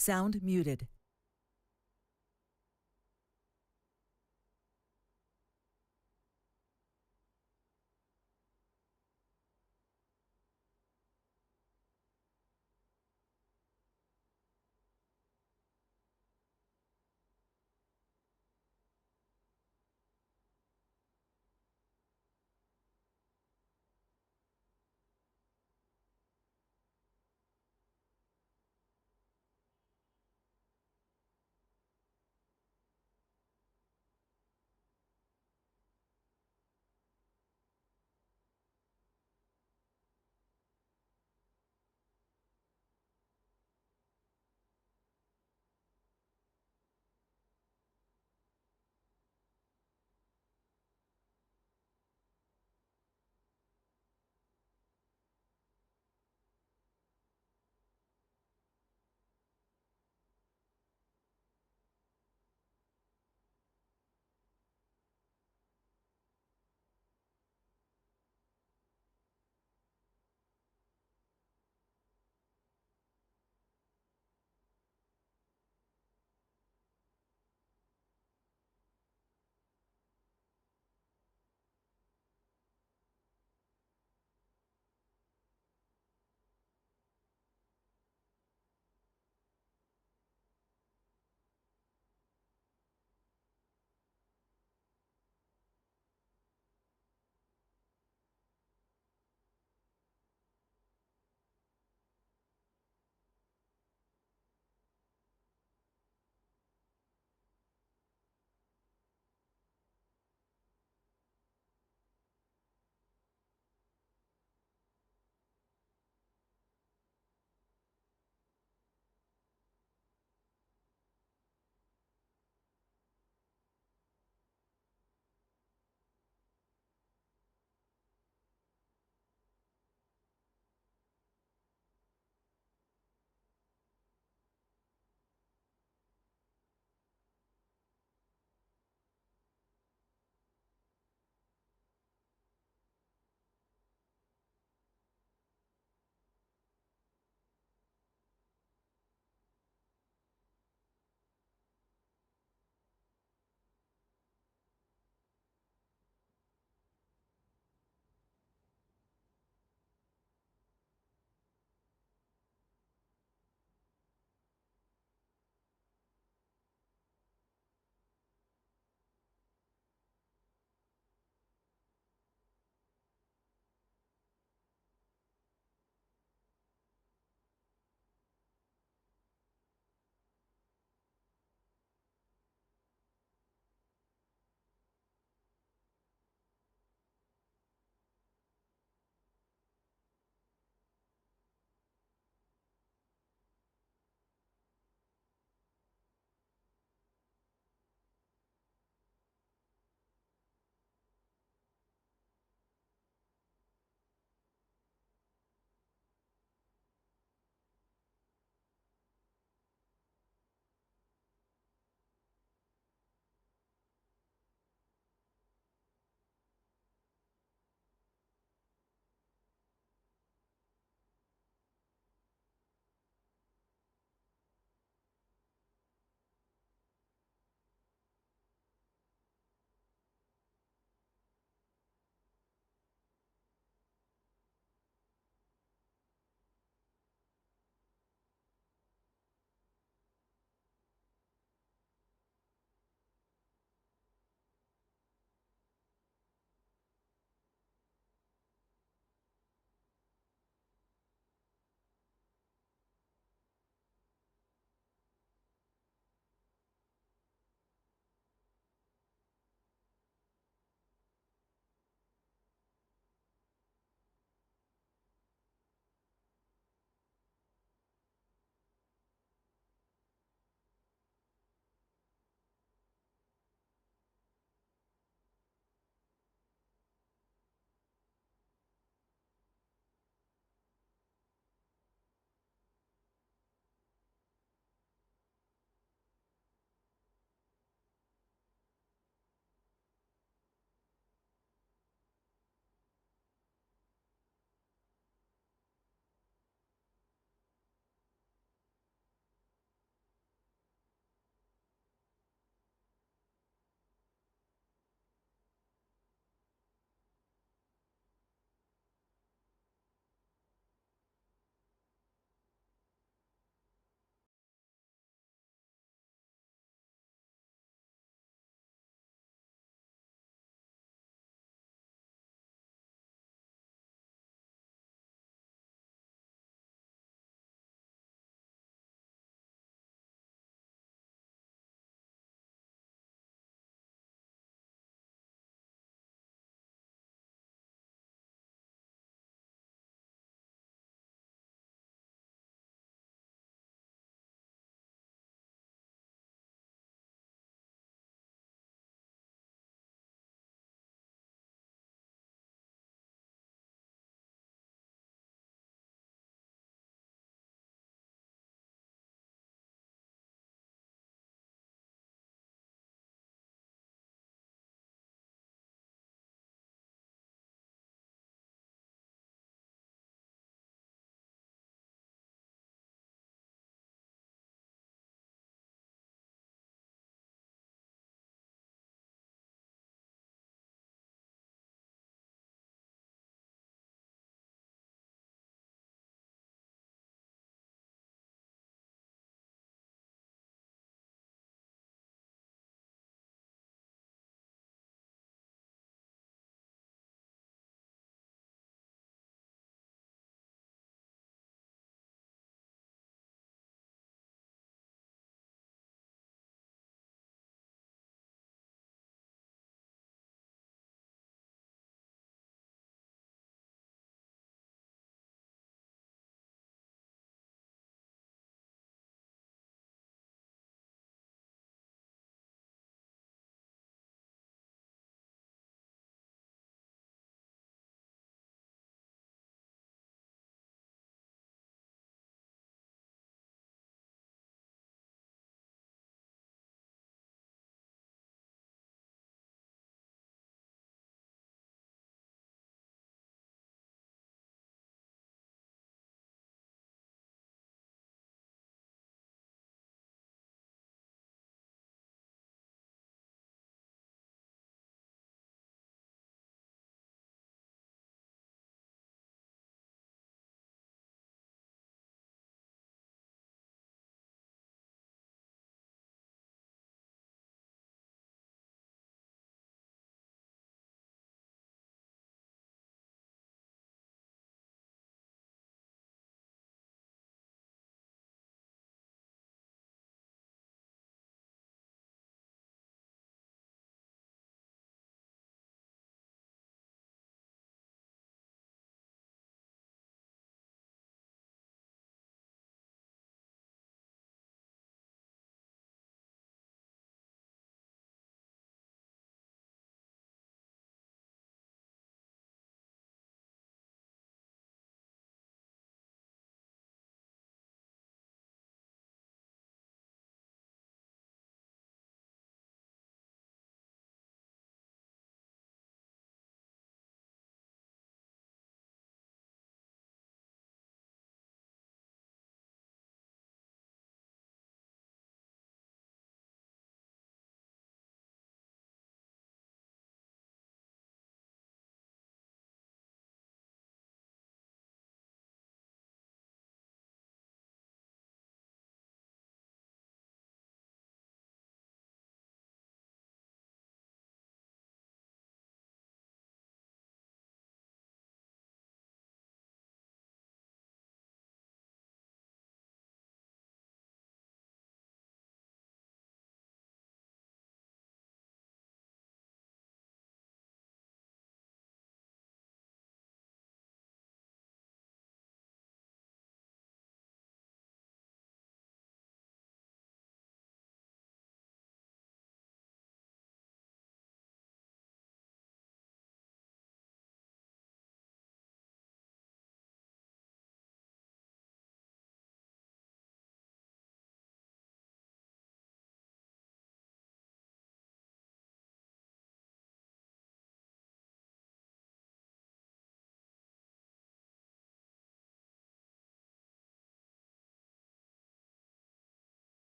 Sound muted.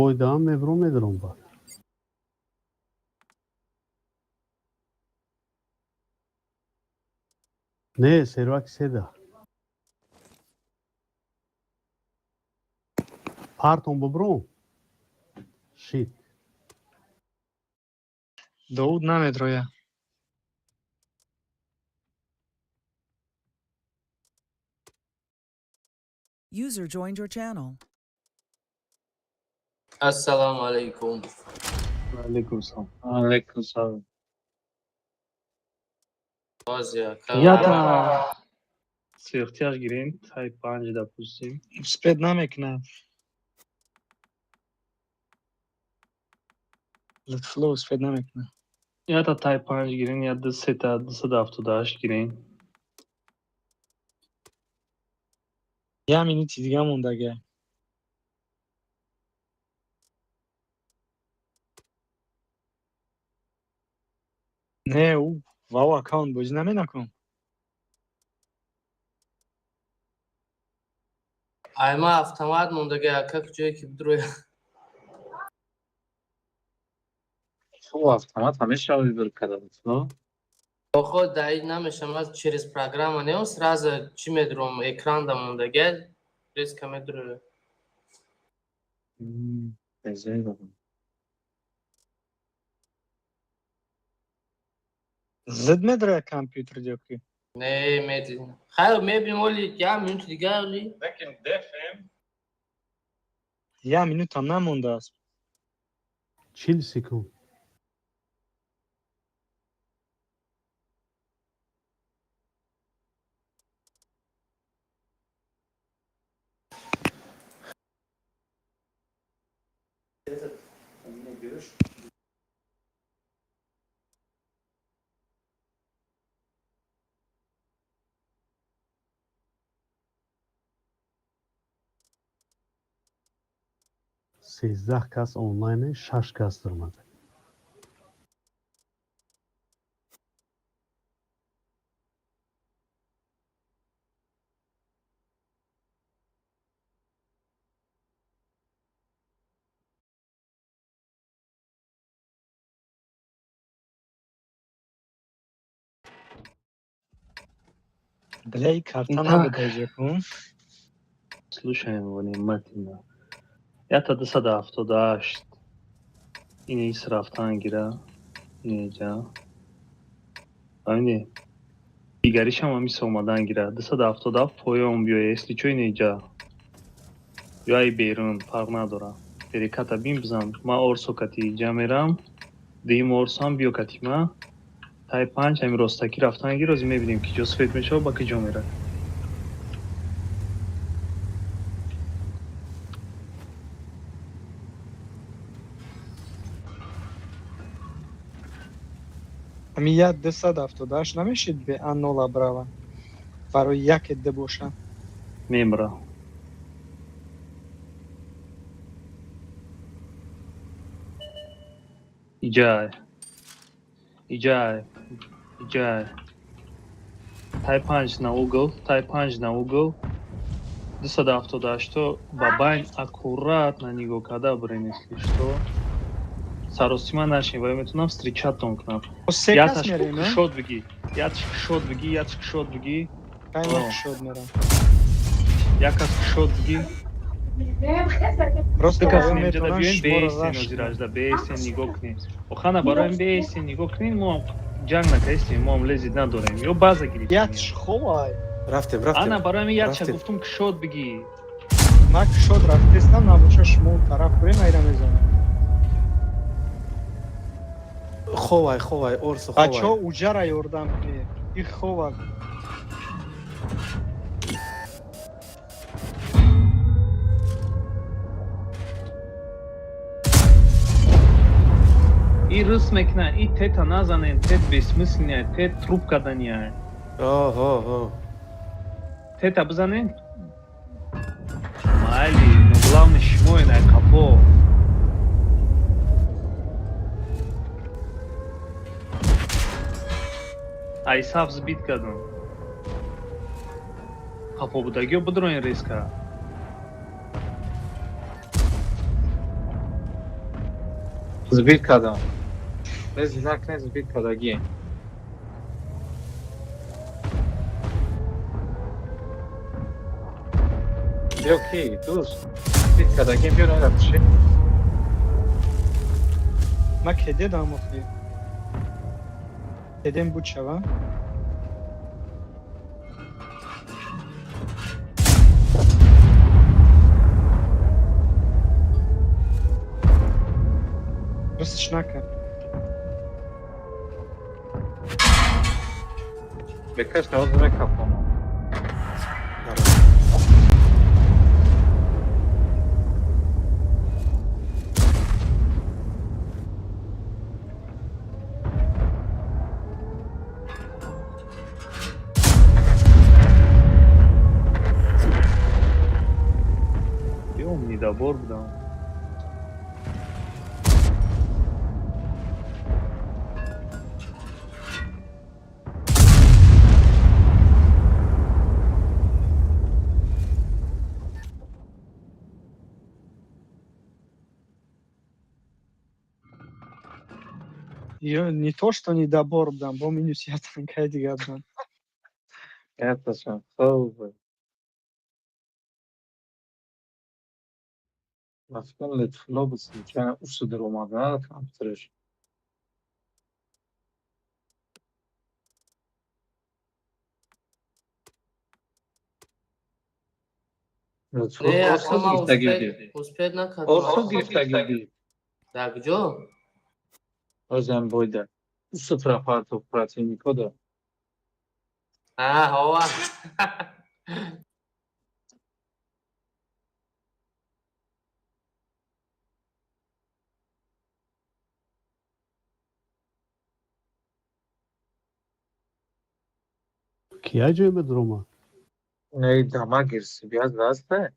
Бойдаам мебурам, медурам баъд. Не, серваки седа. Партон бубурум? Шит. Довуд намедроя. User joined your channel. Ассалому алайкум. Алейкум салом. Алейкум салом. Боз яка. Ята Сехтияш гирем, тай панҷ допустим. Успеть намекунад. Лутфулло успеть намекунад. Ята тай панҷ гирем, я ду сета 278 гирем. Я минути дига мондага. Не, ӯ вау аккаунт бозӣ наменакун. Айма автомат мондага, яка, куҷое ки бидроя. Ту автомат ҳамеша выбор карда, но? Охо, даи намешам, аз через программа не, он сразу чӣ медурам, экран да мондага, резко медуроя. Безебам. Зид медроя компютер дёки. Не, медленно. Хайр, мебинем оли, я минуту дига оли. Лекин дефем. Я минутам намондааст. 40 секунд. 13 кас онлайне, шаш кас даромада. Бля, и карта Так. набуда кун. Слушаем внимательно. Ята 278. Ин ис рафтан гира. Инҷа. Фаҳмидӣ? Дигаришам ҳамис омадан гира. 277 поён биёя, если чо инҷа. Ё ай берун, фарқ надора. Переката бин бизан. Ма орсо кати иҷа мерам. Дуюм орсам биё кати ма. Тай панҷ ҳами ростакӣ рафтан гир, ози мебинем ки ҷо свет мешава, ба куҷо мера. Ами я 278 намешид бе А нола брава. Барои яке д боша. Мемра. Иҷай. Иҷай. Иҷай. Тай панҷ на угол, тай панҷ на угол. 278 ба байн аккуратно нигоҳ карда бурен, если что. Саросима нашин, ва метавонам встречатон кунам. Се кас Яташ мерем, а? кушод бигӣ. Яташ кушод бигӣ, яташ кушод бигӣ. Кайма О. кушод мерам. Як кас кушод бигӣ. Просто Ду кас оё инҷода метавонанд биёем, шуморо беестен рашд озиражда, беестен нигоҳ кунем. Охана бароем беестен нигоҳ кунем, мо ҷанг накардистем, мо ҳам лезит надорем. Ё база гирифтем. Ятш ховай. Рафтем, рафтем. Ана барои ҳамин ятша Рафтем. гуфтум кушод бигӣ. Ман кушод рафтестам, набоша шумо тараф бурем, айра мезанам. Ховай, ховай, орсо, Бачаҳо, ховай. уҷара ёрдам кунед. Их хова. И рыс мекунад, и тета назанем, тет бессмысленная, тет труп кардания. Оҳо, оҳо. Тета бизанем? Майли, но главное шумо ина қафо. Ай саф сбит кардам. Қафо будагиё бидроин резко. Сбит кардам. Нези накне, сбит кардагӣ. Биё ки, дӯст. Сбит кардагӣ, биё на пиши. Ма кеде дам охи. Кедем буд шава. Ростش накард. Бекаш навоз мекафонам. Биём, недобор будам. Ё не то что недобор будам, бо минус я танкаи дигар будам. Яташам, хуб. Рафтан литфло буд, случайно усу даромада компютерш. Литфло Не, орсо ака, ман гирифтагӣ успеть будӣ. успеть накардам. Орсо гирифтагӣ будӣ. Дар куҷо? Озам бойда. Усу пропарту противнико да. А, ҳова. Кия ҷой медрома? Не, дама гирси, биаз дасте.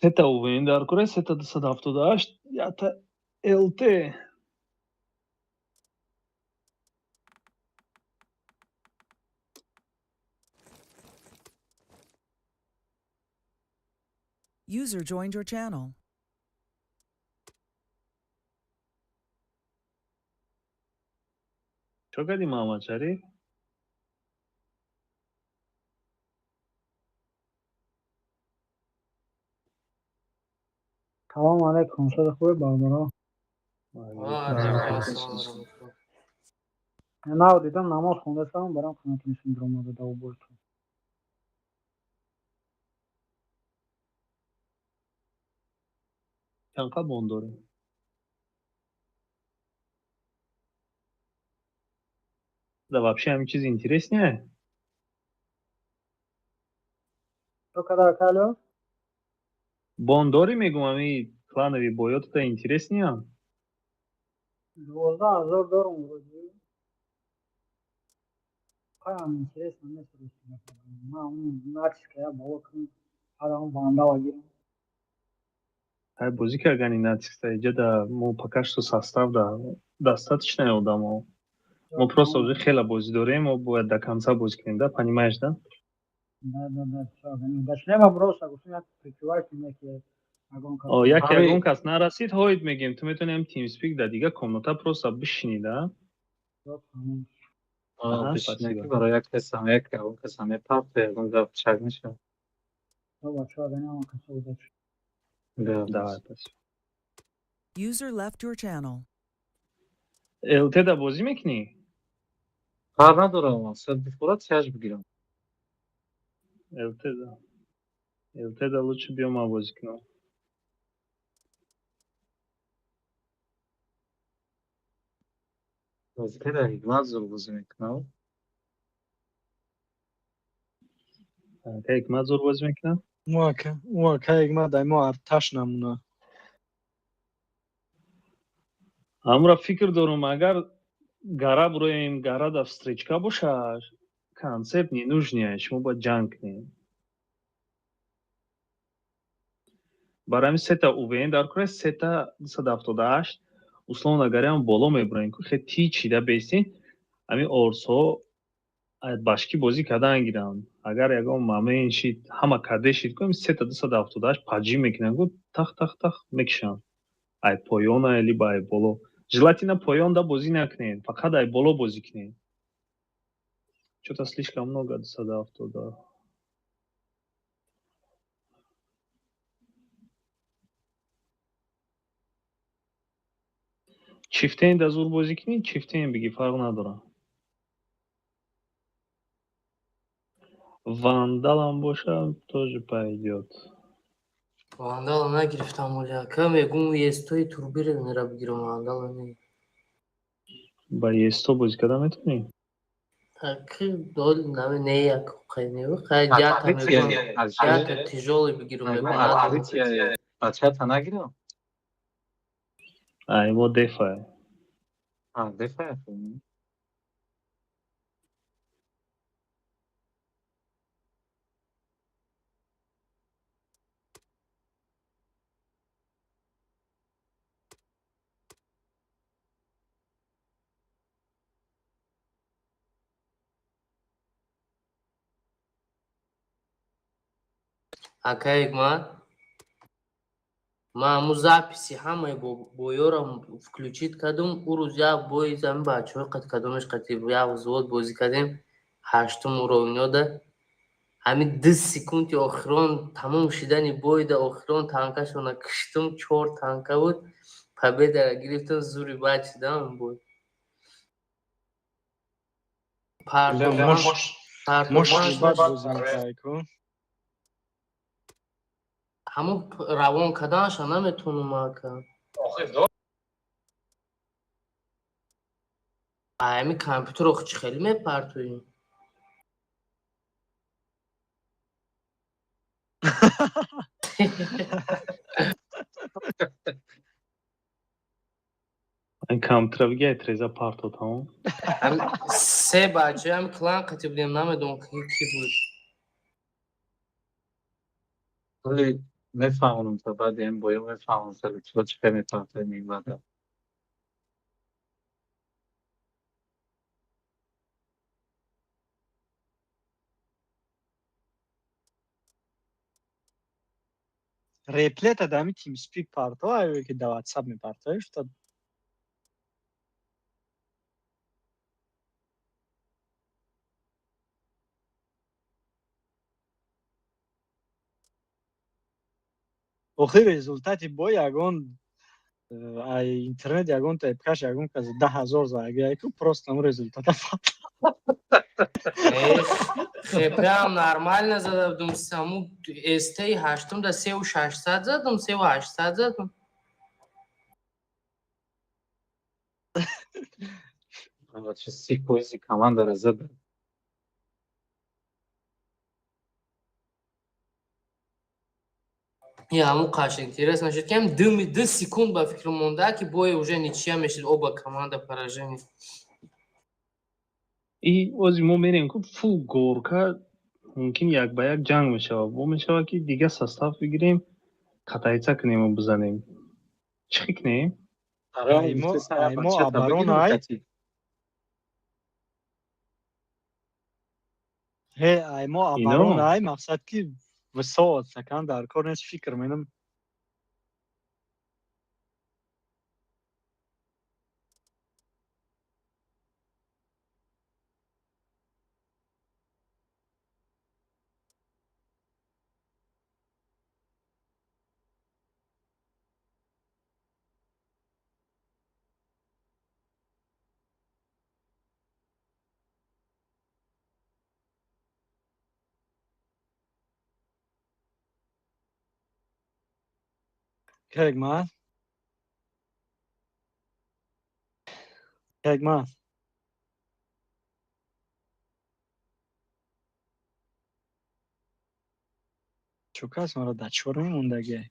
Сета УВН дар кура, сета 278, ята ЛТ. User joined your channel. Чо кардӣ, Маҳаммадшариф? Салому алайкум, шода хубе, бародаро? Ва алайкум ассалом ва раҳматуллоҳ. Нав дидам, намоз хондасам, барам хонатонисим биромада давобойтон. Чанд қабон дорем? Да вообще ҳамин чиз интереснее? Чо када, акалё? Бон дорӣ, мегум, ҳами клановый боётата интереснеям? 12 000 дорум вроде. Хаям интересно нест, рости. Ман он натиска я боло кунам, ҳада он вандала гирам. Ҳай, бозӣ кардани натиста иҷа мо пока что состав да достаточно одамо. Мо просто уже хела бозӣ дорем, мо бояд до конца бозӣ кунем, да, понимаешь, да? Да, всё, да шлема просто гуфтам, як прикрывайте мне ягон кас. О, як Ҳами ягон кас нарасид, ҳоид мегем, ту метавонӣ ҳам TeamSpeak дар дигар комната просто бишинӣ, да? Тамом. Аҳа, бишина ки спасибо. Барои як касам, як ягон касам мепарту, ягон гап чак мешавад. Всё, бачаҳо, агар ҳама касо удачи. Бля, Давай, спасибо. User left your channel. ЛТ да бозӣ мекунӣ? Фарқ надорам, мақсад бихӯрад, чаш бигирам. ЛТ да. ЛТ да лучше биё, ман бозӣ кунам. Бозӣ дар ҳикмат зур бозӣ мекунам. Ка ҳикмат зур бозӣ мекунам? Мо ака ма дай мо арташ намуна. Ҳамра фикр дорум, агар гара буроем, гара да встречка боша, концепт не нужния, шумо бояд ҷанг кунем. Барои ҳамин сета УВН дар кора, сета 278, условно говоря, боло мебуроем. Хе ти чида бестин, ҳамин орсҳо башкӣ бозӣ кардан гиранд. Агар ягон момент шид, ҳама каде шид, кунем сета 278 паджи мекунанд, гу тах тах тах мекушанд. Ай поёна либо ай боло. Желательно поёнда бозӣ накунед, фақат ай боло бозӣ кунед. Что-то слишком много 270. Чифтен да зур бозӣ кунед, чифтен бигӣ, фарқ надорад. Вандалам боша, тоже пойдет. Вандала нагирифтам оли ака, мегум естои турбире мера бигирам, вандала не. Ба есто бозӣ карда метавонӣ? Аки дол наме не як қай не қай ята мегум. Ята тяжелый бигирам мегум. Бачата нагирам? Ай, мо дефай. А, дефай. Ака ма ҳамун записи ҳамаи боёрам включить кардум. Ӯ рӯз як бои ами бачаҳои қад кадомеш қати як взвод бозӣ кардем, ҳаштум уровнёда. Ҳамин 2 секунди охирон тамом шидани бойда охирон танкашона киштум, чор танка буд, победаро гирифтам, зури бад шидам бой. Мош бад бозӣ мекард ку. Ҳамун равон карданаша наметавонам, ака. Ами компютерро чӣ хеле мепартоӣ? Ин компютера биги, ай треза парто, тамом. Се бача ами клан қати будем, намедонам ки буд. Вале мефаҳмонам то баъди ин боё мефаҳмонам, то чӣ хел мепартоем ин баъда. Реплета да ами TeamSpeak парто, аю ки да WhatsApp мепартоиш то. Охир результати бой ягон ай интернет, ягон тайпкаш, ягон кас 10 000 заги ку, просто ам результата. Хепеам нормально зада будум, саму СТ ҳаштум да 3600 задум, 3800 задум. Чӣ сикоизи командара зада. Я ҳамун қаш интересно шуд, ки ҳам 2 секунд ба фикр монда, ки бой уже ничья мешид, оба команда поражение. И ози мо мерем ку фул горка, мумкин як ба як ҷанг мешавад. Бо мешавад, ки дигар состав бигирем, катайца кунему бизанем. Чӣ кунем? Мо оборона ай. Ҳе, ай мо оборона ай, мақсад ки высовываться дар кор нест, фикр менам. Kijk Kijk maar. Новичок аст, маро дар чор мемондагиай.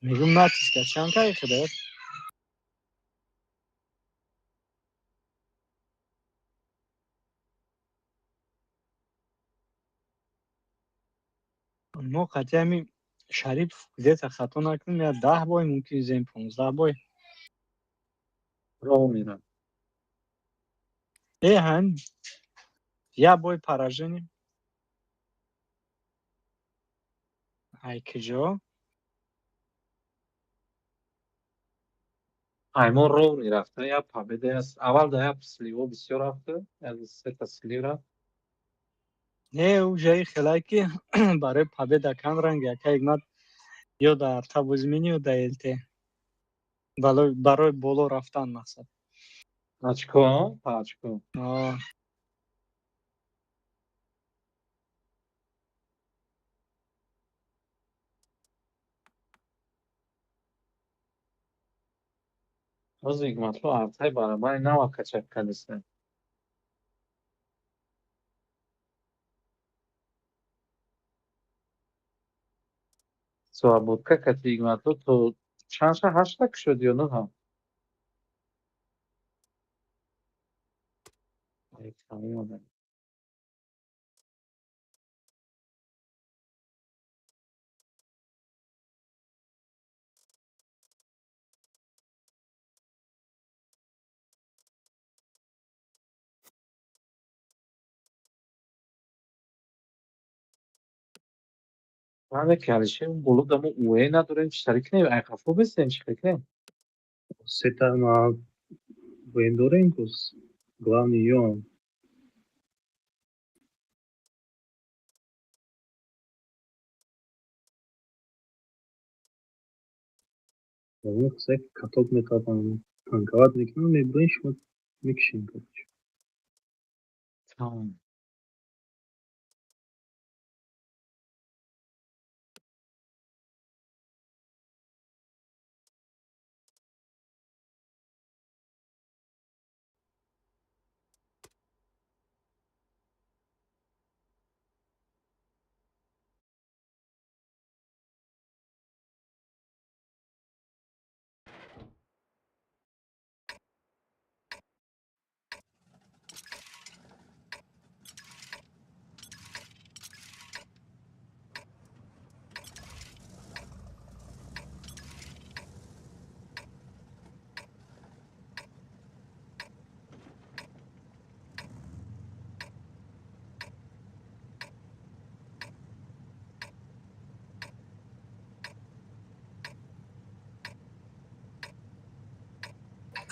Мегӯм, натиска чанд кай худат? Мо қатъи ҳами Шарипов где-то, хато накунем, я 10 бой, мумкин зем 15 бой. Роҳ мерам. Э, ҳам я бой поражение. Ай куҷо? Аймон роҳ мерафта, як победа аст. Аввал да як сливо бисёр рафта, як сета слив рафт. Не, уже хелай ки барои победа кам ранг яка Игнат ё дар арта бозӣ мени, ё дар ЛТ. Барои боло рафтан мақсад. Очко, по очко. А. Ҳозир Ҳикматло артай барабари нава качак кардиста. Свободка кати Ҳикматло то чанд ша, ҳашта шуд ё нӯҳа? Ай, тамом одам. Мане ки Алишер боло дамо УЭ надорем, чӣ тари кунем? Ай қафо бестем, чӣ кунем? Сета ма воен дорем кус. Главный ён. Ягон касе каток метавонам танковать мекунам, мебурем, шумо мекушем, короче. Тамом.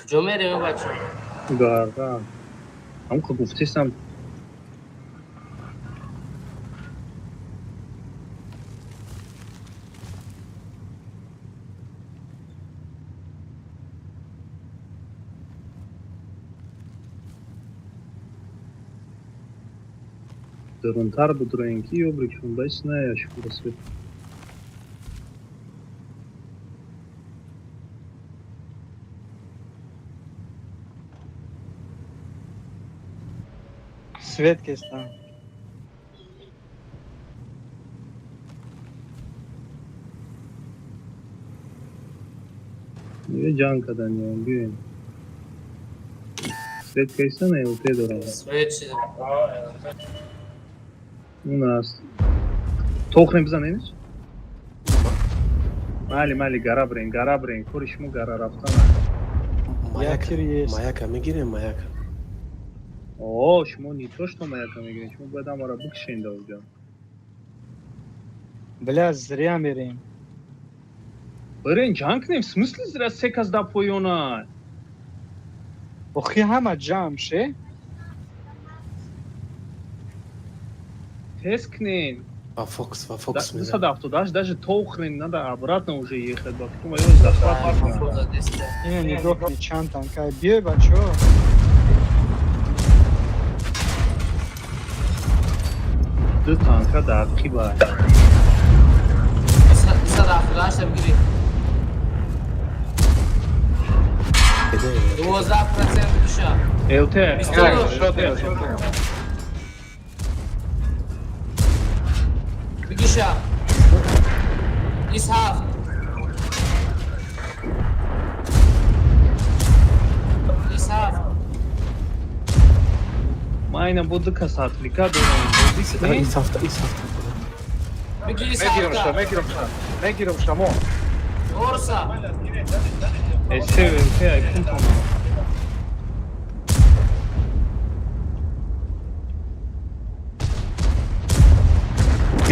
Куҷо мерем, бачо? Гара. Ҳам ка гуфтесам. Дарунтар будроем ки ёбрикшон байс наяш расвет. Свет кестам. Ё ҷанг кардан ё биёем. Свет кайса на ЛТ дорам. Свет чи? Он аст. Тохрем бизанемиш? Майли, майли, гара бирем, гара бирем. Кори шумо гара рафтан. Маяка, Якир есть. маяка мегирем, маяка. О, шумо не то что маяка мегирем, шумо бояд ҳамаро бикшен да уҷа. Бля, зря мерем. Бирен ҷанг кунем, в смысле зря, се кас да поёна. Охи, ҳама ҷамъ ше? Тез кунем. Ва Фокс, ва Фокс мезанем. 278 даже тохрем, надо обратно уже ехать, ба фикрам ё захват мекунам. Ина нигоҳ кунед, чанд танкай. Биёй, бачо. Ду танка дар қиба. 278 бигирӣ. Беде, 12% душа. ЛТ. 22. ЛТ. Бигиша. Исҳафт. Исҳафт. Ман ина бо ду кас отвлека дорам. Бозӣ кунем. Ис ҳафта, ис ҳафта. Биги Мегирам ша, Исҳафта. мегирам ша. Мегирам шамо. Орса. СВЛТ ай кунтон.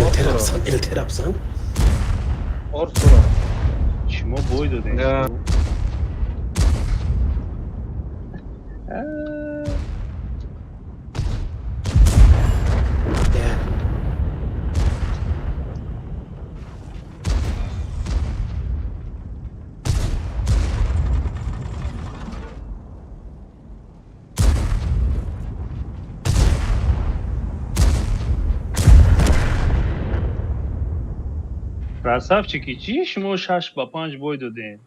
ЛТ бизан, ЛТ бизан. Орсура. Шумо бой додем. Да. Я. Красавчики, чӣ шумо 6-5 бой додем?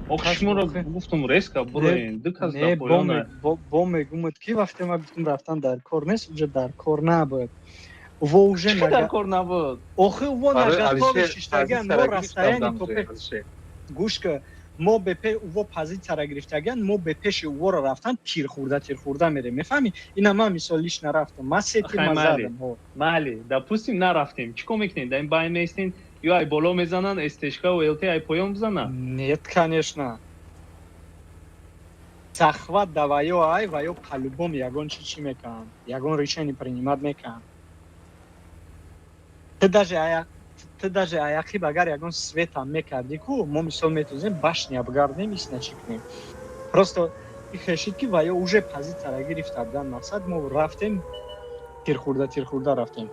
Ох, шуморо гуфтум резко буроен, ду кас Не, дар поёна. Бо мегумад ки вақте ман гуфтум рафтан дар кор нест, уже дар кор набуд. Во уже Чӣ дар кор набуд? Охи во Барои наготове Алишер шиштаган, мо позитсияра гирифтам расстояние дам то ҷои пе Алишер. гӯш ка, мо бепе во позитсияра гирифтаган, мо бе пеши уворо рафтан тир хӯрда, тир хӯрда мерем. Мефаҳмӣ? Ина ман мисол лиш нарафтам. Ман се тир Ахай, ма майли. задам. Ҳо. Майли, допустим, нарафтем. Чӣ кор мекунем? Дар ин байн меистем, ё ай боло мезананд, СТшка ва ЛТ ай поён бизананд? Нет, конечно. Захват да ваё ай, ваё по-любому ягон чи чӣ мекунанд. Ягон решение принимать мекунанд. Ты даже аяқиб агар ягон светам мекардӣ ку, мо мисол метавонем башня бигардем, исна чӣ кунем. Просто их решид ки ваё уже позитсияра гирифта будан, мақсад мо рафтем, тирхӯрда, тирхӯрда рафтем.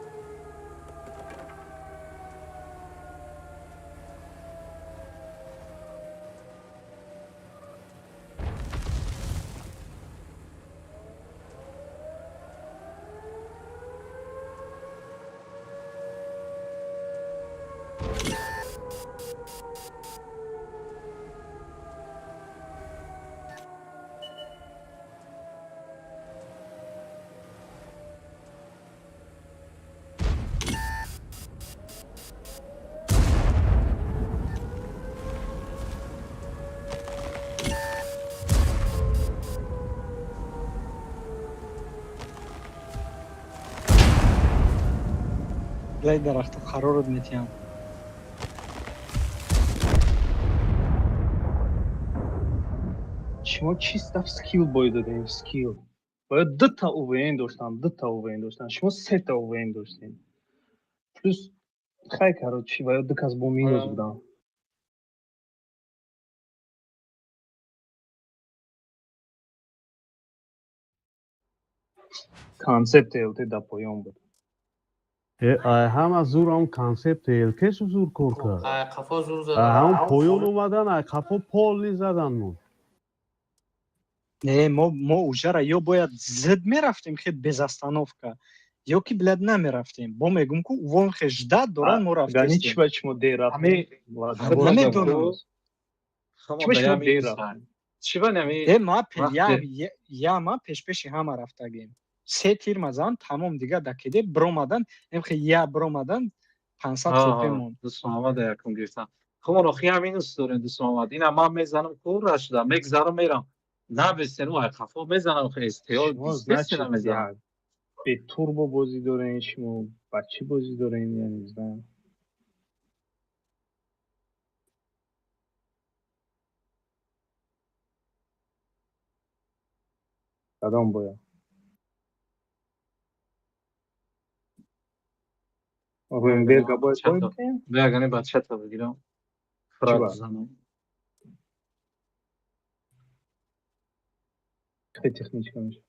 Лай дарахту қаророт метиҳам. Шумо чисто скилл бой додем, скилл. Бояд дута УВН доштан, дута УВН доштан. Шумо сета УВН доштем. Плюс хай, короче, бояд ду кас бо минус будан. Концепти ЛТ дар поён буд. Ай ҳама зур ҳам концепти ЛТ зур кор кард. Ай қафо зур Ай зада. ҳам поён омадан, ай қафо полни задан мо. Не, мо ужара ё бояд зид мерафтем, хе без остановка, ё ки блядь намерафтем. Бо мегум ку вон хе ждать доран, мо Гани рафтестем. чӣ ба шумо дер рафтем? Намедонам. Чӣ ба шумо дер рафтем? Чӣ ба нами Э, ма Вақте- я ма пешпеши ҳама рафтагем. Се тир мазан, тамом дига дакиде бромадан, эмхе я бромадан 500 хп монд. Дӯст Муҳаммад якум гирифтам. Хумон охи ҳам минус дорем, дӯст Муҳаммад. Ина ман мезанам ку рашуда, мегзарам мерам. Набестен ай қафо мезанам хе СТО Шумо, значит, естественно мезанам. бе турбо бозӣ дорем, шумо ба чӣ бозӣ дорем, я не знаю. Кадом бояд? Румберга бояд бой бикунем? Бягани бачата бигирам. Фраг ба? занам. Хеле техничка мешавад.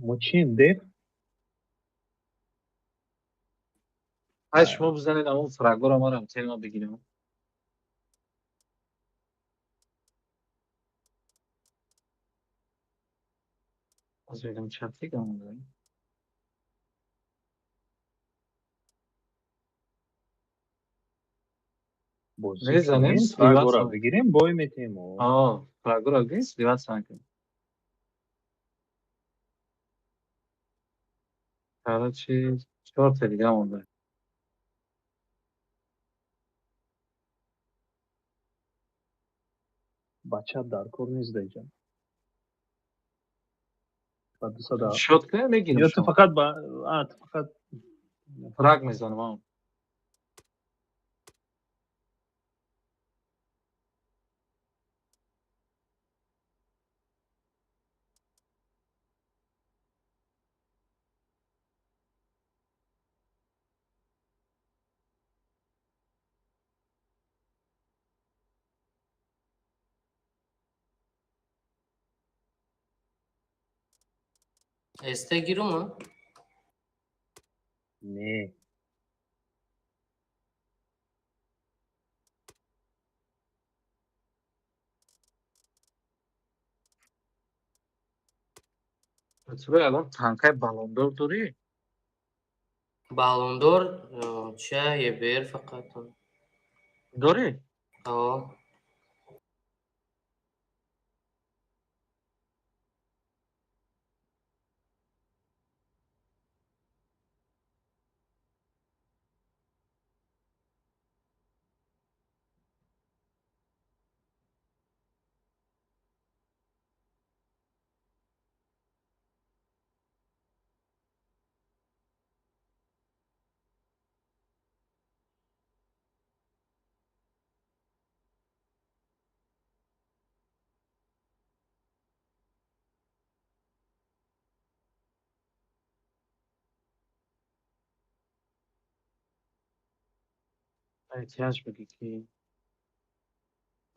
Мо чием, дер? Ай шумо бизанед ҳамон фрагоро марам тема бигирам. Аз бигам чат дигам. Бозӣ Мезанем, кунем, сливаться. Фрагора бигирем, бой метем. О, фрагора бигирем, сливаться накунем. Короче, чорта дига монда. Бача дар кор нест даиҷа. Ба 200 Шот кунем, мегирем. Ё ту Шот. фақат ба а ту фақат Фраг мезанам, а. Эсте гирум, а? Не. Ту ягон танкаи баллондор дорӣ? Баллондор чия, ЕБР фақат. Дорӣ? О. Эҳтиёҷ бигӣ ки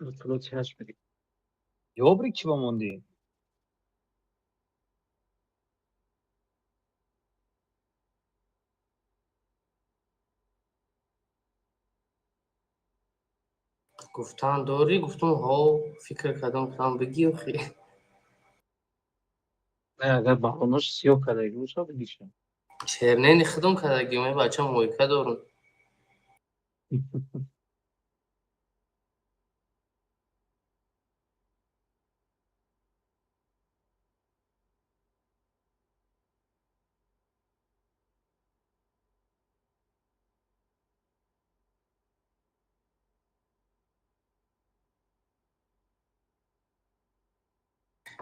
Лутфулло тиҳаш бигӣ. Ёбрик чӣ ба мондӣ? Гуфтан дорӣ, гуфтум ҳо, фикр кардам, гуфтам бигӣ охи. Не, агар баллонош сиёҳ кардаги боша, бигиша. Чернени худум кардаги, ман бача мойка дорум.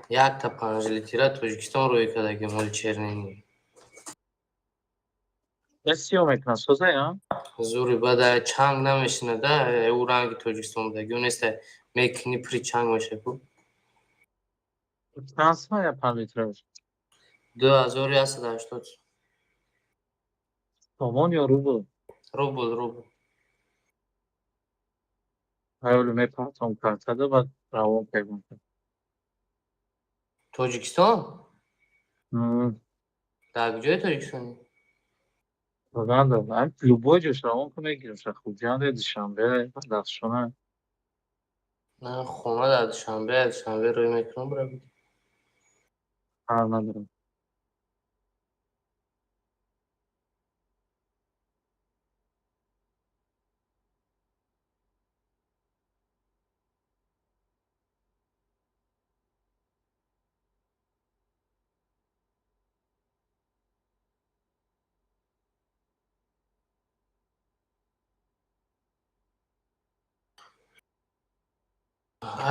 Якта 5 литра Тоҷикистон рӯй кардаги, моли чернени. Э, сиёҳ мекунад, созай, а? Зури бада чанг намешинада, ӯ ранги Тоҷикистон будаги, ӯ неста мекунӣ, пури чанг меша ку. Чанд сма я 5 литраш? 2180. Сомон ё рубл? Рубл, рубл. Ҳайёли мепартом картада, баъд равон пегум. Тоҷикистон? Дар куҷои Тоҷикистонӣ? Uganda, любой ҷош равон кун, мегирам ша, Хуҷанде, Душанбе, Бадахшона. На, хона дар Душанбе, Душанбе рӯй мекунам, бира. Фарқ надорам.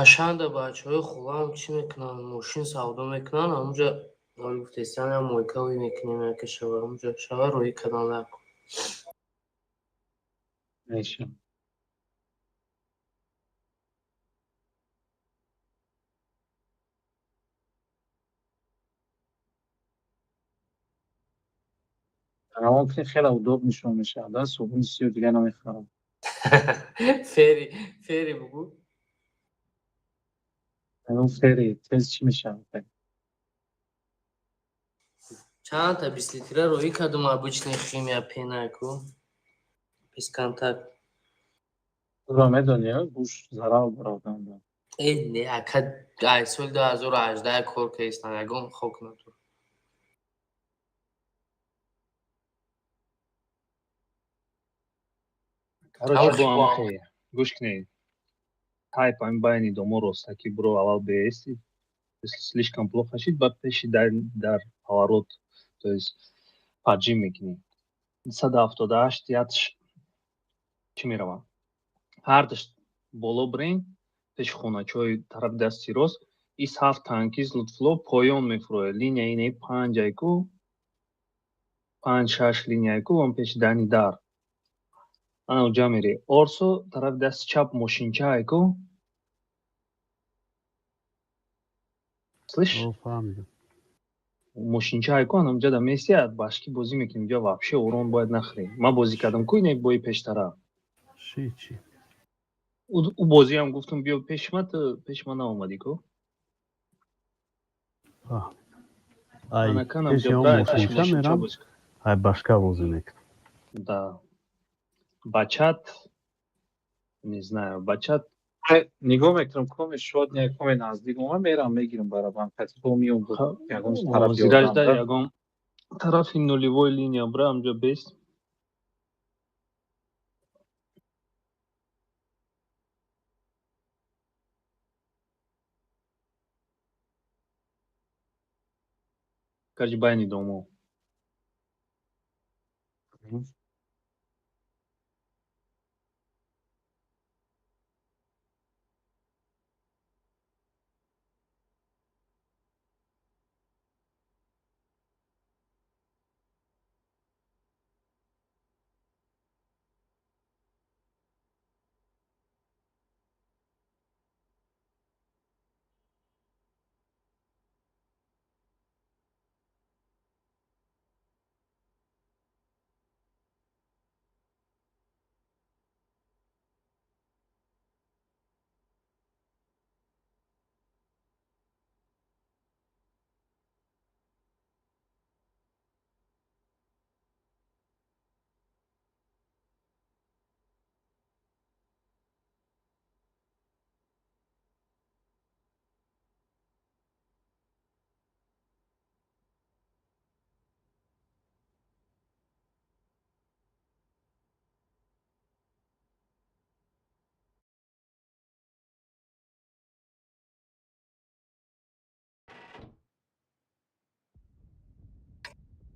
Ашанда бачаҳои хулам чӣ мекунанд, мошин савдо мекунанд, ҳамунҷа оли гуфтестан, я мойка ӯй мекунем, яке шава ҳамунҷа шава рӯй кардан лаку. Меша. Равон кунӣ, хеле удоб нишон мешавад, да, собуни сиё дига намехарам. Фери, фери бугӯ. Ягон фери тез чӣ мешавад? Чандта 20 литра рӯӣ кардум, обычный химия, пена ку, без контакт. Туро медонӣ, гӯш зарар бародан. Э, не, ака, ай соли 2018 кор кардистам, ягон хок надорам. Короче, бо ҳамахе Гӯш кунед. Тайп ҳамин байни домо ростакӣ биро, аввал беэсти. Если слишком плохо шид, баъд пеши дар поворот, то есть поджим мекунӣ. 278 ятш чӣ меравам? Ҳардуш боло бирен, пеши хоначаҳои тарафи дасти рост. Ис ҳафт танкист Лутфулло поён мефурояд. Линия инаи панҷайку, панҷ шаш линияйку, он пеши дани дар. Ана уҷа мерӣ. Орсо тарафи дасти чап мошинчаайку. Слышь? О, фаҳмидам. Мошинчаайку, ана уҷа да мести, башки бозӣ мекунӣ. Уҷа вообще урон бояд нахӯрӣ. Ман бозӣ кардам ку инаи бои пештара. Ши чи? Ӯ бозиам гуфтам, биё пеши ман, ту пеши ман наомадӣ ку. Фаҳмидам. Ай, Анаканам пеши он ҷо пеши мошинча мошинча мерам, бозӣ кун. ай башка бозӣ мекунам. Да. Бачат, не знаю, бачат. Нигоҳ мекунам, коме шод не, коме наздик омад, мерам, мегирам барабан кати бо миём, ягон тараф Зиражда ёрдам. Ягон тарафи нулевой линия бира, амҷо бест. Короче, байни домо.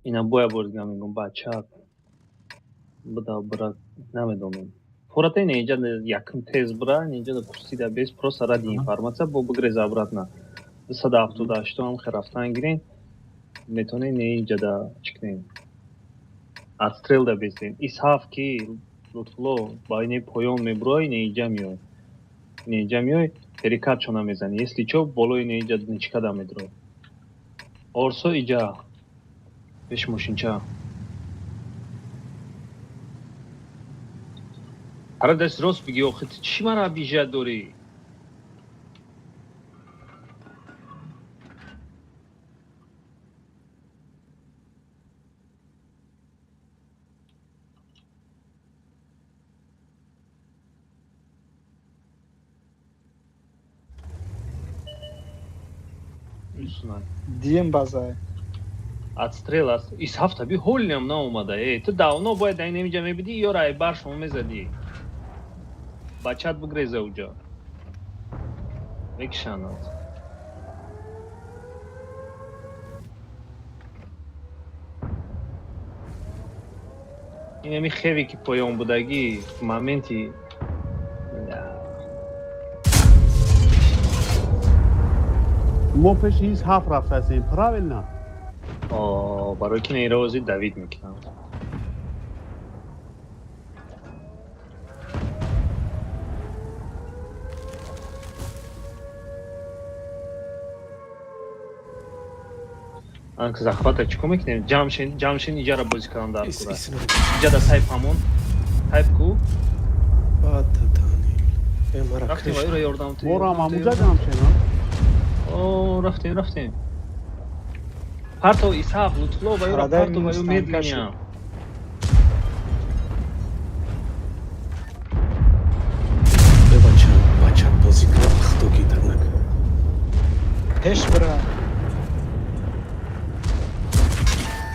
Ина боя бор дига мегӯм, бача буда бира, намедонам. Фората ина инҷа якм тез бира, инҷа да кустида бес, просто ради информация бо бигрез обратно. 278 ҳам хе рафтан гирен. Метавонед не инҷа да чӣ кунем? Отстрел да бесем. Исҳаф ки Лутфулло ба ине поён мебурой, ине инҷа меой. Ине инҷа меой, перекат чона мезанӣ. Если чо, болои ине инҷа ничка да медурой. Орсо иҷа пеши мошинча. Ҳара даст рост бигӣ, охи ту чӣ мара обижать дорӣ? Усман. Дием базай. Отстрел аст. Ис ҳафта би ҳолиам наомада. Э, ту давно бояд дар инамиҷа мебидӣ, ё райбар шумо мезадӣ. Бачат бигреза уҷа. Мекишанад. Инами хеве ки поён будагӣ моменти. Мо пеши ис ҳафт рафтаастем, правильно? О, барои ки нейрози Давид мекунам. Анк захвата чӣ кор мекунем? Ҷамшен, Ҷамшен иҷара бозӣ кардам дар Ис кура. ис. Иҷа да сайп ҳамон. Сайп ку? Бад Данил. Э, мара Рафтем ва кишт. юра ёрдам ту. Моро ҳам ёрдам ту, ҳамуҷа ёрдам ту. ҷамшена? О, рафтем, рафтем. Парто Исҳақ, Лутфулло ва юра Парадай парто ва ю минус танкаши. медлиня. Э, бача, бача бозӣ кунад, ахто гитар накун. Пеш бира.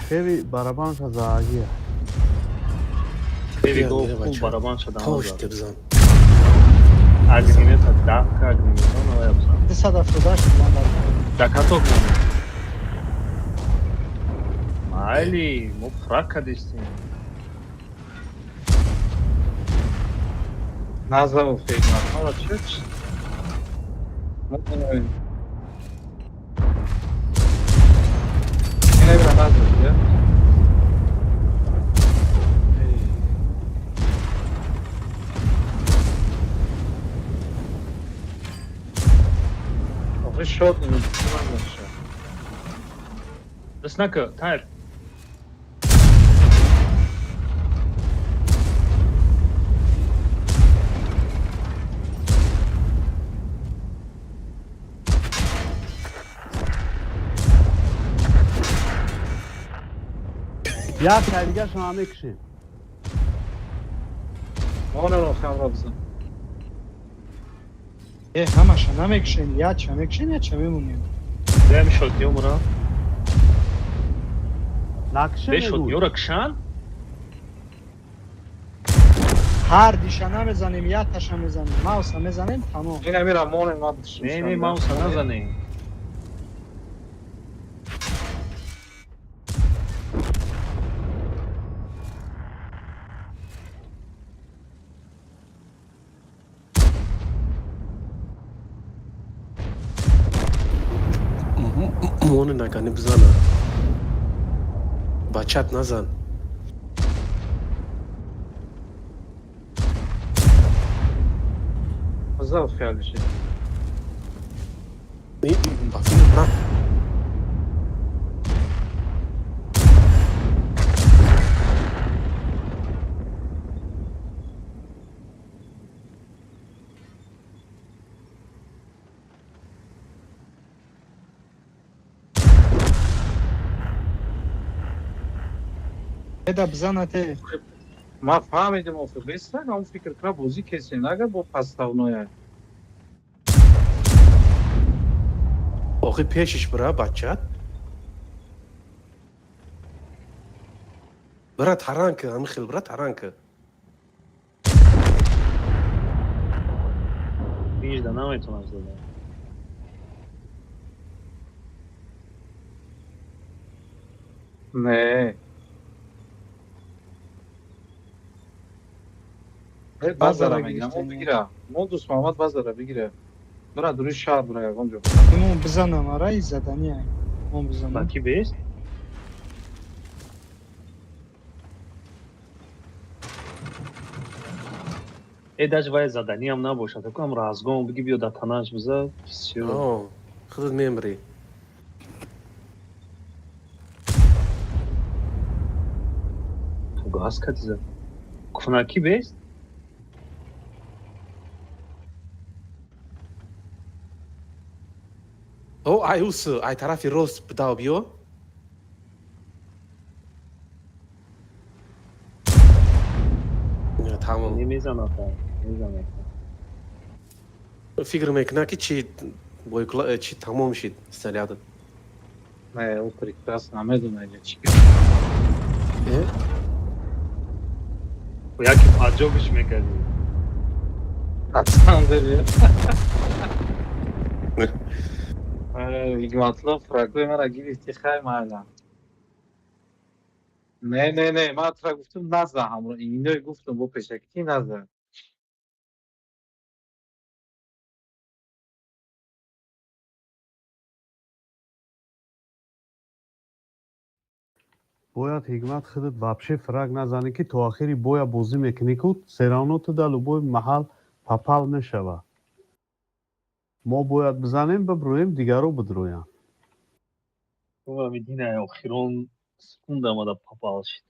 Хеви барабанша заагия. Хеви Бия, го мира, хуб бача. барабан шуда Тош назад. тебзан. Огнемета 10 ка огнемета навай абзан. 278 вандал. Да каток монем. Майли, мо фраг кадистем. Назав хидмат. Мара чӣ? Ина бира назав, я? Охи шот намедонам шо. Даст нака, тайр. Як тайдигаша ма мекушем. Мона охи бизан. Э, ҳамаша намекушем, яча мекушем, яча мемонем. Дем шотниё мура. Накушем. Бе шотниёра кшан? Ҳар диша намезанем, яташа мезанем, мауса мезанем, тамом. Ина мира монем ма. Не, не, мауса назанем. Моне нагани бизана. Бачат назан. Азав хиялиши. Ба фикр на. Эда бизанате. Ма фаҳмидим охи бестак ам фикр кра бозӣ кесем агар бо подставное. Охи пешиш бира бачат. Бира таранка, ҳами хел бира таранка. Пинҷда наметонам зада. Не. Базара мегирам, мо бигира. Мо дӯст Муҳаммад базара бигира. Бира дури шаҳр бира ягон ҷо. Мо бизанам, ара задани. Мо бизанам. Ба ки бест? Э, даже вай заданиам набошад. Такам разгон биги биё да танаш биза. Всё. О, худат мемри. Газ кати зад. Кунаки бест? О, ай ус, ай тарафи рост бидав биё. Тамом. Немезанад, мезанад. Фикр мекунад ки чи бойкла чи тамом шид снарядат. Не, ӯ прекрасно намедонад чи. Э? Яки поджогиш мекардӣ. На самом деле. Ҳикматло фрагои мара гирифти хай майла. Не, не, не, ман тура гуфтум наза ҳамро. Иной гуфтум бо пешакӣ наза. Бояд ҳикмат худат вообще фраг назанӣ, ки то охири боя бозӣ мекунӣ ку всё равно ту дар любой маҳал попал мешава. Мо бояд бизанем, бибрӯем, дигаро бидроянд. Дина охирон секунда омада попал шид.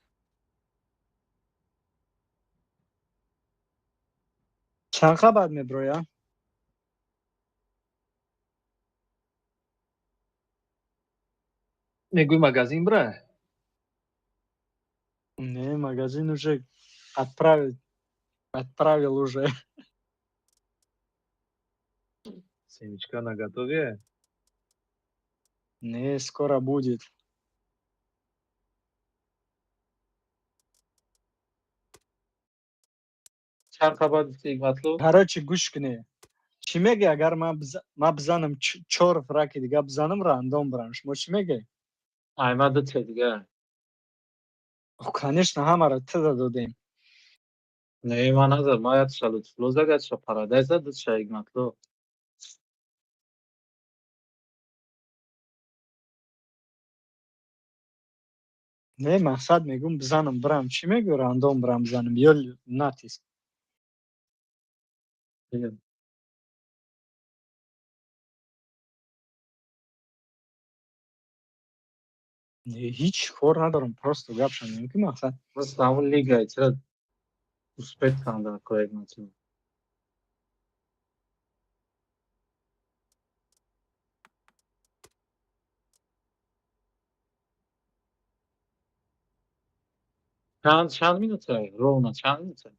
Чанд баъд меброя? Мегӯй магазин бира? Не, магазин уже отправил, отправил уже. Семечка наготове? Не, скоро будет. Чанд қабат гуфти, Ҳикматло? Короче, гӯш кунед. Чӣ мегӯ, агар ман бизанам, чор фраки дига бизанам, рандом бирам, шумо чӣ мегӯ? Ай, ма ду дига. Конечно, ҳамаро туда додем. Не, ман назад, ма якша Лутфулло зад, якша Парадайз зад, дутша Ҳикматло. Не, мақсад мегӯм, бизанам бирам, чӣ мегӯ, рандом бирам бизанам ё натиск? Бигӯ. Не, ҳеҷ кор надорам, просто гапшам мегӯм, ки мақсад. Мисли ҳамун лига чира успеть кунам дар кор, Ҳикматло. Чанд минута? Ровно чанд минута?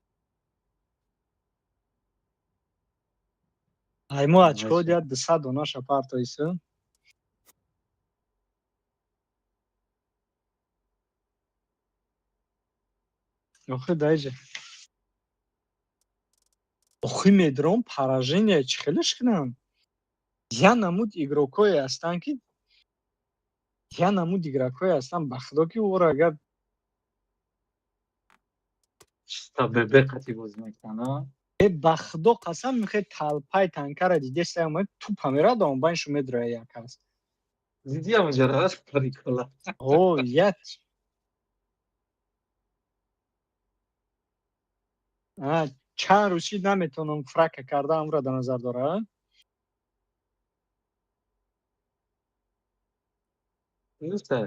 Ай, мо очко диҳад 200 донаша партоису. Охи, дайҷа. Охи, медром поражение чӣ хелеш кунам? Я намуд игрокое ҳастанд, ки я намуд игрокое ҳастанд, ба худо, ки ӯро агар Чиста бебе қати бозӣ мекунанд, а? Э, ба худо қасам, мехоҳед талпаи танкара дидеста, омад тупа мерад, онбайншу медроя як аст. Дидӣ ҳамонҷара прикола? О, як чанд рӯз шид, наметавонам фрака карда, амра дар назар дора. Дуруста.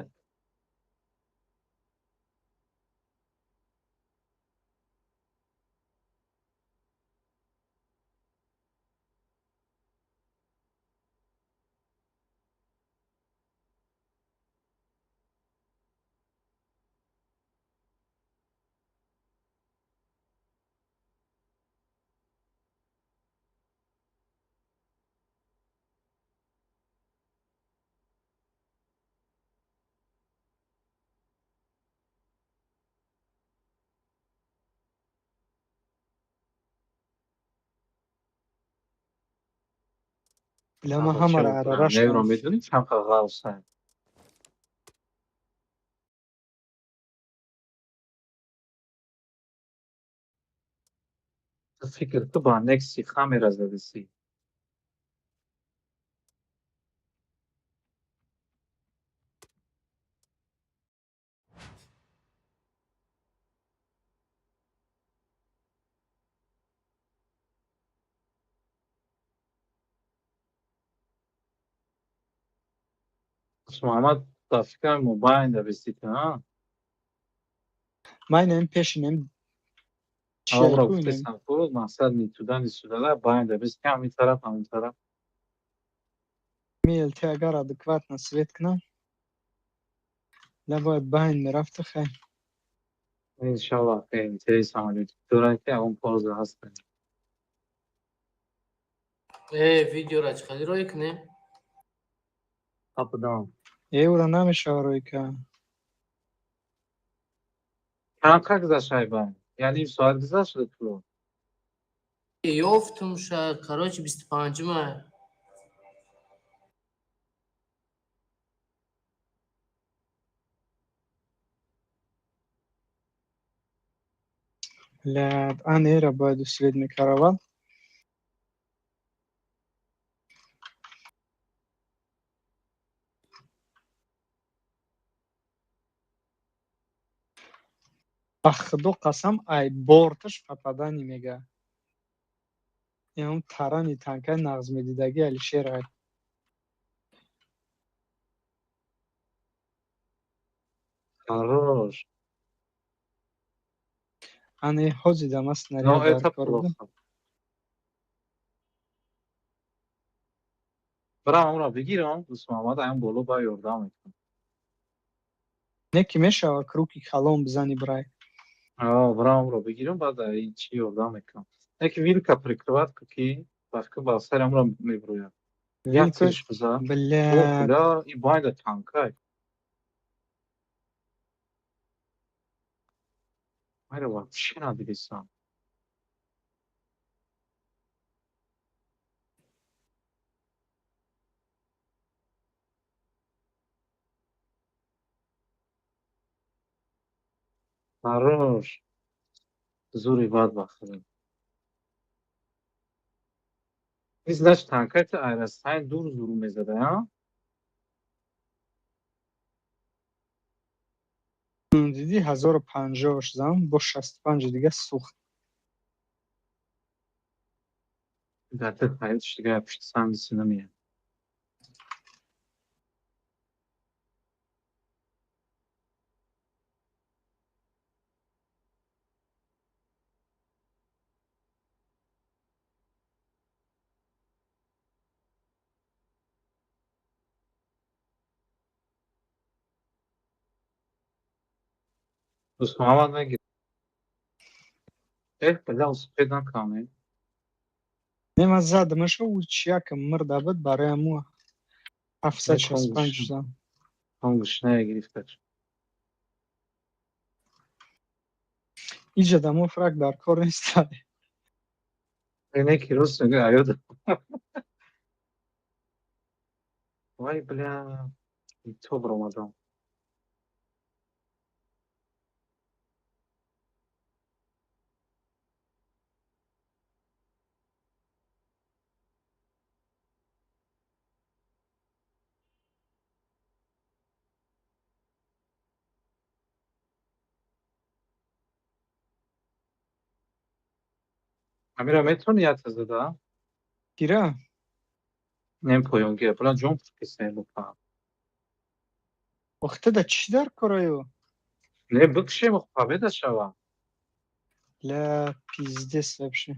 Лама ҳамара арараш. Невро медонӣ чанд ғавса? Ту фикр ту ба некси хамера задиси. Муҳаммад, ба фикрам, мобайн да бисита, а? Ман инам пешинем. Амро гуфтесам ку, мақсад ни туда, ни сюда, да байн да бист, ҳамин тараф, ҳамин тараф. Мелти агар адекватно свет кунам, ла бояд байн мерафта, хай. Иншаллоҳ, хеле интерес ҳамалӣ дорад, ки он пауза ҳаст. Э, видеора чӣ қадр рӯй кунем? Up down. Эура намешава рӯй кард. Чанд қа гузашт, айбайн? Яъне ним соат гузашт шуда туло? Ёфтум ша, короче, 25-ума. Блядь, ан эра бояд свет мекард аввал. Ба худо қасам, ай борташ попадание мега. Ям тарани танкаи нағз медидаги Алишер ай. Хорош. Ане ҳози дама Но снаряд дар это кор буда. плохо. Бирам амро бигирам, дӯст Муҳаммад, аям боло ба ёрдам мекунам. Не ки мешава круги калон бизани брай. А, бирам амро бигирам, баъд ин чӣ ёрдам мекунам. Не ки вилка прикрывать ку, ки ба фикр ба сари амро меброяд. Як Вилка тиш биза. О, бля. бля, и байда танкай. Майра вообще надидисам. Хорош. Зури бадбахт. Ин, значит, танкати айрастайн дур зуру мезада, а? Дидӣ, 1050 зам бо 65 дига сӯхт. Дар ту ҳаётиш дига пушти санги намеяд. Дӯст Муҳаммад мегир. Эҳ, бля, успеть накардем. Не, ман задамаша, ӯ чиякам мирда буд, барои ҳаму 765 зам. Конгушная гирифташ. Иҷа дамо фраг дар кор неста. Не, ки рост мегӯ, аёд. Вай, бля, то баромадам. Амира, метавонӣ якта зада? Кира? Нем поёнгира, бля, ҷон кисем бупа. Ох, тада чӣ дар кораю? Не, бикшем, победа шава. Бля, пиздец вообще.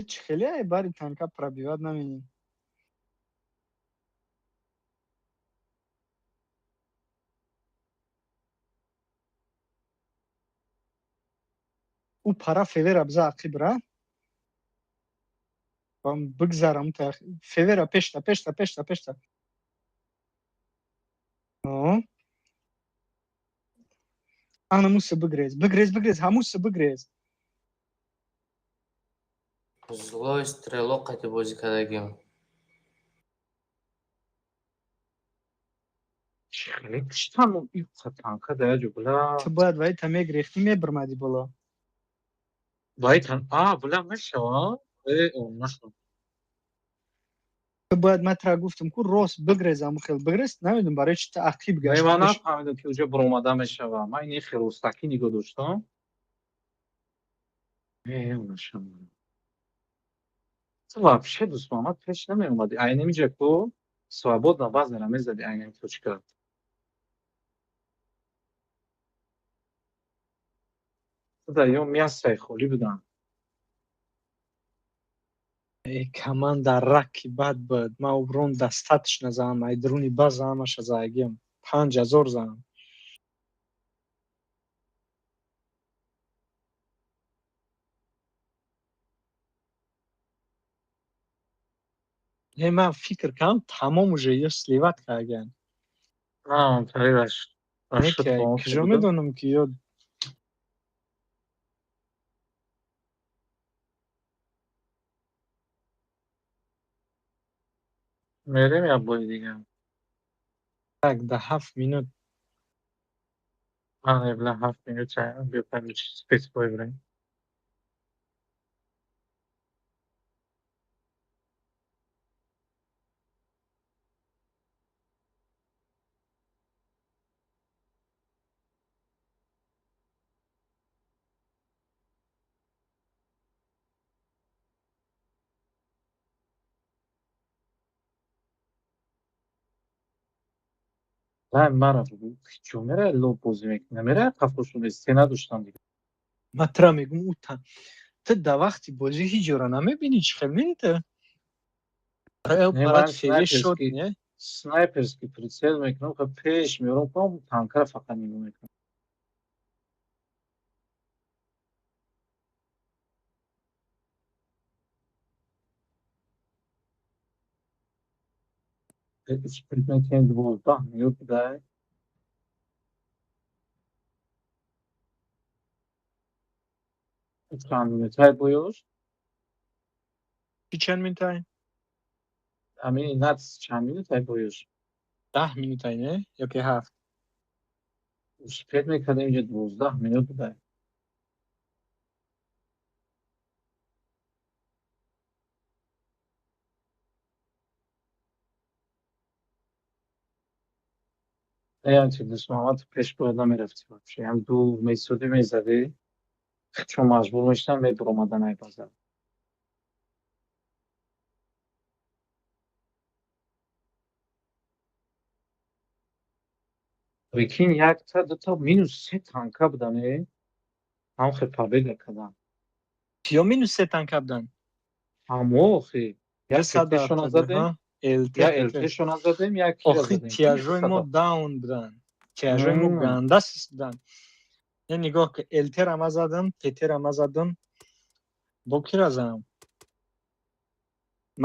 Чӣ хеле ай бари танка пробивать наменем. Ӯ пара февера биза ақиб ра. Бигзарам та февера пешта, пешта, пешта, пешта. Ана муса бигрез, бигрез, бигрез, ҳамуса бигрез. Злой стрелок қати бозӣ кардагим. Хеле киштам иқа танка да яҷо, бля. Ту бояд ваита мегирехтӣ, мебирмадӣ боло. Ваитан, а, бля, мешава? Э, о, нашуд. Ту бояд, ман тра гуфтам ку, рост бигрез, ҳаму хел бигрез, намедонам барои чи ту ақиб Не, гашт. ман нафаҳмидам, ки уҷо баромада мешава. Ман ини хел ростакӣ нигоҳ доштам. Э, нашам. Ту вообще, дӯст Муҳаммад, пеш намеомадӣ. Айнамиҷа ку свободно баъзера мезади айнами точка. Ту дар ё мясаи холӣ будам. Э, команда раки бад буд. Ман урон достаточно заам, ай дуруни база ҳамаша заагим. 5000 заам. Не, ман фикр кардам, тамом уже ё сливать кардаган. А, тарираш. Не, ки куҷо медонам, ки ё Мерем як бори дига. Так, да 7 минут. Ман, бля, 7 минут чай, биё пами спецбой бирем. Вай, мара бугӯ, чо мера лоб бозӣ мекунӣ? Намера қафошон стена доштам дига. Ман тра мегум, ӯ та ту да вақти бозӣ ҳеҷ ҷора намебинӣ, чӣ хел мебинӣ ту? Не, ман Феве шот снайперский не? Снайперский прицел мекунам, ха, пеш меорам, кам танкара фақат нигоҳ мекунам. Сплит 12 минут дай. Чанд минутай боёш? Чӣ чанд минутай? Ами нац чанд минутай боёш? 10 минутай, не? Ё ки 7? Успеть мекардем, инҷа 12 минут буда. Ям чи Дӯстмуҳаммад, пеш бояд намерафтӣ вообще. Ям дур месудӣ, мезадӣ, чун маҷбур мешудам, мебуромадан ай базар. Прикинь, якта дута минус се танка будан, е ҳам хел победа кардан. Ё минус се танка будан? Ҳамо, охи, як ТТшона задем, я ЛТшона задем, як кира Охи, задем. Тиражои мо даун будан, тиражои мо ганда сист будан. Е, нигоҳ ки, ЛТра ма задам, ТТра ма задам, бо кира задам.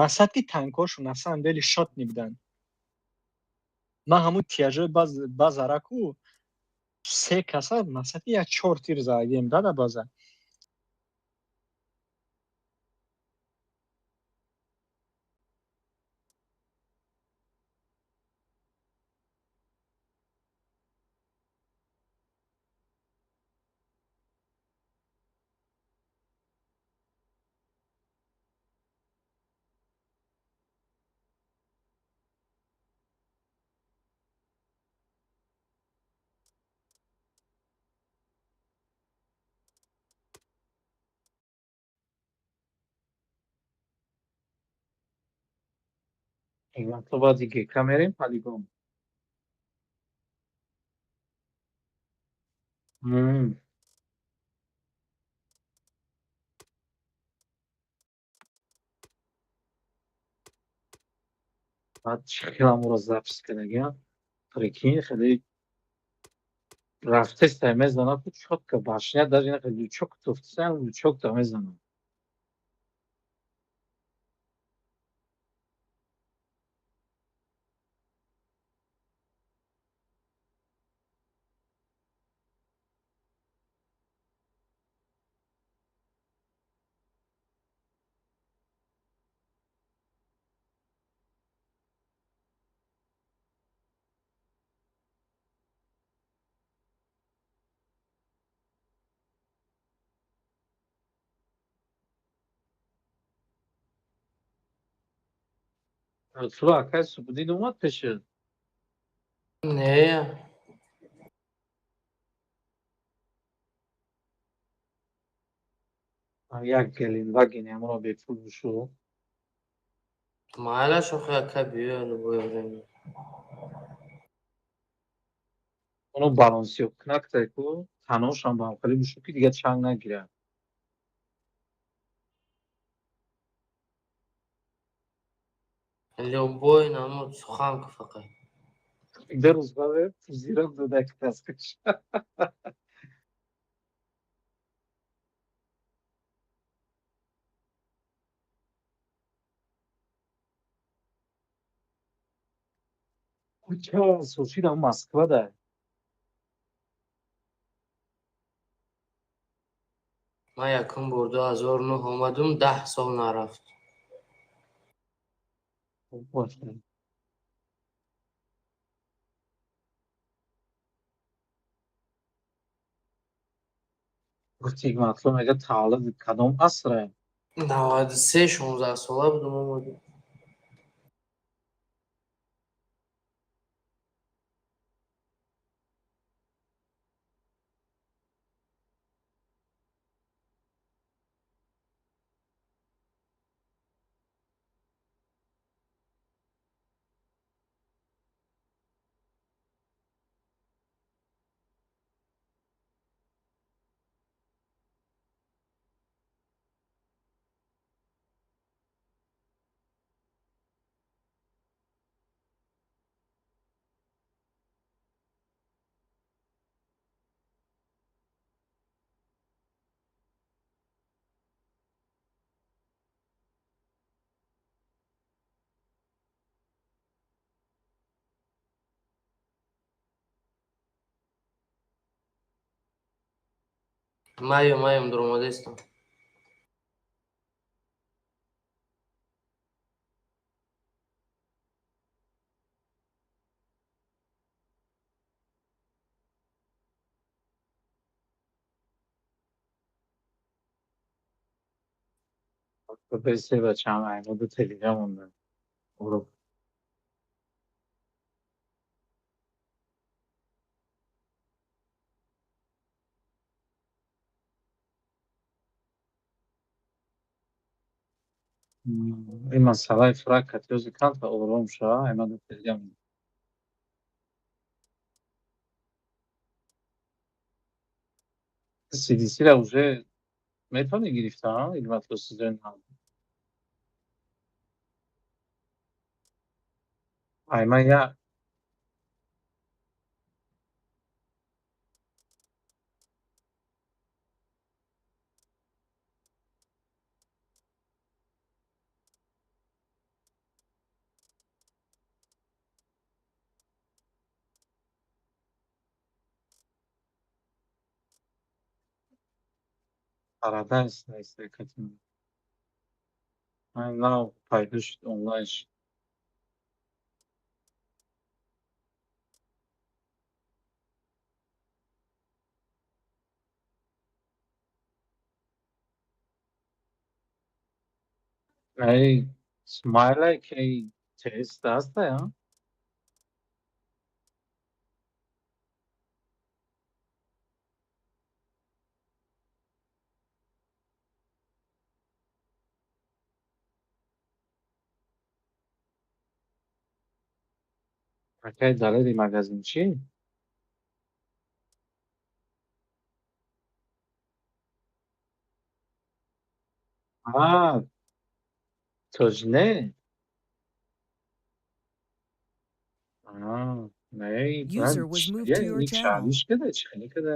Мақсад ки танкҳошон на самом деле шотни будан. Ман ҳамун тиражои базараку се каса, мақсад ки як чор тир задагием дада база. Иван, баъди ГК мерем полигон. Баъд чӣ хел амуро запись кардагиам, прикинь, хеле рафтестай, мезанад ку чётко башня, даже ина лючок туфтсан, лючок да мезанад. Лутфулло акай Субуддин омад пеши? Не. Як Гелендваген амро бепул бушу. Майлаш, охи, ака биё любое время. Оно балансиёб кунактай ку, таношам ба ҳам хеле бушу, ки дигар чанг нагирад. Любой намуд сухан ку фақат. 2 рӯз баъд зирак дода таскаш. Ча сошидам Москвада. Ман якум бор 2009 омадум, 10 сол нарафт. Бошад. Гуфти, Матлуб мега, таваллуди кадом асре? 93, 16сола будум, омадум. Маем, маем, дуромадестам. Бесе бачам аймоду телега монда. Уро. Ин масъалаи фрак катиёзи канта ором шава, аймоду телега монда. CDC-ра уже метавонӣ гирифта, илматло сезони нав. Айман я Парадайз нест катим. Ман нав пайдо шуд онлайн шуд. Ай смайлай ки тест аста я? Акай далери магазинчӣ? А, тоҷне? А, не, User was moved to your channel. шаҳриш када, чӣ хеле када?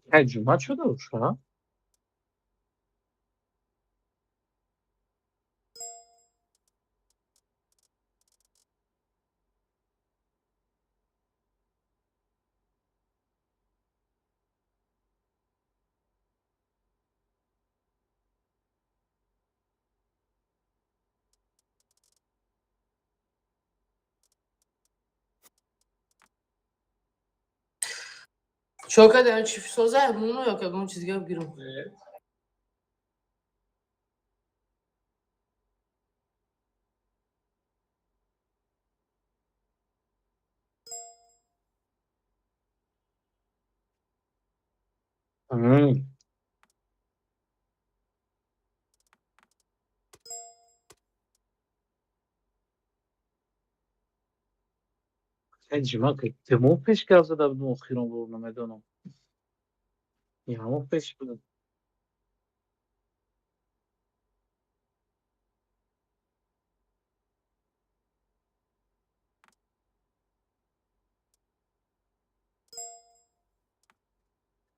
Акай ҷумъа шуда уша? Чо кардем? Чӣ соза моно ё ягон чиз дига бигирам? Акай ҷумъа ки ду моҳ пеш гап зада будем охирон бор, намедонам. Як моҳ пеш буд.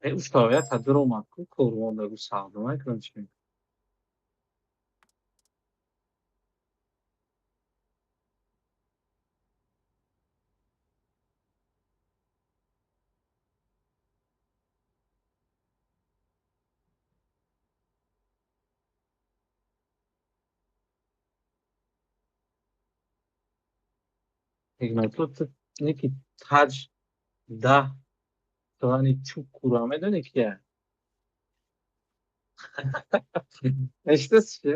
Э, уштавия та дуромад ку корвон дагу савдо мекунам чӣ? Игнато неки таҷ даҳ тоани чӯб кура медонӣ кия? Эшитаси чи?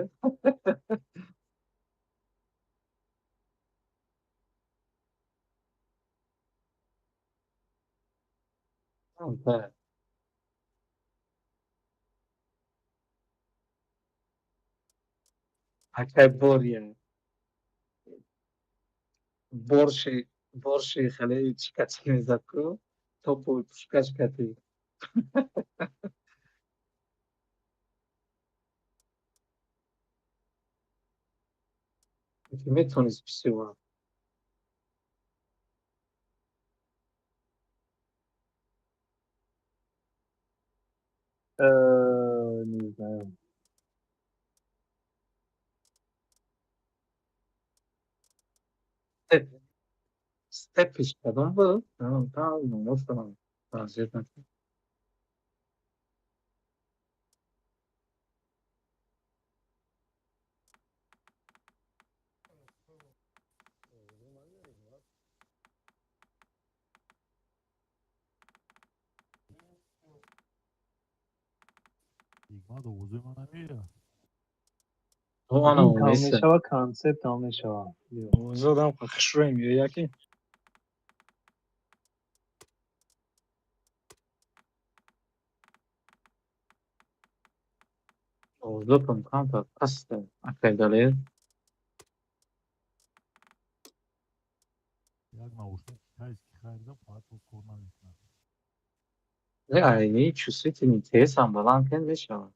Акай бория. Борши борши хеле чика чики мезад ку топу пушкаш кати. Метавонист бисёр. Не знаю. Степиш кадом буд? Номоштам вазъият накард. Мад овозои ман намеояд. Ана Ин там омеса. мешава, концепт там мешава. Биё. Овозодам хушрӯем ё яке. Овозотон камтар паста. Акай Далер. Як наушник китайский харидам, фақат боз кор намекунад. Не, айни чувствительный тесам баланд кен мешавад.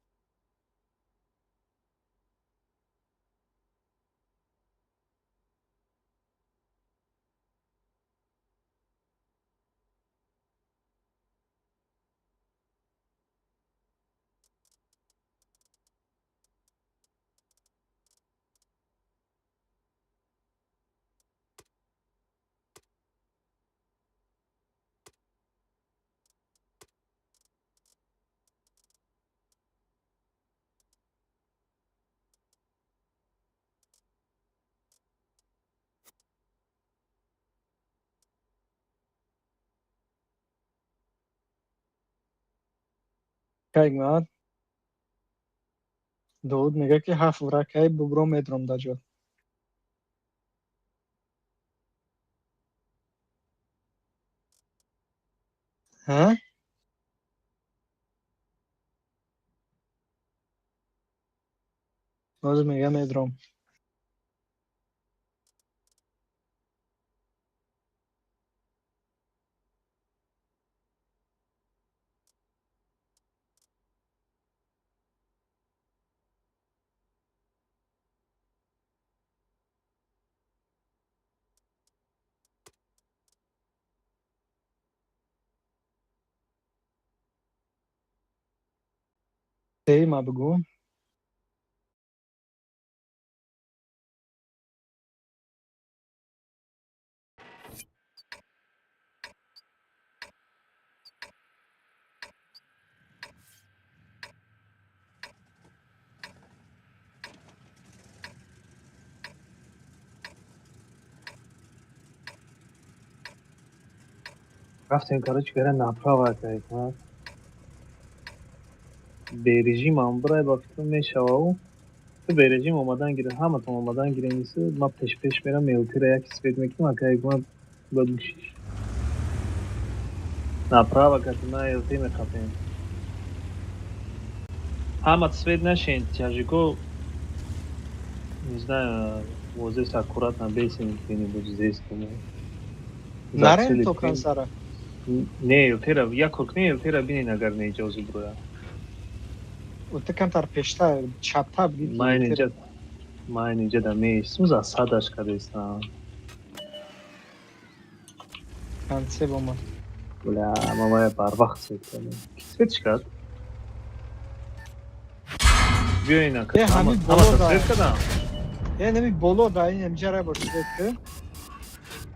Кайг мад. Довуд мега ки ҳафт вракаи бубро медром дар ҷо. Ҳа? Ҳозир мега медром. Ма бигӯ. Рафтем, короче говоря, направо акай. Бережимам бирай, ба фикрам мешавау. Ту бережим омадан гирем, ҳаматон омадан гирем ису, ма пеш-пеш мерам, мелтира яки свет мекунам, акай ма бад гӯшиш. Направо кати на ЛТ мехапем. Ҳамат свет нашен, тяжико, не знаю, вот здесь аккуратно бесим где-нибудь здесь, думаю. Нарем то консара. Не, ЛТ-ра, як кор кунем, ЛТ-ра бинен агар не иҷозӣ буроя. Ту камтар пештар, чаптар бидӣ. Ман инҷа, ман инҷа да меистум, засадаш кардестам. Конце омад. Бля, ман бояд барвақт свет кардам. Ки светш кард? Биё ина. Э, ҳамин боло да. Свет кардам. Э, нами боло да, ин ҳамҷа бош свет ки.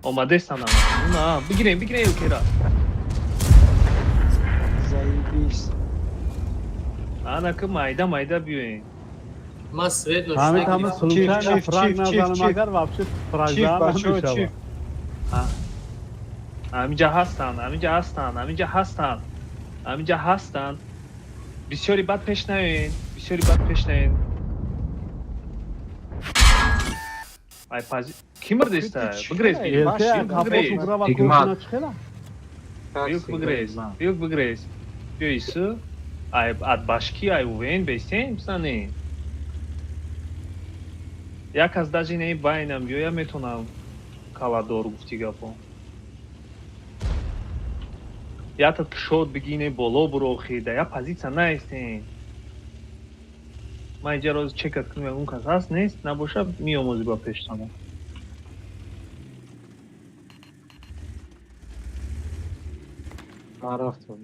Омадестан ама. На, бигирем, бигирем ЛТ-ра. Заебись. Ана ки майда майда биёем. Ма свет Ҳамин ношта ҳама гирифтам. случайно Чиф, фраг чиф, чиф, назанам, чиф. агар вообще фраг Чиф, занам бачаҳо, мешава. чиф. Ҳаминҷа ҳастанд, ҳаминҷа ҳастанд, ҳаминҷа ҳастанд. Ҳаминҷа ҳастанд. Бисёри бад пеш наёен, бисёри бад пеш наёен. Ай пази ки мирдеста? Бигрез, Э, ЛТ Баши, капот бигрез. убрава Ҳикмат. кор кунад чӣ хела? Биёк бигрез, биёк бигрез. Биё ису. Ай ад башки ай увен бестен, бизане. Як аз даже не байнам биёя метонам каладор гуфти гапо. Ятат кушод бигине боло бурохи, да я позиция наистен. Ман инҷа роз чекат кунам, ягон кас ҳаст, нест, набоша меомӯзӣ ба пештона. Ман рафтам.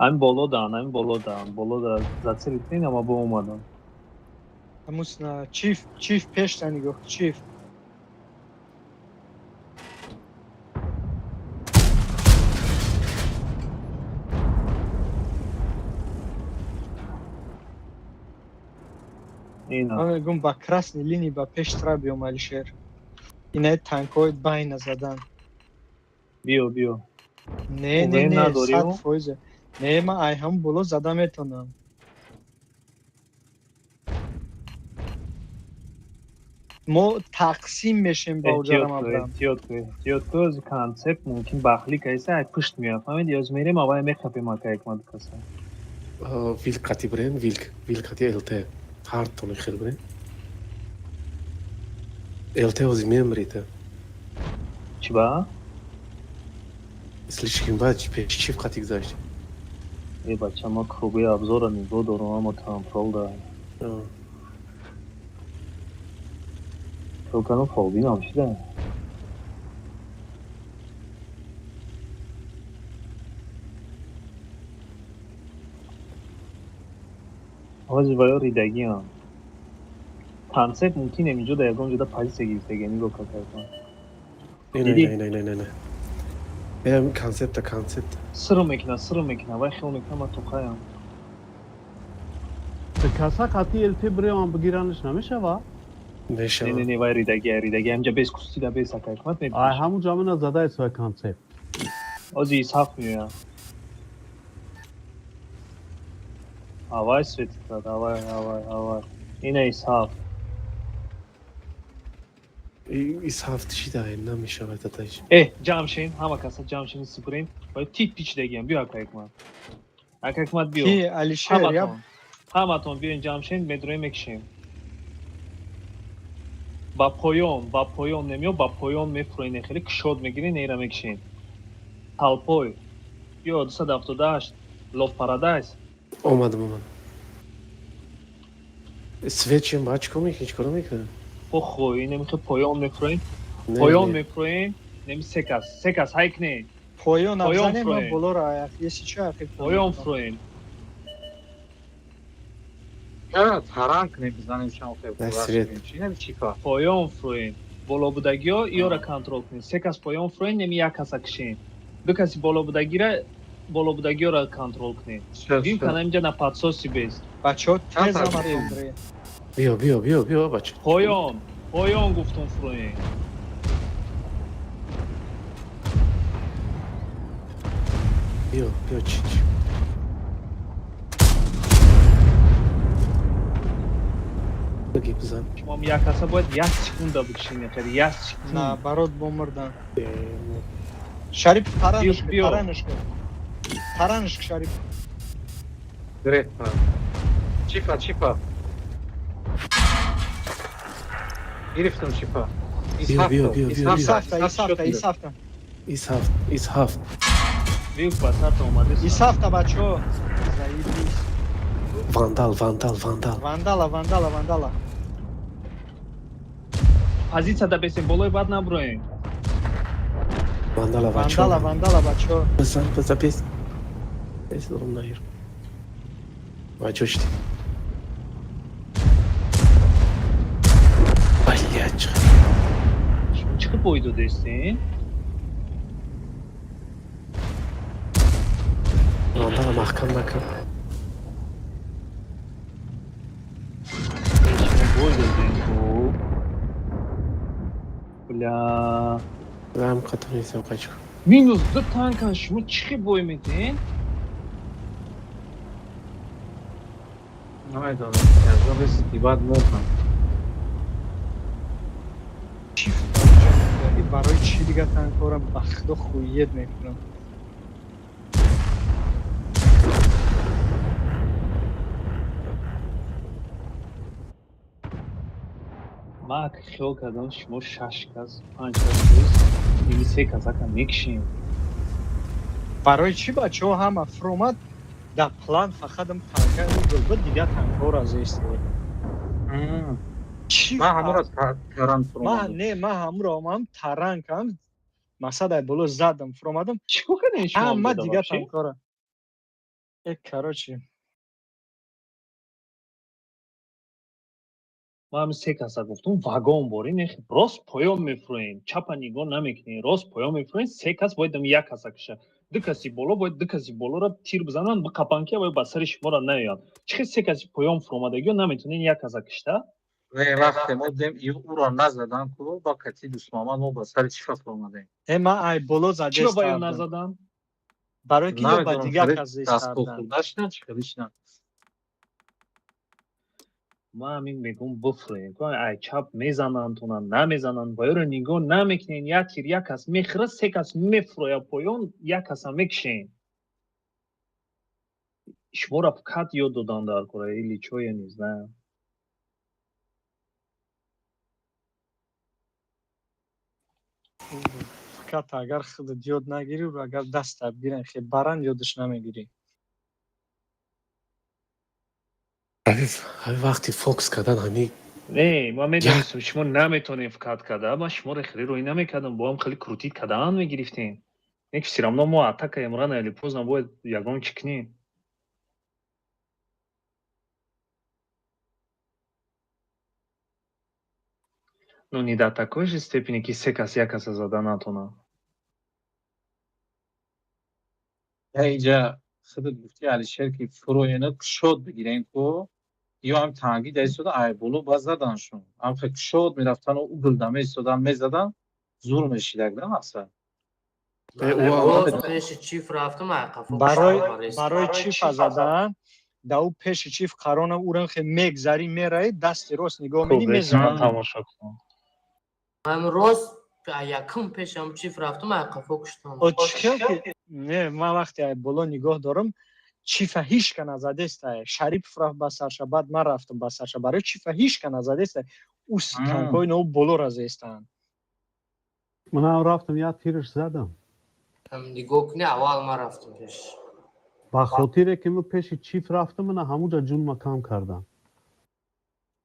Ҳамин боло даан, ҳамин боло даан, боло да зацелитен, ама бо омадан. Ҳамусна, чиф, чиф пешта нигоҳ, чиф. Ина. Ман мегӯм, ба красный линии ба пеш тра биём, Алишер. Инаи танкҳои байна задан. Биё, биё. Не, не, УВН не, надорӣ, 100 ӯ? фоизе. Не, ман ай ҳам боло зада метонам. Мо тақсим мешем ба Эҳтиёт оҷарам кун, абрам. эҳтиёт кун, эҳтиёт кун. Ози концепт мумкин бахлӣ кайса, ай пушт меояд. Фаҳмиди? Оз мерем, аввай мехапем, ака Ҳикмат каса. Вилк қати бирен, вилк, вилк қати ЛТ. Ҳартони хел бирен. ЛТ ози мемрита. Чӣ ба? Слишком бад пеш чиф қати гузашт. Э, бача, ма круги обзора нигоҳ дорам, ама контрол да. Токану фолбинам шида. Ҳози ва ё ридагиам. Концепт мумкин инҷо да ягон ҷода позитсия гирифтага, нигоҳ какайкан. Не, не, Диди? не, не, не, не, не. Эм концепта, концепта. Сиру мекуна, сиру мекуна, вай хел мекуна, ман тоқаям. Каса қати ЛТ бирём, бигиранаш намешава? Не, Мешава. не, не, вай ридагия, ридагия. Ҳамҷа без кустида, без, ака Ҳикмат Ай мебиниш. ҳамун ҷамина задаи свой концепт. Ози Исҳақ меояд. Авай светит дад, авай, авай, авай. Ина Исҳақ. Исҳафт чӣ да намешава дадаиш. Э, ҷамъ шен, ҳама каса ҷамъ шен, сипурем. Вай тит пичидагиям, биё, ака Ҳикмат. Ака Ҳикмат, биё. Ки, Алишер, я Ҳаматон. Ҳаматон биёин ҷамъ шен, медроем, мекишем. Ба поён, ба поён немиё, ба поён мефуроин, хеле кушод мегирин, нера мекишем. Талпой. Биё, 278, Лов Парадайз. Омадам, омадам. Свет чем ба чикор мекунӣ? Чикор мекунӣ? Похуй, немихе поён мефуроем. Не, Поён не. мефуроем, неми се кас, се кас ҳайкне. Поён Поён абзанем, ман фуроем. болоро аяқ. Если чо, ақиб Поён фуроем. Чара таранг кунем, бизанем шам хел. Не, свет. Чи нами чифа? Поён фуроем. Боло будагиё иёра контрол кунед. Се кас поён фуроем, неми як каса кишем. Ду каси боло будагира, боло будагиёра контрол кунед. Бим кана инҷа на подсоси бест. Бачаҳо, тез Чанд аматон бирем. Биё, биё, биё, биё, бача. Поён, поён гуфтум фуроем. Биё, биё, чӣ чӣ. Баги бизан. Шумо як каса бояд як секунда бикшем, хеле як секунд. Наоборот, бомурдан. Э, Шарипов, таранаш Биё, биё. таранаш таранаш, Шарипов. Гирефт. Чифа, чифа. Гирифтам чифа. Биё, биё, биё, биё, биё. Исафта, Исафта, Исафта. Исҳафт, Исҳафт. Вилк ба сарта омадест. Исафта, бачаҳо. Заебись. Вандал, вандал, вандал. Вандала, вандала, вандала. Позитсия да бесем, болои бад набуроем. Вандала бача. Вандала, вандала, бачаҳо. Бизан, бизан, бес. Бес дорум наир. Бачо шди. Блядь, чӣ. Шумо чӣ қадр бой додестен? Вандала маҳкам накун. Шумо бой додем, хуб. Бля. Рам қатор нестам қачку. Минус ду танкан, шумо чӣ хел бой медиҳен? Намедонам. Язо бес бад мурдам. Чӣ барои чӣ дига танкора ба худо хуед мекунам. Ман ака хиёл кардам, шумо шаш кас, панҷ кас нест, ними се кас ака мекишем. Барои чӣ бачаҳо ҳама фуромад дар план, фақатам танка угол буд, дига танкҳоро зестед. Чӣ Ман ҳамонро таран ман фуромадам. Не, ман ҳамуро омадам, таран кардам, мақсад ай боло задам, фуромадам. Чӣ кор кардем шумо Ҳама онҷода дига вообще? танкҳоро. Э, короче. Ман ҳамин се каса гуфтум, вагон борин, рост поён мефурӯем, чапа нигоҳ намекунем, рост поён мефурӯем, се кас бояд як каса киша. Ду каси боло бояд ду каси болоро тир бизананд, биқапанд ки ба сари шуморо наоянд. Чӣ хел се каси поён фуромадагиё наметавонед як каса кишта? Не, вақте мо дидем ӯро назадан ку, ба кати Дӯстмуҳаммад мо ба сари чифа фуромадем. Э, ман ай боло Чиро ба ё задестардам. назадан? Барои ки ё ба Намедонам, дигар хеле кас дастпо зестардан. хӯрда шидан, чӣ хеле шидан. Ман ҳамин мегӯм, бифурӯем. Ай чап мезананд, намезананд, ба ёро нигоҳ намекунен, як тир як кас мехӯрад, се кас мефурӯяд поён, як каса мекишен. Шуморо кат ёд додан дар кора или чо, я не знаю. Фақат агар худат ёд нагирӣ, агар дастат бигиранд, хел баранд, ёдаш намегирӣ. Ҳамин вақти фокус кардан ҳамин. Не, ман медонистам, шумо наметонем кат карда, ман шуморо хеле рӯй намекардам, бо ҳам хеле крутить кардан мегирифтем. Не ки всё равно мо атакаем, рано или поздно бояд ягон чӣ кунем. Ну, не до такой же степени, ки се кас як каса зада натонад. Я инҷа худат гуфти, Алишер, ки фуроена кушод бигирем ку, ё ҳам тангӣ да истода, ай боло ба заданшон. Ҳам хе кушод мерафтану угл да меистодан, мезадан, зур мешидак да мақсад. Боз пеши чиф рафтам, ай қафо. Барои чифа задан, да ӯ пеши чиф қарона уран хе мегзарӣ, мераи, дасти рост нигоҳ Хуб, медӣ, беҳтар мезанӣ. Тамошо кунам. Ман рост якум пешам чиф рафтам, ай қафо куштам. О, чӣ хел ки не, ман вақте ай боло нигоҳ дорам, чифа ҳичка назадестай. Шарипов рафт ба сарша, баъд ман рафтам ба сарша. Барои чифа ҳичка назадестай, ӯ танкҳои нав боло разестанд. Манам рафтам, як тирш задам. Нигоҳ кунӣ, аввал ман рафтам пеш. Ба хотире ки ман пеши чиф рафтам, мана ҳамуҷа ҷунма кам кардам.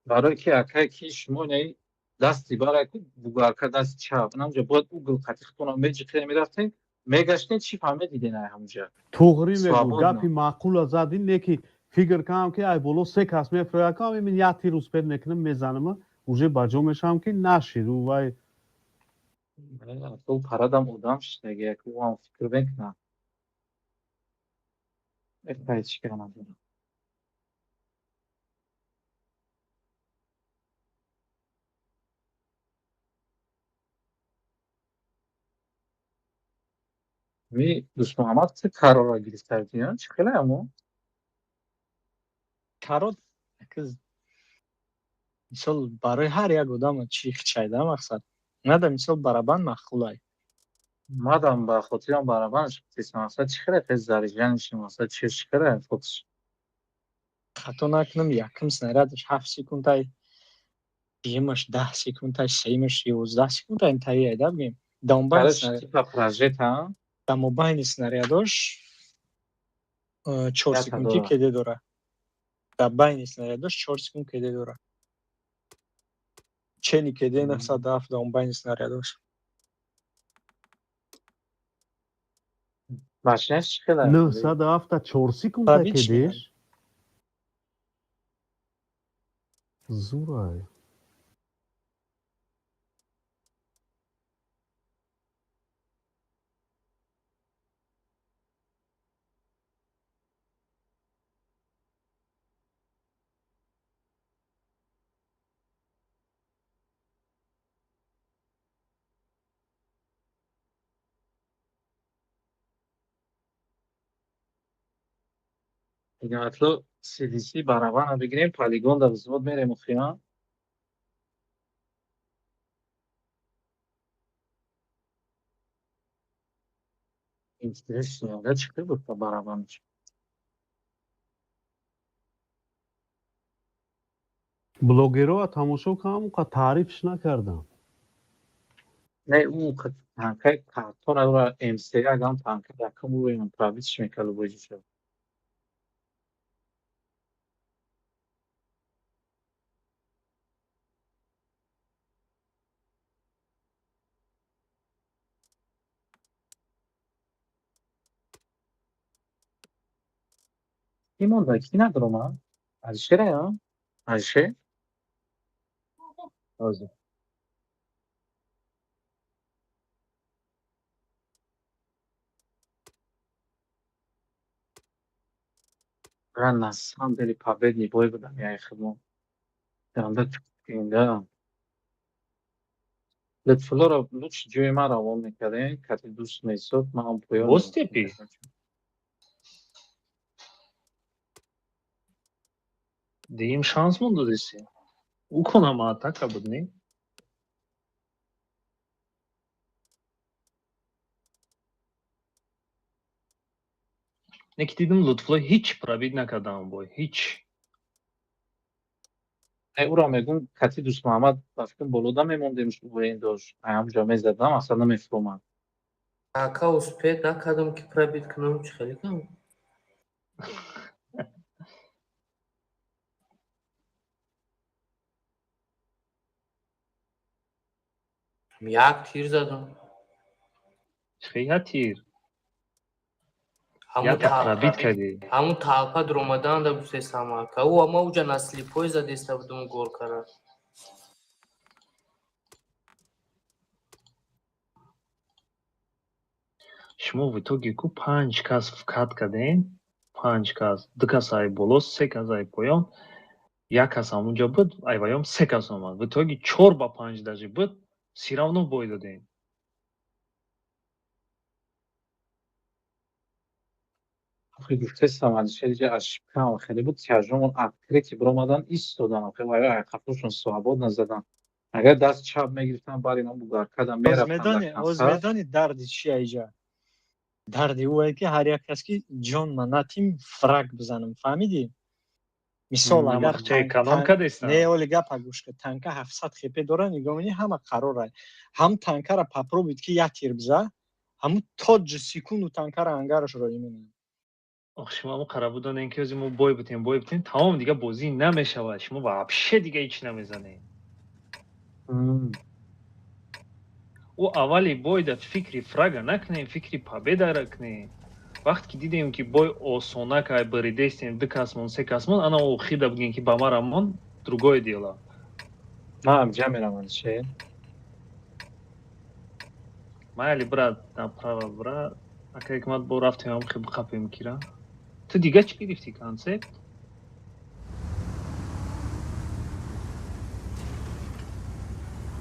Барои ки акай ки шумо не дасти барай ку бугарка дасти чап, намуҷа бояд угл қати худтона меҷиқида мерафтем, мегаштем, чиф ҳам медиден ай ҳамуҷа. Туғрӣ мегӯ, Свободно. гапи маъқула задин, не ки фикр кардам ки ай боло се кас мефурӯяд, кам ман як тир успеть мекунам, мезанам, уже ба ҷо мешавам, ки нашид ӯ вай. Ту парадам одам шидаги, як ӯ ҳам фикр мекунам. Эй, чӣ кара надорам. Ми Дӯстмуҳаммад чӣ қарорро гирифта будӣ, чӣ хеле амо? Карот мисол барои ҳар як одам чӣ хичайда мақсад нада, мисол барабан маъқулай. Мадам ба хотирам барабанш мақсад чӣ хеле тез заряжаниши мақсад чӣ хеле фокус. Хато накунам, якум снарядаш 7 секундай, дуюмаш 10 секундай, сеюмаш 11 секундай интаи айда бигем. Типа прожет, а? Да мобайни снарядош 4 секунди кеде дора. Дар байни снарядош 4 секунд кеде дора. Чени кеде 907 дар байни снарядош. Машинаш чӣ хеле? 907 4 секунда кедеш? Зурай. Атло CDC барабана бигирем, полигон да взвод мерем охиран. Интересно, да чӣ буд ба барабанаш? Блогерова тамошо кардам, қа таърифш накардам. Не, ӯ танкаи картона ӯра МС агам танка якум ӯ пробитш мекард любой ҷо. Ки монда, ки надорома? Алишера? Алишер? Ҳозир. На самом деле победный бой будам я хидмат. Анда да. Лутфуллоро лучше ҷои ман равон мекардем, кати дӯст месод, ман ҳам поён. Боз тепи? Диим шанс мон додеси. Ӯ конама атака буд, не? Не ки дидим, Лутфулло ҳеҷ пробить накардам бой, ҳеҷ. Ӯро мегӯм, кати дӯст Муҳаммад ба фикрам болода мемондем, воен дошт. Ҳамҷо мезадам, аслан намефуромад. Ака, успеть накардам, ки пробить кунам, чӣ хеле кам. Як тир задам. Чӣ як тир? Як пробить кардӣ. Ҳамун толпа дуромадан да гуфтесам, ака. Ӯ ама уҷа на слепой задеста будум горкара. Шумо в итоге ку панҷ кас вкат кардем, панҷ кас, ду кас ай боло, се кас ай поён, як кас ҳамунҷо буд, айваём се кас омад. В итоге 4 ба 5 даже буд, всё равно бой додем. Гуфтесам, Алишер, ошибкам хеле буд, тяжомон открытый биромадан истодан, охи вай қафошон свободно назадан. Агар даст чап мегирифтан, бар инон бугаркадан мерафтан. Оз медони дарди чи аиҷа? Дарди ӯе ки ҳар як кас ки ҷон ма натим фраг бизанам, фаҳмидӣ? Мисол, агар не, оли гапа гӯш кун, танка 700 хп дора, нигоҳ мекунӣ, ҳама қарора ҳам танкара попробует ки як тир биза, ҳамун тот же секунду танкара ангарашро именам. Ох, шумо ҳамо қара будонем, ки ози мо бой бутем, бой бутем, тамом, дига бозӣ намешавад. Шумо вообще дига ҳеч намезанед. Ӯ аввали бойда фикри фрага накунем, фикри победара кунем. Вақте ки дидем, ки бой осона кай баридестем, ду касмон, се касмон, ана охида бигем, ки ба марамон, другое дело. Ман ҷа мерам, Алишер. Майли, брат, направо, брат. Ака Ҳикмат, бо рафтем, ҳам хеб қапем кира. Ту дига чӣ гирифтӣ, концепт?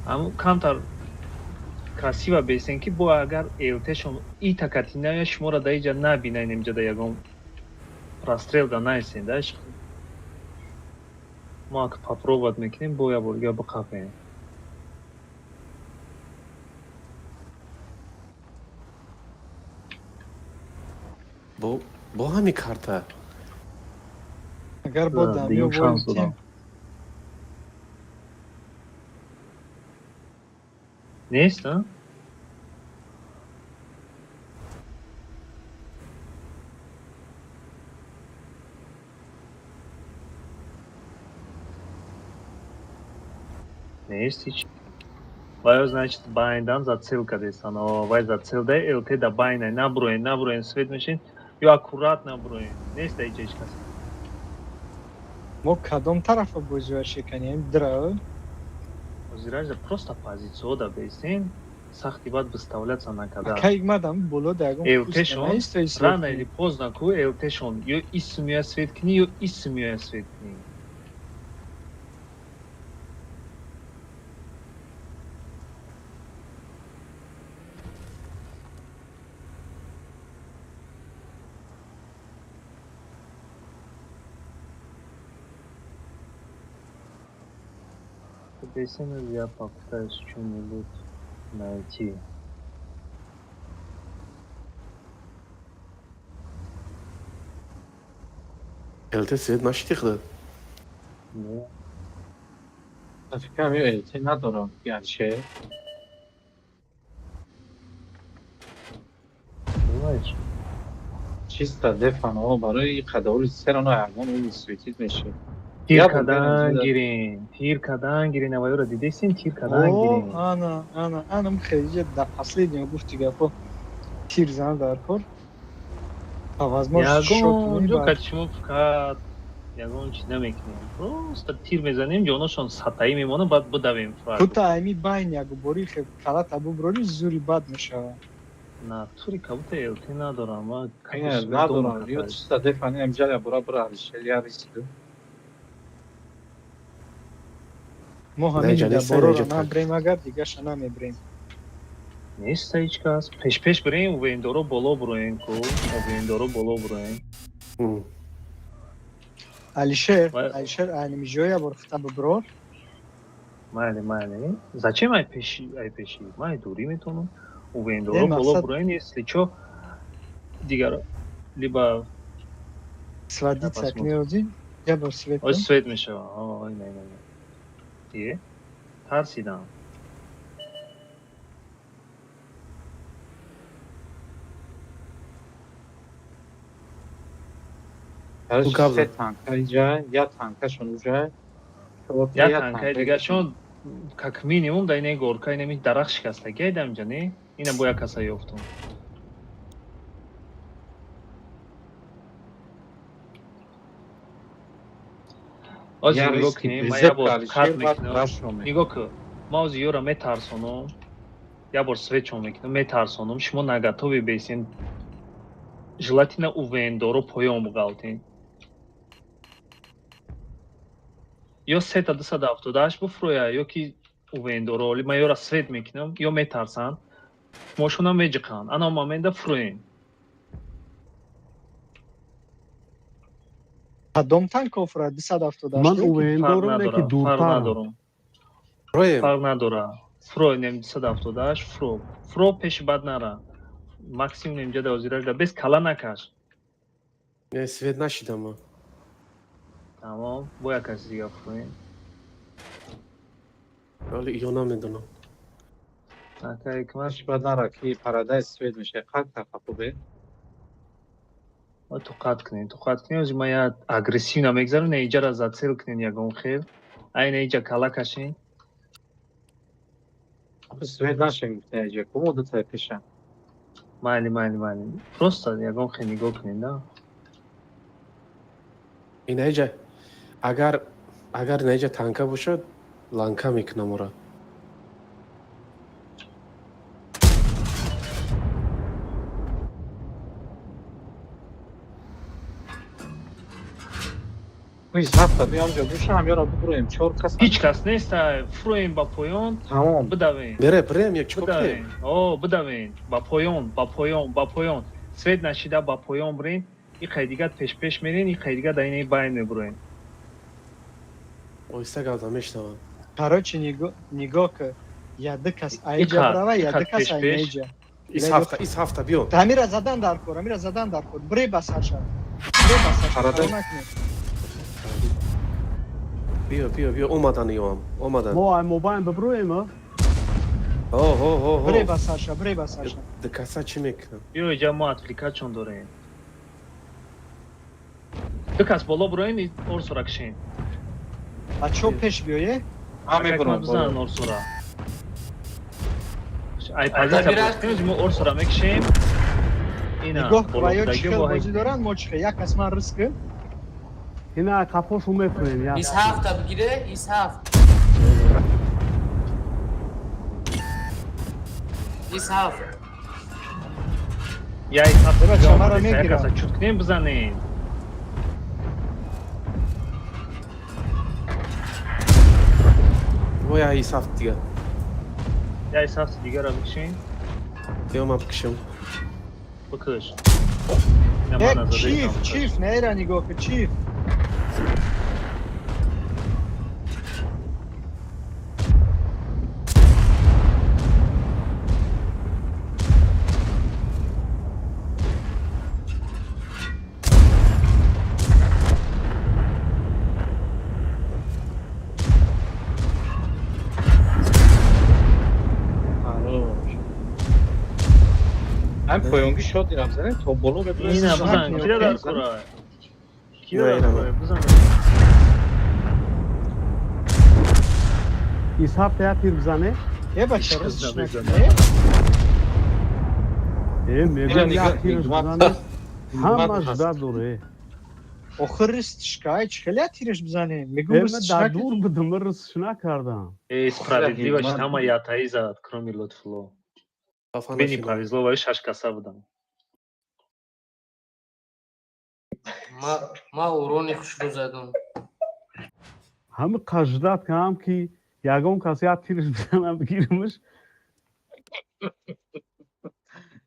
Ҳамун камтар красиво бесен, ки бо агар ЛТшон итакати наояд, шуморо дар иҷа набинанд, инҷа да ягон прострел да наистен да. Мо ак попробовать мекунем, бо як бор дига биқапем. Бо ҳами карта. Агар бо дамё шанс додам. Нест, а? Нест ҳеч. Вай, значит, байндан зацел кардесан. Вай зацел дай ЛТ да байнай, набуроен, набуроен, свет мешин ё аккурат набуроен. Нест да иҷа ҳеч кас. Мо кадом тарафа бозиҳоя шеканем, дра? Ҳозиражда просто позитсияҳо да бесен, сахти баъд выставляться накарда. Кай мадам боло да ягон ЛТшон рано или поздно ку ЛТшон ё исм меояд свет кунӣ, ё исм меояд свет кунӣ. Бесен, я попытаюсь что-нибудь найти. ЛТ свет нашидӣ худат? Не. Фикрам, ё ЛТ надорам, Алишер. Бывает. Чисто дефано барои қадаули серано ягон ӯ светить мешид. Тир кадан гирин, тир кадан гирин, авайёро дидесин, тир кадан гирин. Ана, ана, ана, хеле да последнего гуфти гапо, тир зан дар кор. По возможности Ягон ҷо кати шумо фақат Ягон чиз намекунем. Просто тир мезанем, ҷоношон сатаӣ мемонад, баъд бидавем фраг. Кута ами байн як бори хеб калата буброри, зури бад мешава. На тури кабута ЛТ надорам. Ма Ина надорам. Ё чиста дефани амҷа бура бура Алишер я риск. Мо Не, ҳамин ҷа неста, борора не, ҷа так. набрем, агар дигаша намебрем. Неста ҳеҷ кас. Пеш-пеш бирем, УВН-доро боло буроем ку. УВН-доро боло буроем. Алишер, Алишер, айнами ҷоя бор хита биброр. Майли, майли. Зачем ай пеши, ай пеши? Ман ай дурӣ метавонам. Не, УВН-доро боло мақсад- буроем, если чо дигар либо Сводиться посмотрим. кнеози, я бор свет. Ой, свет мешава. Ой, не, не, не. Е? Тарсидам. Короче, гап се зад. танка иҷа, я танкашон уҷа. Я танкаи дигар чон как минимум дар инаи горка инами дарахт шикастагӣ айдам инҷа, не? Ина бо як каса ёфтум. Ҳозир Я нигоҳ риски кунем, ман призеп як бор Алишер кат баъд мекунам. рашро мекунам. Нигоҳ кун, ман ҳозир ёра метарсонам, як бор свечон мекунам, метарсонам, шумо наготовый бесен. Желательно УВН-доро поён буғалтен. Ё сета 278 буфурӯя, ё ки УВН-доро, оли ман ёра свет мекунам, ё метарсанд, шумошонам меҷиқанд. Ана момента фурӯем. Кадом танк офра 278? Ман Фарқ УВН дорам, не ки надора, фарқ дуртарам. надорам. Роем. Фарқ надора. Фуро нем 278, фуро. Фуро пеши бад нара. Максимум инҷа да ҳозираш да без кала накаш. Не, свет нашидам ман. Тамом, бо як каси дига фуроем. Вале ё намедонам. Ака ҳикмат, Пеш бад нара ки парадай свет мешава. Қад тақа хубе. ма тоқат кунем, тоқат кунем. Ҳозир ман я агрессивно мегзарам, не иҷара зацел кунем ягон хел. Айна иҷа кала кашем. Свет нашем гуфта иҷа. Кому дута пеша. Майли, майли, майли. Просто ягон хел нигоҳ кунем, да? Инаиҷа агар инаиҷа танка бошад, ланка мекунам ора. Низ ҳафта биём ҷо бушам ёра бубуроем чор кас. Ҳеҷ кас нест, фуроем ба поён, Тамом. бидавем. Бере, бирем як чикор кунем? Бидавем. О, бидавем. Ба поён, ба поён, ба поён. Свет нашида ба поён бирем. Иқай дигар пеш-пеш мерем, иқай дигар дар инаи байн мебуроем. Оҳиста гап зан, мешунавам. Короче, нигоҳ ки я ду кас айҷа Иқат, брава, я ду иқат кас пеш-пеш. айнаиҷа. Ис ҳафта, ис ҳафта биё. Амира задан дар кор, амира задан дар кор. Бре ба сарша. Бре ба сарша. Парадай. Хато накунед. Биё, биё, биё, омадан ёам. Омадан. Мо ай мобайн биброем, а? Ҳо, ҳо, ҳо, ҳо. Бре ба сарша, бре ба сарша. Ду каса чӣ мекунам? Биё иҷа мо отвлекать-шон дорем. Ду кас боло буроем, орсура кишем. Бачо пеш биёе? Ман мебурам. Бизан орсура. Ай позиция Забираш. бозӣ кунем, мо орсура мекишем. Ина Нигоҳ ки боло ва ё будагӣ чӣ хел бо бозӣ доранд, мо чӣ хел. Як кас ман риск. Ина ай қафошон мефурем, я. 27-та бигире, 27. 27. Я ис ҳафт Бача, дига маро омадест, як мегирам. каса чут кунем, бизанем. Во я ис ҳафт дига. Я ис ҳафти дигарро бикшем. Биё ман бикшам. Бикш. Ина Э, ман назада чиф, истам. чиф, наира нигоҳ ки чиф. Хорош. Ҳам поёнгӣ шод ирам занем то боло мебурем. Ина Шак бизан, не кира дар окей. кора? Кира Не, дар ина кора? Бизан. Ис ҳафта як тир бизане? Э, бача, Ҳеҷ кас риск намезанад. накунед. Э, мегӯям Ина як нигоҳ, тирш нигоҳ. бизане. Ҳама Ҳаст. жда доре. Охир рыстишкай, чӣ хеле тириш бизанем? Мегум Э, ман рыстиш дар накард. дур будам, ман рыстш накардам. Э, справедливо, Ман- ҳама ятаи зад, кроме Лутфулло. Хафа Бени нашинам. повезло, ваи шаш каса будам. Ма урони хушрӯ задам. Ҳами қаждат кардам, ки ягон кас як тириш бизанам, бигиримаш.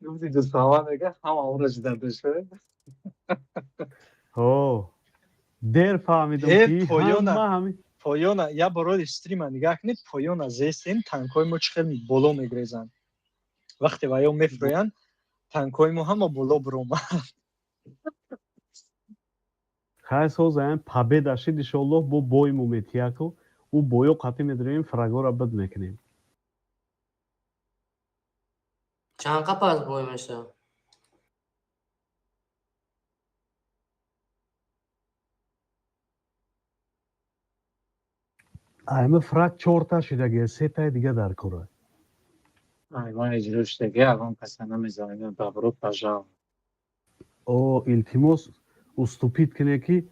Гуфти дӯстҳама мега ҳама онро жида дошта. Ҳо, дер фаҳмидам, Э, ки поёна. ҳама ҳами Поёна, я бороди стрима нигоҳ кунед, поёна зестем, танкҳои мо чӣ хел боло мегрезанд. Вақте ваё мефурӯянд, танкҳои мо ҳама боло биромад. Хай, созаем, победа шид, иншоаллоҳ, бо боиму метияку ӯ боё қатӣ медроем, фрагора бид мекунем. Чанд қапас бой мешавад? Айма фраг чорта шидаги, сетаи дига дар кора. Ай, ман иҷро шудаги, ягон каса намезанем. Добро пожаловать. О, илтимос, уступить куне, ки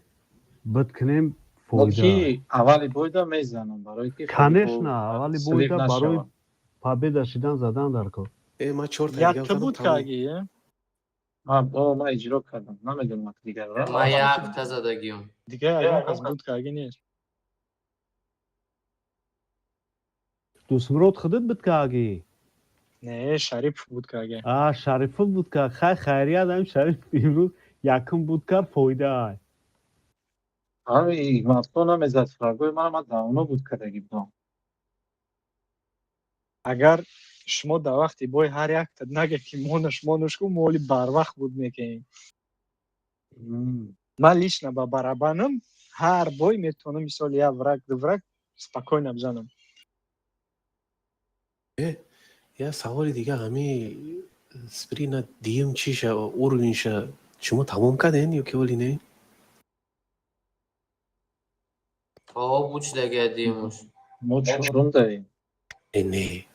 бид кунем, фоида. Ки аввали бойда мезанам, барои ки Конечно, аввали слив бойда барои нашавад. победа шидан задан дар кор. Э, ман чорта дига Якта задам, буд тамом. каги, э? Ман о, ман иҷро кардам. Намедонам дигарро. Ма якта задагиам. Дига ягон кас буд каги нест. Дусмурод, худат буд кааги? Не, Шарипов буд каги. А, Шарифов буд ка. Хай, хайрият, ам Шариф имрӯз якум буд кар, фоида ай. Ҳами Ҳикматхо намезад фрагои ман, ман давно буд кардаги будам. Агар шумо дар вақти бой ҳар якта наге, ки монаш монаш ку, мо оли барвақт буд мекунем. Ман лично ба барабанам ҳар бой метавонам, мисол, як враг, ду враг спокойно бизанам. Э, я саволи дига, ҳами сприна диюм чиша, уровеньша шумо тамом карден ё ки оли не? О, буд шудагия димуш. Мо чорум даем. Э, не.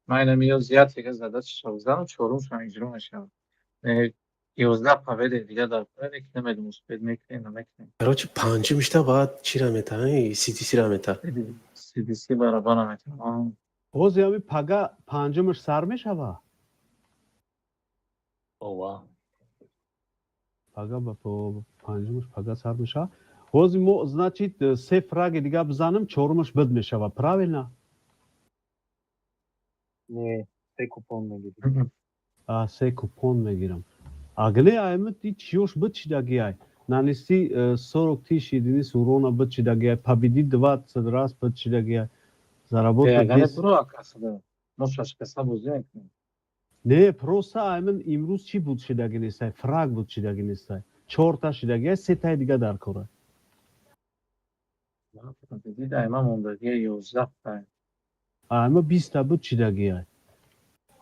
Ман инам ёз як дига зада чизанам, чорум шам иҷро мешавад. Э, 11 победа дига дар кора, ки намедонам успеть мекунем, намекунем. Короче, панҷум шида баъд чира мета, CDC ра мета. CDC барабар наметавонам. Ҳозир ҳами пага панҷумаш сар мешава? Ова. Пага ба панҷумаш пага сар мешава. Ҳозир мо, значит, се фраги дига бизанем, чорумаш бид мешава, правильно? Не, се купон мегирӣ. А, се купон мегирам. Агне аймат и чиёш бид шидагиай? Нанести 40 тысяч единиц урона бид шидагиай, победить 20 раз бид шидагиай, заработать Ягане 10. буро акасада. Мо шаш каса бозӣ мекунем. Не, просто айман имрӯз чӣ буд шидаги нестай, фраг буд шидаги нестай, чорта шидагиай, сетаи дига дар кора. Дид, айма мондагия 11 та. Айма 20-та буд шидагиай.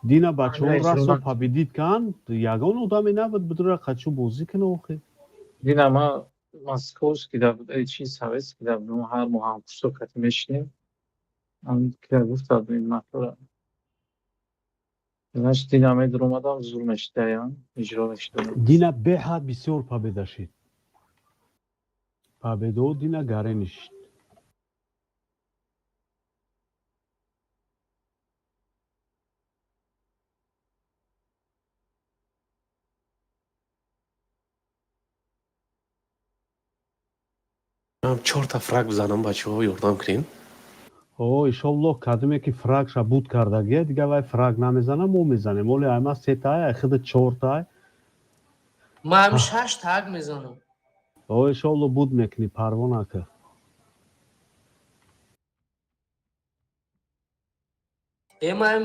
Дина бачаҳо Ана, расо иҷро победить кан, ягон одаме набуд бидура қачу бозӣ кина охи. Дина ма московский да буд, э, чи советский да будем, ҳар моҳ ҳамкурсо кати мешинем. Ам ки гуфта будем матора. Значит, дина медуромадам, зур мешидаям, иҷро мешидам. Дина беҳад бисёр победа шид, победао дина гарени шид. Ман чорта фраг бизанам, бачаҳо, ёрдам кунен. О, иншоллоҳ, кадоме ки фрагша буд кардагия, дига вай фраг намезана, мо мезанем. Оли айма сетаи, ай хида чортай. Ма ҳами шаш таг мезанам. О, иншоллоҳ, буд мекунӣ, парво накар. Э, ма ҳам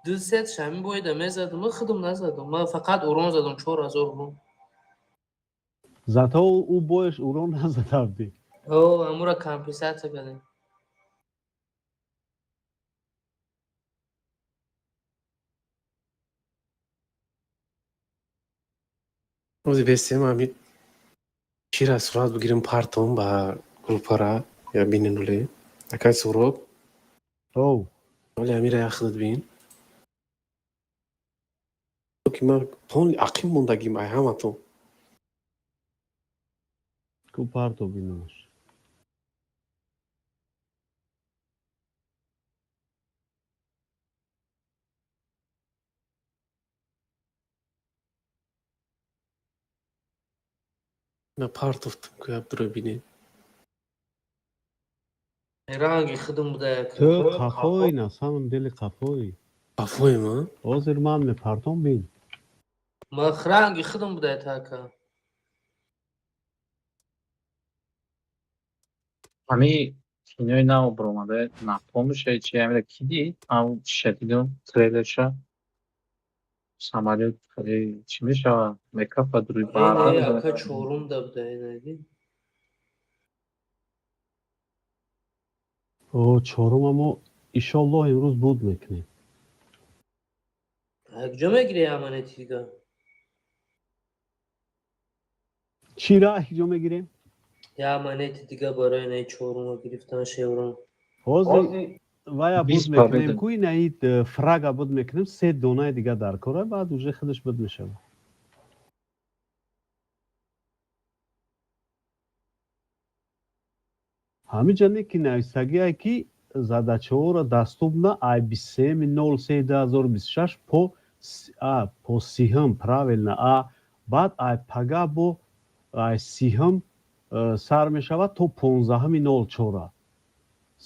ду сет шами бойда мезадам, ма худам назадам. Ма фақат урон задам, 4000 урон. Зато ӯ боеш урон назадавдӣ. О, ҳамура компенсатсия кардем. Ози бестем, ҳами чира сурат бигирем, партом ба группара я биненуле. Акай Суроб, Оу. оли ҳамира я худат бин. Ки ман пон ақим мондагим ай ҳаматон. Ку парто бинамаш. На партофтам ку Абдуро бинед. Ранги худум буда. Ту қафои, на самом деле қафои. Қафоем, а? Ҳозир ман мепартом, бин. Ма ранги худум буда така. Ҳами кинои нав баромада напомиша чи ҳамира ки дид? Ам шадидум трейлерша. Самолёт хеле чӣ мешавад? Мекафад рӯи баҳр. Не, ака, чорум да буда, инади. О, чорума мо иншоллоҳ имрӯз буд мекунем. Куҷо мегирӣ аманати дига? Чира ҷо мегирем? Я аманати дига барои наи чорума гирифтан шеврон. Ҳозир вая буд Бист мекунем победа. ку инаи фрага буд мекунем, се донаи дига дар кора, баъд уже худаш буд мешавад. Ҳамиҷа не ки нависагие ки задачаҳоро доступна ай 23.03.2026 по сиҳм, правильно, а баъд ай пага бо ай сиҳм сар мешавад то 15.04-а.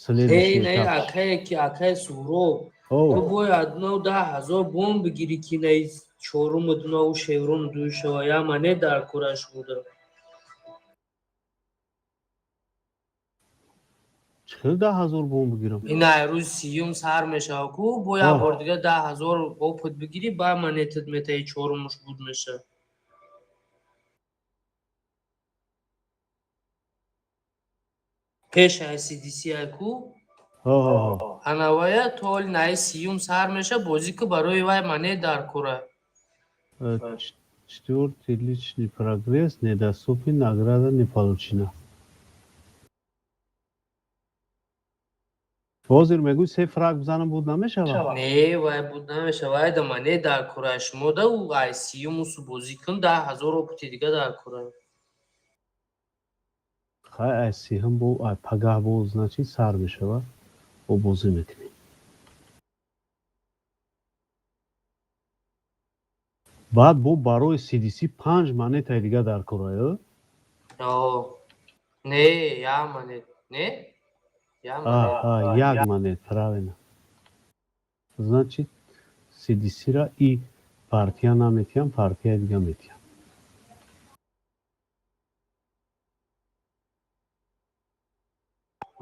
Эй, не, акае ки акае Суҳроб, ту бояд нав 10 000 бом бигирӣ, ки наи чоруму дунаву шеврону дуй шава, я манет дар кораш буда. Чӣ хел 10 000 бом бигирам? Ин ай рӯзи сиюм сар мешава ку, бо як бор дига 10 000 опыт бигирӣ, баъд монетат метаи, чорумуш буд меша. Пеш ай CDC ай ку. Анавая то оли наи сиюм сар меша, бозӣ ку, барои вай монет дар кора. Четвертый личный прогресс недоступен, награда не получена. Ҳозир мегӯй, се фраг бизанам, буд намешавад? Не, вай буд намеша, вай да монет дар кора, шумо да ӯ ай сиюм усу бозӣ кун, 10 000 опыти дига дар кора. Хай, ай сиҳм бо ай пагаҳ бо, значит, сар мешавад, бо бозӣ мекунем. Баъд бо барои CDC панҷ монетаи дига дар кора, ё? О, не, як монет, не? Як монет. Як монет, правильно. Значит, CDC-ра и партия наметиҳам, партияи дига метиҳам.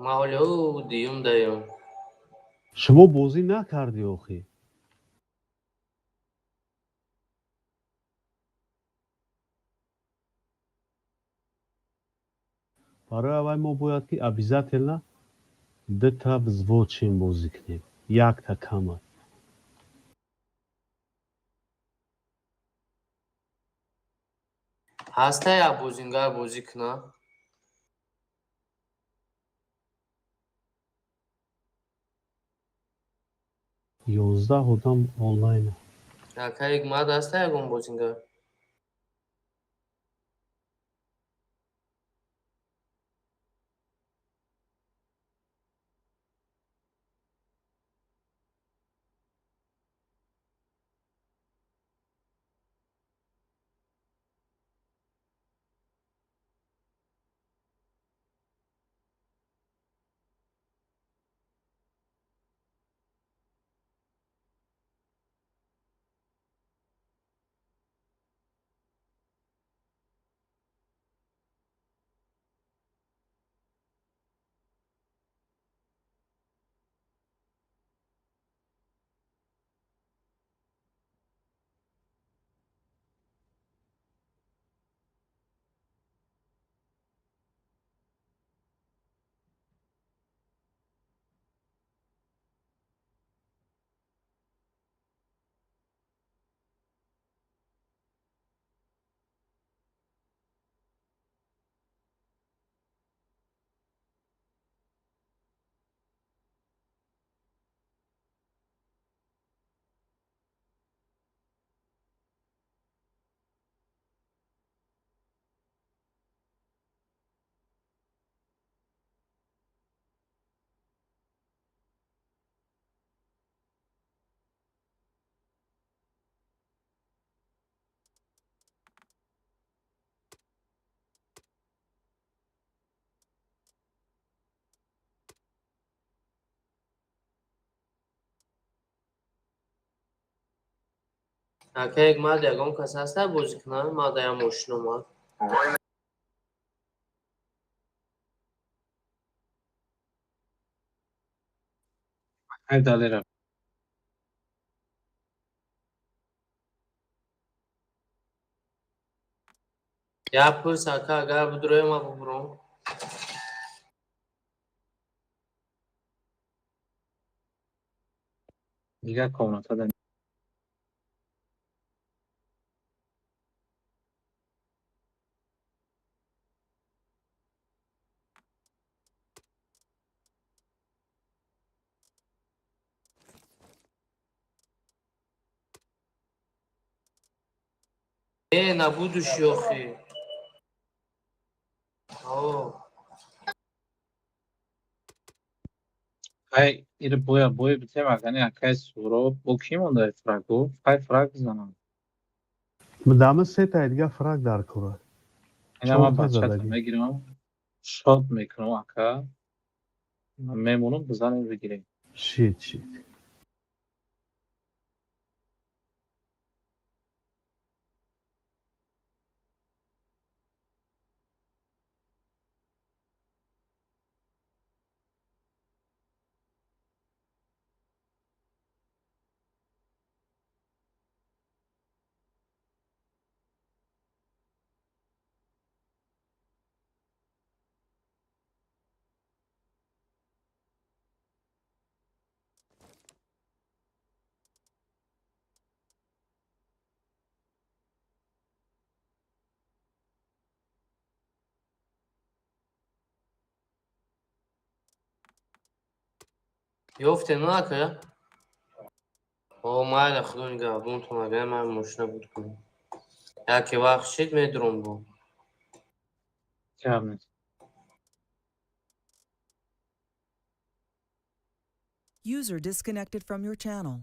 Ма ҳоли ӯ дуюм даём. Шумо бозӣ накардӣ охӣ. Барои аввал мо бояд ки обязательно дута взвод шем, бозӣ кунем, якта кама. Ҳаста як бозингар бозӣ куна? 11 одам онлайн. Ака Ҳикмат, ҳаста ягон бозингар? Ака, як мард ягон кас ҳаста бозӣ кунад? Ма да як мошин омад. Ай Далера. Як пурс, ака, агар бидуроем, ма бубурам. Дигар комната да. Э, набудущий охи. О, Ай ира боя бой битем агани акай Суроб бо ки монда фрагу? Фай фраг бизанам. Дама сета дига фраг дар кора. Ина ман Чор та бачата задаги. мегирам. Шод мекунам ака. Ман мемонам бизанем бигирем. Шит, шит. Ёфте, ну ака? О, майла, худо нигаҳбонтон, агар ман мошина буд кунам. Яке вақт шид, медурам бо. Гап нест. User disconnected from your channel.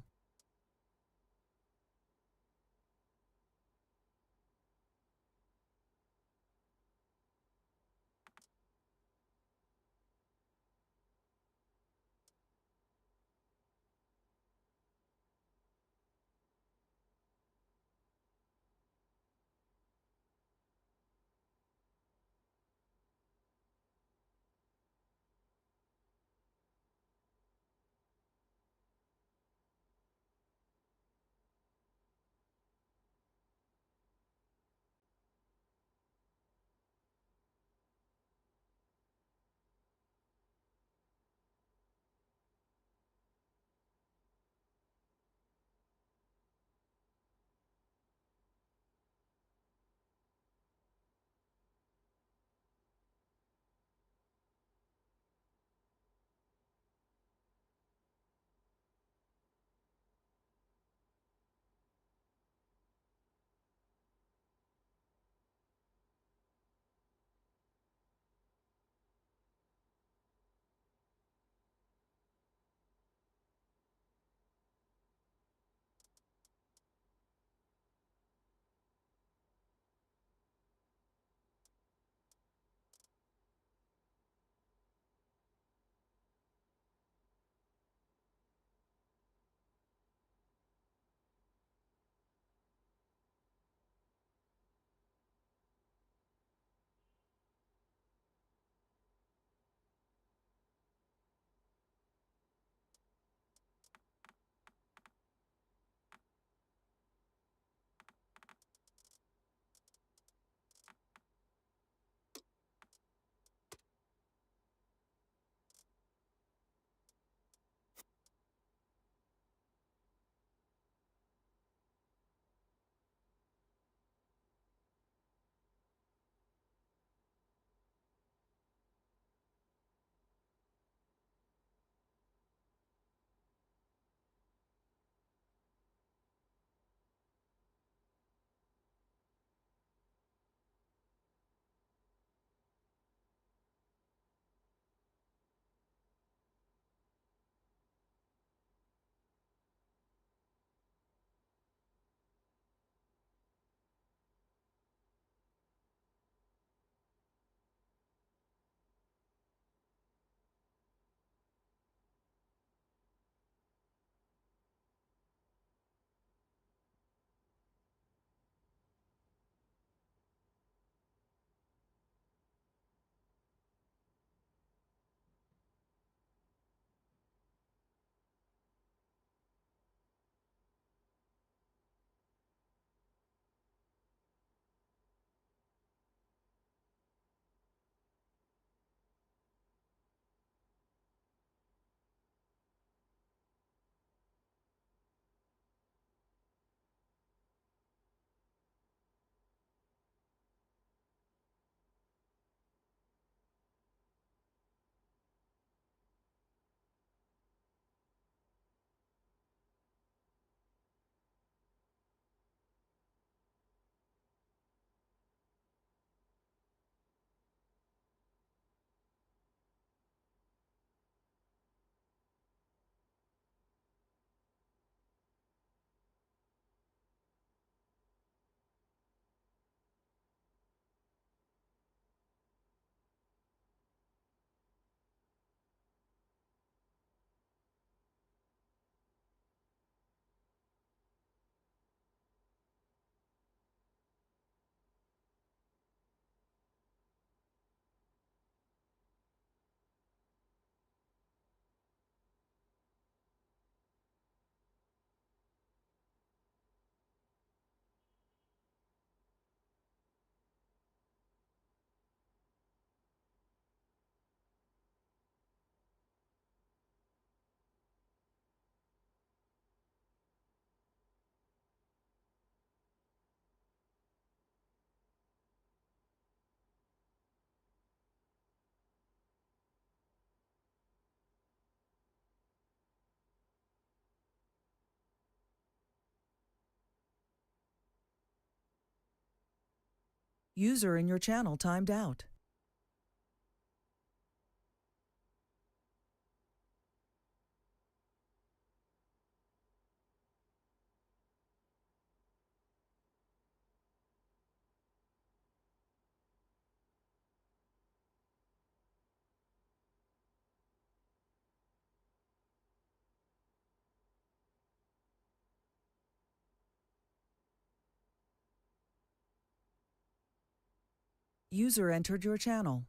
User in your channel timed out. User entered your channel.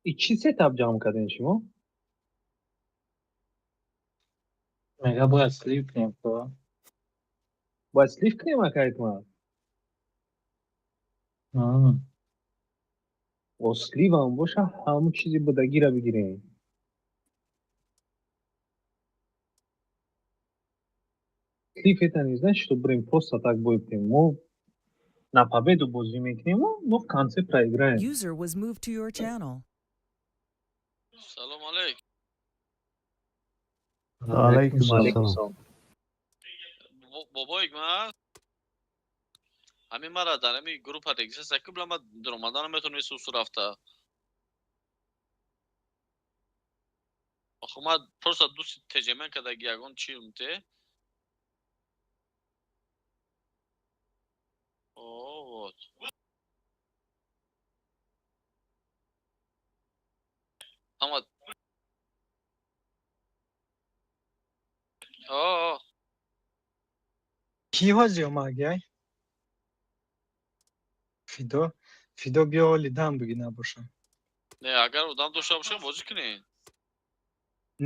И чӣ сетап ҷамъ кардем шумо? Мега бояд слив кунем ко. Бояд слив кунем, ака Ҳикмат? Бо сливам боша, ҳамун чизи будагиро бигирем. Слив — это не значит, что будем просто так бой кунем. Мо на победу бозӣ мекунем, но в конце проиграем. User was moved to your channel. Салом алейк. Алайкум ассалом. Бобо Ҳикмат, ҳамин мара дар ҳамин группа регистрация ки била, ма даромадан наметонисту су рафта. Охо, ма просто дӯсти теҷемен кардаги, ягон чи умте. О, вот. Ама о. Кӣ ҳозир омад, ай? Фидо, Фидо, биё, оли дам буги набошам. Не, агар одам дошта бошем, бозӣ кунем.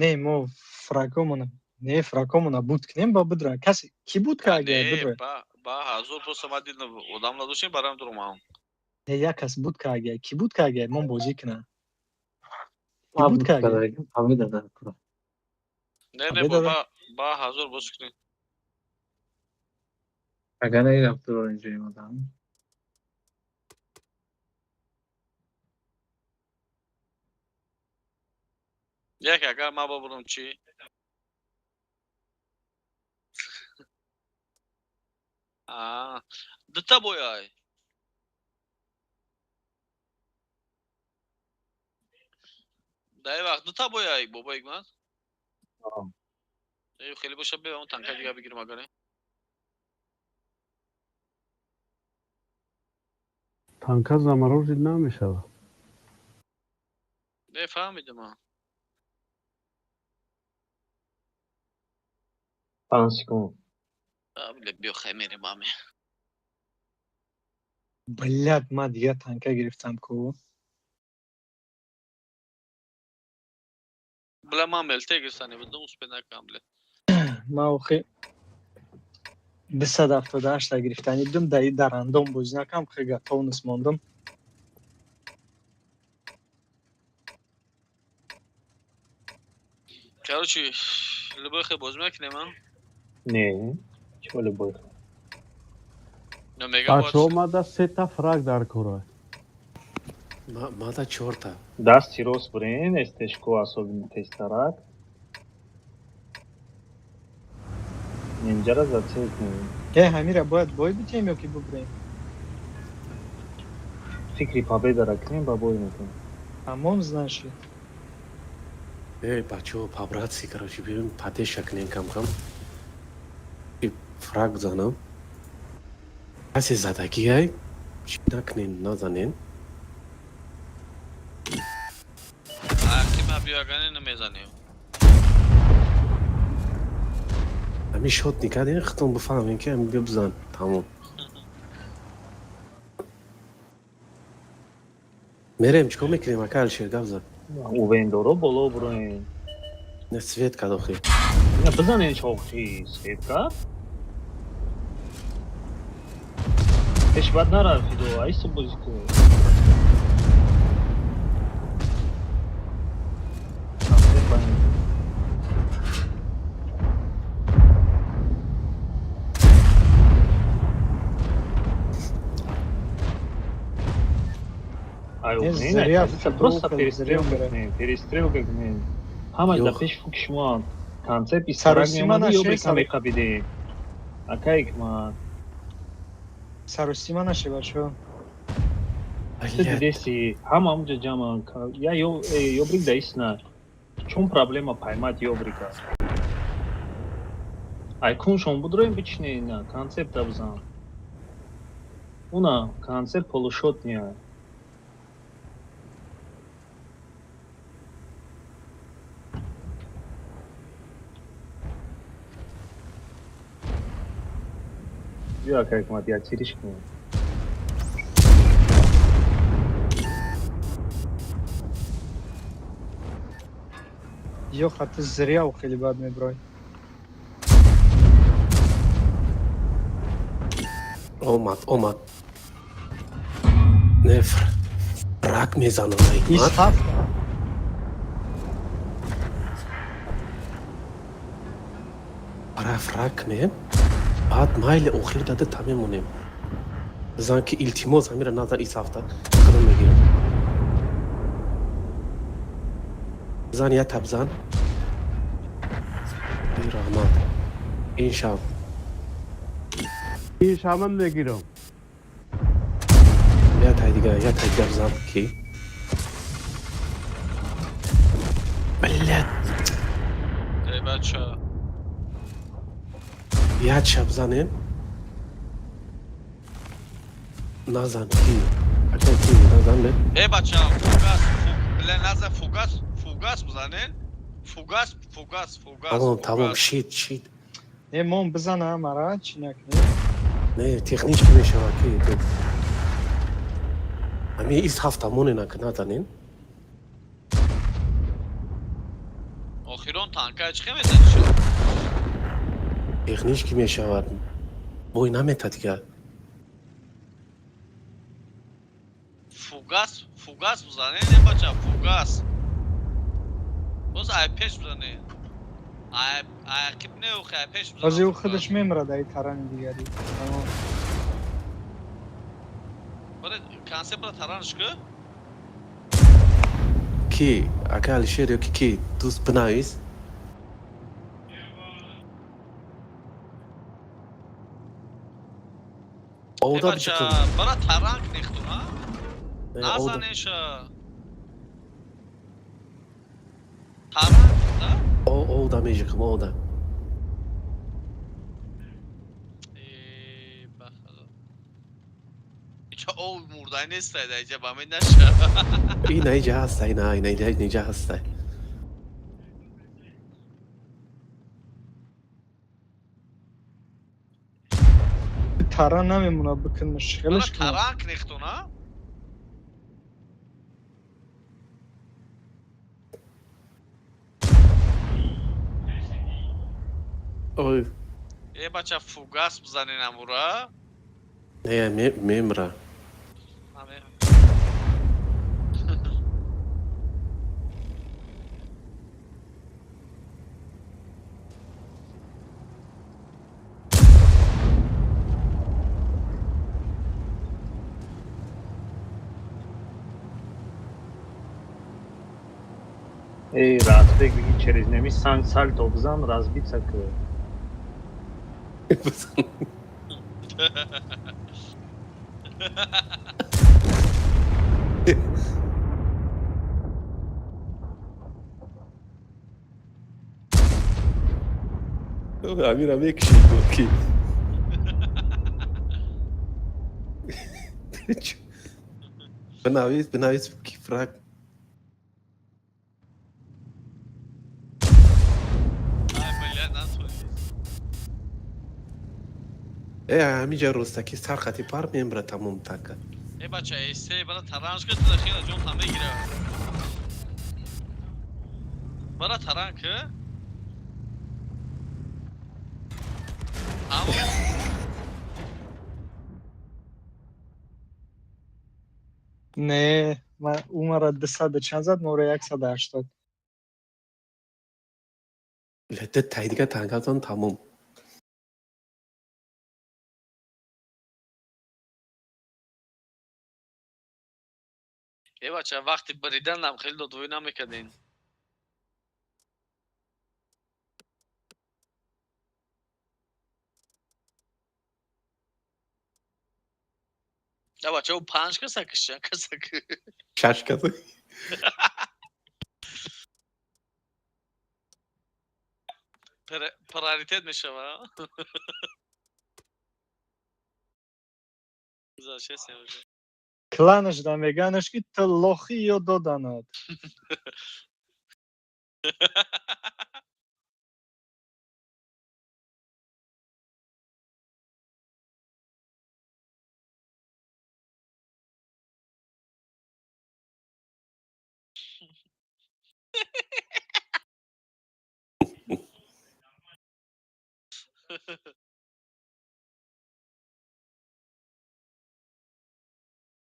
Не, мо фрагомона, не, фрагомона буд кунем, ба бидра. Каси кӣ буд ка агай Не, бидра? Ба ҳазор просто ма дидам, одам надоштем, барам дуромам. Не, як кас буд ка агай. Кӣ буд ка агай? Мон бозӣ кунам. Кӣ буд ка агай? Победа дар кура. Не, не, Победа. Ба ҳазор бозӣ кунем. Агар нарафт инҷо омадан. Як агар ман бобурам чӣ? А, дута бояй. Дар вақт дута бояй, бобо Ҳикмат? Э, хеле боша, бе он танка дига бигирем агар. Танка заморожить намешавад. Не фаҳмидам. 5 секунд. Бля, биё, хай мерем ами. Блядь, ма дигар танка гирифтам ку. Бля, ман мелте гирифтани будам, успе накардам, бля. Ма охи 278-та гирифтани будум, даи дарандом бозӣ накам, хе готовность мондум. Короче, любой хе бозӣ мекунем, а? Не, чӣ любой? Но мега Бачаҳо, мада сета фраг дар кора. Мада чорта. Дасти рост бурен, эстешко особенно тезтарак. Инҷара зацел кунем. Э, ҳамира бояд бой битем ё ки бубурем? Фикри победара кунем, ба бой мекунем. Тамом, значит. Эй, бачаҳо, по-братски, короче, биёем падеша кунем кам-кам. И фраг бизанам. Касе задагиай, чӣ накунен, назанен. Ҳакима биёгане намезанем. Ҳамин шот никардем, худтон бифаҳмем, ки ҳамин биё бизан. Тамом. Мерем, чикор мекунем, ака Алишер, гап зад. Увендоро боло буроем. Не, свет кад охи. Не, бизанен чоқи свет кард. Пеш бад нара, Фидо, айсо бозӣ кун. Концерт банем. Ай, Не, не, зря не, Фидо просто зря перестрелка умирает. кунем, перестрелка кунем. Ҳамаш дар Ёх. пеши фуки шумо концепт истарак Саросима меомади ё нашед, бека меқабидем. Ака Ҳикмат, Саросима наше, бачаҳо. ту дидеси, ҳама ҳамуҷа ҷамъан. Я ёбрик да истина. Чун проблема паймад ёбрика. Ай куншон будроем бичине на концепта бизан. Уна концепт полушот ния. Биё, ака Ҳикмат, я тириш кунем. Ё хати зря хеле бад меброй. Омад, омад. Не, фраг мезанам, Ис Ҳикмат. ҳафт. Ара фраг кунем. Баъд майли охир дада та мемонем. Бизан ки илтимос ҳамира назар ис ҳафта худам мегирам. Бизан я табзан. Эй, раҳмат. Ин шаб. Ин шабам мегирам. Я тай дига, я тай дига бизан ки. Блядь, Эй, бача. як шаб занем. Назан ки. Ака ки назан не? Эй, бача, фугас, бля, наза фугас, фугас бизанен. Фугас, фугас, фугас. Тамом, тамом, фугас. шит, шит. Не, мон бизана мара, чӣ накунем? Не, технически мешавад ки ту. Ҳамин ис ҳафта монена ки назанем. Охирон танка чӣ мезани шуд? Технически мешавад. Бой намета дигар. Фугас, фугас бизанен, э, бача, фугас. Боз ай пеш бизанен. Ай, ай ақиб не, охи, ай пеш бизанен. Ҳозир ӯ худаш мемирад ай тарани дигари. Тамом. Боре, концептра таранш ку? Ки, ака Алишер ё ки ки дӯст бинавис. Э, Ода бача, бичиқм. бара таранг нехтун, а? Не, ода. Назанеша. Таранг, да? Ода межиқм, ода. Э, ба худо. Ича ов мурдай нестай да иҷа ба мен наша. Ина иҷа ҳаста, ина, ина иҷа, иҷа ҳаста. Таран намемонад бикунмаш. Бара Хелеш кунам. таранг нехтун, а? Ой, Э бача, фугас бизанен амура. Не, мемра. Аме. Эй, Разбек, беги через неми санг сальто бизан, разбиться к. Амира мекши ки. Бинавис, бинавис ки фраг. Ай, бля, натонис. Э, ҳамиҷа ростаки сархати пар мемра, тамом така. Э бача, эсе бара таранж ки туда хела ҷон та мегира. Бара таран ки? Тамом. Не, ӯ мара 200 чанд зад, моро 180. Лета тайдига тангазон тамом. Э бача, вақти бриданам хеле додвоӣ намекардем. Да бача, ӯ панҷ каса киш, чанд каса ки? Шаш каса. Приоритет мешава. Зашесем уже. Кланаш да меганаш ки ту лохи ё доданад.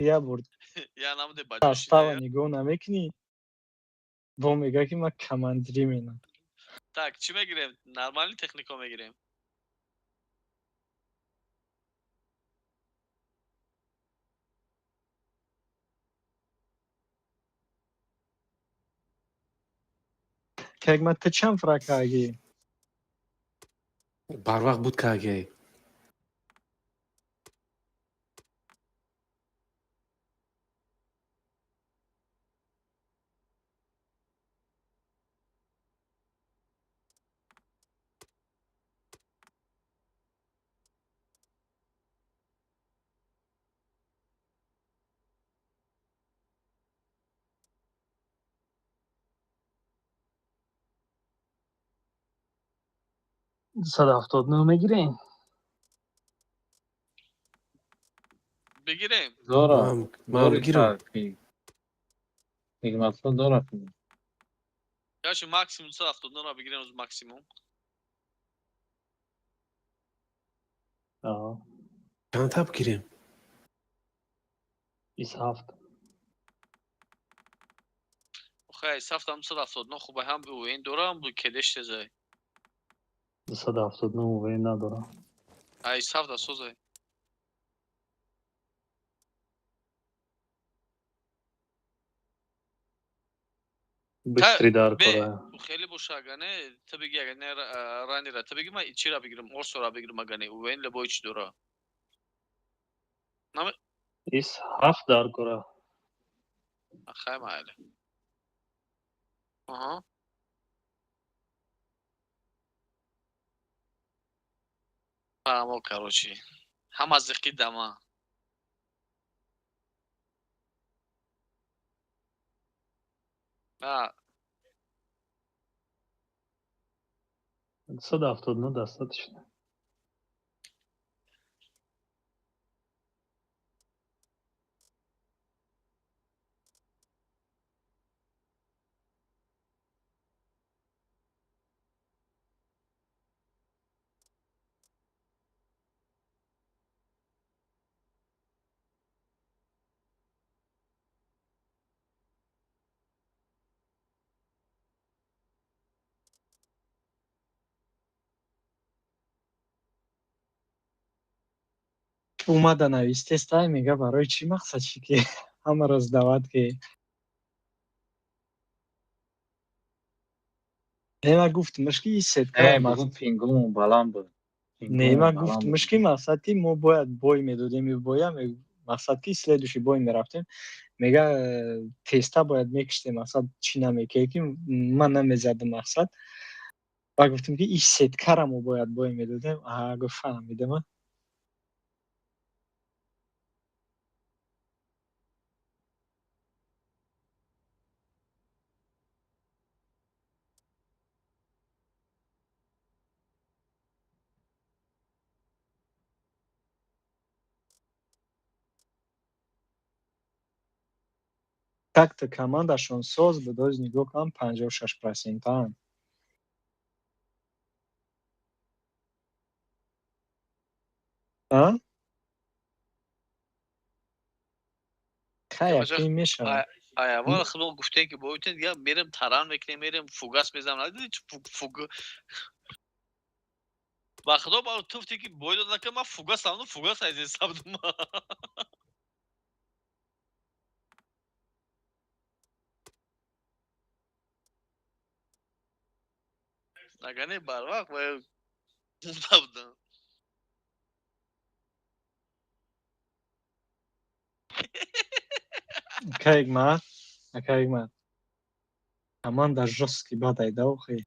Я бурд. Я намуде Состава баҷошида. Нигоҳ намекунӣ? Бо мега ки ман командирӣ менам. Так, чӣ мегирем? Нормальный технико мегирем. Как ма ту чанд фраг кардӣ? Барвақт буд каге. 279 мегирем. Бигирем. Дора. Ман Дори гирам. ки. Нигматулло дора. Яши максимум 279 ро бигирем аз максимум. Аҳа. Чанд та бигирем? 27. Хай, сафтам 279 хуб ҳам УВН дорам, бу кедеш тезай. 279 УВН надорам. Ай, сафта созай. Быстрый дар Бе, кора. Хеле боша, ага не, ту биги, ага не, ранира, ту биги, ма чира бигирам, орсора бигирам, ага не, УВН лебой чи дора. Наме 27 дар кора. Хай майли. Аҳа. Фаҳмо, короче. Ҳама зиқи дама. А, 279 достаточно. Омада навистестай, мега, барои чӣ мақсад чи ки ҳамаро сдавать ки. Не, ма гуфтмш ки и сетка. Не, бугу пингумон баланд буд. Не, ма гуфтмш ки мақсад ки мо бояд бой медодем и боя мақсад ки следующий бой мерафтем. Мега, теста бояд мекиштем, мақсад чӣ намекунем ки ман намезадам мақсад. Ба гуфтем ки и сеткара мо бояд бой медодем. Аҳа, гуфт, фаҳмидама. Так-то командашон соз буд, оз нигоҳ кунам, 56 процентаанд. А? Хай, акин мешавад. Аввал худо гуфтем ки боитен дига мерем, таран мекунем, мерем, фугас мезанам. Надиди фуг ба худо ба туфте ки бой дод накард, ман фугас амну фугас айз ҳисабдум. Агар не, барвақт набудам. Акаигмат, акаигмат. Команда жёсткий бадай да охи.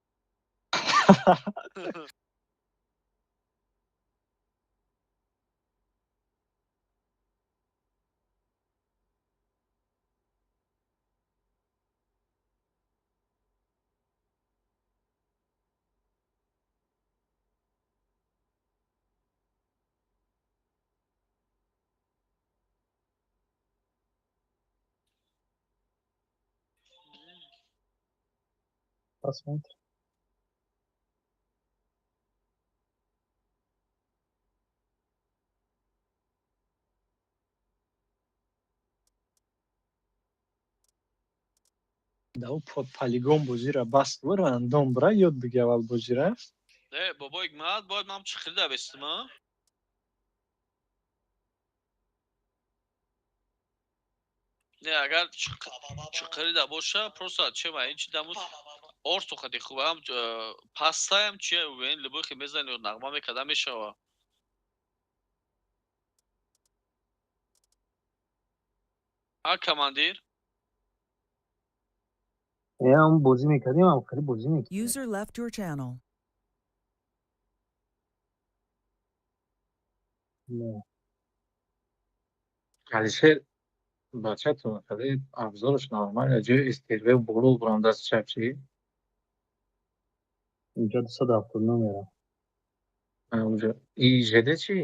Посмотрим. Да под полигон бозира баст бу рандом бира ёд биги аввал бозира. Не, бобои ман бояд ман чӣ хирида бестима? Не, агар чиқирида боша, просто чема ин чи дамуд орсу хати хуб ҳам пастаям чи ен любой хи мезани, нағма мекарда мешава. А командир? Ҳам бозӣ мекардем, ҳам хеле бозӣ мекардем. User left your channel. Не. Алишер, бачатон хеле абзораш нормально, ҷои СТРВ боло бурам даст чап чӣ? Инҷо 279 мерам. Унҷо и ЖД чӣ?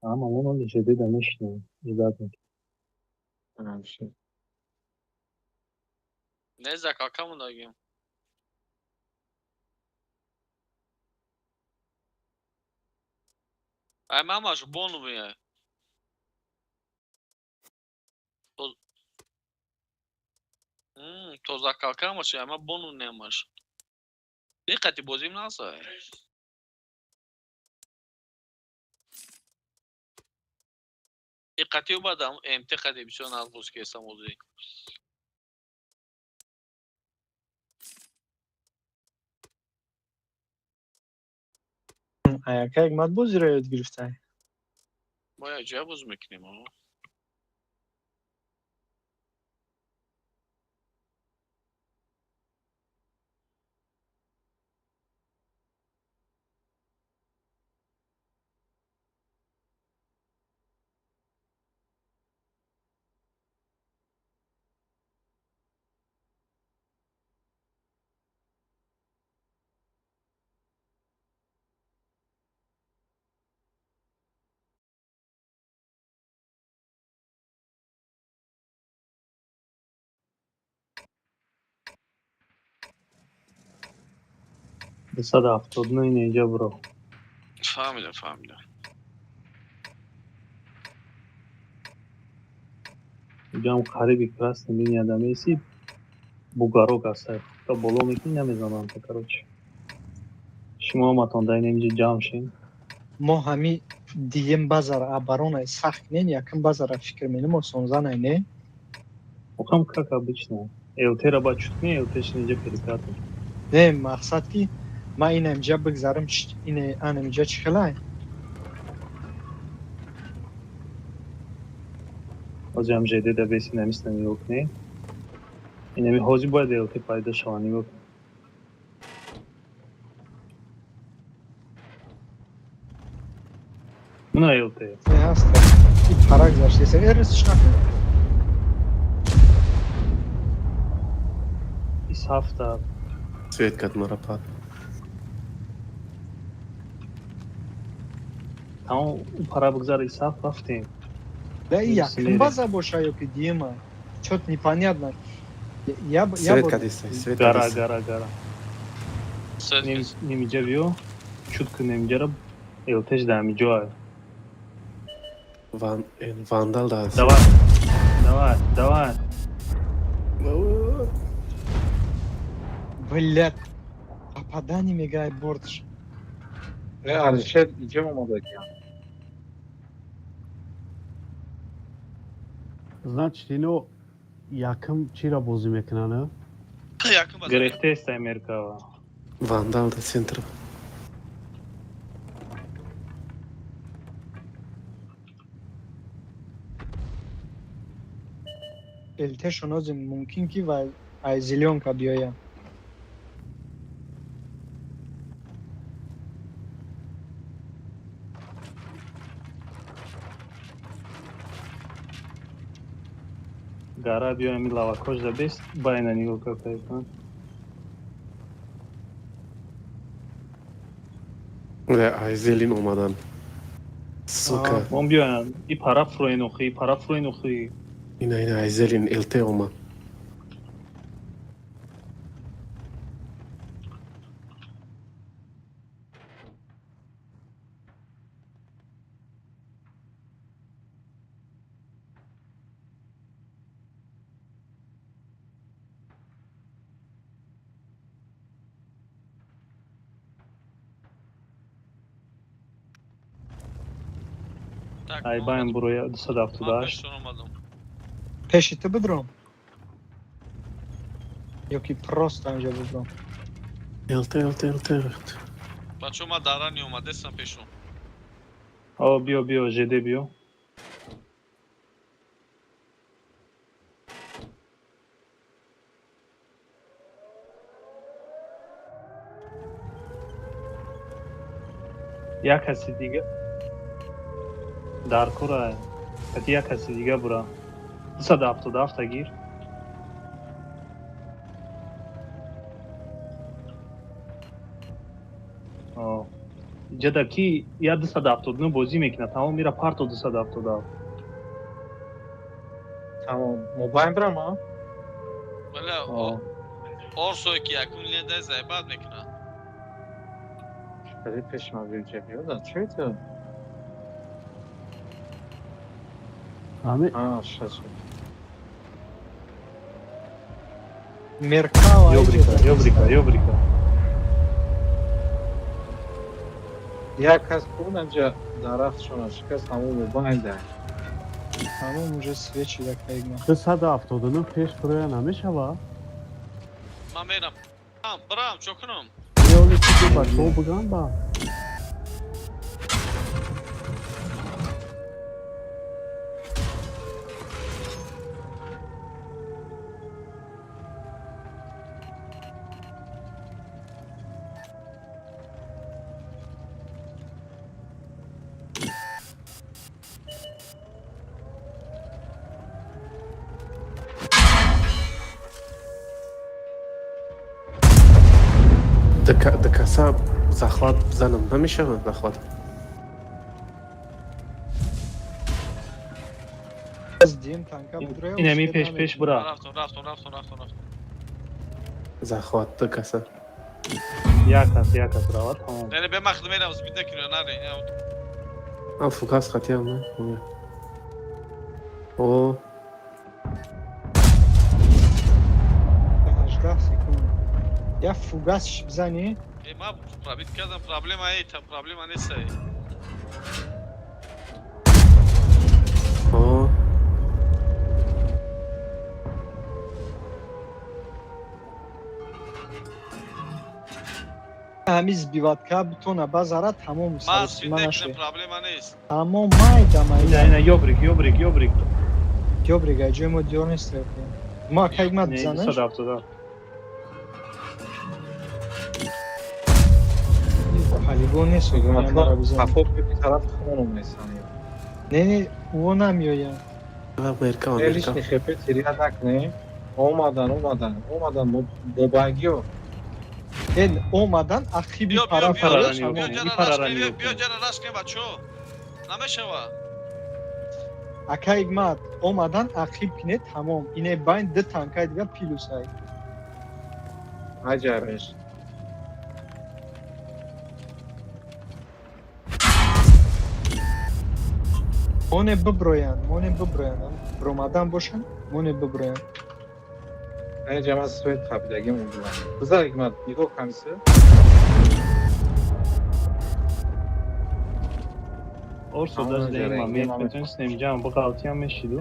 Ама он оли ЖД да мешинем, ждать мекунем. Не, закалка мондагим. Ай, мамаш бонуя. То закалка маш, ама бону немаш. Диққати бозим насай. Диққати бадам МТ қати бисёр нағз кесам озӣ. Аяка Ҳикмат бозиро ёд гирифтай. Мо якҷоя бозӣ мекунем. 279 инҷа буро. Фаҳмидам, фаҳмидам. Инҷаам қариби красный линияда меси, бугорок аст, то боло мекунӣ, намезананд то, короче. Шумо оматон дар инҷа ҷамъ шин. Мо ҳами Дием базара оборона сахт кунен, якм базара фикр менем осонзанай, не? Охам, как обычно. ЛТ-ра ба чут не, ЛТ-ш инҷа перекатом. Не, мақсад ки ман ина инҷа бигзарам, ина ана инҷа чӣ хелай? Ҳозир ҳам ЖД да беси намисна, нигоҳ кунед. Инами ҳозир бояд ЛТ пайдо шава, нигоҳ кун. Мына ЛТ. Не ҳаст. И пара гузаштеса. Эрис накун. Ис ҳафта. Свет кад мара пад. Тамом, ӯ пара бигзар, ис ҳафт рафтем. Да и Минус якм мерем. база боша ё ки диема. Чё-то непонятно. Я Свет бор кадиса, свет Гара, кадиса. гара, гара. Свет. Нимиҷа биё, чут кун нимиҷара, ЛТш дар ҳамиҷоа. Ван вандал да. Давай, давай, давай. Блядь. Попадание мегай бортш. Э, Алишер иҷа омада ки. Значит, ино якм чира бозӣ мекунанд? Якм база. Гирехтест Америкава. Вандал да центр. ЛТ-шон озим мумкин ки ва ай зелёнка биёя. Гара биё, ами лавакош да бест, байна нигоҳ кар. Да, ай зелин омадан. Сука. Мон биёян, и пара фуроин охи, и пара фуроин охи. Ина, ина, ай зелин ЛТ омад. Так, Ай ман байн буроя ман 278. пештон омадам. Пеши ту бидром? Ё ки просто инҷа бидром? ЛТ, ЛТ, ЛТ. Бачо, ман дарани омадестам пешон. О, биё, биё, ЖД биё. Як каси дига дар кора, кати як каси дига бура. 277 гир. О, ҷада ки я 279 бозӣ мекунад, тамом мира парто 277. Тамом. Мобайн бирам, а? Бале, О. Орсое ки якум линия дай заебат мекунад. Хеле пеш ман биё биё, чӣ это? Ами А, шаш. Меркава. Ёбрика, ёбрика, ёбрика. Як кас кун анҷа дарахтшона шикаст, ҳамон мобайн дай. Тамом, уже свечи да кайгна. 279 пеш фуроя намешава? Ман мерам. Бирам, чо кунам? Ёли чизи бачаҳо биган ба. Да каса захват бизанам намешавад захват. Аз дим танка будроя. Инами пеш пеш бура. Рафтам, рафтам, рафтам, рафтам, рафтам. Захват да каса. Як кас, як кас равад, тамом. Не, не, бе махд мерам, збит накунӣ, наре. А фугас хатиам не. О, 18 секунд. Я фугас бизани. Э, ма пробит кардам, проблема эй, та проблема нест эй. Ҳами сбивать ка бутона базара, тамом. Ман Саросима свит наши. Некунем, проблема нест. Тамом, майда Ина, майда. ина, ёбрик, ёбрик, ёбрик. Ёбрик, ай ҷои мо диёр нест. Ма кайгмат Не, бизанаш. 277. Полигон нест. Мара бизан. Хафо тарафи хонум нестан. Не, не, ӯ намеояд. Америка, Америка. Лишний хепе терять накунем. Омадан, омадан, омадан мобагиё. Эн омадан ақиби Биё, биё, пара биё, пара. Парарани биё, ёб. ҷара И парарани раш кунем, ёб. биё, ҷара раш кунем, бачо. Намешава. Акайгмат омадан ақиб кине, тамом. Ине байн ду танкаи дига плюсай. Аҷабеш. Моне биброянд, моне биброянд. Бромадан бошанд, моне биброянд. Аҷа ман свет қабидагим умдам. Бизар ҳикмат, нигоҳ камиса. Орсо Ама даже ҷара, дар ин момент маме. метавонистем ҷамъ биғалтиам мешиду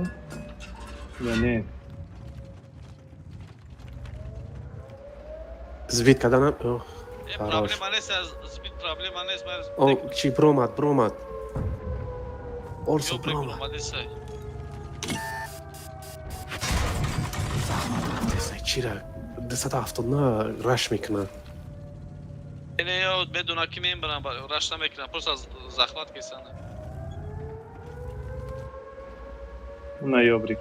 ё не? Сбить карданам. Ох, Э, Хорош. проблема нест, сбит проблема нест. О, чи бромад, бромад. Орсо Ёбрик бромад. омадесай. Чира 279 раш мекунад. Не, ё медуна ки мебарам, раш намекунам, просто захват кесана. На ёбрик.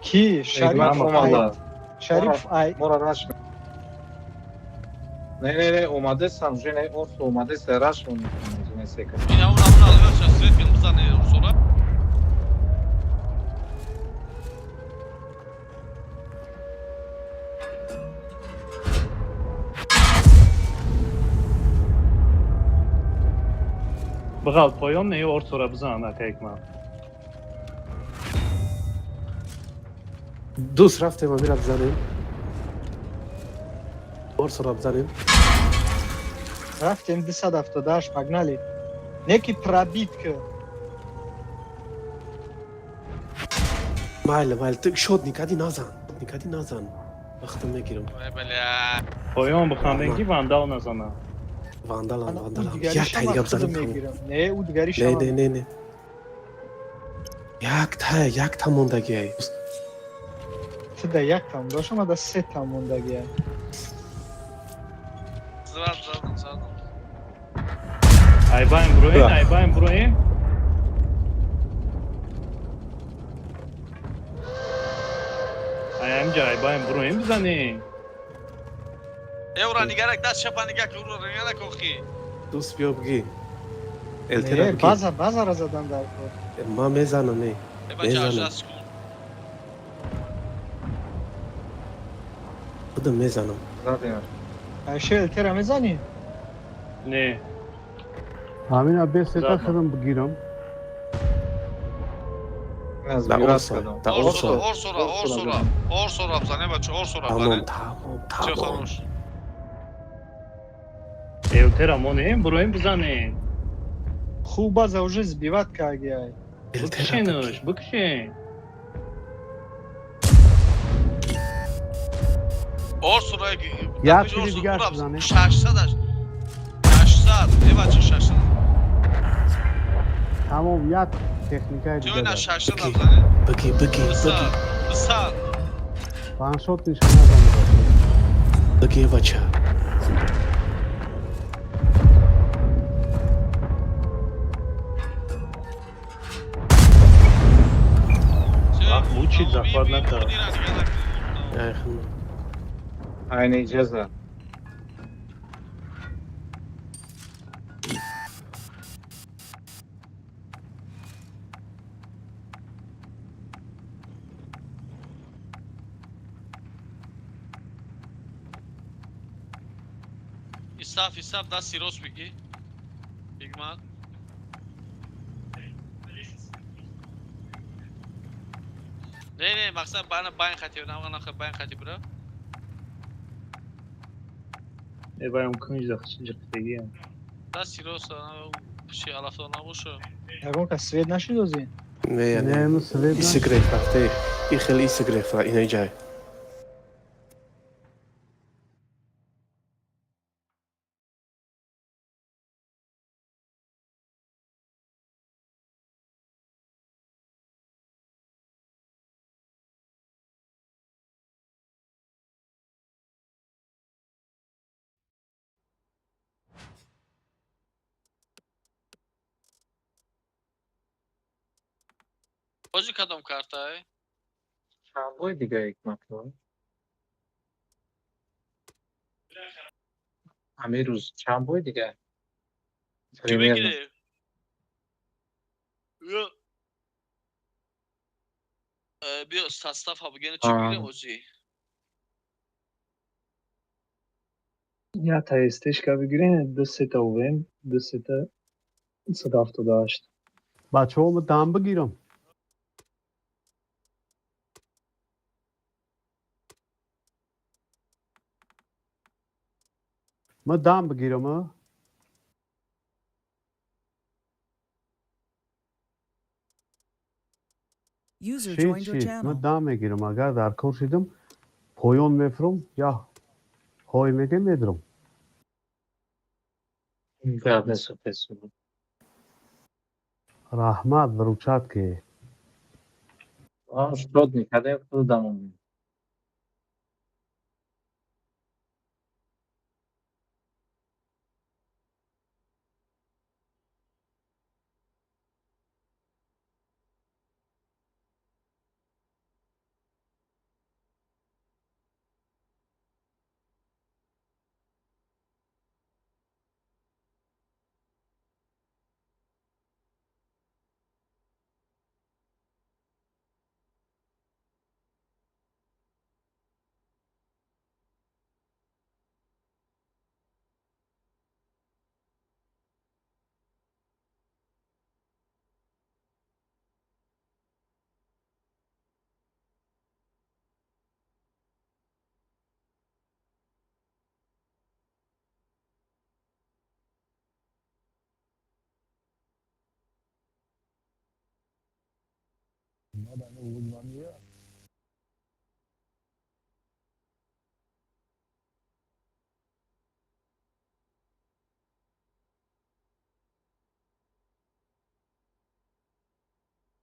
Ки? Шариф Ҳикмат ай. омада. Шариф ай. Мора раш. Не, не, не, омадесан, уже не, орсо омадеса раш он мекунад, сека. Ина уна уна албача свет кун бизане урсора. Биғалт поён не, ё орсора бизан, ака ҳикмат. Дӯст рафтем, амира бизанем. Орсора бизанем. Рафтем 278, погнали. Неки пробить ка. Майли, майли, ту шод никади назан. Никади назан. Вақтам мегирам. Ой, бля. Поён бихандем ки вандал назана. Вандалам, Ана, ӯ вандалам. дигари Як тай шама дига худам бизанем, тамом. мегирам. Не, ӯ дигари Не, шама. не, не, не. Як та, як та мондагиай. Ту да як там дошам, а да се там мондагия. Зад, задам, задам. Айбайн броем, айбайн броем. Ай ҳамҷа айбайн броем бизанем. Евра нигарак даст чапа нига ки уро нигарак охи. Дӯст биё бигӣ. Элтера Не, бигӣ. база, базара задан дар кор. Ман мезанам, не. Э, бача, Мезанам. 18 секунд. Худам мезанам. Задем. Айше элтера мезанӣ? Не. Ҳамина бесета Задам. худам бигирам. Аз Да бирас орсо, кардам. да Орсора, орсо. орсора, орсора. Орсора бизане, бача, орсора Тамом, бизане. тамом, Чо тамом. хорош. Элтера монем, броем бизанем. Хуб, база уже сбивать кагиай. Элтера Бикшенаш, бикшен. Орсора Як чизи дигар бизане. 600 800, э, бача, 600. Тамом, як техникаи Чо дига ина дар. 600 Бики. бизане. Бигӣ, бигӣ, бигӣ. Бисад, бисад. Ваншот нишона зани. Бигӣ, бача. Вақт лучше захват накард. Ай, худам. Айна иҷаза. Исаф, Исаф, дасти рост бигӣ. Ҳикмат. Не, не, мақсад бана байн хати, на байн хати бира. Э, ваям кунҷ ҷиқтагиам. Дасти рост, пиши алафдор набоша. Ягон кас свет нашид озӣ? Не, Не, не. ну свет Иси греф рафте. И хеле иси греф ра, инаи ҷай. Ҳоҷи, кадом картае? Чанд бой дига, Ҳикматулло? Ҳамин рӯз чанд бой дига? Чӣ Примерно. мегирӣ? Ё, биё, состав ҳа бигӯ, чӣ бигирем, ҳоҷӣ? Як СТшка бигирем, ду сета УВМ, ду сета 178. Бачаҳо, ма дам бигирам. Ма дам бигирам, а? User Шит, joined your шит, ма channel. дам мегирам. Агар дар кор шидам, поён мефурам, я ҳой мегем, медурам. Гап нест, песу. Раҳмат, выручать ки. Шод мекардем, худамон.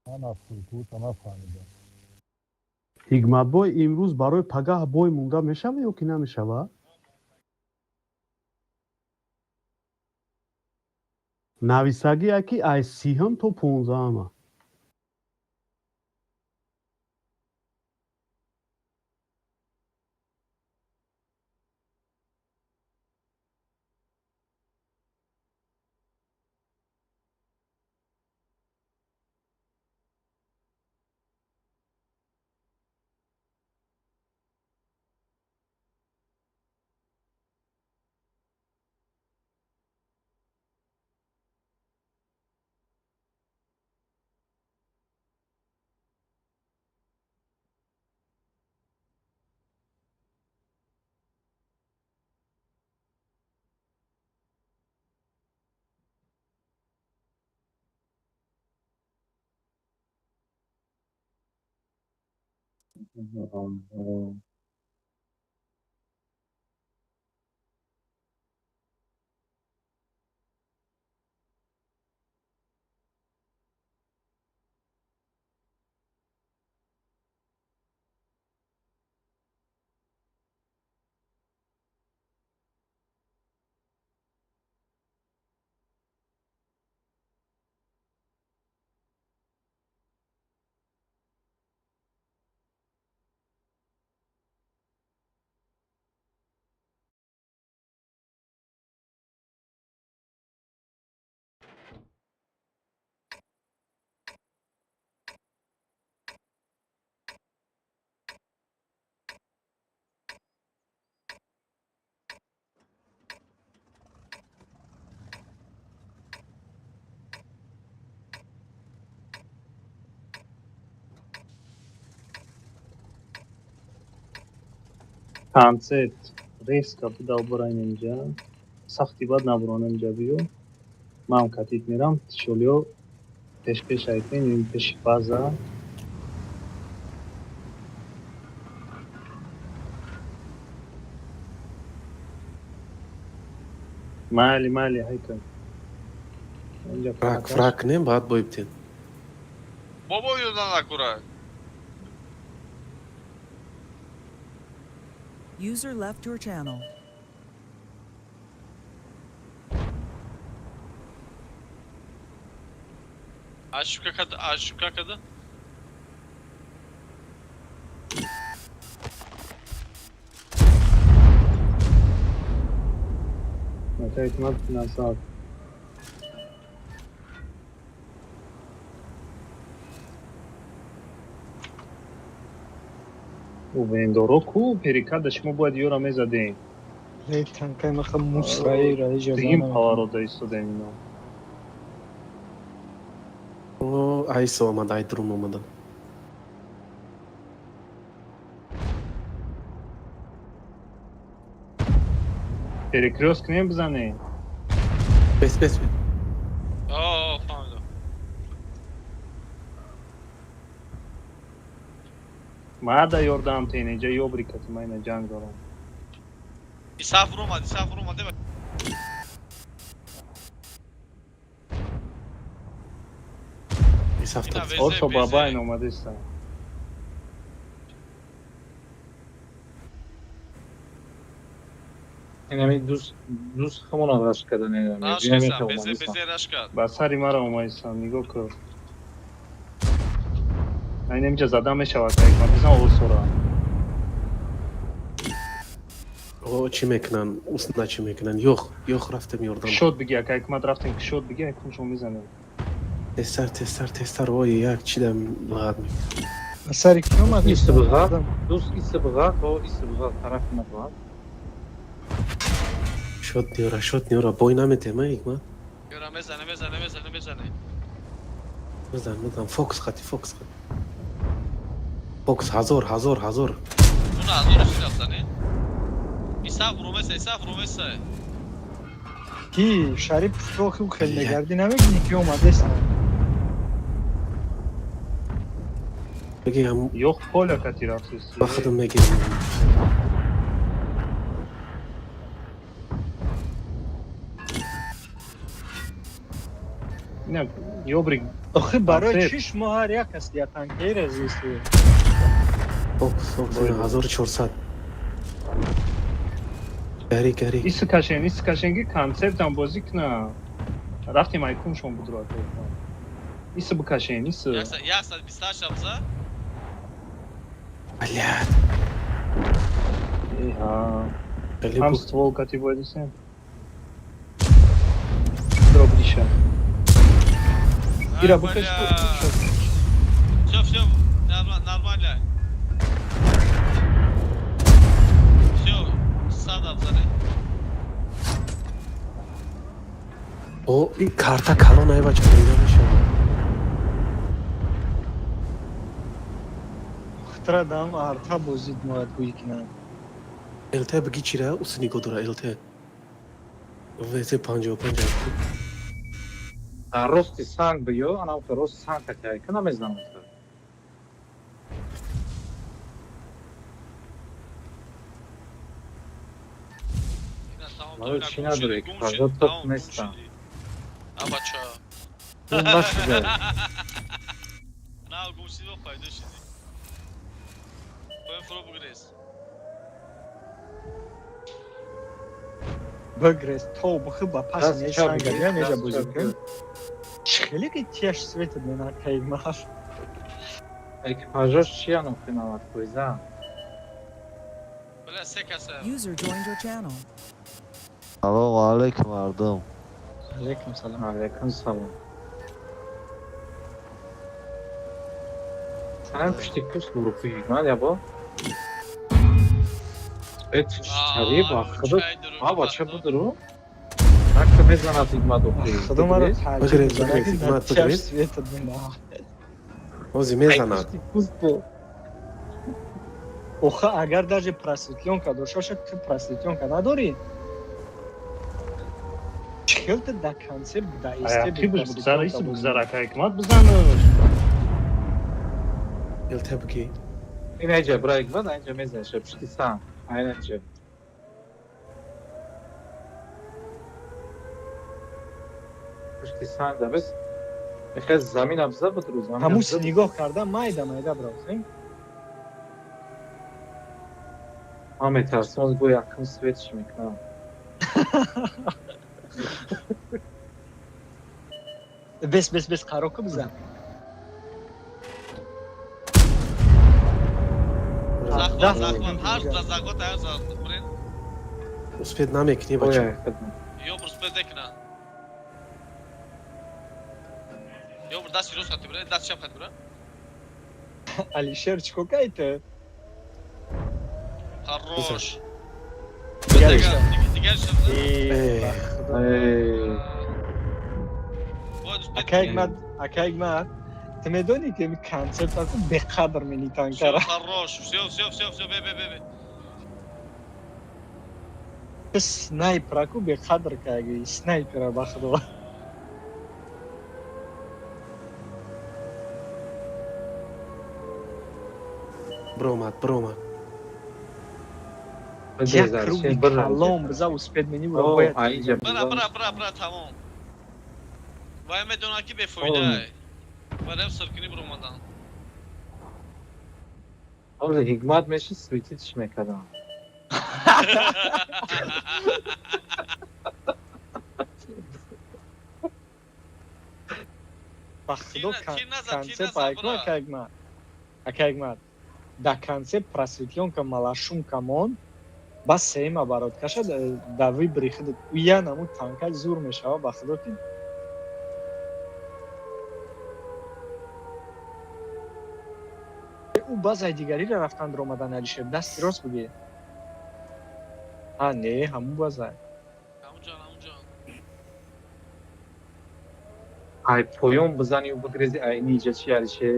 Ман аз Суркута нафаҳмидам. Ҳикматбой, имрӯз барои пагаҳ бой монда мешава ё ки намешава? Нависагие ки аз 30-ум то 15-ама. Концерт резко будал, бурайн инҷа. Сахти бад набурон, инҷа биё. Ман катит мерам, тишолиё пешпеш айтен, ин пеши база. Майли, майли, ҳайка. Инҷа Фрак, фракаш. фрак кунем, баъд бой битем. Бобо ёдан накура. User left your channel. Ошибка када, ошибка када. Ҳикмат назад. Вендоро ку перекада шумо бояд ёра мезадем. Не танкай маха мусраи раиҷа. Дигим паварода истодаем ино. О, айсо омад, ай друм омадан. Перекрёст кунем бизанем. Бес, бес, бес. О, фаҳмидам. Мада ёрдам тен инҷа ёбрикати ма ина ҷанг дорам. Исаф ромад, Исаф ромад. Исафта. Орсо бабайн омадеста. Инами дӯст ҳамона рашк кардан. Ба сари мара омадистан, нигоҳ кун. Айнамиҷа зада мешавад, ҳикмат бизан орсора. О, чӣ мекунанд? Усна чӣ мекунанд? Ёх, ёх рафтем ёрдам. Кушод биги, ака ҳикмат рафтем, кушод биги, ҳикмат шумо мезанем. Тезтар, тезтар, тезтар, ой, як чӣ дам лағат мекунад. Ба сари ки омад? Истибғат, дӯст истибғат, о истибғат тарафи набояд. Шот ниёра, шот ниёра, бой наметем, а ҳикмат? Ёра мезане, мезане, мезане, мезане. Бизан, бизан, фокус хати, фокус хати. Фокус ҳазор, ҳазор, ҳазор. Уна ҳазор ши рафтане. Исаф ромеса, Исаф ромеса. Ки Шариф тохи хел мегардӣ намебинӣ ки омадест. Бигем Ёх поля кати рафтест. ба худам мегирем. Ина ёбрик. Охи барои Концепт. чӣ шумо ҳар як кас я танкера зисти? Фокус, фокус, 1400. Гари, гари. Ис кашен, ис кашен ки концептам бозӣ куна. Рафтем айкуншон будро ака ҳикмат. Ис бикашен, ис. 128 абза. Блядь. Эҳа. Хеле Ҳам буд. ствол кати бояд исем. Дро биша. Ира букаш. Всё, всё, нормально. Всё, сад абзане. О, и карта калон ай бача пайдо мешавад. Хтра дам арта бозид мояд гӯй кинам. ЛТ биги чира ус нигоҳ дора ЛТ. ВЗ 55. Рости санг биё, анам ки рост санг кати ка намезанам. Ина тамом. Барои Ина чӣ гум надорӣ? шидӣ, гум Фақат шидӣ, топ тамом, гум нестам. шидӣ. А бача. Гум нашуда. На гум шидӣ, пайдо шидӣ. Поем фуро бугрез. Бигрез то бихи ба пас Даст не чап санга бигир, я неҷа даст бозӣ чап кун. бигир. Чӣ хеле ки тияш светат менакай мар. Экипажош чиян охи 90%? Бля, се каса. User joined your channel. Салому алейкум, мардум. Алейкум салом. Алейкум салом. Санам пушти кус бурухи ҳикмат ябо. Эт шариф ахиду. А бача будуру. Нака мезанад ҳикмат охи. Худо маро Бигрез, таъҷиб бигрез, ҳикмат, тияш бигрез. светат мена. Ҳози мезанад. Пушти кус бу. Оха агар даже просветлёнка дошта бошад, ту просветлёнка надорӣ? Чӣ хел ту да концепт да исте Аяқи буш бигзара, ис бигзара, ака ҳикмат бизанаш. ЛТ биги. Ин айҷа бра ҳикмат айҷа мезанад пушти санг. Айнаҷа. Пушти санг да бес. Мехоҳад замин абза будуру замин. Ҳамус абза. нигоҳ карда майда майда бравзем. Ман метарсам аз бо якум свет чӣ мекунам. Бес, бес, бес, қароку бизан. Захват, Даҳ захват, секунд ҳар дига. захват аяр захват. Хурен. Успеть намекунӣ бача. Оя хидмат. Ё бир успеть накунад. Ё бир дасти рост хати бира, дасти чап хати бира. Алишер, чӣ кор кардӣ ту? Хорош. Дигариш. Дигариш. Э, ба Худо. Бояд успеть. Акай Ҳикмат, акай Ҳикмат, ту медонӣ ки ин концепт аку беқадр мини Всё, танкара. хорош. Всё, всё, всё, всё, бе, бе, бе, бе. Ту снайпер аку беқадр кардӣ, снайпера, ба Худо. Биромад, биромад. Як круги калом биза, успеть мени бура бояд. Бира, бира, бира, бира, тамом. Вай медонад ки бефоидае. Валем сиркунӣ биромадан. Ҳоло ҳикмат меши светить мекардам. Ба Худо, Тир назад, тир концепт назад, айку, бира. акай Ҳикмат. Акай Ҳикмат. Да концепт просветлёнка малашумка мон, бас сеюма барот каша да выбори худат. Уя намуд танка зур мешава, ба Худо ки. Ӯ базаи дигариро рафтан омадан, Алишер, дасти рост буги. А, не, ҳамун базай. Ҳамунҷон, ҳамунҷон. Ай поён бизанию бигрези, ай ниҷа чи, Алишер?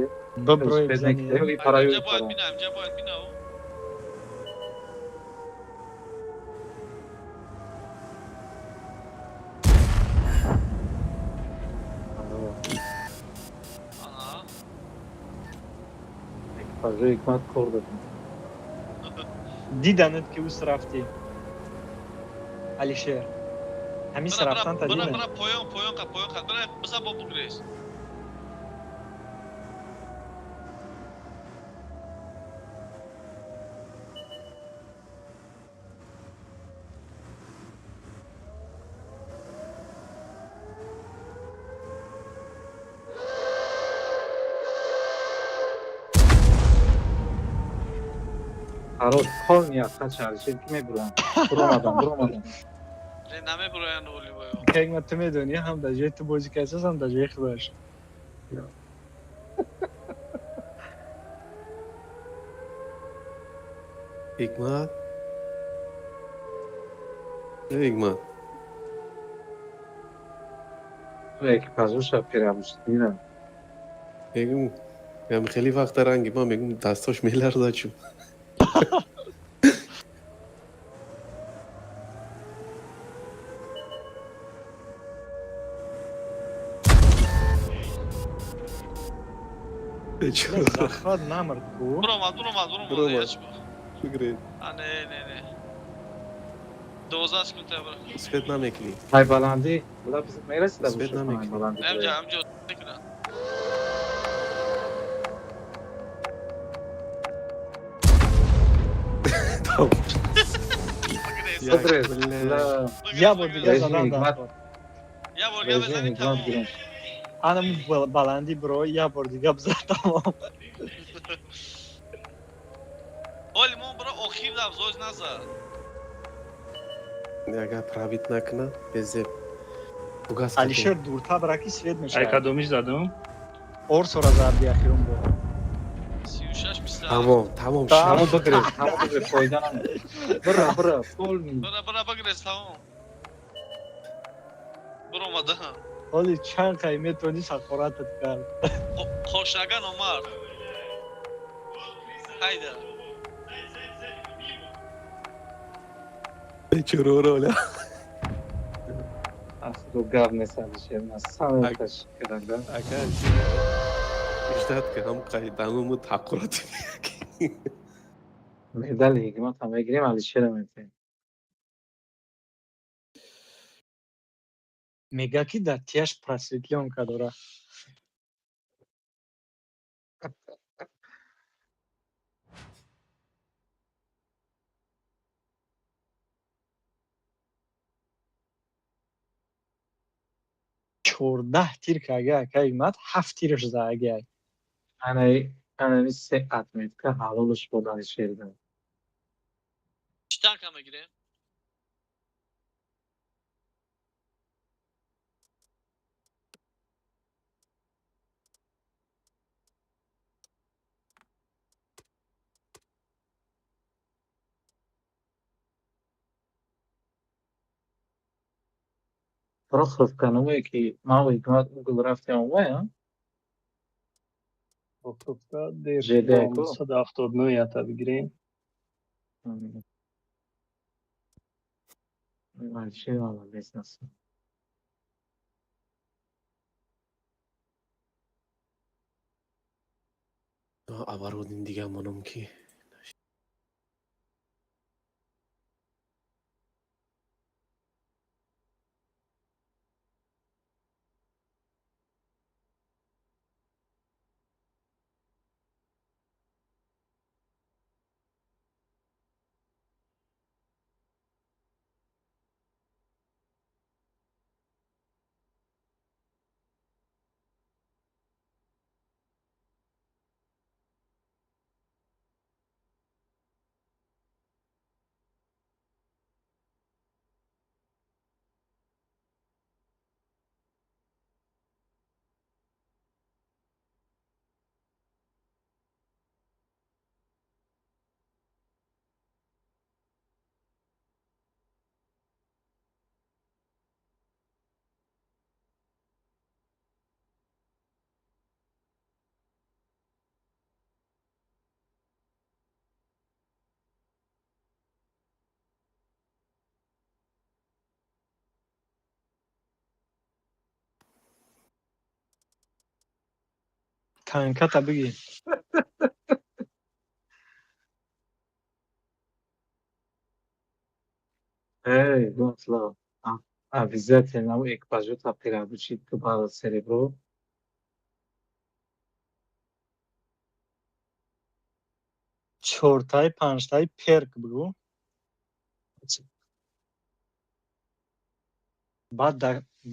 Биброи Успеть бизани. накарди, ё пара, ё Инҷа бояд пара. бина, инҷа бояд бина. Ана. Фазои ҳикмат кор додем. Диданат ки ус рафтӣ. Алишер. Ҳамис Бира, бира, рафтан та бира, дидан. бира, поён, поён қа, поён қа. Бира, биза бо бугрез. Хорош, полный откат, Алишер, ки мебурам. Буромадам, буромадам. Не, намебуроянд оли боё. Акай Ҳикмат, ту медонӣ, ҳам дар ҷои ту бозӣ кардааст, ҳам дар ҷои худаш. Ҳикмат, ҳикмат. Экипажоша переобучить. Мегум, ям хеле вақта ранги ман мегум, дасташ меларзад чу. Захват намард ку. Буромад, буромад, буромад. Буромад. Я чӣ бо. Бигред. А, не, не, не. 12 секунд бира. Свет намекунӣ. Ай баландӣ, буда мерасида Свет бошад, ай намекунӣ. баландӣ. Ҳамҷа, ҳамҷа мекунад. Бигрез. Як Бигрез. бля. Бля, Я бор дига Режими задан ҳикмат. дар. Я бор дига режими бизанӣ ҳикмат тамом. гирем. Анам баландӣ бро, я бор дига биза, тамом. Оли мон бира охир дав зоз назад. Агар пробить накуна, безеб. Бугаз. Алишер, дуртар бира ки свет Ай мешавад. кадомиш задам? Орсора зарди ахирон бо. 36 27. Тамом, тамом. Тамом, бигрез, тамом, бигрез, фоида намекунад. Бира, бира, полный. Бира, бира, бигрез, тамом. Буромада. Ҳоли чанд қай метавонӣ сақоратат кард. Қошаган омар. Ҳайда. Чуро роля. Ахро гап нест, Алишер, ман самое ташкирам, да. Ака, ждать ки ҳам қайдануму тақурати. Медали ҳикмат ҳам мегирем, Алишера метем. Мега ки дар тияш просветлёнка дора. 14 тир кага, акай Ҳикмат, ҳафт тираш заагай. Анаи, анами се отметка ҳалолаш буд Алишерда. Чӣ танка мегирем? Прохоровка номое ки ман ва Ҳикмат угол рафтем омая? Прохоровка дер ЖД ку? 179 ята бигирем. Алишер молодец нас. Оборудин дига монам ки. Танката бигӣ. Эй, Гонслав, обязательно у экипажа переобучить к серебро. Чортаи панҷтаи перк бигӯ.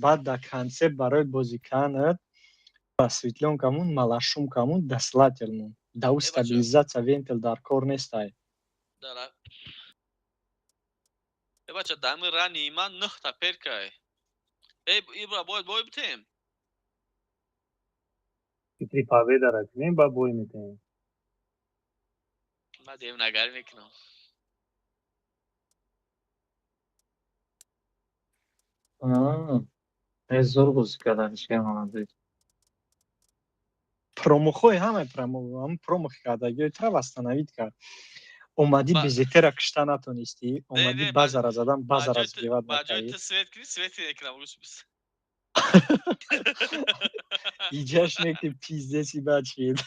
Баъд дар концепт барои бозиканат просветлёнкамун, малашумкамун, дослательмун. Да ӯ стабилизатсия вентил дар кор нестай. Э бача, дами рани ман нӯҳта перкай. Э ибра бояд бой битем. Фикри победара кунем, ба бой метаем. Ман девнагарӣ мекунам. Э зур бозӣ кардан, Алишер молодец. Промахҳои ҳамаи промахи кардагиҳои тра восстановить кард. Омадӣ безетера кишта натонистӣ, омадӣ базара задан, базара сбивать Ба ҷои накардӣ. ту свет кунӣ, свети мекунам рӯз бис. Иҷаш не ки пиздеси бад шид.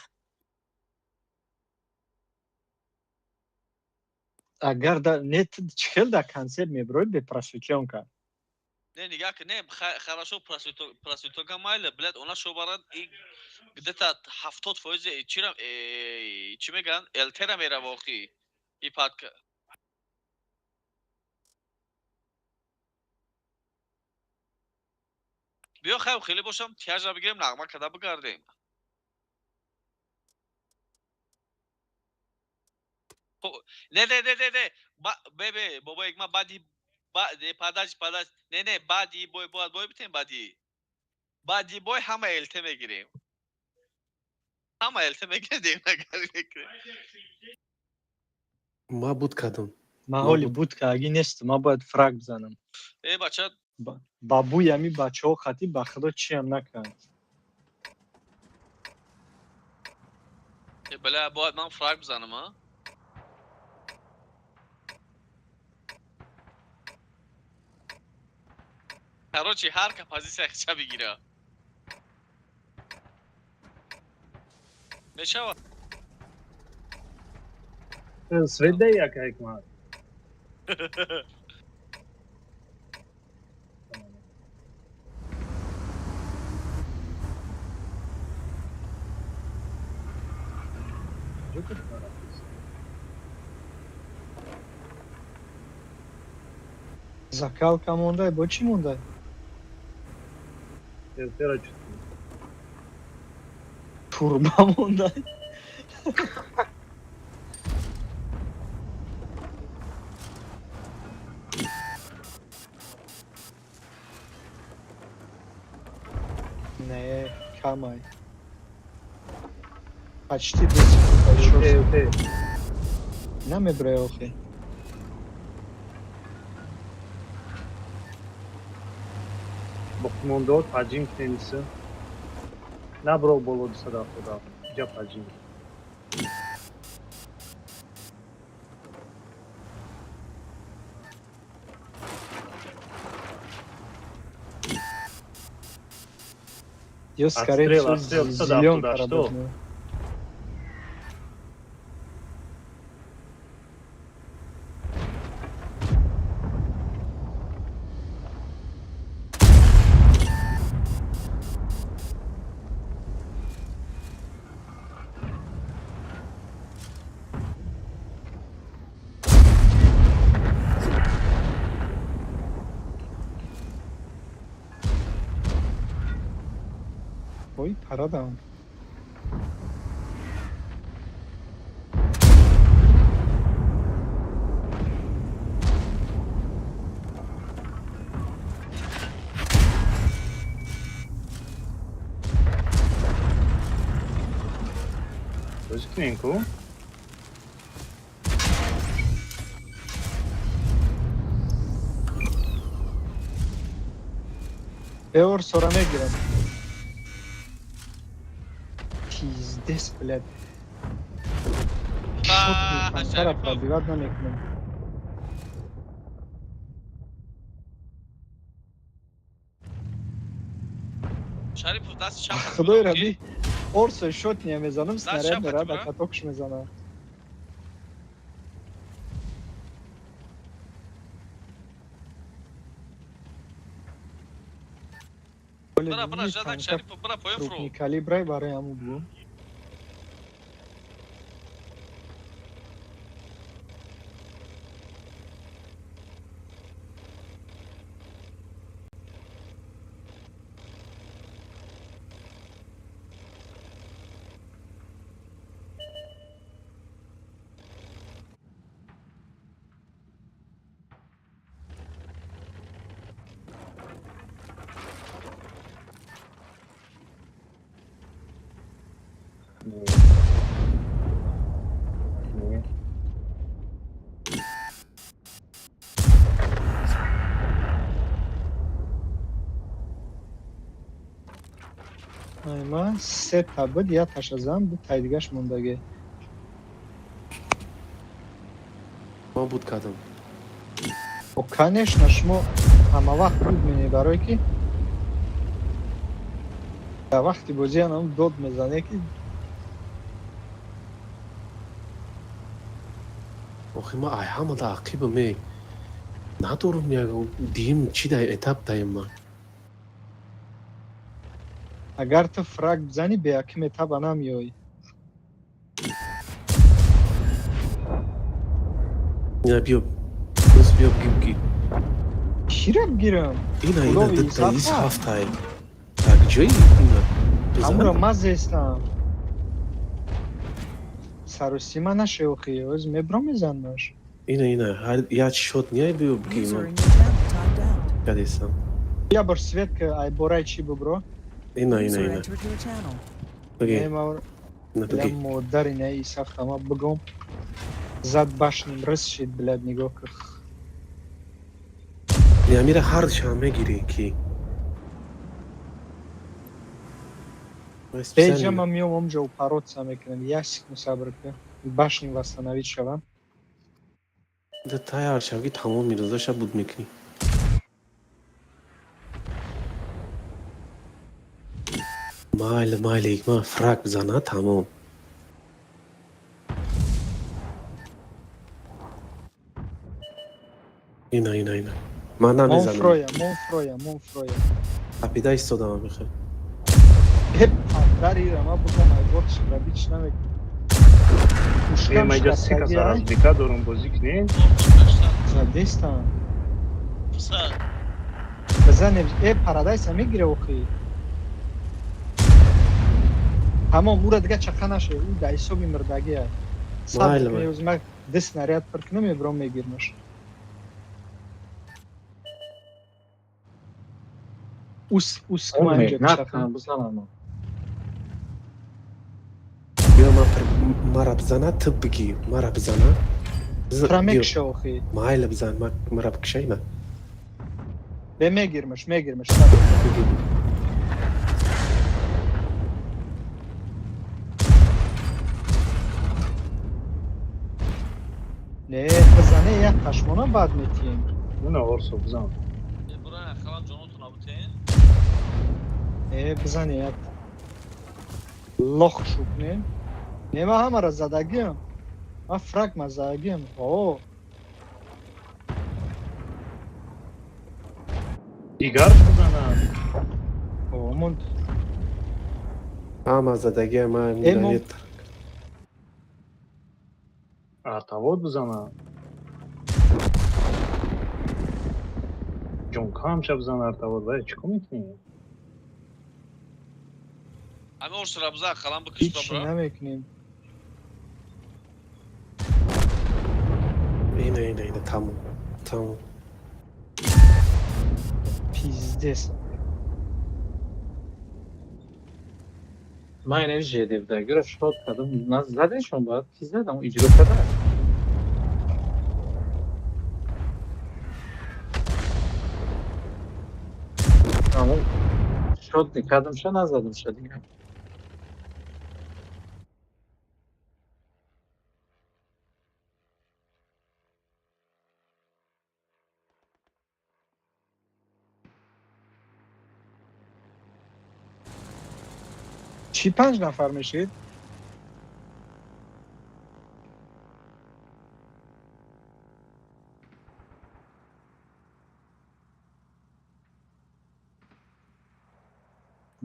Агар да не чӣ хел дар концепт мебирои бе просветлёнка? Не, нигаҳ кун, не, хорошо, просветлёнка майли, блядь, она шобарад и где-то 70% чира чӣ мегӯянд, ЛТ-ра мерава охи. И падка. Биё хайр, хеле бошам, тяжа бигирем, нағма карда бигардем. Не, не, не, не, не. Бе, бе, бобо ма баъди подаж, подаж. Не, не, баъди бой бояд бой битем баъди. Баъди бой ҳама ЛТ мегирем. Ҳама ЛТ мегирем, девнагарӣ мекунем. Ма буд кардам. Ман ҳоли буд кардагӣ нестам, ман бояд фраг бизанам. Э бача, Ба бӯи ҳамин бачаҳо хатӣ ба худо чиам накард. Э бля, бояд ман фраг бизанам, а? Короче, ҳар ка позитсия хича бигира. Мешавад? Свет дай яка Ҳикмат. Закалка мондай, бо чӣ мондай? ЛТ-ра чутӣ. Турба мондай. Не, камай. Почти 2 секунды. ЛТ, ЛТ. Намебрай охи. Боқимондаҳо таҷим кунениса. Набро боло 277. Иҷа таҷим. Ё, скорее Отстрел, всего, отстрел, зелёнка 178. работает. Ой, парадам. Бозӣ кунем ку? Эор сора мегирам. Пиздец, блядь. Шот мекунам, чара пробивать намекунам. Шарипов дасти чап Худои раби, орсо шот мезанам, Даст снаряд чап мерад, хатима? а катокш мезанам. Бара, бара, жадак Шарипов, бара, поён фуру. Крупный калибрай барои ҳамун бугум. Не. Не. Ай, ма сета буд, як таша зан, ду таи дигаш мондагӣ. Ман буд кардам. О, конечно, шумо ҳама вақт буд мене, барое ки дар вақти бозӣ анам дод мезане ки. Охи, ма ай ҳамада ақибам е. Надорам ягон дим чи дай этап даем ман. Агар ту фраг бизанӣ, беяким этапа намеоӣ. Ина биё. Боз биё гиб. Чира бигирам? Ина ина Худои дитта из сафа. ҳафтай. Так ҷои ина. Ҳамуро Бизан. ма зестам. Сарусима нашеохи, оз мебро мезанаш. Ина ина ҳар як шот ниай биё бигӣ User ман in your channel timed out. кадесам. Я бор свет ка ай борай чи бубро. Ина ина User ина. entered your channel. Бигӣ. Не, Ина бля, бигӣ. модари не и сахтама бигом. Зад башним рыс шид, блядь, нигоҳ ка. Амира ҳар шам мегирӣ ки. Ман Беҷа специально ма миём омҷа упороться мекунам. Як секунд сабр кун. Башним восстановить шавам. Да тайёр шав ки тамом мирозаша буд мекунӣ. Майли, майли, ман фраг бизана тамом. Ина ина ина. Ман Мон намезанам. фроя, мон фроя, мон фроя. Апида истодам мехоҳ. Э, падари ра ма бигом ай бортш пробить намекунам. Е, ма иҷа се каса разбика дорам, бозӣ кунем. Задестам. Писар. Бизане, э, парадайса мегире охи. Тамом, ура дига чақа наше, ӯ дар ҳисоби мирдагия. Сабр Майли, кунӣ, майли. оз ма ду снаряд пур кунам, мебром мегирмаш. Ус, ус кума инҷа Меҳнат чақа. кунам, бизанам. Биё ман мара бизана, ту бигӣ. Мара бизана. Тра Биё. мекша охи. Майли бизан, мара бикша ина. Бе мегирмаш, мегирмаш. Не, бизане як пашмона баъд метием. На орсо бизан. Буран халам ҷонотон абутен. Э, бизане як лох шукнем. Не, ман ҳамаро задагиам. Ман фраг ма задагиам. О. Дигар бизанад. О, монд. Ҳама задагиам, ман Э, мо- нет. Артавод бизанад. Ҷонкамша бизан артавод. Вай чӣ кор мекунӣ? Ами орсора бизан халам бикиш Ҳичи добра. намекунем. Ина, ина, ина, тамом. Тамом. Пиздец. Ман инами жедевдагиро шод кардам, на задешон бояд ки задам, иҷро карда. Аммо шод кардамша, назадамша дига. Чӣ панҷ нафар мешид?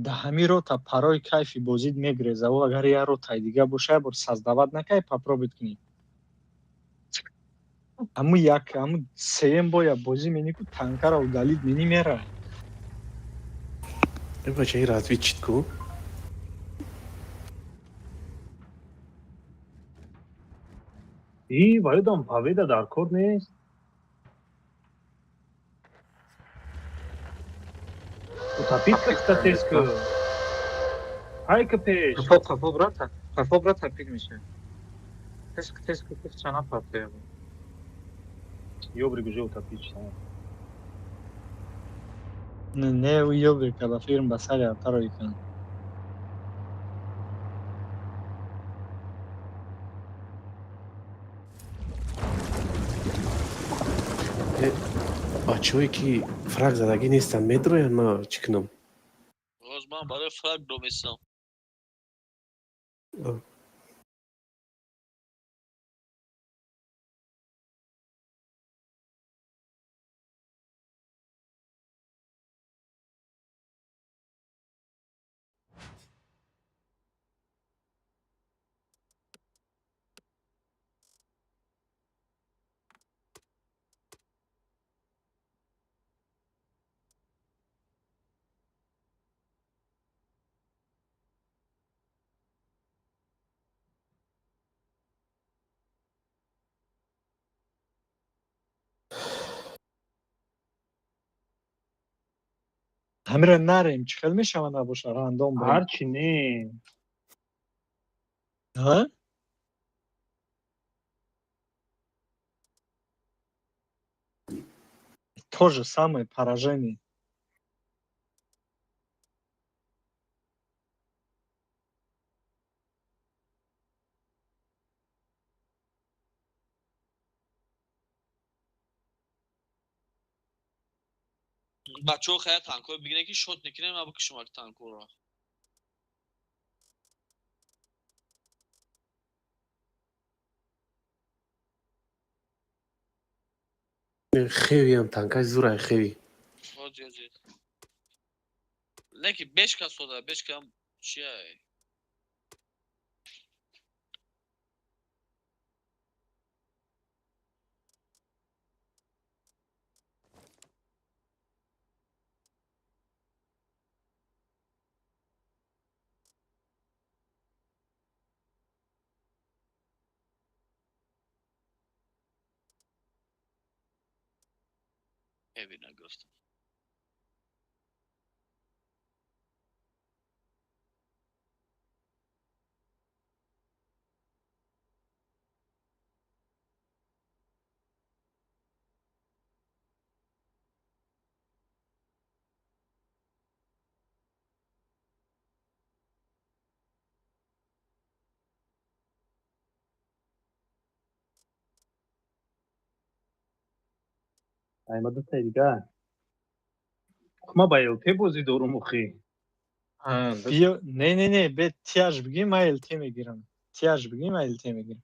Да ҳамин рота парои кайфи бозид мегреза. О, агар як ротаи дига боша, як бор создавать накай, попробовать кунӣ. Ҳамун як, ҳамун сеюм боя бозӣ менӣ ку танкара удалить менӣ мера. Э, бача, ин разведчик ку? И валидам победа дар кор нест. Утопить как-то теску. Ҳайка пеш. Қафо, қафо брата, қафо брата пик меша. Теск, теск, теск чана партоя. Ёбрик уже утопить. Не, не, ӯ ёбе када фирм ба сари артаро икан. Э, бачаҳое ки фраг задагӣ нестанд, медроянд, ман чӣ кунам? Боз ман барои фраг домесам. Ҳамира нарем, чӣ хел мешава набоша рандом бирем. Ҳарчи не. Ҳа? То же самое поражение. Бачаҳо хая танкҳоро бигирен ки шот мекунем, ма бикушем як танкҳоро. Хевиам танкаи зурай хеви. Ҳоҷи ҳоҷи. Леки бешка сода, бешка чия? Хеви нагирифтам. Ай ма дутаи дига. Ма ба ЛТ бозӣ дорум охи. Биё, не, не, не, бе тияж бигӣ, ман ЛТ мегирам. Тияж бигӣ, ман ЛТ мегирам.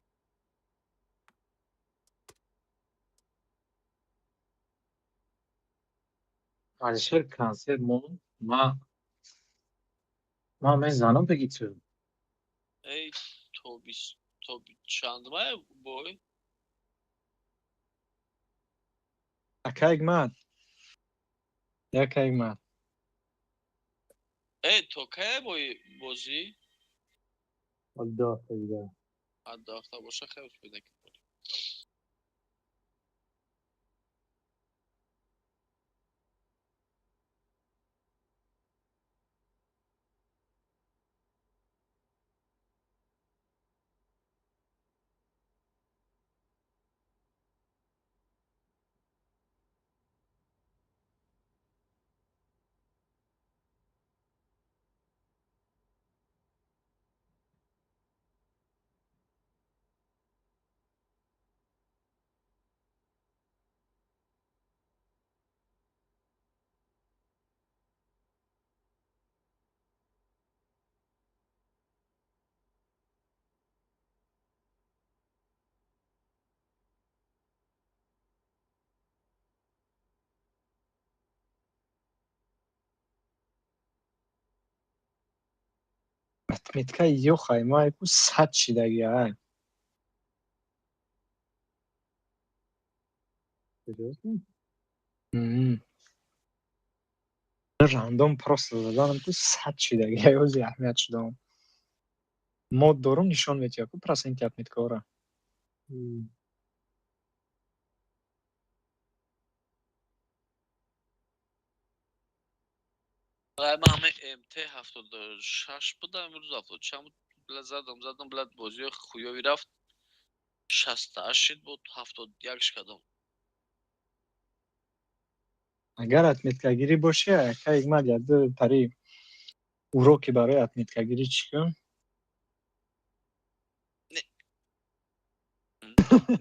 Алишер концерт мон, ма мезанам беги ту. Эй, то чандмай бой? Ака Ҳикмат. Яка Ҳикмат. Эй, то кай бой бозӣ? 2 ҳафта дига. 2 ҳафта боша, хеле успед накунем. Отметка ёхай, ма ку 100 шидаги, ай. Серьёзно? Рандом просто заданам ку 100 шидаги, ай ози аҳамият шудам. Мод дорум, нишон метиҳад ку проценти отметкаҳоро. Ай, ман ҳама МТ 76 будам, имрӯз 70 чанд буд, била задам, задам, била бозиҳои хуёвӣ рафт. 68 шид, буд 71 кардам. Агар отметкагирӣ боше, ака Ҳикмат, як ду пари уроки барои отметкагирӣ чӣ кун?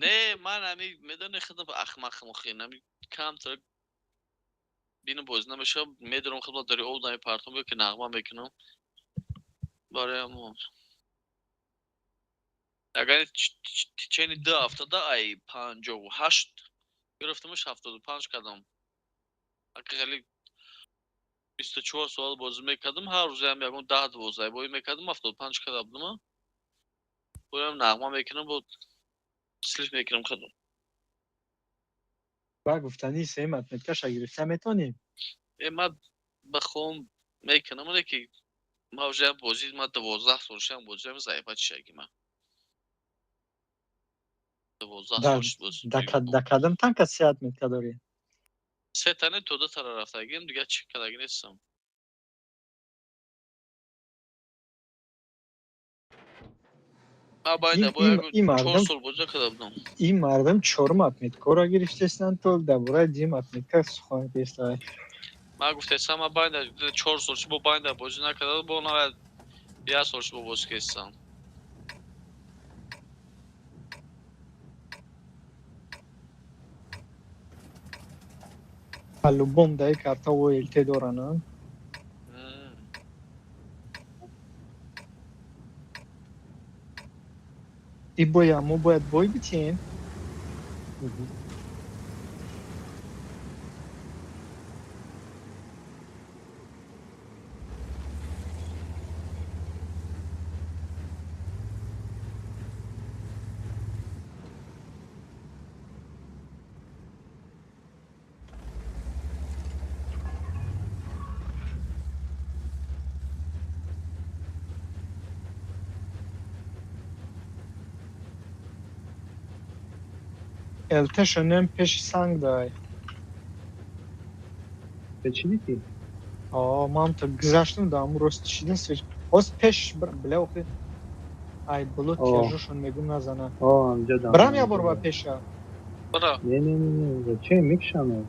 Не, ман ами медони худам ахмақам охи, ами камтар бину бозӣ намешавам, медорам худам дари об намепартом ё ки нағма мекунам. Барои ҳамон. Агар течени 2 ҳафтада ай 58 гирифтамаш, 75 кардам. Ака хеле 24 соат бозӣ мекардам, ҳар рӯзеам ягон 10-12 бозӣ мекардам, 75 карда будам. Боям нағма мекунам, бо слив мекунам худам. Ба гуфтанӣ сеюм отметкаша гирифта метавонӣ? Э, ман бахом мекунам, оне ки ман уже бозӣ, ман 12 сол шудам бозиам, заифа чишаги ман. 12 сол шуд бозӣ. Да кадом танка се отметка дорӣ? Се та не, то ду тара рафтагим, дигар чӣ кардаги нестам. Ман байда бо 4 сол бозӣ карда будам. Ин мардум чорум отметкаро гирифтестанд, то дар бораи дуюм отметка сухан кестай. Ман гуфтестам, ман байда 4 сол шуд бо байда бозӣ накарда, бо навад як сол шуд бо бозӣ кестам. Любом даи карта о ЛТ доранд. И боя мо бояд бой битием. ЛТ-шонем пеши санг дай. Чӣ дидӣ? О, ман то гузаштам, да ҳамун рост шида свеч. Ҳоз пеш бля охи. Ай, боло тияжошон мегум назана. О, анҷа дам. Брам я бор ба пеша. Бара. Не, не, не, не, зачем мекшаме?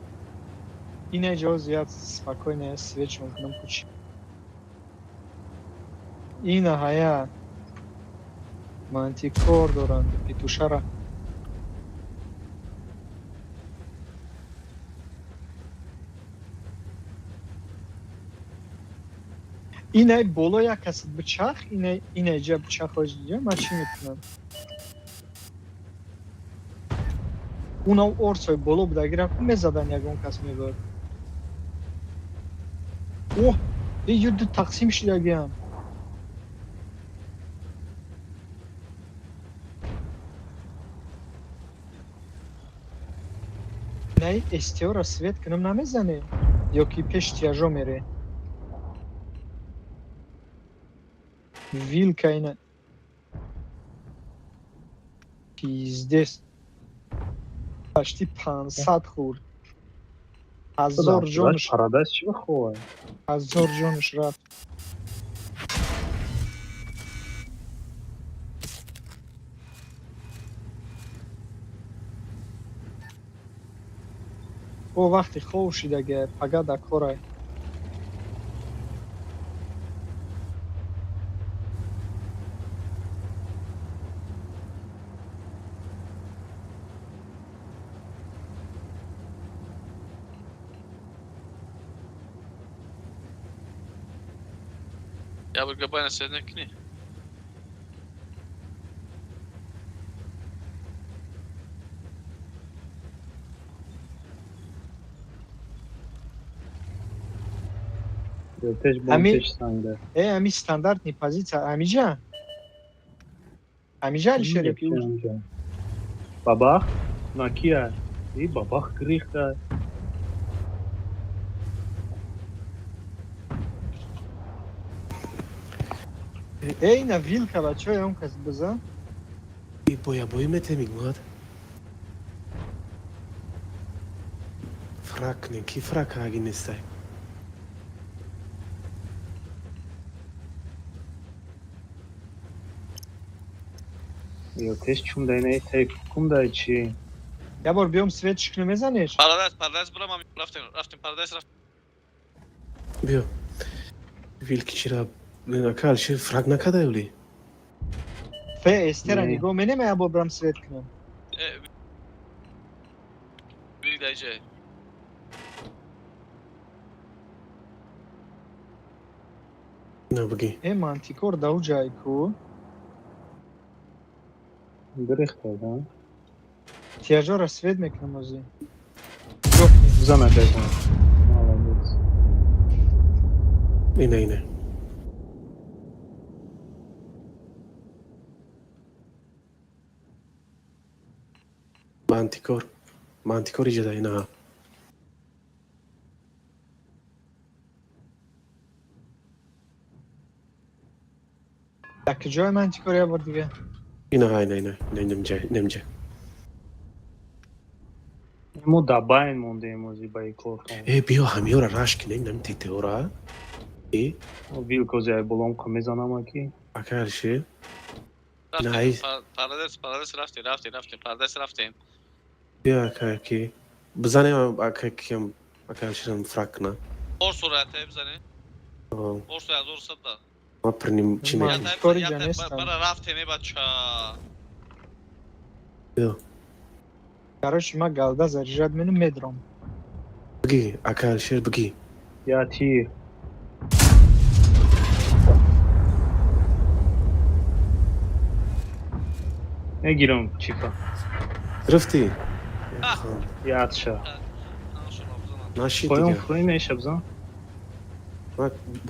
Ина ҷо зиёд спокойно свеч мекунам кучи. Ина ҳая. Мантикор доранд петушара. Инай боло як кас бичах, инай ҷа бичах ҳоҷ дига, ман чӣ мекунам? Унав орсои боло будагира ку мезадан ягон кас мебурд. Оҳ, ю ду тақсим шидагиам. Най СТО-ра свет кунам намезане? Ё ки пеш тияжо мере? Вилка ина. Пиздец. Почти 500 хӯрд. 1000 ҷонаш. Парадайз чӣ бихоҳад? 1000 ҷонаш рафт. О вақти хов шидаге, пага да корай. Я бор гапай насед накунӣ. Пеш бом пеш санга. Э, ами стандартный позиция амиҷа? Амиҷа Алишер ё ки Бабах? На кия? И бабах гирифта. Э, ина вилка бачаҳо, он кас бизан. И боя бои метем игмад. Фрак кунем, ки фрак аги нестай. Ё теш чум дай най тай кум дай чи? Я бор биём свет шикну мезанеш? Парадайз, парадайз бурам, рафтем, рафтем, парадайз рафтем. Биё. Вилки чира ака Алишер фрак накардай оли? Фе эстера нигоҳ менем, я бор брам свет кунам. Вилк дай ҷай. На бигӣ. Э, мантикор дау ҷай ку? Гирифта, да? Тияжора свет мекунам озӣ. Бизан акайсон. Молодец. Ина ина. Мантикор. Мантикор иҷа ина. Як ҷой мантикор я бор дига. Ина ина ина. Немҷа, немҷа. Мо да байн мондем ози ба и кортон. Э, биё ҳамиёра раш кинем, нами тетеора. Э? Вилк ози ай болом ка мезанам аки. Ака Алишер. Рафтем, Най. Парадайз, парадайз рафтем, рафтем, рафтем, парадайз рафтем. Биё ака ки. Бизанем ака киам, ака Алишерам фрак куна. Орсура тай бизанем. Орсура 1100 да. Ма приним чи мекунем? Мантикори ҷа нестам. Бара рафтем, э бача. Биё. Короче, ма галда заряжать мену медром. Бигӣ, ака Алишер бигӣ. Я тир. Мегирам чифа. Гирифтӣ? Я атша. Наши Поён дига. фурӯй меша бизан.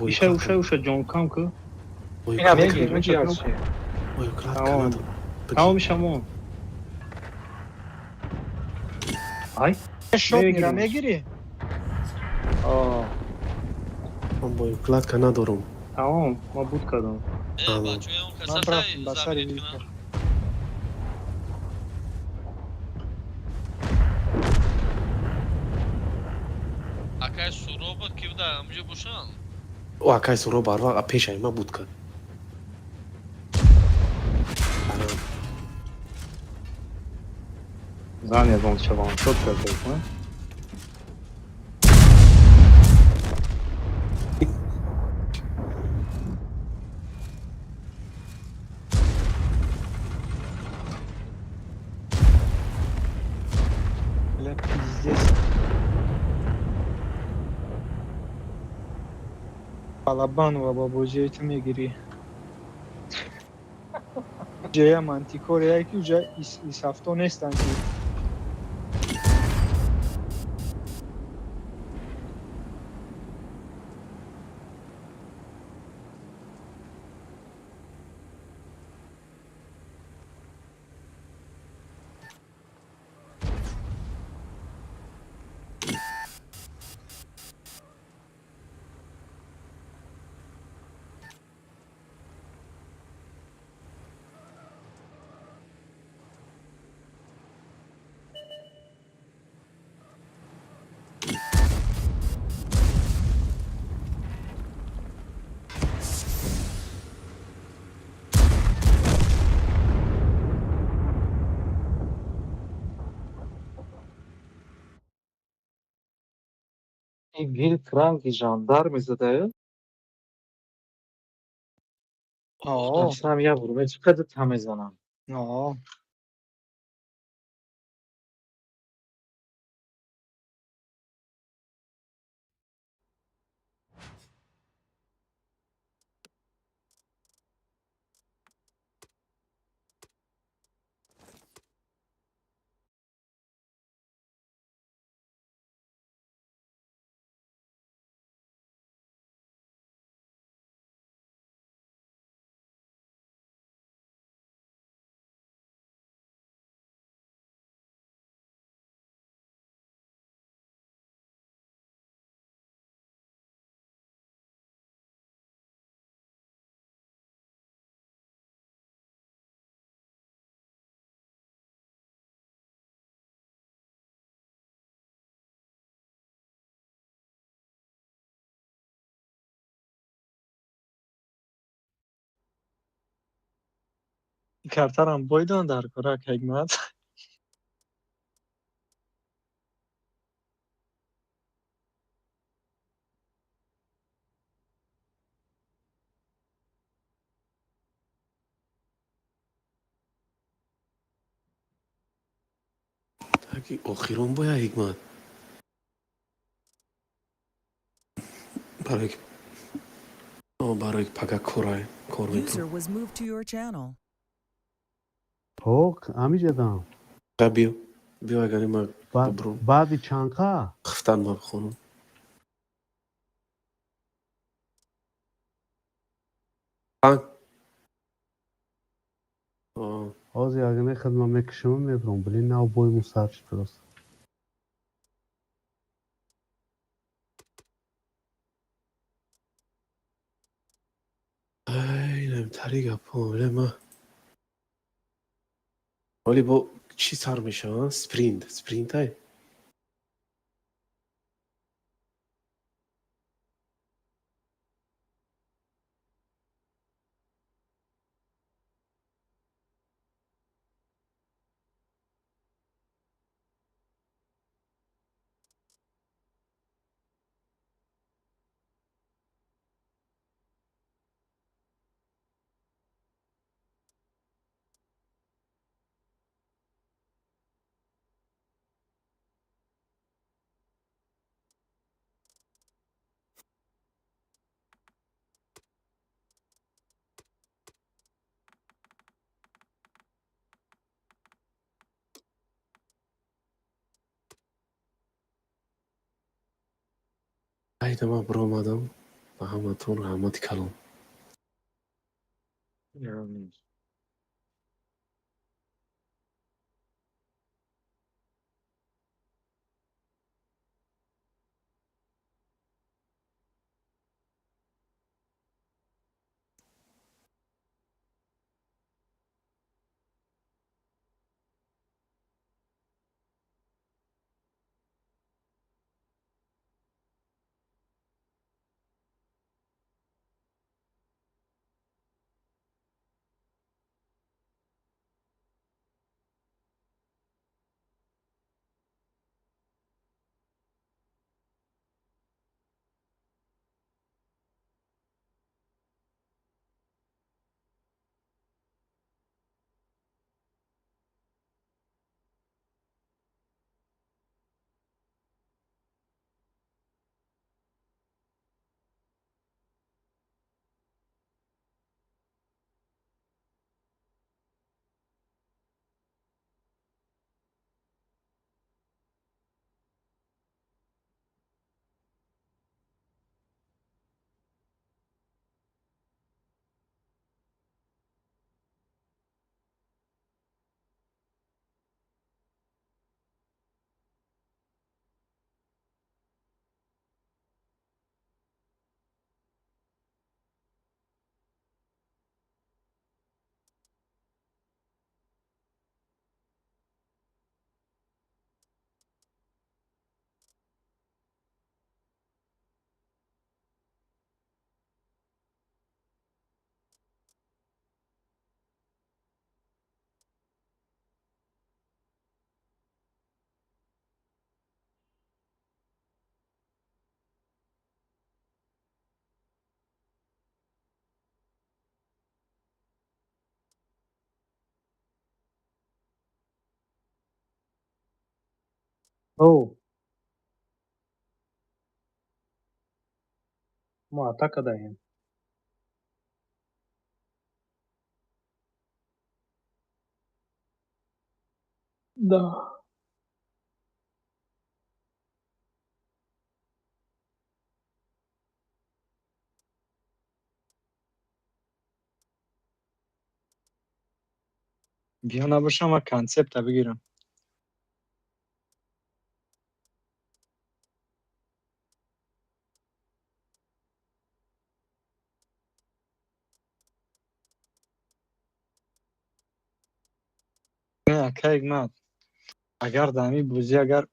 Иша уша уша ҷонкам ку. Ина бигӣ, бигӣ Алишер. Тамом. Тамом шамон. Ай. Шот мера мегирӣ? А. Ман бо укладка надорам. Тамом, ман буд кардам. Ман рафтам ба сари вилка. Акай Суробот ки буда, амҷо бошанд? О, акай Суроб барва пешай ма буд кард. Зан ягон шаван шот кард, ҳа? Бля, пиздец. Балабанова ба бозиҳои ту мегирӣ. Ҷоя мантикория ки уҷа исафто нестанд ки. Ин гил кранги жандарм задаю. О, Аслам я бурме чӣ қадр та мезанам. О. Картарам бойдан дар корак ҳикмат. Таки охирон боя ҳикмат. Барои ки О, барои ки пага корай кор User мекунам. was moved to your channel. Ҳо, ҳамиҷадам. Га биё. Биё агар ма бубрум. Баъди чанқа? Хифтан ма бихонам. Панг. О, Ҳозир агар не хидмат мекушам мебурам. Блин, нав бои сар шуд просто. Ай, намтари гапо, ле ма. Вале бо чӣ сар мешава? Спринт, спринтай? Айда ман биромадам. Ба ҳаматон раҳмати калон. Амин. О, мо атака даем. Да. Биё, набошам, ва концепта бигирам. Не, ака Ҳикмат, агар дар ҳамин бозӣ, агар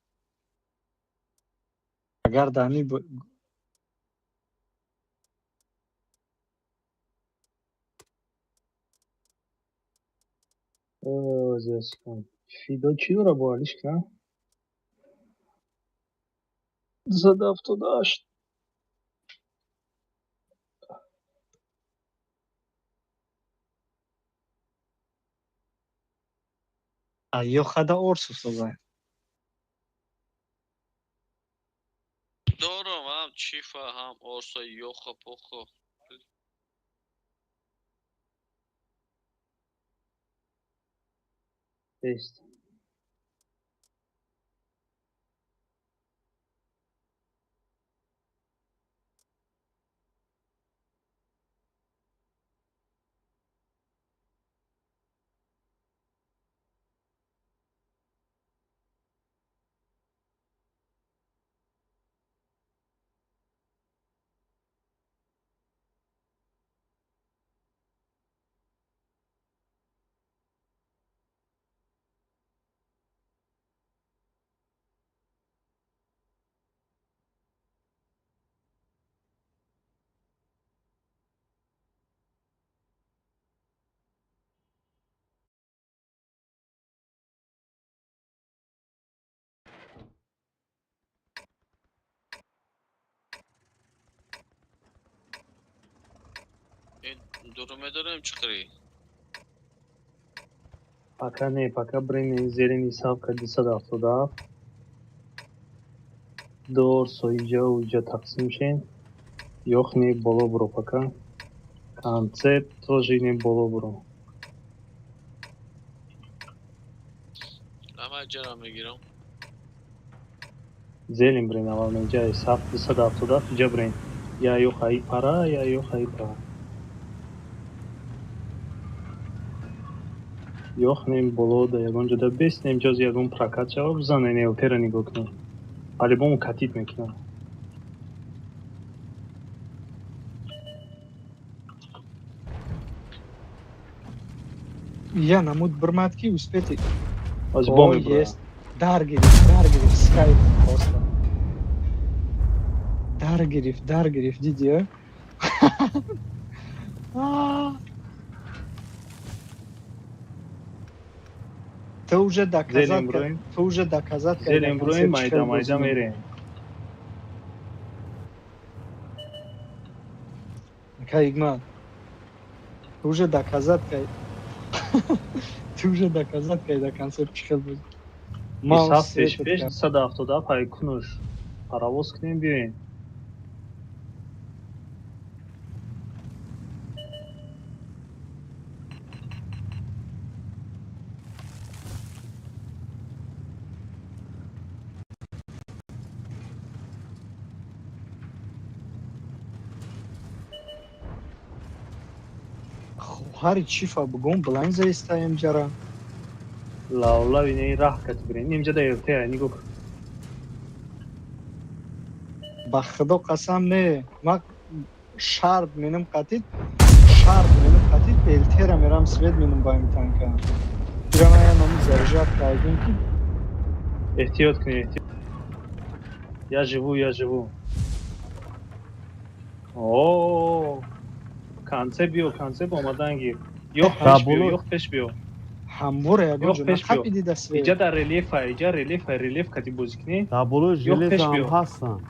дар ҳамин Фидо чӣ дора бо Алишка? 278. Ё хада орсу соза. Дорам ҳам чифа, ҳам орса, ёха похо. Бест. Дуру медорем чиқирӣ. Пока не, пока брен зерини савка 277. Дор соиҷа уҷа тақсим шен. Ёхни боло буро пока. Концепт тоже не боло буро. Ама ҷара мегирам. Зелим брен аввал неҷа саф 277 иҷа брен. Я ёха и пара, я ёха и пара. Ёхнем боло да ягон ҷода беснем, ҷоз ягон прокат шава, бизанен элтера нигоҳ кунем. По-любому катит мекунам. Я намуд бирмад ки успети. Ҳозир бо О, мебурам. Есть. Дар гирифт, дар гирифт, скайп просто. Дар гирифт, дар гирифт, диди, а? Ты уже доказать, Зелем броем. ты уже доказать, Зелем броем, майда майда мерем. Ака Ҳикмат, ты уже доказать, ты уже доказать, когда концепт чихел буд. Саф пеш пеш 277 ай кунуш. Паровоз кунем, биёем. Хоҳари чифа бугум блайн заистаем ҷара. Лавлав инаи раҳ кати бирем. Инҷа да РТ нигоҳ кун. Ба худо қасам, не. Ма шарт менам қатид, шарт менам қатид, элтера мерам, свет менам ба танка. Ира ма я номи заряжать кардем ки Эҳтиёт кунед, эҳтиёт. Я живу, я живу. О, конце биё, конце омадан гир. Ёх пеш биё, ёх пеш биё. Ҳамвора ягон Ёх ҷо пеш биё. нақапиди да свет. Иҷа дар рельефа, иҷа рельефа, рельеф кати бозӣ кунӣ. Дар болои Ёх пеш железо ҳам биё. ҳастанд.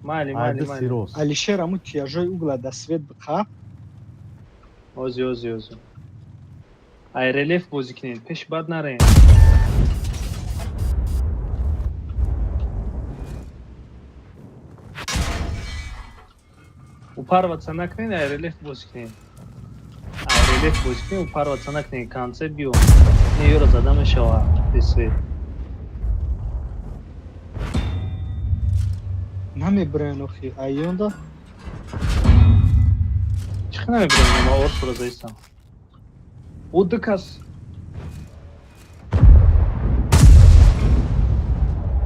Майли, майли, Айди майли. сирос. Алишер, аму тияжои угла да свет биқап. Ози, ози, ози. Ай рельеф бозӣ кунед, пеш бад нарен. Упарваться накунед, ай релеф бозӣ кунед. Ай релеф бозӣ кунед, упарваться накунед, конце биё. Не, ёро зада мешава, бесвет. Намебурен охи, айёнда. Чӣ хел намебурем, ма орсура заистам. Ӯ ду кас.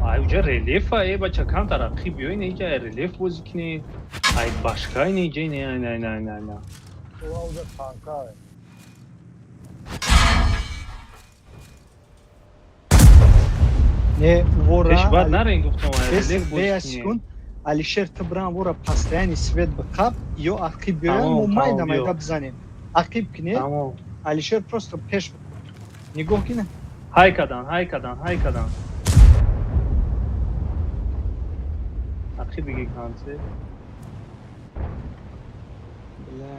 Ай уҷа релефа, э бача камтар ақиб биёй, не иҷа ай релеф бозӣ кунед. Ай башкай не иҷа не не не не не. Уже танка. Не, вора. Пеш баъд нарен гуфтам, ай релеф бозӣ Бея кунед. секунд. Алишер, ту бран вора постоянный свет биқаб, ё ақиб биёян, мо Тамом, майда тамом, майда биё. бизанем. Ақиб кине, Тамом. Алишер просто пеш нигоҳ кине. Ҳай кадан, ҳай кадан, ҳай кадан. Ақиб биги конце. Бля.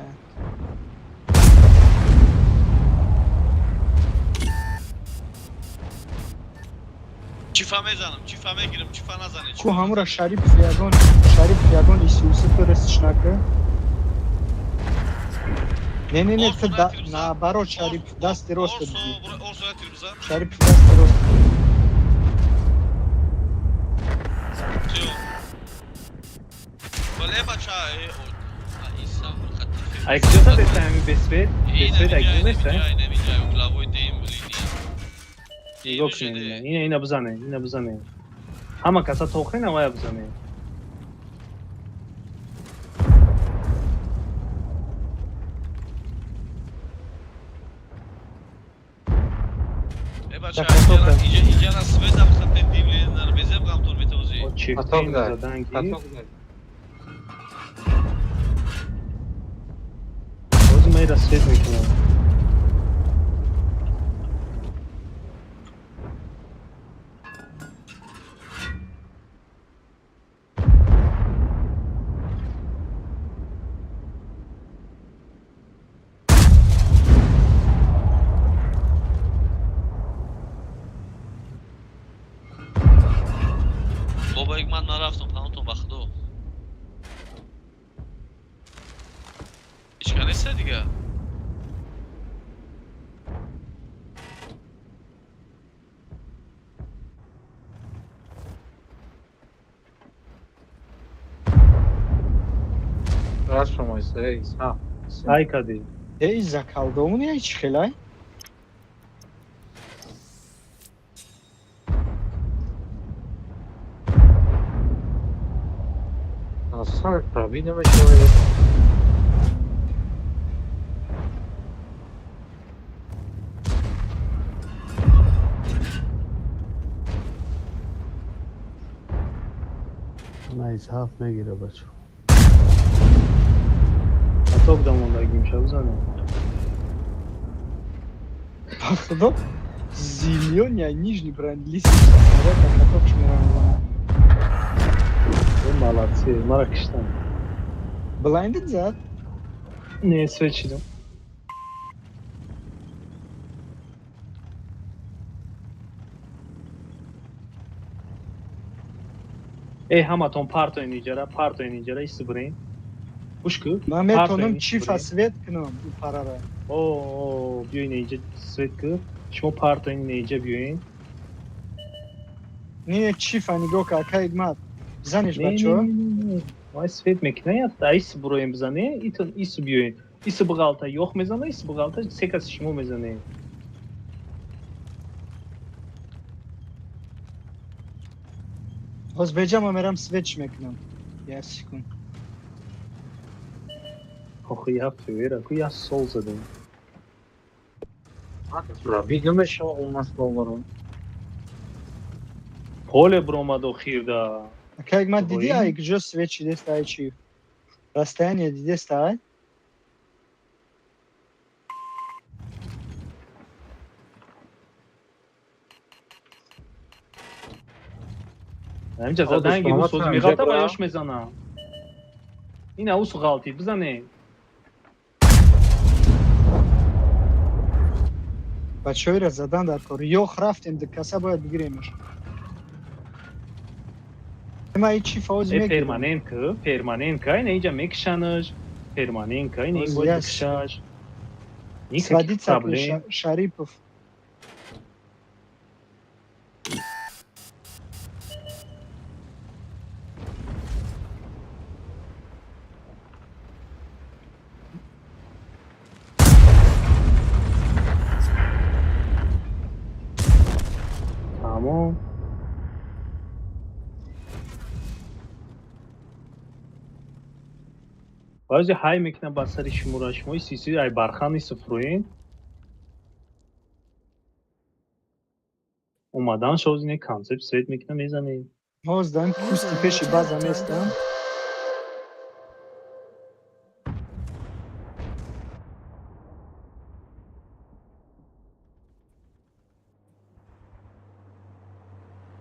Чифа мезанам, чифа мегирам, чифа назане. Ку ҳамура Шарипов ягон, Шарипов ягон исуси фирестиш нака. Не, не, не, ту наоборот, Шарипов дасти рост биги. Орсо тирбиза. Шарипов дасти рост. Всё. Вале бача, э, иса хати. Ай куҷо задеста ҳами бесвет? Бесвет ай куҷо неста? Инамиҷа, угловой дим линия. Нигоҳ кунед, ина, ина бизане, ина бизане. Ҳама каса тохрена вая бизане. Э бача, иҷа иҷа на света хати дим линия безеб гамтон метавози. Чифтин задан ки. Бози ман ира свет мекунам. Бобо, ик ман нарафтам, паҳонтон ба худо. Ҳечка неста дига. Рад шумо иса. Ҳай кадӣ. Э, закалдоуни ай чӣ хелай? Асар прави намешавад. На исҳаф мегира, бачо. Аток дамондагимша бизане. Ба худо, зелёный ай нижний бренд-лист снаряд каток мерам. Э, молодцы, мара киштан. Блайндед зад? Не, свет шидам. Э, ҳаматон партоен иҷара, партоен иҷара, исти бурен. Гӯш кӯ. Ман метавонам чифа свет кунам у парара. О, биёин иҷа свет кӯ. Шумо партоен иҷа биёин. Не, чифа нигоҳ ка, ака Ҳикмат. Бизанеш, бачо. Вай свет мекунад, ис буроем бизане, итон ис биёин. Ис буғалта ёх мезана, ис буғалта се каси шумо мезане. Ҳоз беҷа ман мерам свет мекунам. Як секунд. Охи я февера, ку я сол задем. Прави намешава у нас долларон. Поле буромад охирда. Ака Ҳикмат, дидӣ ай куҷо свет шидеста, ай чи? Расстояние дидеста ай? Ҳаминҷа заданги ӯ соз меғалта ва ёш мезана. Ина усу ғалтид, бизане. Бачаҳоеро задан дар кор. Ёх рафтем, ду каса бояд бигиремаш. Ма ичи фауз Э, мегирам. перманент ку, перманент ка, ина инҷа мекишанаш, перманент ка, ина ин Боз бояд яс. бикишаш. Никаких Сводиться проблем. Шарипов. Тамом. Баъзе ҳай мекунад ба сари шуморо, шумои сиси ай бархани суфруин. Омадан шозине концепт свет мекунад, мезанед. Ҳоз дан кусти пеши база местам.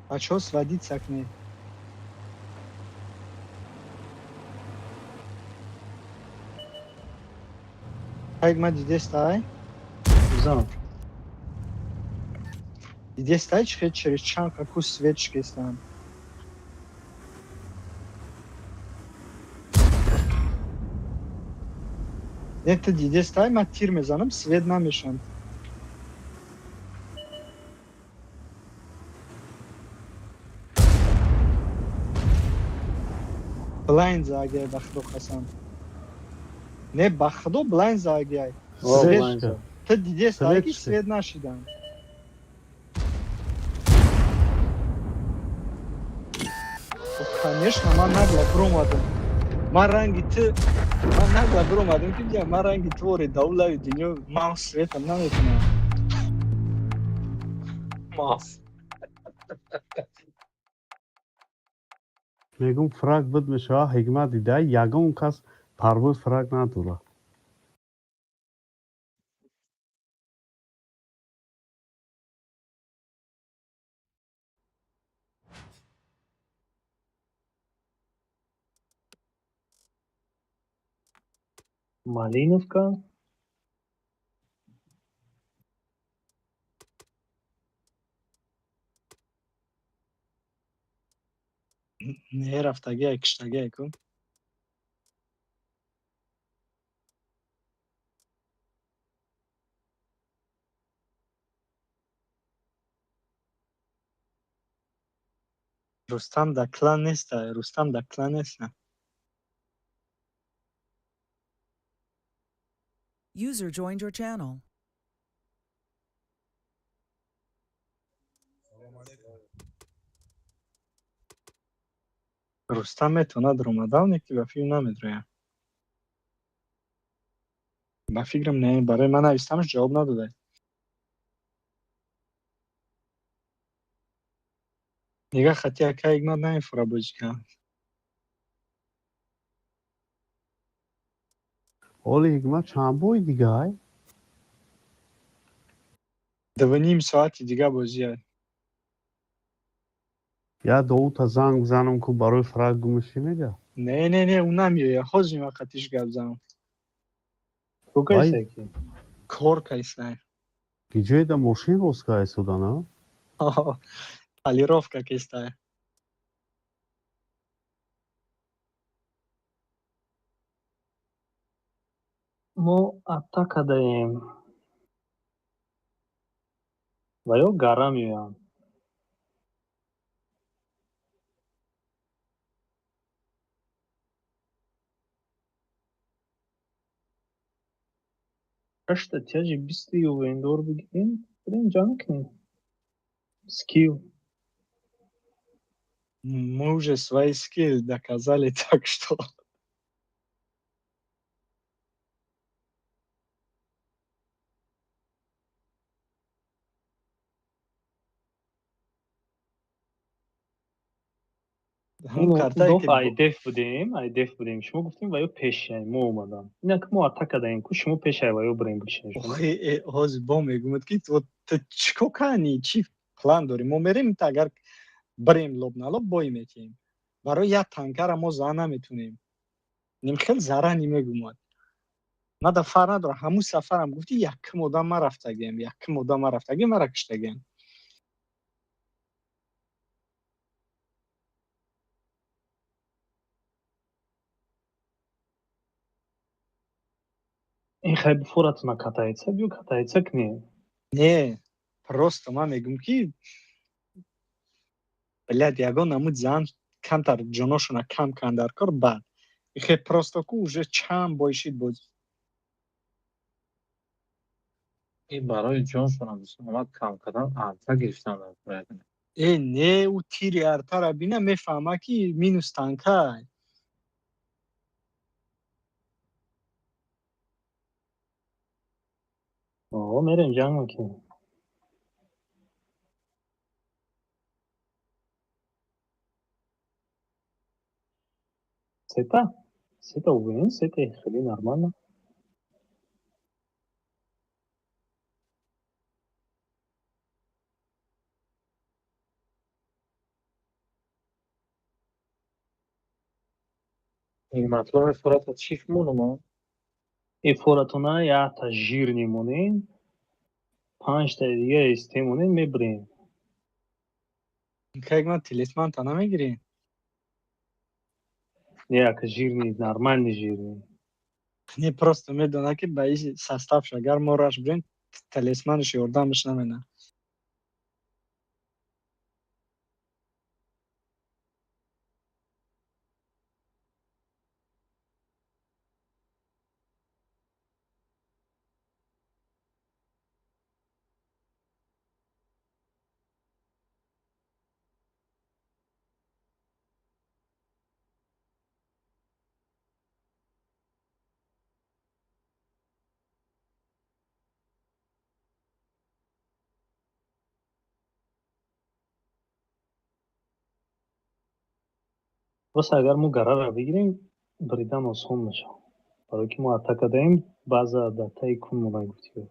Бачаҳо, сводиться кунед. Хайк, ма дидестай? Бизан. Дидестай, чи хел через чанд ка куст свет шикестам. Не, ту дидестай, ма тир мезанам, свет намешам. Блайн заагиай, ба худо қасам. Не, ба худо, блайн заагиай. О, Свет блайн за. ту дидестай, Свет ки ши. свет нашидам. Конечно, ман нагла биромадам. Ман ранги ту, ман нагла биромадам, ки бия, ман ранги твори давлави дунё ман светам наметунам. Мас. Мегум, фраг буд мешава. Ҳикмат дида, ягон кас парвои фраг надора. Малиновка. Не, рафтагиай, киштагиай ку. Рустам да клан неста, Рустам да клан неста. User joined your channel. Рустам метавонад ромадавне, ки ба филм намедрояд. Ба фикрам, не, барои ман навистамаш, ҷавоб надодай. Нига хати ака Игмат намефура бозӣ кунад. Оли, Ҳикмат, чанд бои дигай? 2,5 соати дига бозия. Я доута занг бизанам ку, барои фраг гумишӣ мега. Не, не, не, ӯ намеояд. Ҳозир вақатиш гап занам. Кукайса ки? Кор кайсай. Гиҷоеда мошин рост кайсуда, на? Полировка кестай. Мо атака даем. Ва ё гара меоянд. Ҳашта тяжи бисти вендор бигирем, бирем ҷанг кунем. Скилл. Мы уже свои скилл доказали, так что. Ҳамун картае Доф ки айдеф будем, айдеф будем. Шумо гуфтем, ва ё пешай мо омадам. Инак мо атака даем ку, шумо пешай ва ё бирем бикшем. Охи, ҳозир бо мегӯмад, ки ту чӣ кор кардӣ, чӣ план дорӣ? Мо мерем, та агар бирем лоб на лоб бой метиҳем. Барои як танкара мо зан наметунем. Ним хел зарани мегӯмад. Мада фар надорам, ҳамун сафарам гуфти, якум одам ман рафтагиам, якум одам ман рафтагиам, мара киштагиам. Ин хай форатона катаица, биё катаица кунем. Не, просто ман мегӯм, ки, блядь, ягон намуд зан камтар ҷоношона кам кан дар кор, баъд ихе просто ку уже чанд бой шид боз. Ин барои ҷоншонам омад, кам кардан, арта гирифтан дар кор. Э, не, ӯ тири артара бина, мефаҳма, ки минус танкай. О, мерем, ҷанг мекунем. Сета? Сета уверен, сета хеле нормально. Ин матлуби фората чӣ монумо? И форатона якта жирный монем, панҷтаи дига эсте монем, мебирем. Как ман талисманта намегирӣ? Не, яка жирный, нормальный жирный. Не, просто медона, ки ба ин составш агар мо раш бирем, талисманаш ёрдамаш намена. Просто агар мо гарара бигирем, бридан осон мешавад. Барои ки мо атака даем, баъза дар таи кун монанд, гуфти.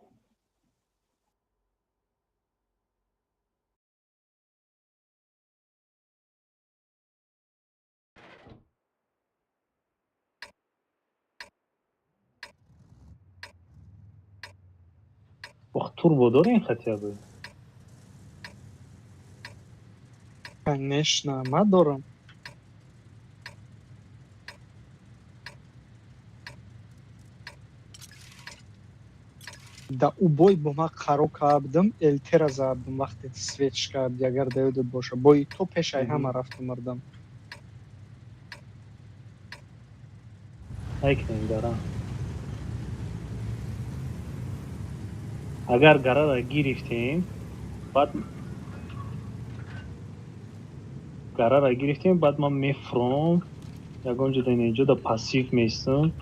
Ох, турбо дорем хотя бы? Конечно, ма дорам. Да, ӯ бой бо ман қаро кардам, элтера задам, вақте светш карди, агар да ёдат боша. Бои то пешай ҳама рафту мурдам. Айкунем гара. Агар гарара гирифтем, баъд гарара гирифтем, баъд ман мефуром, ягон ҷо да инҷо да пассив меистам,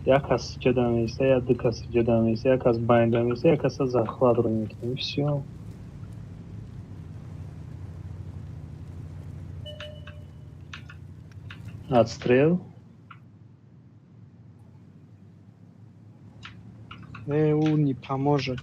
як кас ҷода меиста, як ду кас ҷода меиста, як кас байнда меиста, як каса захват ро мекунем. Всё. Отстрел. Не, ӯ не поможет.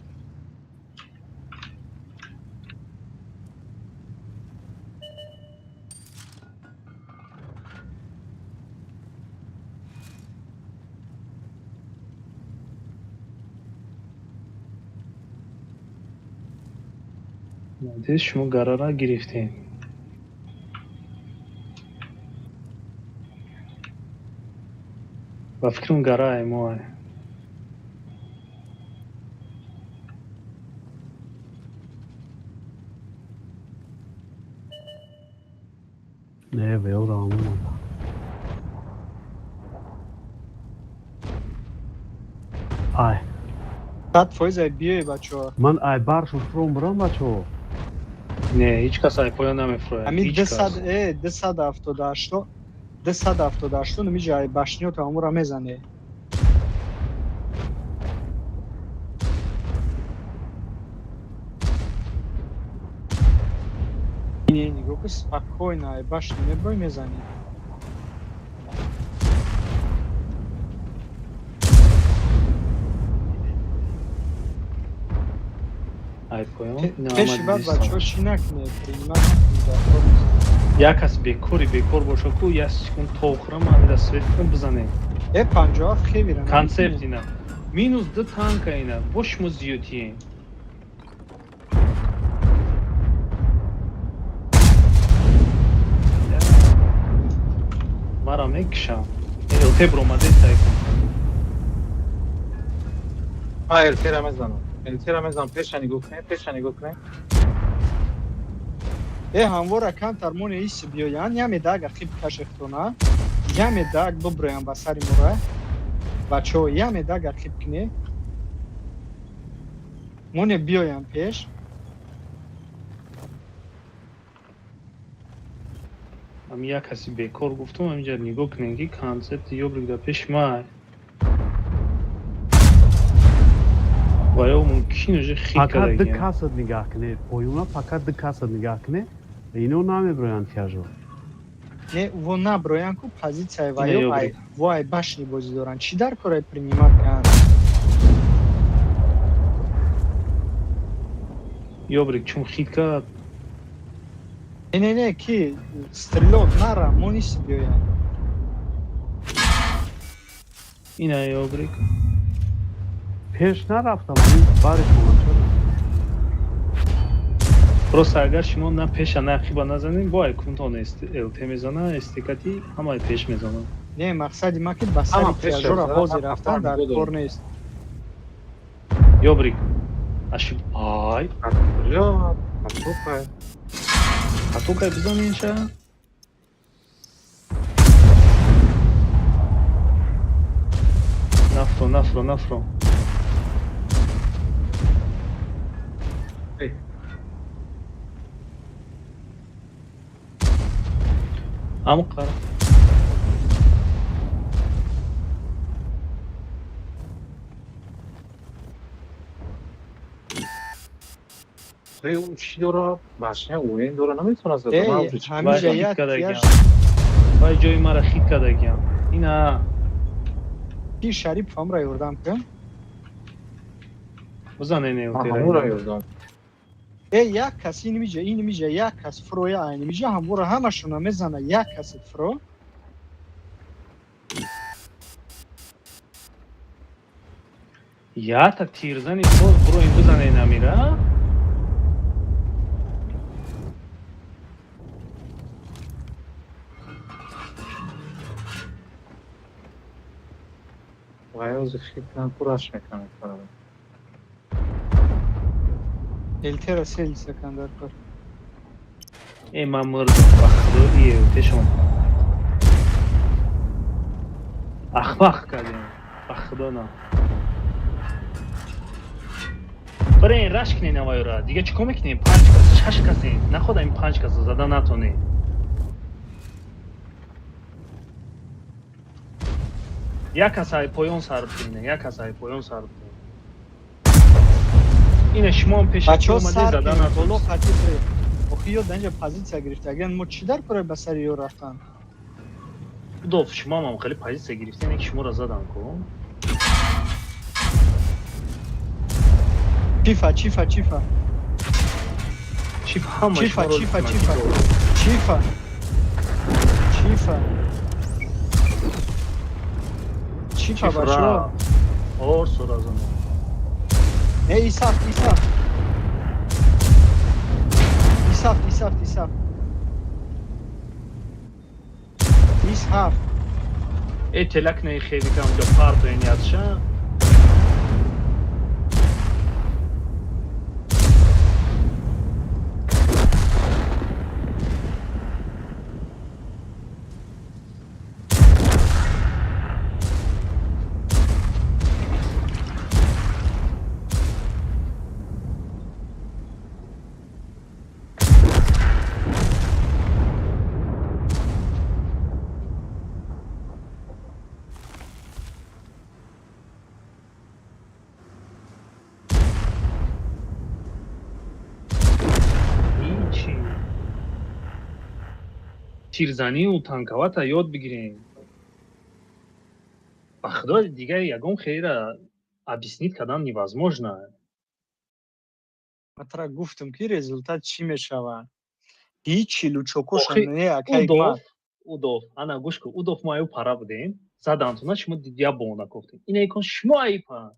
Надеюсь, шумо гарара гирифтем. Ба фикрам, гара мо. Не, веора омада. Ай. 100% ай биёй, бачаҳо. Ман ай баршу фуром бурам, бачаҳо. Не, ҳеҷ кас ай поён намефурояд. Ҳамин Ҳеҷ кас. 200 278, 278 намиҷа ай башниёто амура мезане. Не, нигоҳ кун, спокойно ай башни меброй, мезанӣ. Ай поён. Ина Пеши омад баъд дидистам. бачаҳо чӣ накунед, принимать накунед дар кор. Як кас бекори бекор боша ку, як секунд то хӯрам, ҳамира свет кунам, бизанем. Э, 57 хевира. Концепт ина. Минус ду танка ина. Бо шумо зиёдтием. Мара мекушам. ЛТ бромаде тай кун. Ман ЛТ-ра мезанам. ЛТ-ра мезанам, пеша нигоҳ кунем, пеша нигоҳ кунем. Э, ҳамвора камтар моне иси биёян, яме даг ақиб кашехтона, яме даг биброян ба сари мора. Бачаҳо, яме даг ақиб куне. Моне биёян пеш. Ам як каси бекор гуфтум, ҳаминҷа нигоҳ кунем, ки концепти ёблик дар пеши май. Ва ё мумкин уже хит Фақат ду кардагиам. касат нигаҳ кунед. Поюна фақат ду касат нигаҳ кунед. Ино намеброянд тяжо. Не, во наброян ку позитсияи Ина ваё ай ёбрик. во ай башни бозӣ доранд. Чӣ дар корай принимат кан? Ёбрик чун хит кард. Не, не, не, ки стрелок нара, мо ниси биёян. Ина ёбрик. Пеш нарафтам, ин бари шумо чаро? Просто агар шумо на пеша, на ақиба назанем, бо айкунтон ЛТ мезана, стекати ҳамаи пеш мезанад. Не, мақсади ма ки ба сари Ҳама пеш тяжора мезанад, ҳозир ман рафтан дар нигоҳ кор дорам. нест. Ёбрик. Ашиб ай, Куҷо? Потокай. Потокай бизанинша. Нафро, нафро, нафро. Эй. Ам қара. Эй, ӯ чӣ дора? Башня УН дора, наметавонад зада. Эй, Ман уже чӣ ҳамиҷа Вай як хит кардагиам. тяж Вай ҷои мара хит кардагиам. Ина ки Шарипов ҳамра ёрдам кун. бизанен Ман ЛТ-ра. ҳамонро ёрдам. Э, як кас инмиҷа, инмиҷа, як кас фуроя айнмиҷа, ҳамвора ҳамашона мезана, як каси фуро. Ята тирзани боз буроин бизанен амира. Вай ҳозир хит кунам, пураш мекунам кораро. ЛТ-ра селиса кан дар кор. Э, ман мурдам, ба худо и ЛТ-шон. Ахмақ кардем. Ба худо на. Бирен раш кунен авайра. Дига чӣ кор мекунем? Панҷ кас, шаш касем. Наход ин панҷ каса зада натонем. Як кас ай поён сар бикунем, як кас ай поён сар бикунем. Ина шумоам пешакӣ Бачаҳо омадед сар зада кунед, боло натонист. хати биред. Охи ё данҷа позитсия гирифта. Агар мо чӣ дар корай ба сари ё рафтан? Удов, шумоам хеле позитсия гирифтем, ки шуморо задан ку. Чифа, чифа, чифа. Чиф ҳама Чифа, шуморо чифа, чифа. Чифа. Чифа. Чифа, Чиф бачаҳо. ра. Орсо разано. Не, исафт, исафт. Исафт, исафт, исафт. Исҳафт. Э, телак не хевикам ҷо партоен ятша. Ҳичи. Тирзанию танковата ёд бигирем. Ба худо дигар ягон хелера объяснить кардан невозможно. Ман тара гуфтам, ки результат чӣ мешавад. Ҳичи лучокоша Охи, не, акай Удов, Удов, ана гӯш кун, Удов мо аю пара будем, задантона шумо я бона кофтем. Ина икон шумо ай па.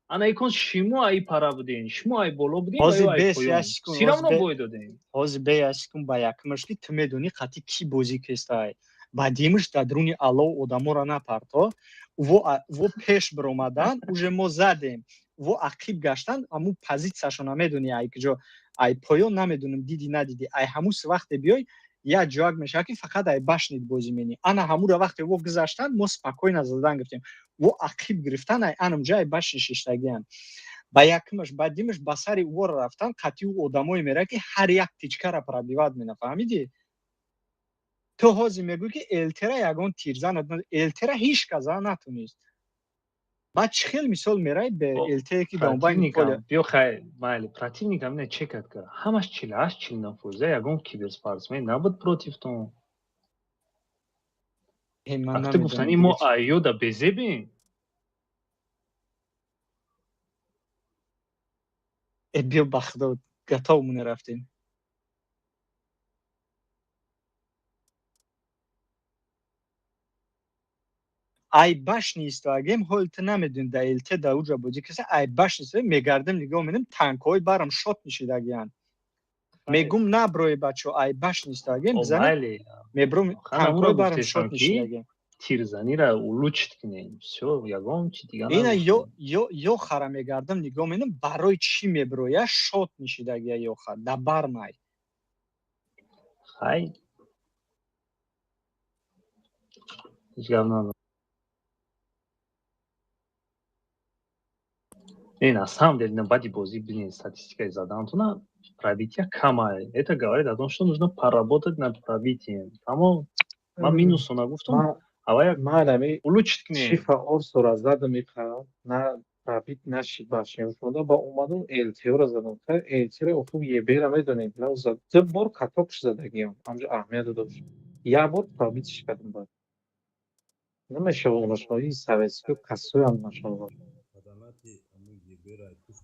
Ана икон шумо ай пара будем, шумо ай боло будем, Ҳозир аю ай бес поён. як секунд, Всё равно ҳозир бой додем. Ҳозир бе як секунд ба якмаш ки ту медонӣ қати кӣ бозӣ кестай. Баъдимаш дар дуруни алов одаморо напарто. Во пеш биромадан, уже мо задем. Во ақиб гаштан, аму позитсияшо намедонӣ ай куҷо, ай поён намедонам, диди надиди, ай ҳамус вақте биёй, як ҷоак мешавад, ки фақат ай башнит бозӣ менӣ. Ана ҳамура вақте во гузаштан, мо спокойно задан гирифтем. Во ақиб гирифтан, ай анамҷо ай башни шиштагиан. Ба якмаш, ба димаш, ба сари ӯро рафтан, қатъи ӯ одамое меравад, ки ҳар як тичкара пробивать мена, фаҳмидӣ? Ту ҳозир мегӯӣ, ки элтера ягон тирзан, элтера ҳеҷ кас зан натонист. Баъд чӣ хел мисол мерай бе элтее, ки дар поле? Биё, хай, майли, противникам не чекат кар, ҳамаш 48, 49 фоиза, ягон киберспортсмен набуд против тон. Ту гуфтани мо айёда безебем. Э, биё, ба худо, готов муне рафтем. Ай башни истоагем, ҳол ту намедонӣ, да ЛТ да уҷа бозӣ каса, ай башни истоагем, мегардем, нигоҳ менем, танкҳои барам шот нишидагиянд. Мегум, наброи, бачо, ай башни истоагем, бизанем, мебром, танкҳои барам шот нишидагиям. Тирзанира улучшить кунем, всё, ягон чи дига. Ина ё хара мегардам, нигоҳ менам, барои чӣ меброя, шот нишидагия, ёха да бармай. Хай, ҳеҷ гап надорам. Не, на самом деле, на баъди бозӣ бинед статистикаи задантона, пробития камай. Это говорит о том, что нужно поработать над пробитием. Аммо ман минусо нагуфтам, авая улучшить кунем. Шифа орсора задам, иқа на пробит нашид, башншуда ба омадум, элтиёра задам. Элтиёра охуб ебера медонем, ду бор катокш задагиам, ҳамҷо аҳамият додаш, як бор пробитиш кардам. Бад намешава, онашои советскиё касоям нашава.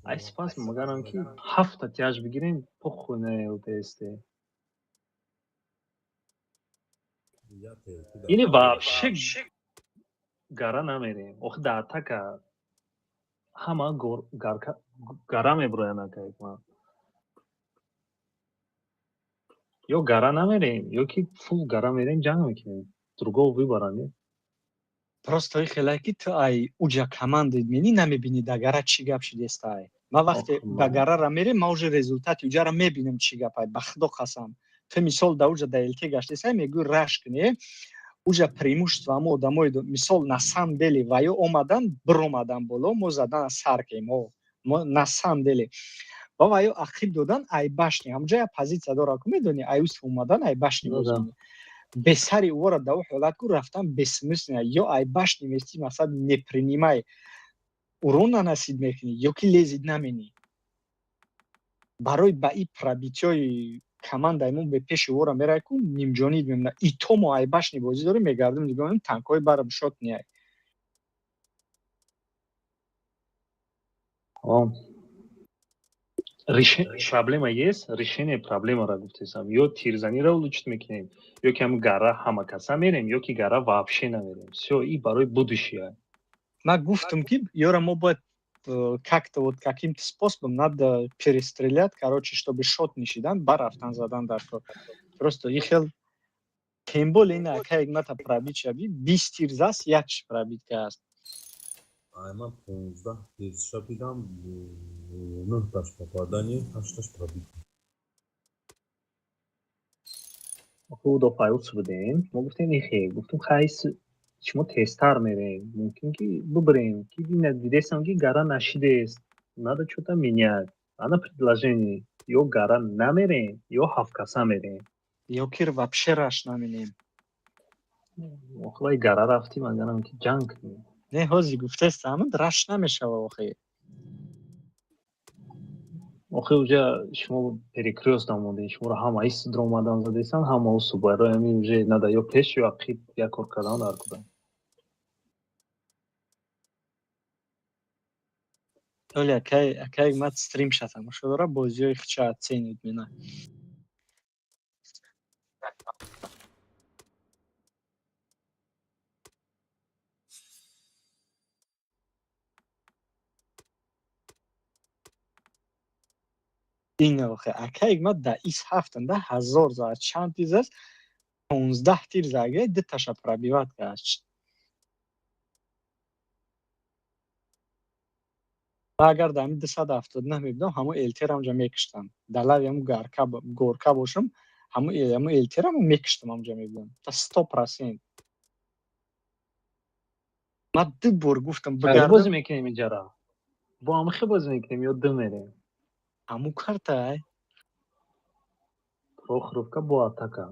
Ай, спас, магарам ки ҳафта тяж бигирем, похуй на ЛТСТ. Или вообще гара намерем. Охи, дар атака ҳама гара меброянд, акайма. Ё гара намерем, ё ки фул гара мерем, ҷанг мекунем. Другого выбора нет. Просто хелай, ки ту ай уҷа команда менӣ, намебинӣ, да гара чӣ гап шидестай. Ман вақте ба гарара мерем, ман уже результати уҷара мебинам, чӣ гап ай, ба худо қасам. Ту мисол да уҷа да ЛТ гаштесай, мегӯй, раш кунӣ, уҷа преимущество ҳамо одамои, мисол, на самом деле ва ё омадан, биромадан боло, мо задан сар кем, мо на самом деле ва ё ақиб додан, ай башни ҳамҷа я позитсия дора ку, медонӣ, ай ус омадан, ай башни бозӣ бесари ӯро да ӯ ҳолат ку рафтан бессмысленно. Ё ай башни мести, масалан, не принимай урон наносид мекунӣ, ё ки лезид наменӣ. Барои ба и пробитиёи командаи мо бе пеши ӯро мерай ку, нимҷонид мемона. И то мо ай башни бозӣ дорем, мегардем, нигоҳ менем, танкҳои барам шот неай. Проблема есть, решение проблемаро гуфтесам: ё тирзаниро улучшить мекунем, ё ки ҳам гара ҳама каса мерем, ё ки гара вообще намерем. Всё, и барои будущее. Ман гуфтам, ки ёра мо бояд как-то вот каким-то способом надо перестрелять, короче, чтобы шот нишидан, барафтан задан дар кор. Просто и хел, тем более ина ака ягмата пробит шави, 20 тир заст, як пробитка аст. Ай, ман 15 тирша дидам, нӯҳташ попадание, ҳашташ пробит. Худо файус будем, мо гуфтем, ихе гуфтем, хайс, шумо тезтар мерем, мумкин ки бубарем, ки дидесам, ки гара нашидест, надо что-то менять. Ана предложение: ё гара намерем, ё ҳафткаса мерем. Ё ки вообще раш наменем. Охирай гара рафтим, агарам ки ҷанг кунем. Не, ҳозир гуфтест, ҳамад раш намешава охи. Охи, уже шумо перекрёст намондем, шуморо ҳама истидро омадан задесан, ҳама усу барои ҳамин уже надо ё пеш, ё ақиб як кор кардан дар куда. Оли, акай мат стрим ша тамошо дора, бозиҳои хича оценит мена. Ин охе, акай мат да ис ҳафтанда ҳазор за чанд тиз аст. 15 тир заге, ду таша пробивать кард. Агар дар ҳамин 279 мебудам, ҳамон ЛТ-ро ҳамҷа мекиштам. Дар лави ҳамун горка бошам, ҳамун ЛТ-ро мекиштам, ҳамҷа мебудам. Та 100%. Ман ду бор гуфтам бигардам. Бозӣ мекунем иҷара. Бо ҳамихе бозӣ мекунем ё ду мерем? Ҳамун карта ай. Прохоровка бо атака.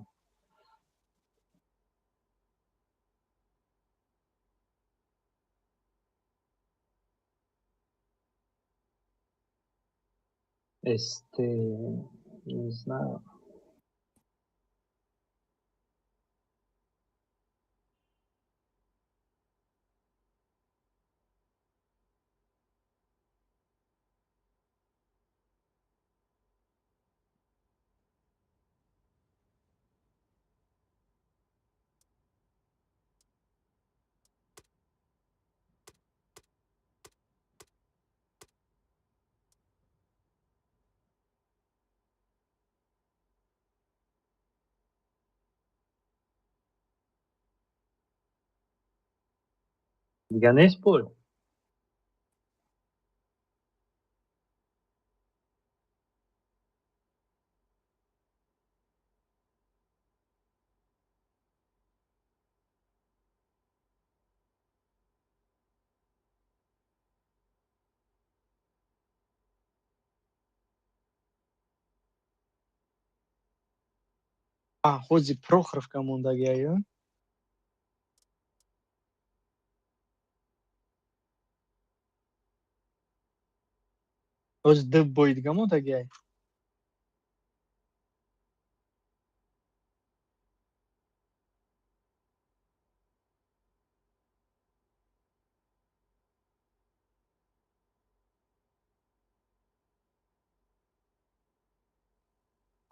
СТ, не знаю. Дигар нест пул? Ҳози Прохоровка мондагиаю. Ҳози ду бой дига мондагиай.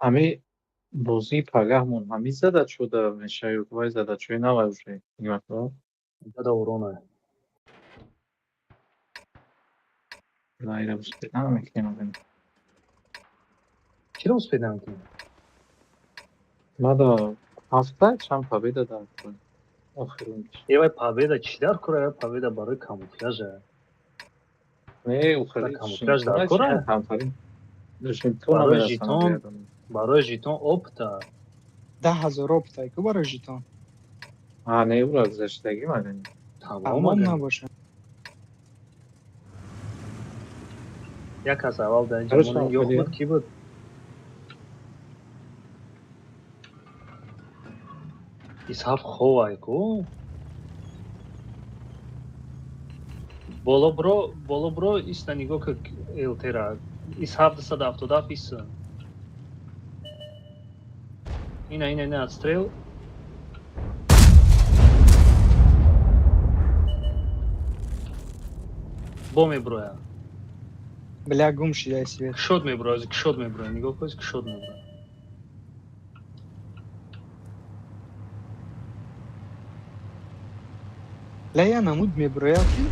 Ҳами бозии пагаҳмон ҳами зада шуда мешавад ё вай зада чӯи навай уже нигоҳ. Зада урона. На, ира успеть намекунем. Чиро успеть намекунем? Мада ҳафта чанд победа дар охирун. Э вай победа чӣ дар кора? Вай победа барои камуфляжа. Не, ухали камуфляж дар кора? Барои жетон, барои жетон опыта. 10 000 опыта ку барои жетон. А, не, ура гузаштагӣ ман. Тамом набошад. Як кас аввал дар инҷа монед, ё буд, ки буд? Исҳаф ховай ку? Боло бро, боло бро, иста нигоҳ ки ЛТ-ра. Исҳаф 277 иса. Ина, ина, ина, отстрел. Бо меброя. Бля, гум шидай свет. Кшод меброя, кшод меброя, нигоҳ кун, кшод меброя. Бля, я намуд меброя ки.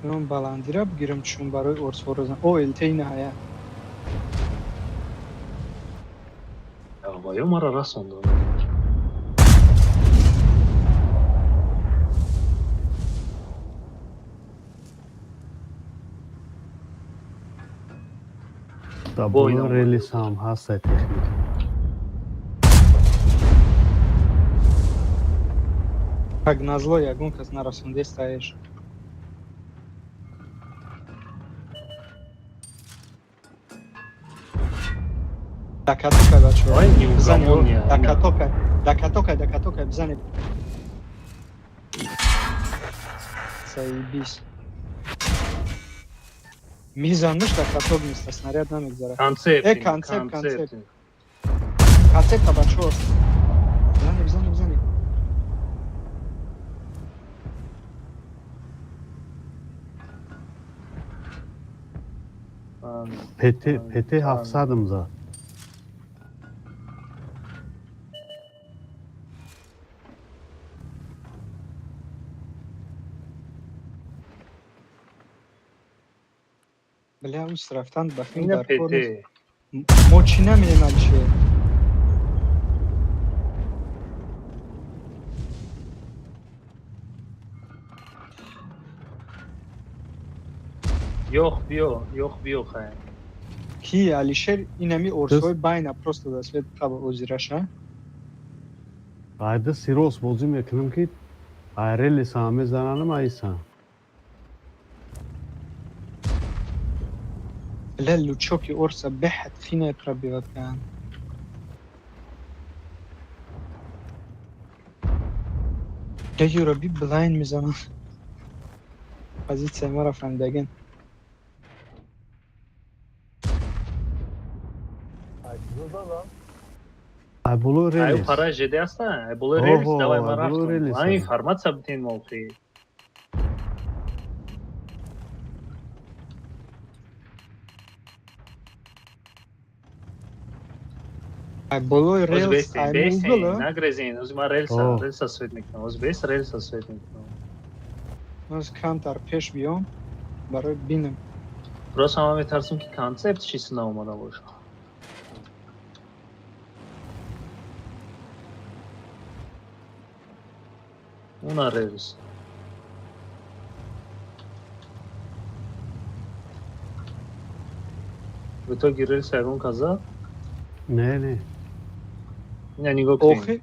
Ман баландира бигирам, чун барои орсҳоро зан. О, ЛТ ина ҳая. Ё маро расонданд. Дар боло релис ҳам ҳаст техника. Как назло, ягон кас нарасондестаеш. Дакатокай, бачаҳо. Ай, неугомонный. Дакатокай, дакатокай, дакатокай, бизанед. Заебись. Мезануш да каток неста, снаряд намегзарад. Концепт. Э, концепт, концепт. Концепта, бачаҳо. Бизанед, бизанед, бизанед. ПТ ПТ 700-м зад. Бля, ус рафтан ба филм Ина дар кор нест. ПТ. Мо чӣ намеем, Алишер? Ёх биё, ёх биё, хай. Ки Алишер инами орсҳои байна просто да свет қабл озираша. Айда сирос бозӣ мекунам, ки айрелиса мезананам айса. Бля, лучоки орса беҳад хине пробивать кан. Бля, юра би блайн мезанам. Позитсияи маро фаҳмидаген. Ай болои Ай релис. пара жеде аста, ай болои релис, Оҳо, давай ай ман болои рафтам. релис Ай ада. информация битен мовқи. Ай болои Оз релс, бестен, ай бестен, мугл. нагрезен. Оз ман релса, О. релса свет мекунам. Оз бес релса свет мекунам. Оз камтар пеш биём барои бинам. Просто ман метарсам, ки концепт чиз наомада боша. Уна релс. В итоге релса ягон каза? Не, не. Ина нигоҳ кунем. Охи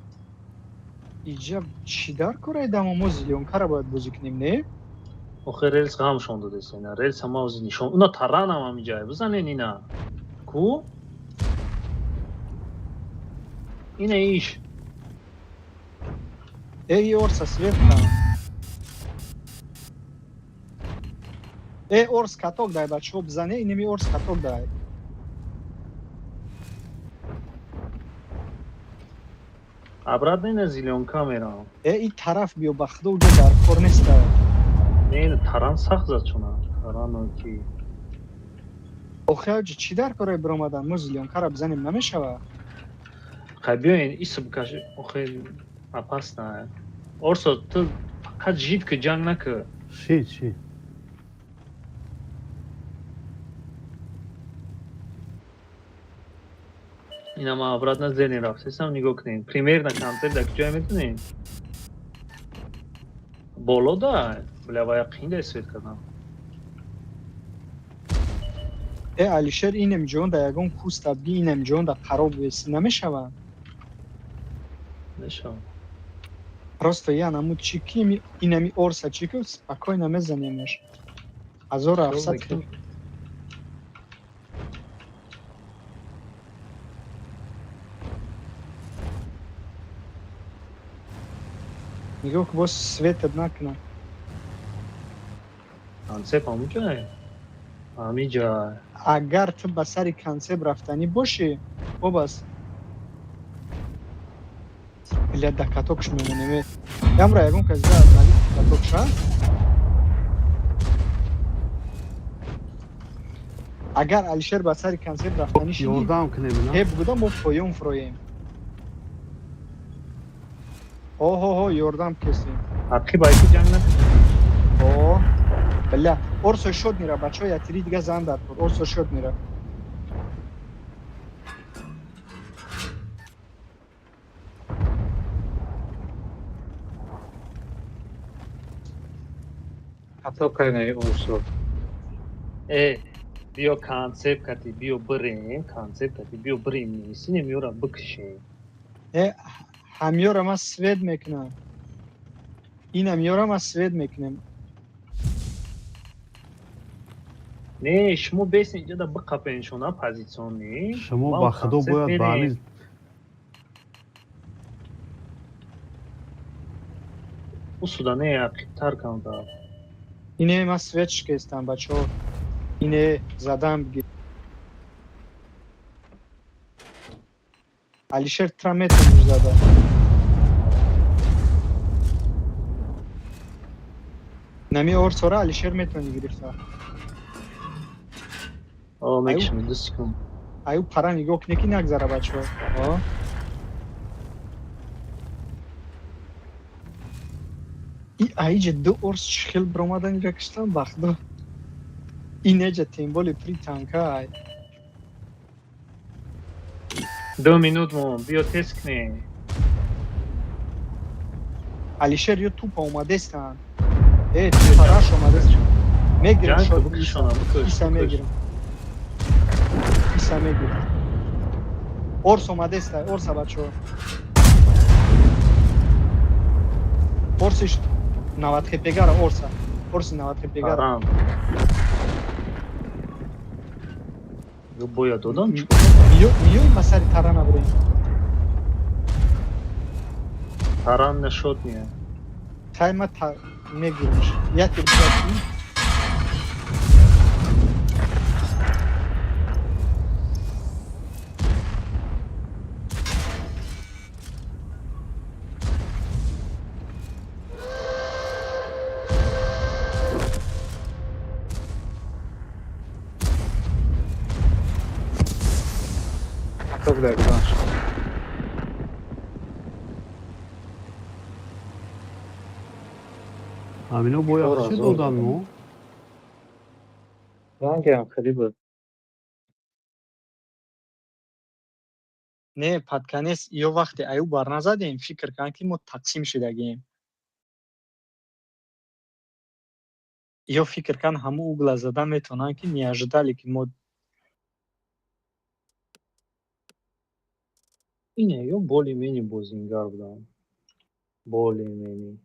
иҷа чӣ дар кораи дамо, мо зелёнкара бояд бозӣ кунем, не? Охи релс ғамшон додест ина. Релса ма ози нишон. Уна таранам ҳамиҷа. Бизанен ина. Ку? Ина иш. Э, и орса свет кан. Э, орс каток дай, бачаҳо, бизане, инами орс каток дай. Обратно ина зелёнка мерам. Э, и тараф биё, ба худо, уҷо дар кор неста. Не, ина таран сахт зад чуна. Тарану ки. Охи аҷи чӣ дар кораи биромадан, мо зелёнкара бизанем, намешава? Хай биёен, исо бикаши. Охи опасно. Орсо, ту фақат жид ки, ҷанг накӣ. Шид, шид. Ина ман обратно зелен рафтесам, нигоҳ кунем. Примерно концепт дар куҷое метонем? Боло да, бля, вая қинда свет кардам. Э, Алишер, инем ҷон да ягон куста би, инем ҷон да қароб веси намешава? Мешавам. Просто я намуд чӣ ки инами орса чӣ ки спокойно мезанемаш. 1700. Мекунем. Нигоҳ ки, боз светат накунам. Концепт ҳамуҷае? Ҳамиҷа. Агар ту ба сари концепт рафтанӣ бошӣ, обас бля, да катокш мемонем. Э, ямра ягон кас да нави катокша. Агар Алишер ба сари концепт рафтанӣ шидӣ, Ёрдам кунем ина. ҳе бугуда мо поён фуроем. Оҳоҳо, ёрдам кесем. Ақиб айки ҷанг накунем. О, бля, орсо шод мера, бачаҳо, ятири дига зан дар кор, орсо шод мера. Хато кайнаи орсо. Э, биё концепт кати, биё бирем, концепт кати, биё бирем, нисинем, ёра бикушем. Э, ҳамёра ман свет мекунам. Инам ёра ман свет мекунем. Не, шумо бесен иҷода биқапен шуна позитсионӣ. Шумо Ман ба худо концепт бояд ба мерем. ҳамин Усуда не, ақибтар камтар. Ине ман свет шикестам, бачаҳо. Ине задам бигир. Алишер, тра метониш зада. Нами орсора, Алишер, метавонӣ гирифта. О, мекушам, 2 секунд. Аю пара нигоҳ кунӣ, ки нагзара, бачаҳо. О. И аиҷа ду орс чӣ хел биромадан, ира киштан, ба худо. Инеҷа темболи при танка ай. 2 минут мон, биё тест кунем. Алишер ё тупо омадестанд. Э, тупо раш омадест. Мегирам Ҷанг шот. бикушона, бикуш. Иса бикуш. мегирам. Иса мегирам. Орс омадеста, орса бачаҳо. Орсиш 90 хпгара орса. Орси 90 хпгара. Таран. Ё боя додам чӣ? Миёи ма сари тарана бурем. Таран нашод не. Хай ма та мегиримш. Як тир. Каток дар гузашт. Ҳамино бояд Чор чӣ ҳазор додан мо? Рангам хеле буд. Не, подканес ё вақте аю бар назадем, фикр кан ки мо тақсим шудагием. Ё фикр кан ҳамун угла зада метавонанд ки не ожидали ки мо. Ине ё более-менее бозингар будам. Более-менее.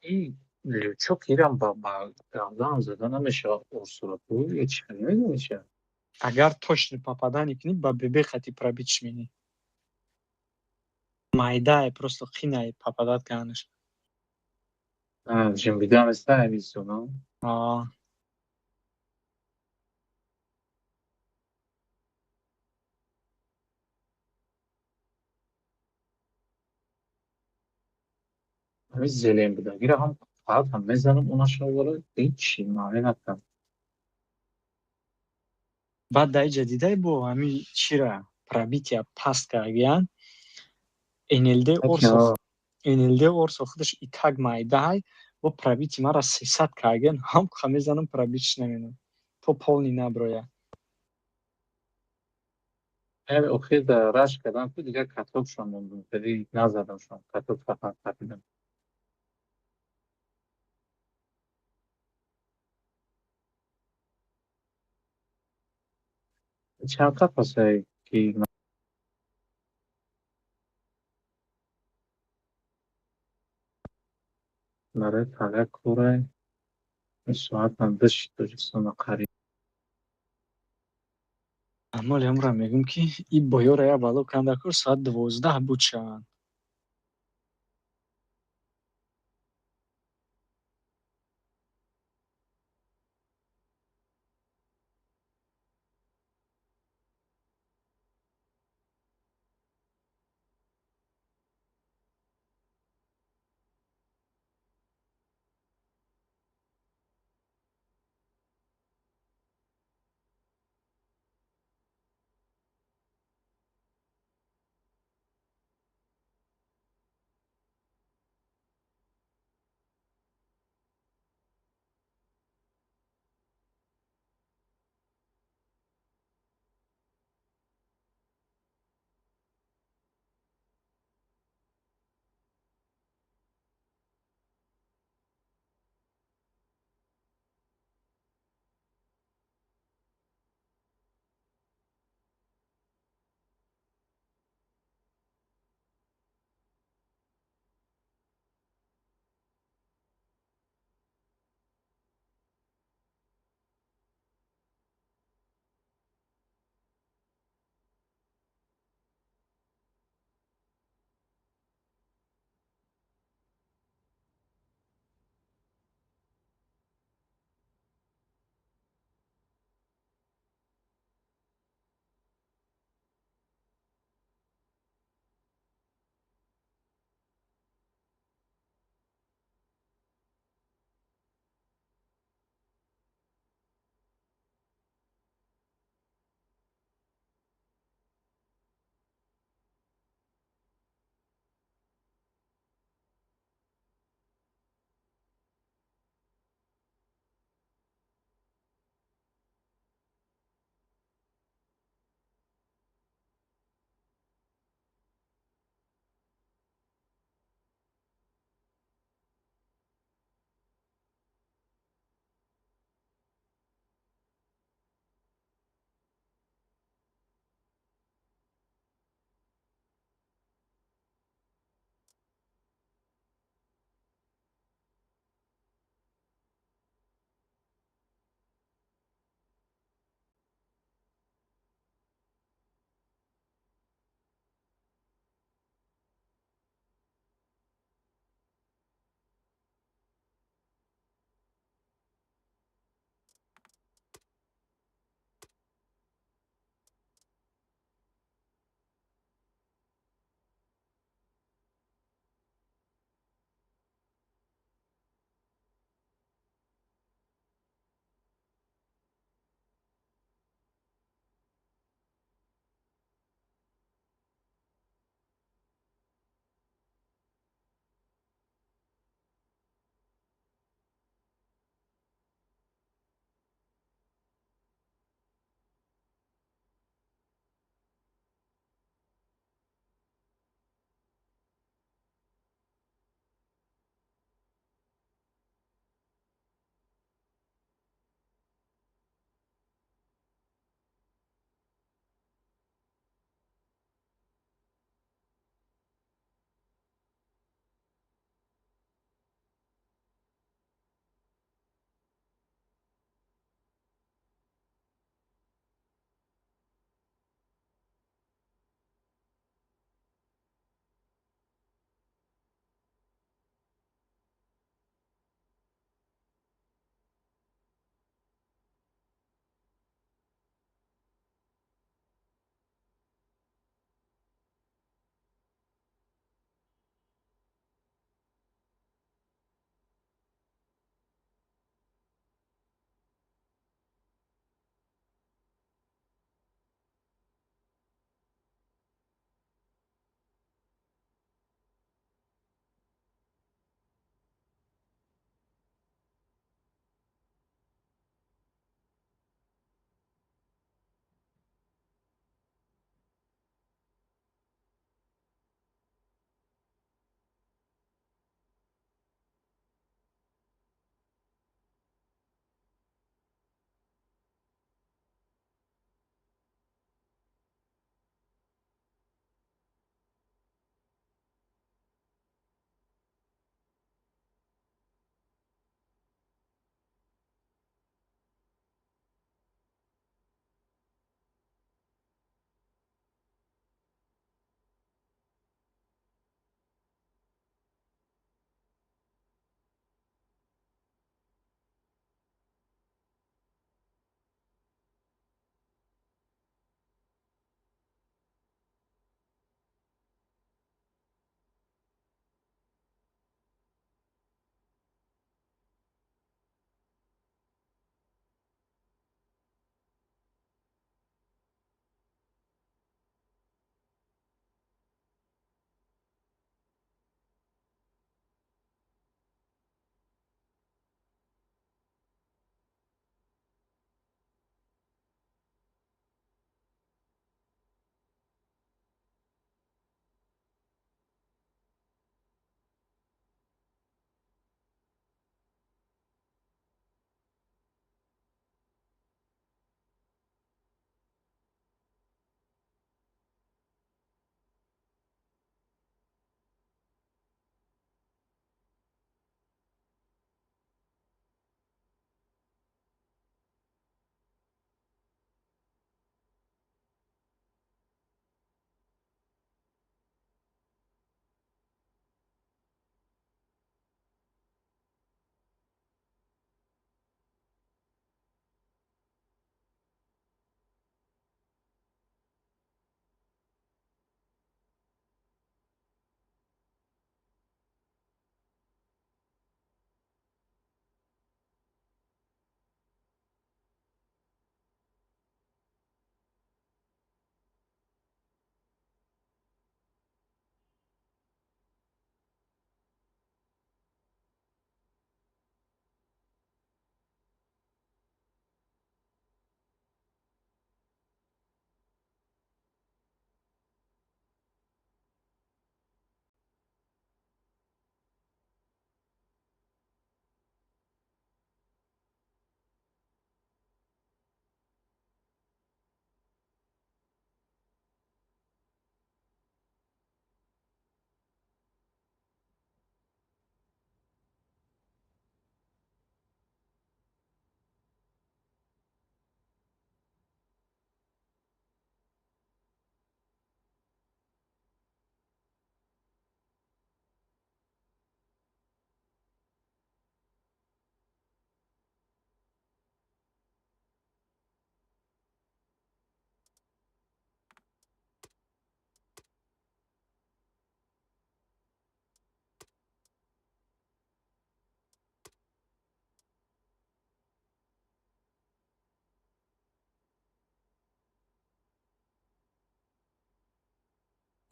Ин лючок ирам ба гардан зада намешавад орсура ту ё чӣ хеле медонӣ? Агар точно попадание кунӣ, ба ББ хати пробить менӣ. Майдае, просто қинае попадать карданаш. Ҷимбида места ҳамисоно. Аа. Ҳамин зелен будагиро ҳам фақат ҳам мезанам онашро вала ҳеҷ маъне накард. Баъд дар иҷа дидай бо ҳамин чира пробития паст кардагиян. НЛД Орсо НЛД Орсо худаш и так майдаҳай, бо пробити мара 300 кардагиян, ҳам ха мезанам пробитиш наменам. То полный наброя. Ҳами охир дар раш кардам ку дигар катокшон мондум, хеле назадамшон, каток фақат қапидам. Чанд қафасае ки барои пага корай соатам души Тоҷикистона қариб. Аммо амра мегӯм ки и боёра я бало кандакор соат 12 буд шаванд.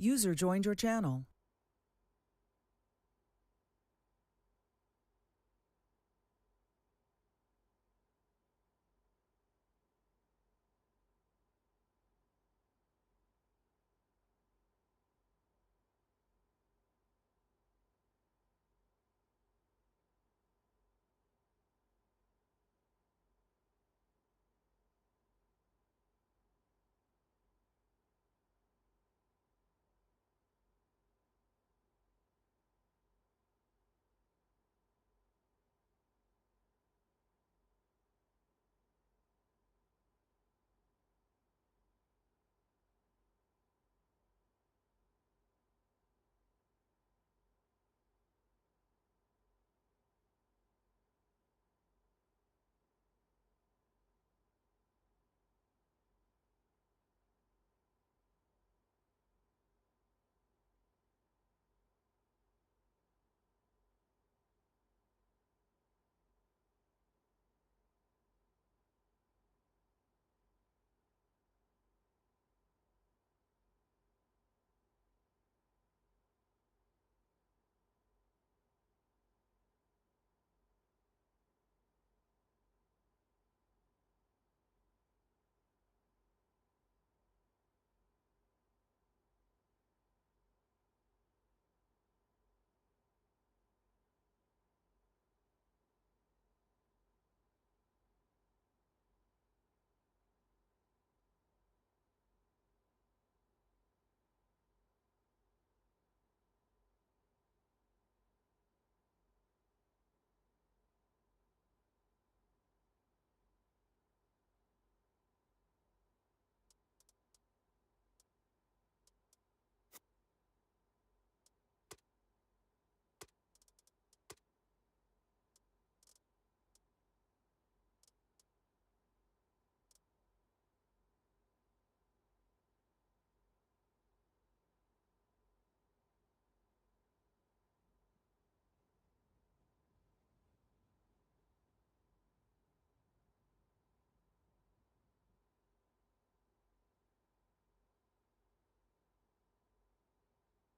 User joined your channel.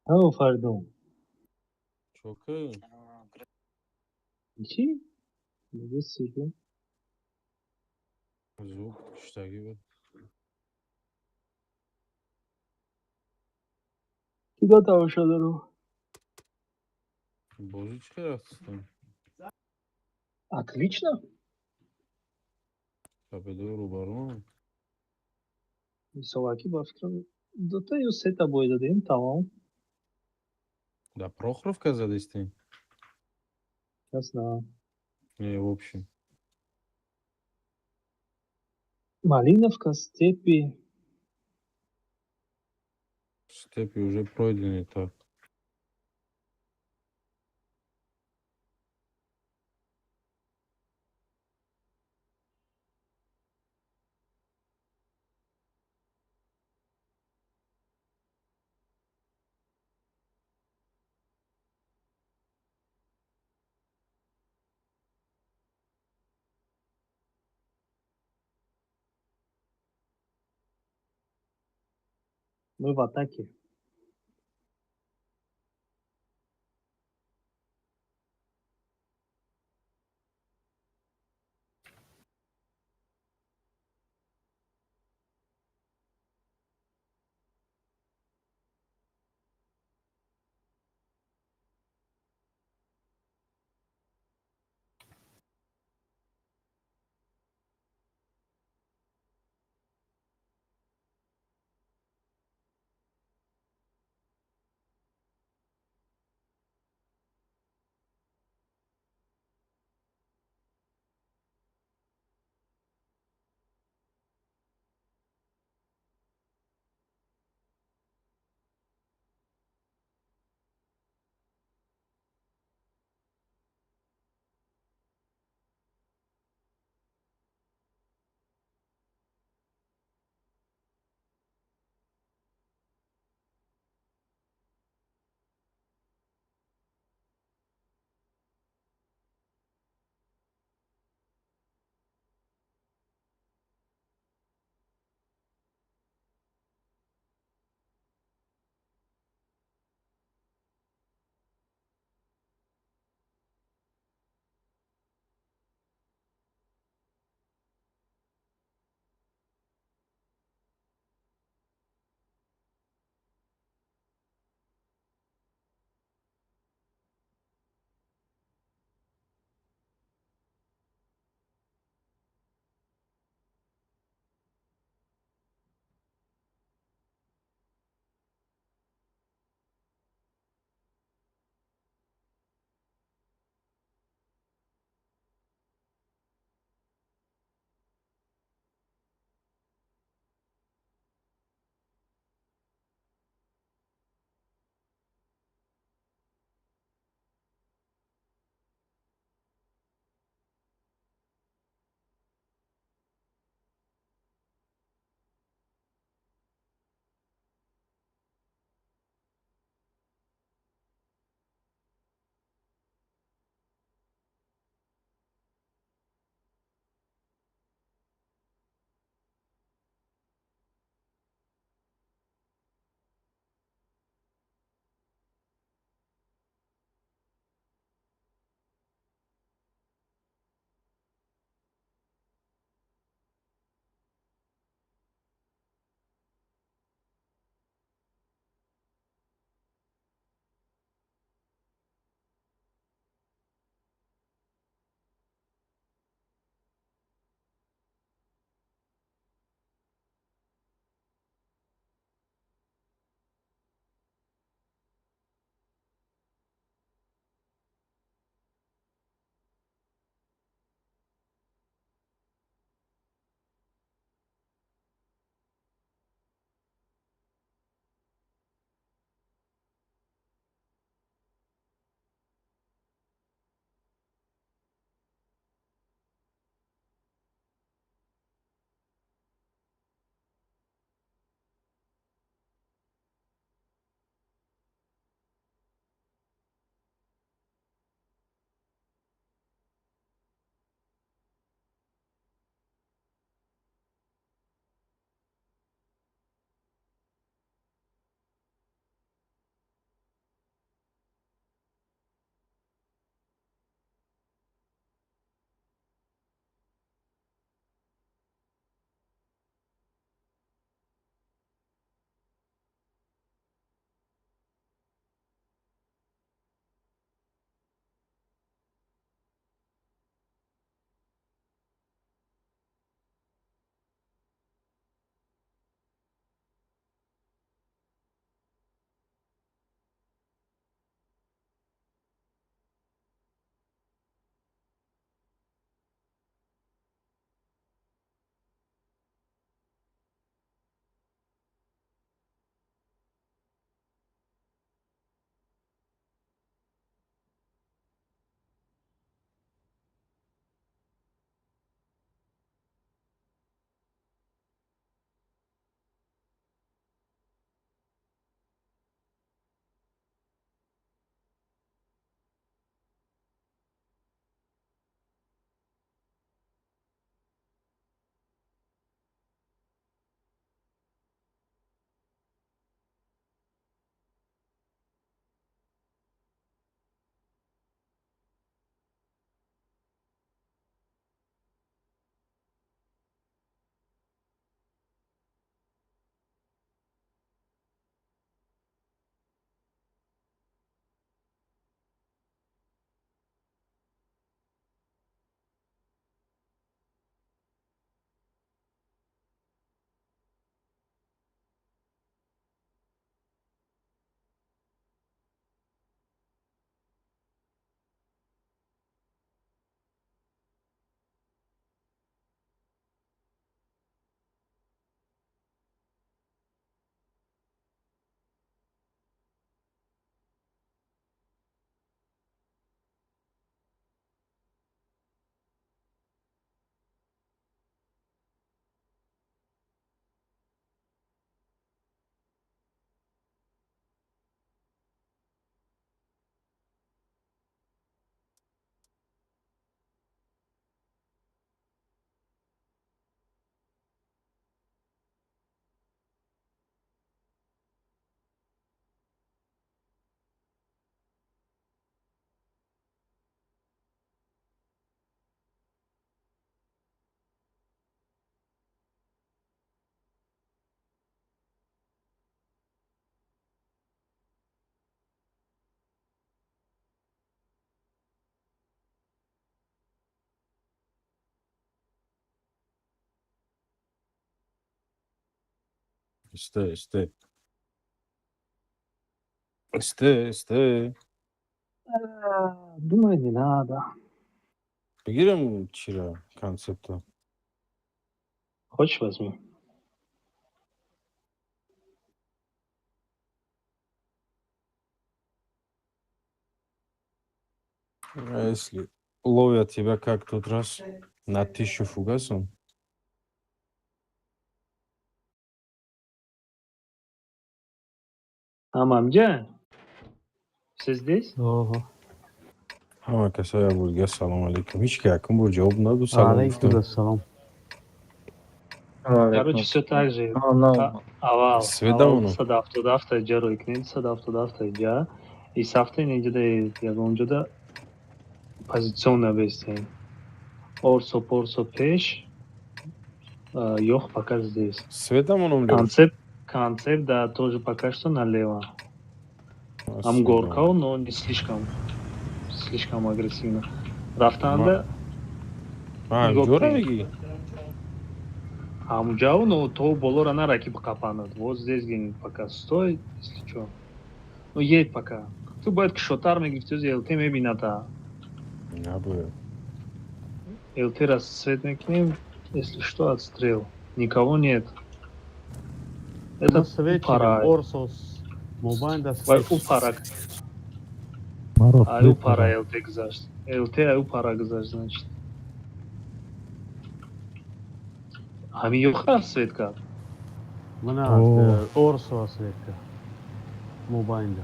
Ҳаво, Фаридун. Чока. Чӣ? Мегӯ. Звук куштагӣ буд. Кида тамошо дорам? Бозӣ чӣ хел рафтистон? Отлично. Победу рӯбарӯ. Мисолаки, ба фикрам, дута ё сета бой дадем, тамом. Да Прохоровка задистем? Честно. Не, в общем. Малиновка, степи. Степи уже пройдены так. Мы в атаке. Исте, исте. Исте, исте. Думаю, не надо. Бигирам чира концепта. Хочешь, возьми. А если ловят тебя как тот раз на 1000 фугасом? Ҳамамҷа? Все здесь? Оҳо. Ҳама касо як бор дига салом алейкум. Ҳеч ки якум бор ҷавоб надод, салом Алейкум гуфтам. ассалом. Короче, все так же. Аввал, Свет аввал дамоно. 277 иҷа рӯй кунед, 277 иҷа. И сафта ин иҷода ягон ҷода позиционно бестем. Орсо порсо пеш, Йох пока здесь. Свет дамоном лёш. Концепт, концепт, да, тоже пока что налево. Ам горкал, но не слишком, слишком агрессивно. Рафтанда нигоҳ Ҷора кунед. мегӣ? Ҳамуҷав, но то болора нара ки биқапанад. Вот здесь где-нибудь пока стой, если чё. Ну, едь пока. Ту бояд кушодтар мегирифти, ози ЛТ мебината. Набояд. ЛТ раз свет мекунем, если что, отстрел. Никого нет. Это Ма свет упара. Орсос мобайн да Вай свет. упара. Маро Ай свет упара ЛТ гузашт. ЛТ ай упара гузашт, значит. Ҳамин ёха свет кард. Мана О. Орсо свет кард. Мобайн да.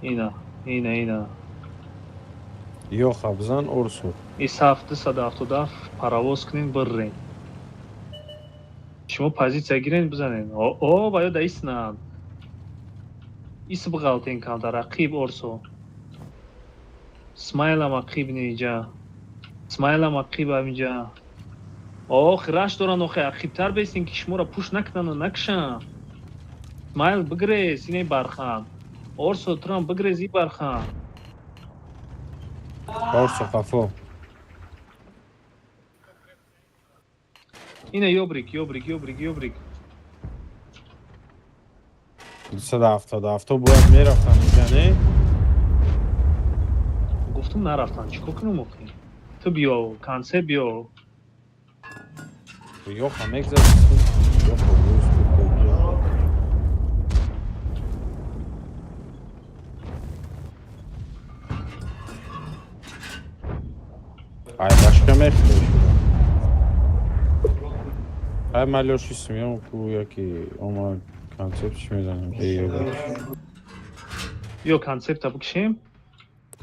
Ина, ина, ина. Ёха бизан Орсо. И саф 277 паровоз кунем, биррем. Шумо позитсия гирен, бизанен. О, ба ёда иснанд. Ис биғалтен камтар, ақиб Орсо. Смайлам ақиб неиҷа. Смайлам ақиб амиҷа. Ох, раш доран, охе, ақибтар бестин ки шуморо пуш накунану накушанд. Смайл бигрез, ине бархан. Орсо турам бигрез и бархан. Орсо қафо. Ина ёбрик, ёбрик, ёбрик, ёбрик. 277 бояд мерафтан инҷа, не? Гуфтум нарафтан, чӣ кор кунам охи? Ту биё, конце биё. Ёха мегзарад. Ёха боз. Ай башка мехӯрӣ. Ай ман лёши смеём ку яки ома концепт чӣ мезанем? Эй, Ё концепта бикшем,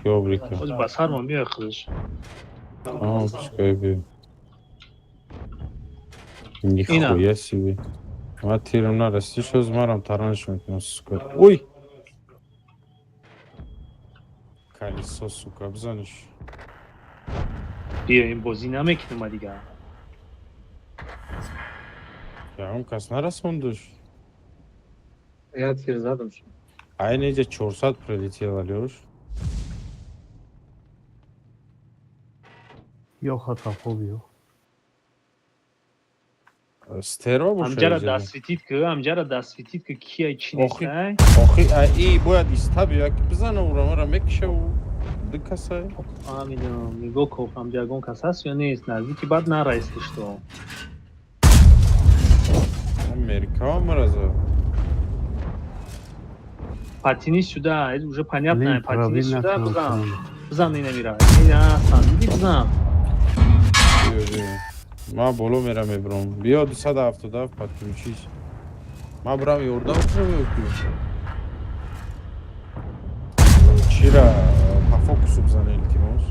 ёбрика. оз ба сармон биёй худаш. А, пускай би. Нихуя себе. Ма тирам нарасти шоз марам таранш мекунам, сука. Ой! Колесо, сука, бизаниш. Биё, ин бозӣ намекунем дигар. Ягон кас нарасондуш. Я тир задам. Ай неҷа 400 прилетела, Лёш. Ёха қафо биё. Стерва боша. Ҳамҷара дастфитид ки, ҳамҷара дастфитид ки кия чӣ Охи. нестай. Охи, ай и бояд иста биё, ки бизана ура мара мекиша у ду касай. Фаҳмидам, нигоҳ кун, ҳамҷа ягон кас ҳаст ё нест, наздики баъд нара, если что. Америка мараза. Потяни сюда, это уже понятно, Блин, потяни правильно сюда, бизан. кунам. Бизан ина мира. Ина ҳастан, диди бизан. Биё, биё. Ман боло мерам мебирам. Биё 277 подключись. Ман бирам ёрдам кунам ё ки? Чира по фокусу бизана илтимос.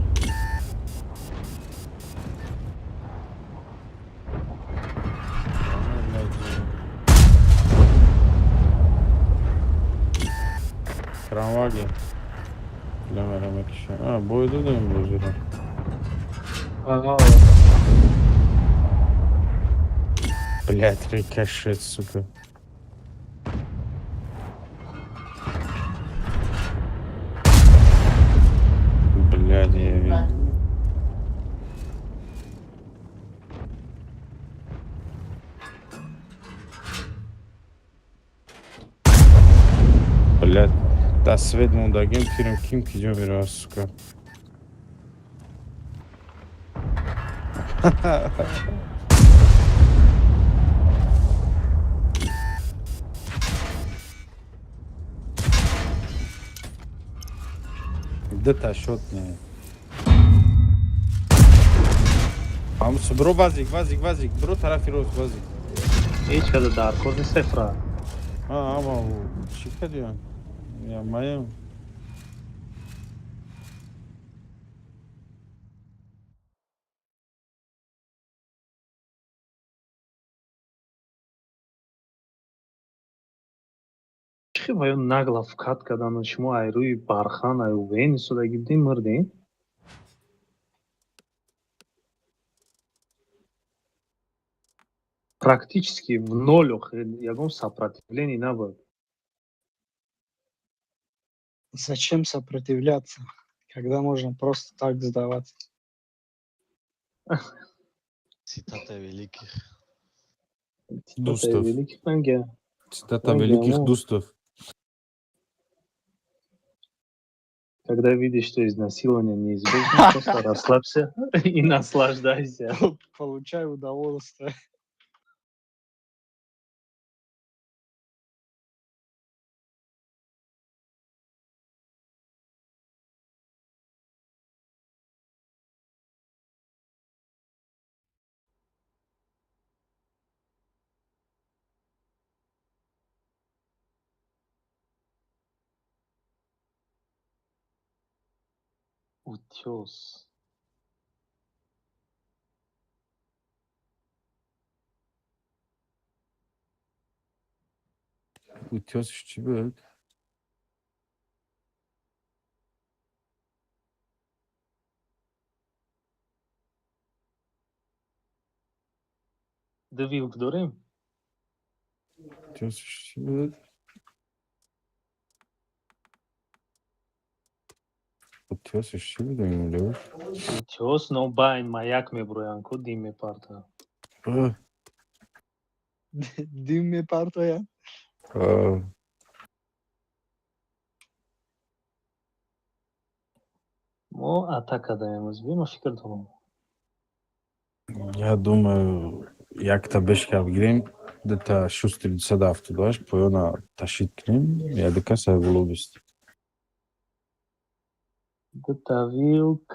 Крамваги. Ламера мекиша. А, бой додем бозиро. Ага. Блять, рикошет, сука. Блядь, я вижу. Дар свет мондагим, тирам ким ки ҷо меравад, сука. Дута шот не. Ҳамсу бро, вазик, вазик, вазик, бро, тарафи рост, вазик. Ҳеҷ када дар кор нест фра. Ама чӣ кардиям? Я маям. Чӣ ва ё нагла вкат кардану шумо ай рӯи бархан, ай УВН истодаги будем, мурдем? Практически в ноль, охир ягон сопротивление набуд. Зачем сопротивляться, когда можно просто так сдаваться? Цитата великих. Цитата Дустов. великих ранге. Цитата великих дустов. Когда видишь, что изнасилование неизбежно, просто расслабься и наслаждайся. Получай удовольствие. Утёс. Утёсш чӣ буд? Ду вилк дорем? Утёсш чӣ буд? Утёсш чӣ буд, Лёш? Утёс, но байн маяк мебуроянд ку, дим мепартоянд. Дим мепартоянд? Мо атака даем, ӯзби, ма фикр дорам. Я думаю, якта бешка бигирем, дута шустри 278 поёна ташид кунем, яду каса боло бист. Дута вилк.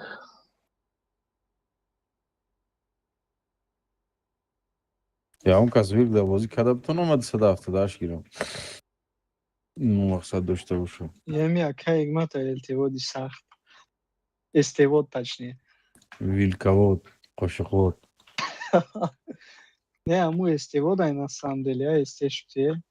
Я он кас вилк да бозӣ карда бутонам, ма 278 гирам. Ну, мақсад дошта бошам. Ями ака игмата элтиводи сахт. Эстевод, точнее. Вилковод, қошиқвод. Не, аму эстевод ай на самом деле, а эсте шутие.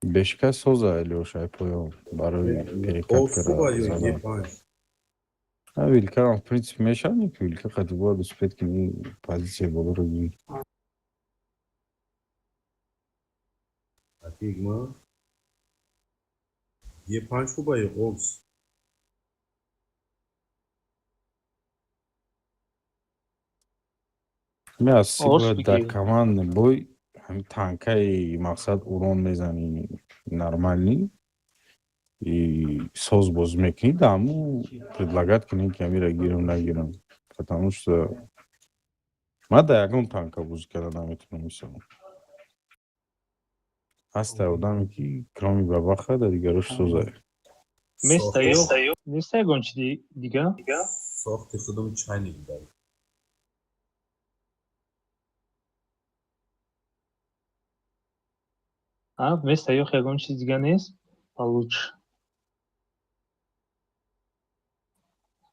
Бешка соза, Лёша, ай поён барои перекатка задан. А вилкарам, в принципе, мешавад, ки вилка қати бояд успеть кунӣ позитсияи болоро гирӣ. Фигма. Е5 хуба ё Окс? Ме аз си Орс бояд дар бигирӣ. командный бой ҳамин танкаи, мақсад, урон мезанӣ нормальный и соз бозӣ мекунӣ, да ҳаму предлагать кунӣ, ки ҳамира гирам, нагирам, потому что ман дар ягон танка бозӣ карда наметавонам. Мисол, ҳаста одаме, ки кроме бабаха да дигарош созае. Места ё неста ягон чи дига? Сохти худам чайник дар. А, вместо ёх ягон чиз дига нест? Получше.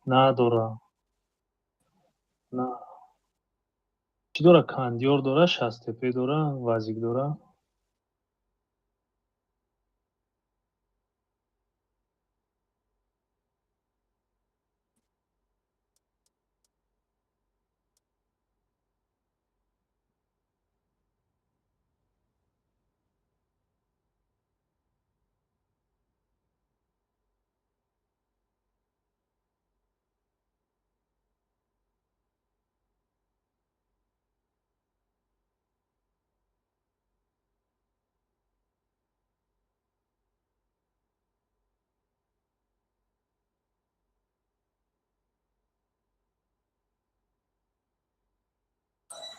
Надора. На. Чӣ дора? Кандиёр дора, шастепе дора, вазик дора.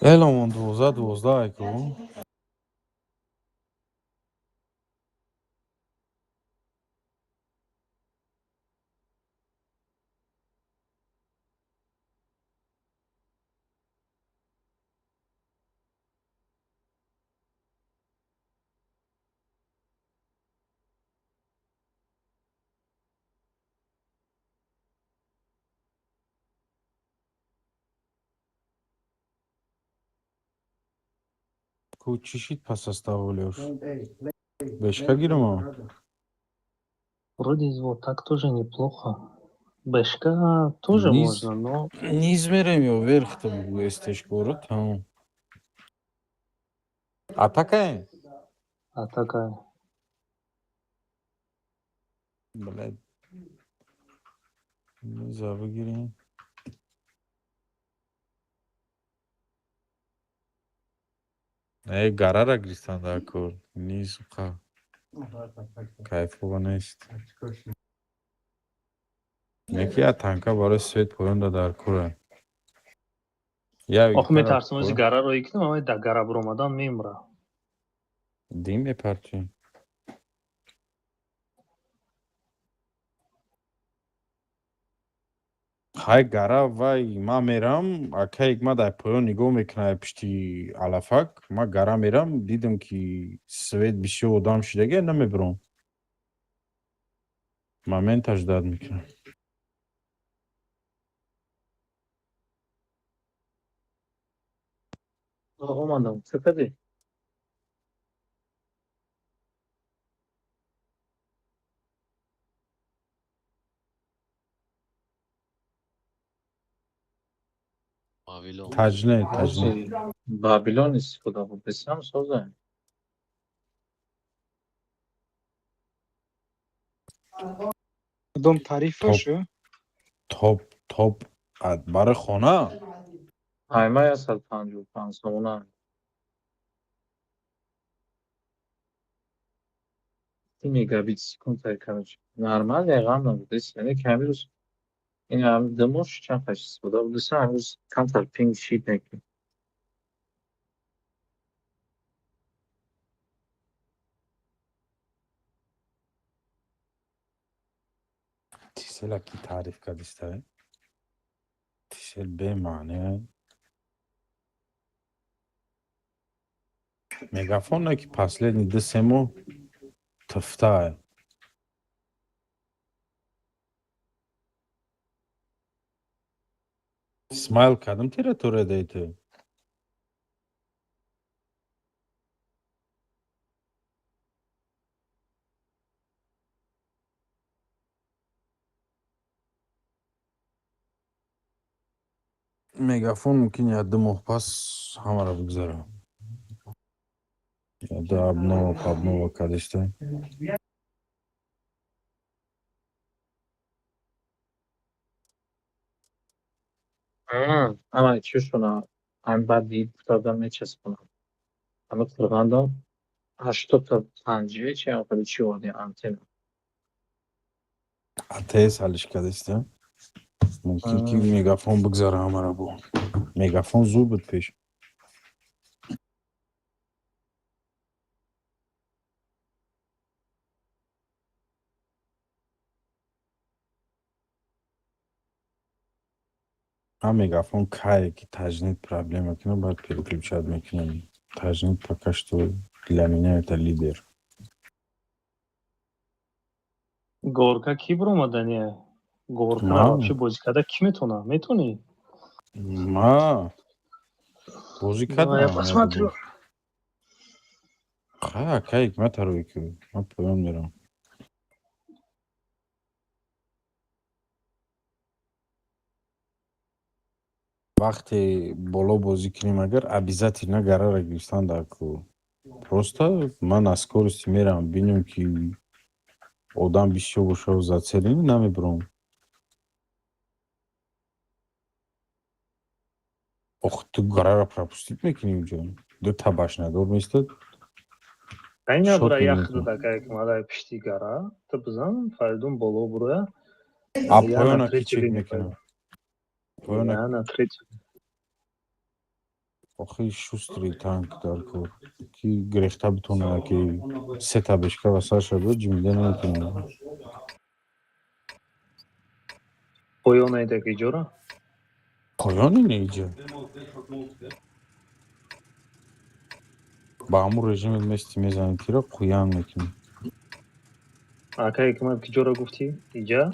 Эломон 12-12 айку. Ку чӣ шид пас аз таволиёш? Бешка гирама? Вроде вот так тоже неплохо. Бэшка тоже Низ можно, но низ мерем ё верх то бугу эстешкоро тамом. Атакаем? Атака. Блядь. Низа бигирем. Э, гарара гирифтан дар кор. Низ қа. Кайфово нест. Неки я танка барои свет поёнда дар кора. Я Охи метарсам, ози гараро икнам, ама да гара буромадан мемра. Дим мепартӣ. Ҳай гара вай ман мерам, акаек ма дар поён нигоҳ мекунад пишти алафак, ма гара мерам, дидам ки свет бисёр одам шидага, намебиром. Моменташ дад мекунам. Омадам, чӣ кардӣ? Вавилон. Таҷне, таҷне. Бабилон истифода буд, бисам соза. Кадом тарифаш? Топ, топ барои хона? Айма 155 сомона. 30 мегабит секунд, короче. Нормал ғам набуд. Яъне ки ҳамин рӯз ин ҳам 2 моҳ чанд қаш истифода буд. Ҳамин рӯз камтар пинг шид неки. Тисела ки таъриф кардиста? Тисел бемаъне. Мегафон ки последни 2-3 моҳ туфтае. Смайл, кадом территория даи ту? Мегафон мумкин як 2 моҳ пас ҳамаро бигзара. Ду обнова обнова кардиста. Ама чишона ам баъд дид гуфтадам мечаспонам. Ама қурғандам 80 та панҷе чи ам чи оварди антенна. АТС ҳалиш кардиста? Мумкин ки мегафон бигзара ҳамаро бо. Мегафон зуд буд пеш. А мегафон кае ки таҷнид проблема кунад, баъд переключать мекунам. Таҷнид пока что для меня это лидер. Горка ки биромадания? Горка Ман. вообще бозӣ карда ки метавона? Метавонӣ? Ма бозӣ Давай я кардам. посмотрю. Ха, кай ма тарои ки ман поён мерам. Вақте боло бозӣ кунем, агар обязательно гарара гирифтан дар ку. Просто ман аз скорости мерам, бинем ки одам бисёр бошаву зацелени намебиром. Ох, ту гарара пропустить мекунӣ уҷо. Ду та башнадор местад. Айна Шот бура ях мекунӣ. дада кай мадай пишти гара. Ту бизан, Фаридун боло буроя. А Я на поёна ки третью чек линию мекунам? пойду. Поёна Я на третью. Охи шустрый танк дар кор, ки гирехта битонад, ки сета бешка ва сарша биёд, ҷимида наметавонад. Поён айда киҷора? Поёни не иҷа. Ба ҳамун режимет мести мезанӣ тира қуян мекунӣ. Ака Ҳикмат, киҷора гуфтӣ? Иҷа?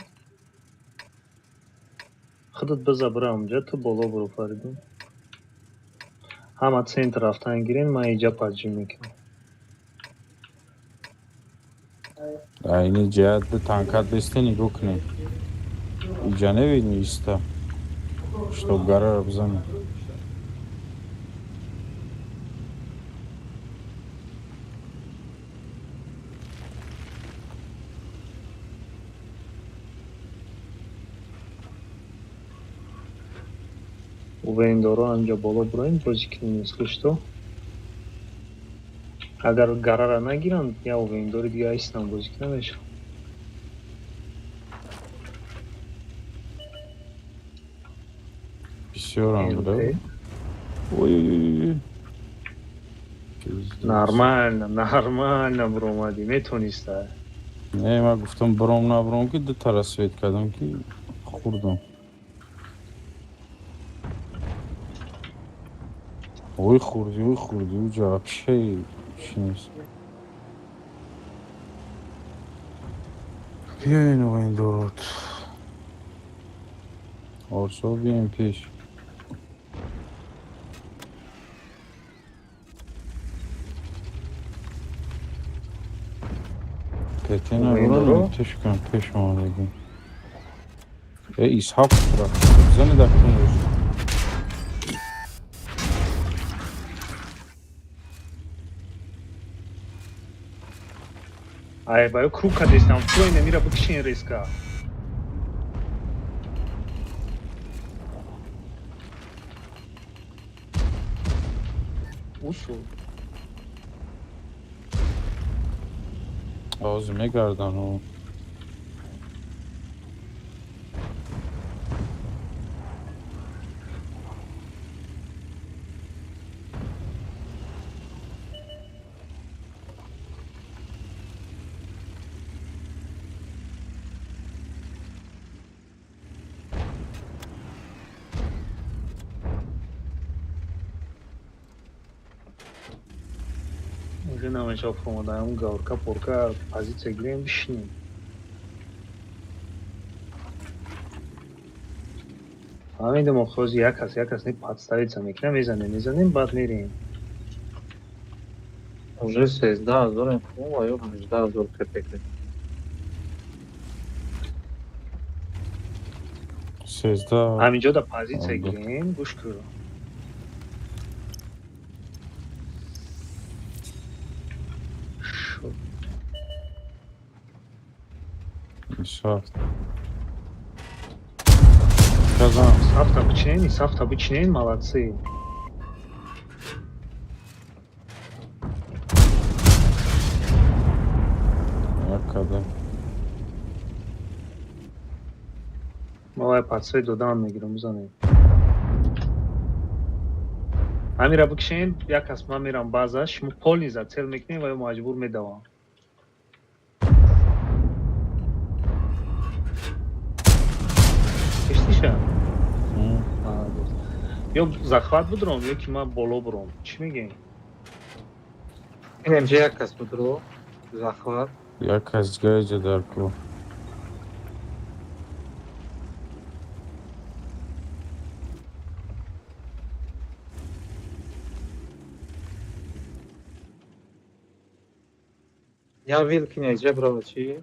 Худат биза бира онҷа, ту боло буро, Фаридун. Ҳама центр рафтан гирен, ман иҷа паджим мекунам. Айни ҷиҳат ду танкат бесте нигоҳ кунед. Иҷа невидни иста. Чтоб гараро бизанед. Увендоро анҷо боло буроем, бозӣ кунем, если что. Агар гарара нагиранд, я увендори дига истам бозӣ кунам мешавад. Бисёрам буда. Ой-ой-ой. Нормально, нормально буромадӣ, метониста. Не, ман гуфтам буром набуром, ки ду тара свет кардам, ки хӯрдам. Ой хӯрдӣ, ой хӯрдӣ, уҷа вообще чӣ нест. Биёин оиндорот. Орсо биёин пеш. Петена бурам, теш кунам пеш омадагӣ. Э, Исҳоқ рафт. Бизанед акнун. Ай, баё круг кадестам, фуэне мира бикшин резка. Усу. Ҳозир мегардану. Уже намешав фуромадаем, гаурка порка позиция гирем, бишинем. Фаҳмидем, охози як кас, як кас не подставиться мекунам, мезанем, мезанем, баъд мерем. Уже 13 000 ва ё 18 000 кпк. 13. Ҳаминҷо да позиция гирем, гӯш кун. Исҳоқ. Казан. Сафта бичинен, сафта бичинен, молодцы. Як када. Ма вай подсвет додан мегирам, бизанем. Ҳамира бикшен, як кас ман мерам база, шумо полный зацел мекунем ва ё маҷбур медавам. Киштиша? Ё захват будуром, ё ки ман боло буром. Чӣ мегӯем? Инамҷа як кас будро, захват. Як кас дига иҷа дар ку. Я вилки неҷа брава чӣ?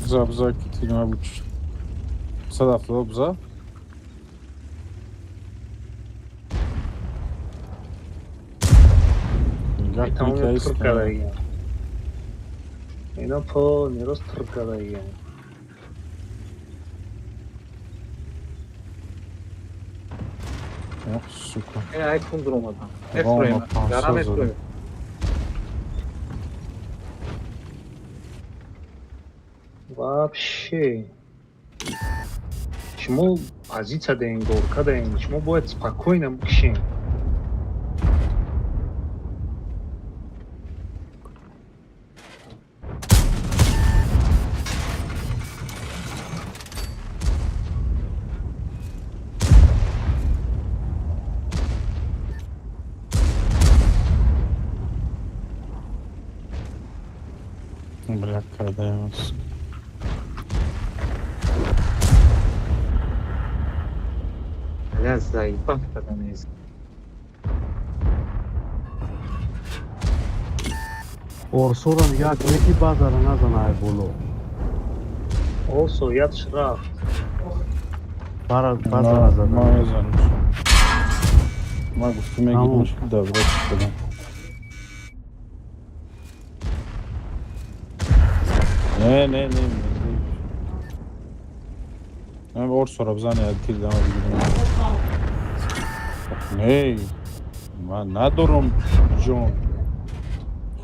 Биза, биза, ки тир набуд. 170 биза. Нигоҳ кун, ки Метавонем аист пур кунам. карда. Ино полный рост тур кардагиям. Ох, сука. Ай кун дуромадам. Рома Мефроем. Гара 500 зада. мефроем. Вообще. Шумо позиция даем, горка даем. Шумо бояд спокойно бикшем. Бля, кардаем, сука. Бля, заебал кардам. Орсоро нигаҳ кунед, ки баъзара назана ай боло. Осо, ядш рафт. Баъзара Ма задан. мезанам. Ма гуфту мегирмаш ки давра кардам. Не, не, не. Не, орсоро бизани, як тир дама бигирам. Не, ман надорам ҷон.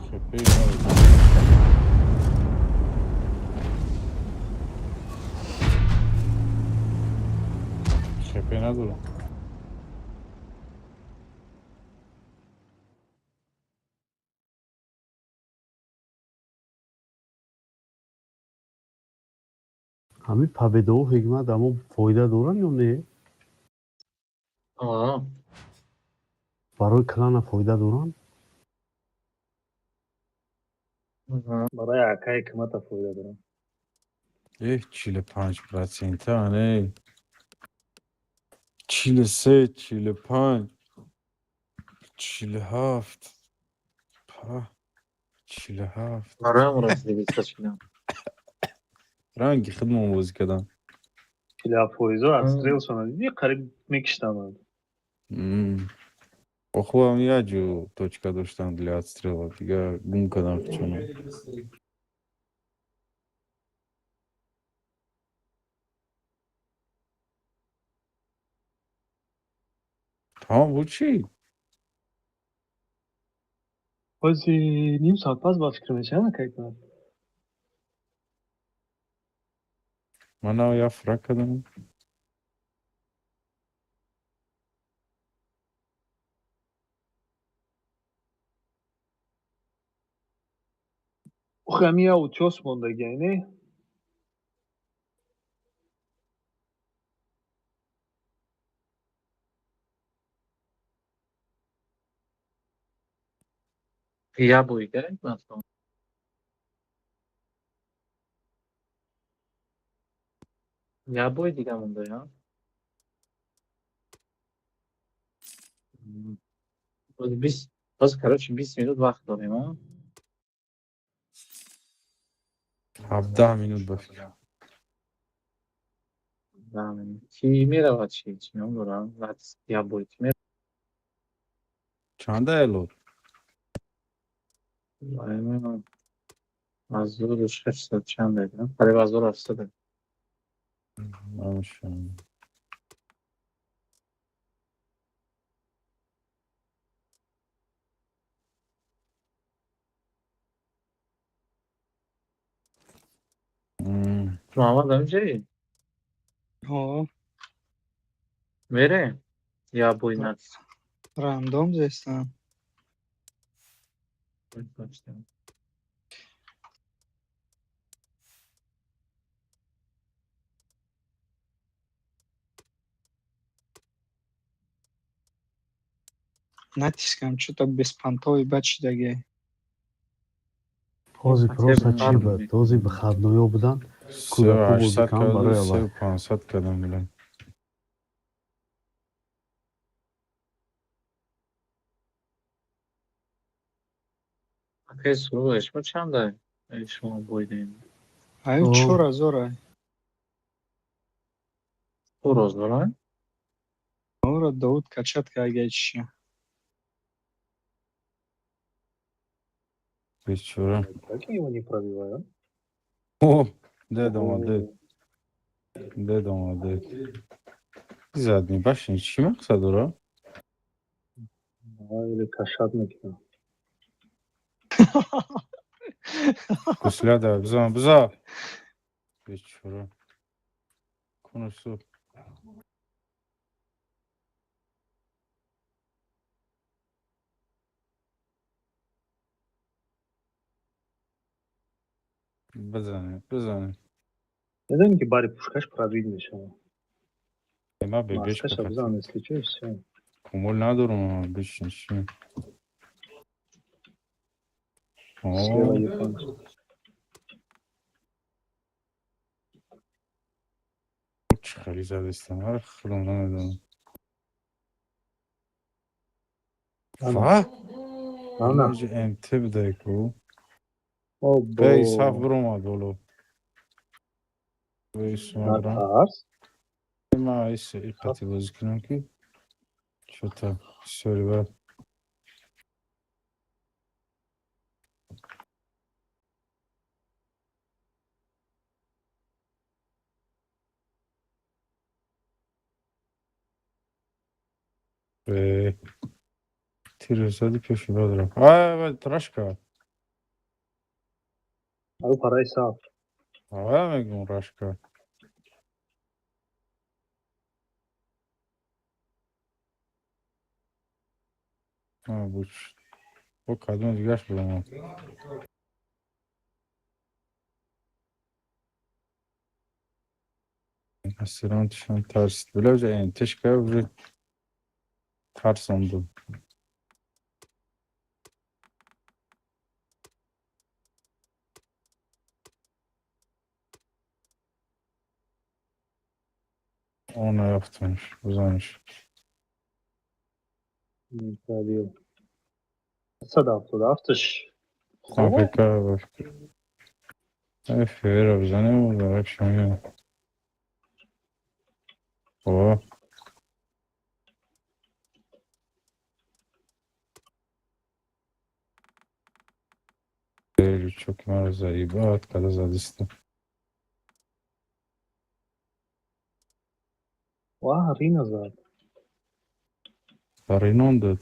Хепе надорам. Хепе надорам. Ҳамин победаҳо, Ҳикмат, амо фоида доранд ё не? Аа. Барои клана фоида доранд? Барои акаи кимата фоида дорам. Эҳ, 45 процента, не. 43, 45, 47. Па, 47. Бароям рост шудам. Ранги хидмон бозӣ кардам. 47 фоизо отстрелшона дидӣ, қариб мекиштанд. Охлам як ҷо точка доштам для отстрела, дигар гум кардам чуно. Тамом буд чӣ? Ҳози ним соат пас ба фикр мешавам, акай кунад. Ман нав як фраг кардам. Охи, ҳами як утёс мондагиай, не? Я бой да, масалан. Я бой дига монда, я? Боз 20, боз, короче, 20 минут вақт дорем, а? 17 минут ба фикр. Ки меравад, чи? Чӣ ном дорам? Я бой ки меравад? Чанда элот? 1600 чанд ед? Қариб 1700. Намешавам. Муҳаммад, ҳаминҷаи? Ҳо. Мерем? Я бой над. Рандом зестам. Натискам, чё-то беспонтовый бад шидагиай. Ҳози просто чӣ буд? Ҳози выходноё буданд, кӯдако бозӣ 800 карданд карду барои аввал. 3500 кардам, билем. Акай Суруш, шумо чанда? Шумо бойдем. Аю 4000 ай. 4000 ай? Ора Давуд качат кардагиай чиша. Бечора. Как я его не пробиваю? О, дед омадед. Дед омадед. Задний башни чӣ мақсад дора? Или кашат мекунам. Гусляда, бизан, биза. Бечора. Конусу. Бизанем, бизанем. Медонӣ ки бари пушкаш пробить мешавад. Ма бебешка. Маскаша бизан, если чё, и всё. Кумул надорум, бишин чӣ. Слева О, японец. чӣ хеле задистам, ҳар худам намедонам. Ана. Ва? Ана. Инҷа МТ бидай ку. Обо. Бей, саф биромад боло. Бей, сумабрам. Натарс. Ма ис иқати бозӣ кунам ки чота бисёри бад. Бе, тир зади пеши бад рафт. Ай, бад, рашка. Ау параи саф. Ай, мегум рашка. А, буч. Бо кадом дигаш биромад. Асирантшон тарсид. Била уже НТшка уже тарсонду. Она ёфтанш, бизанш. Пробил. 177-ш. Хуб. АФК бафкр. Ай, фера бизанем, дарак шумия. О, хеле чоки маро заибат када задиста. Ва, Рина зад. Баринон дод.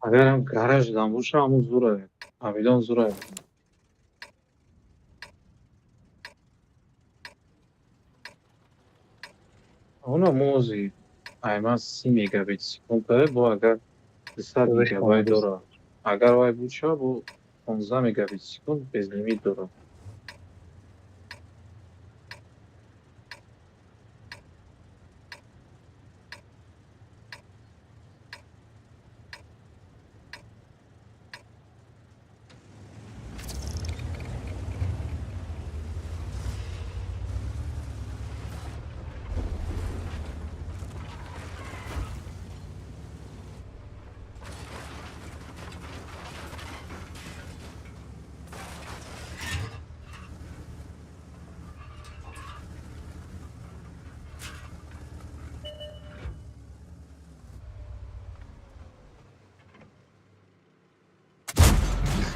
Агарам гараж дам боша, ҳамун зура. Ҳамидон зура. Она мози айман 30 мегабит секунд бо агар 200 гигабайт дора. Агар вай буд шава, бо 15 мегабит секунд безлимит дора.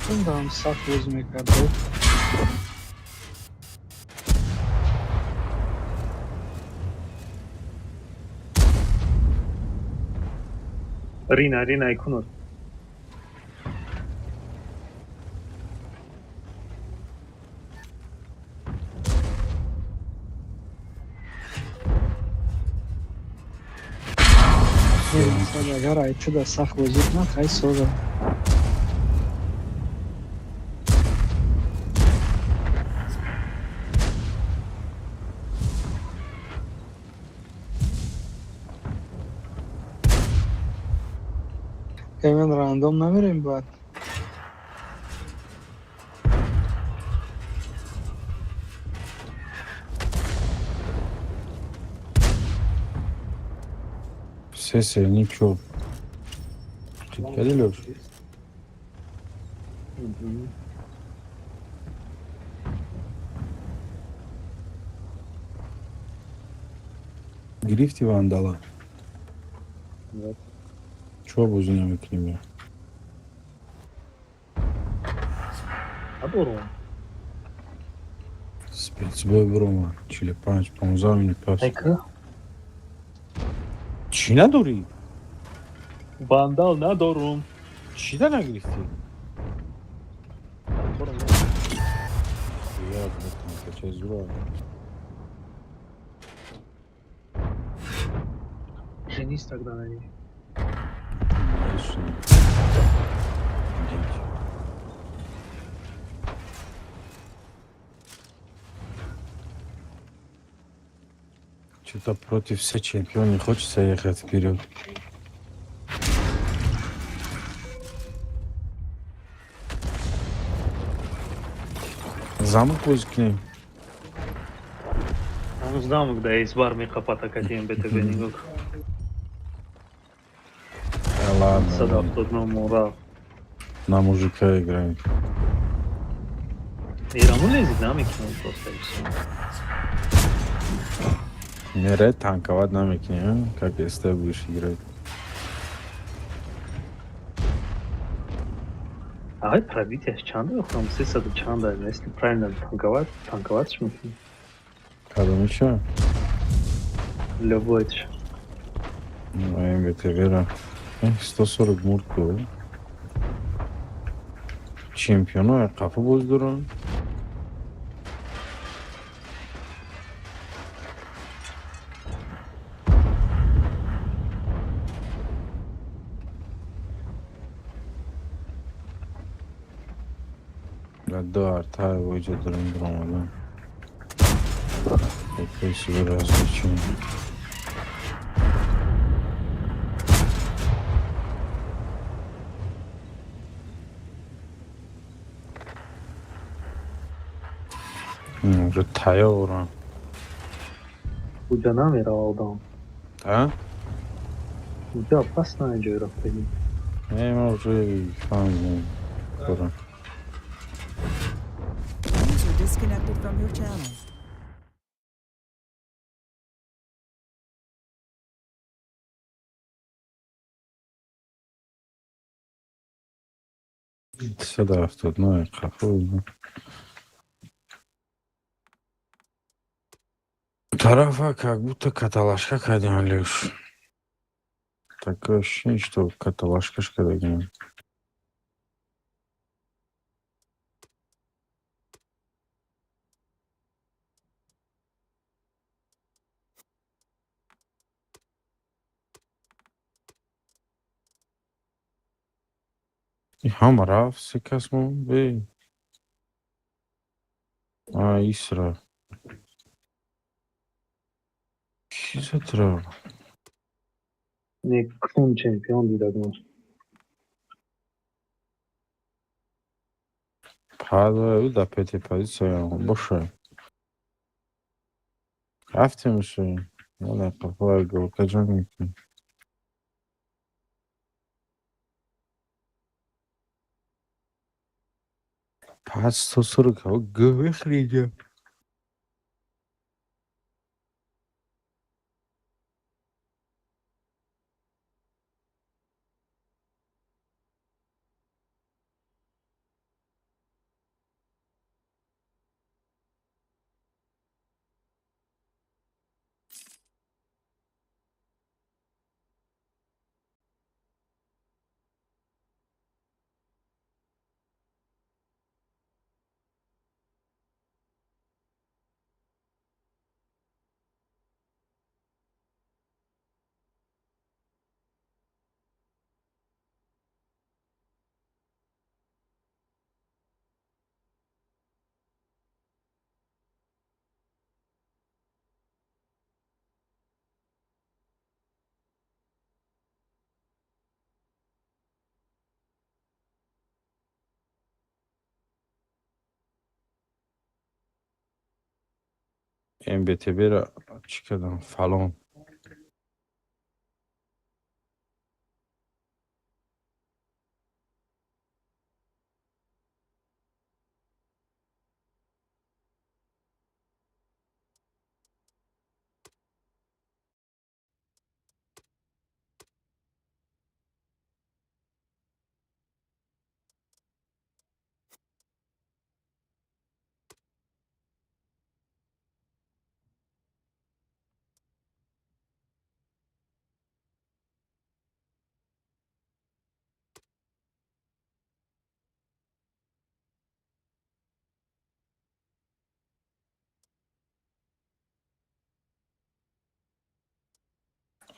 Худам сахт бозӣ мекард. Рина, Рина икунур. Агар айтуда сахт бозӣ кунад, хай соза. Эмен рандом намерем баъд. Се се ничо. Кади Лёш? Гирифти вандала? Чо бозӣ намекунем я? Надорум. Спецбой биромад. 45, 15 минут пас. Айка? Чӣ надорӣ? Вандал надорум. Чӣ да нагирифтӣ? Я танкачаи зура. Женись тогда на ней. Что-то против все чемпион не хочется ехать вперед. Замок бозӣ кунем. Ҳанӯз замок да избар меқапад академ БТБ нигоҳ. Да ладно. 179 мора. На мужика играем. Ираму лезет намекунем просто и всё. Мере танковать намекунем, как СТ будешь играть. Ай, пробитияш чанд охрам? 300 чанд, если правильно танковать, танковать мумкин. Кадомиша? Любой. Ну, МВТВ-ра. 140 мурд ку. Чемпионо қафо боз доранд. Ду арта воҷа дорем биромадан. Якои развлечение. Уже тайёрам. Уҷа намерава одам. А? Уҷа опасно ҷой рафтагӣ. Не, ман уже фаҳмидам. Корам. User disconnected from your channel. 179 қафо. Тарафа как будто каталажка кардем, Алёш. Такое ощущение, что каталажка кардагем. Ҳама рафт, се кас монд. Бе. А, ис рафт. Чӣ зад рафт? Не, кун чемпион дидагмон. Падаю да пятой позиция боша. Рафтем ушу. Вала қафо голка ҷанг мекунем. Пас 140 ҳаво гӯ мехӯри. МБТБ-ра чӣ кардам, фалон.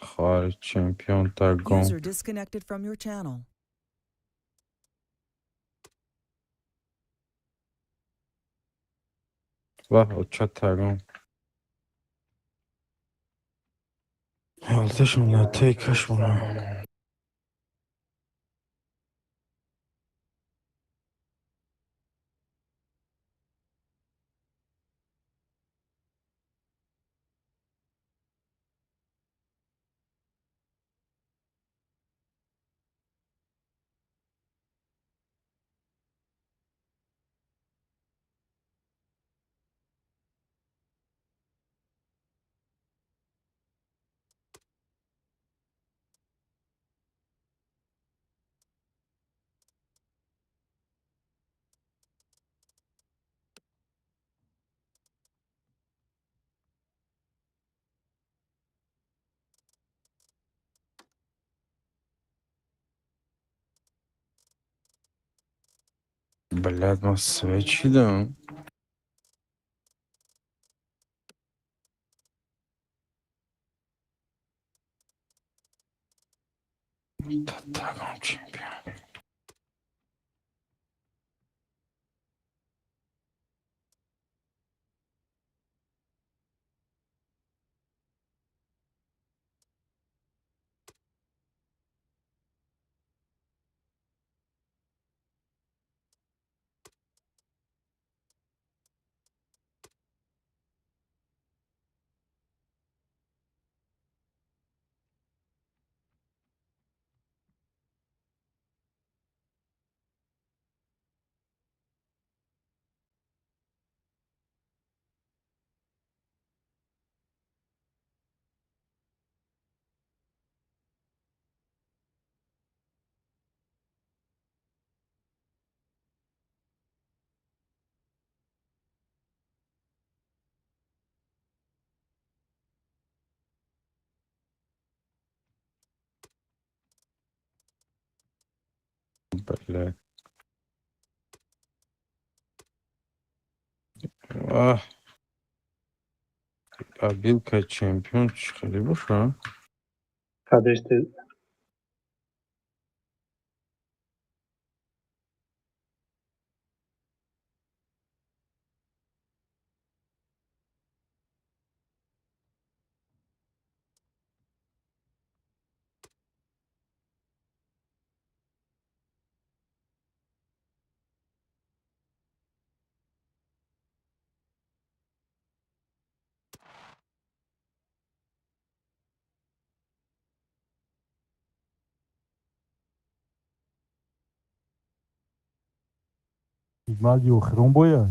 Хоҳари чемпион тагон. User disconnected from your channel. Ваҳ, оча тагон. Ҳолаташон латтаи кашмона. Блядь, ман свечидам. Тагон чемпион. Блядь. Аҳ. Абилка чемпион чӣ хеле боша? Кадеште. Хидмати охирон бояд.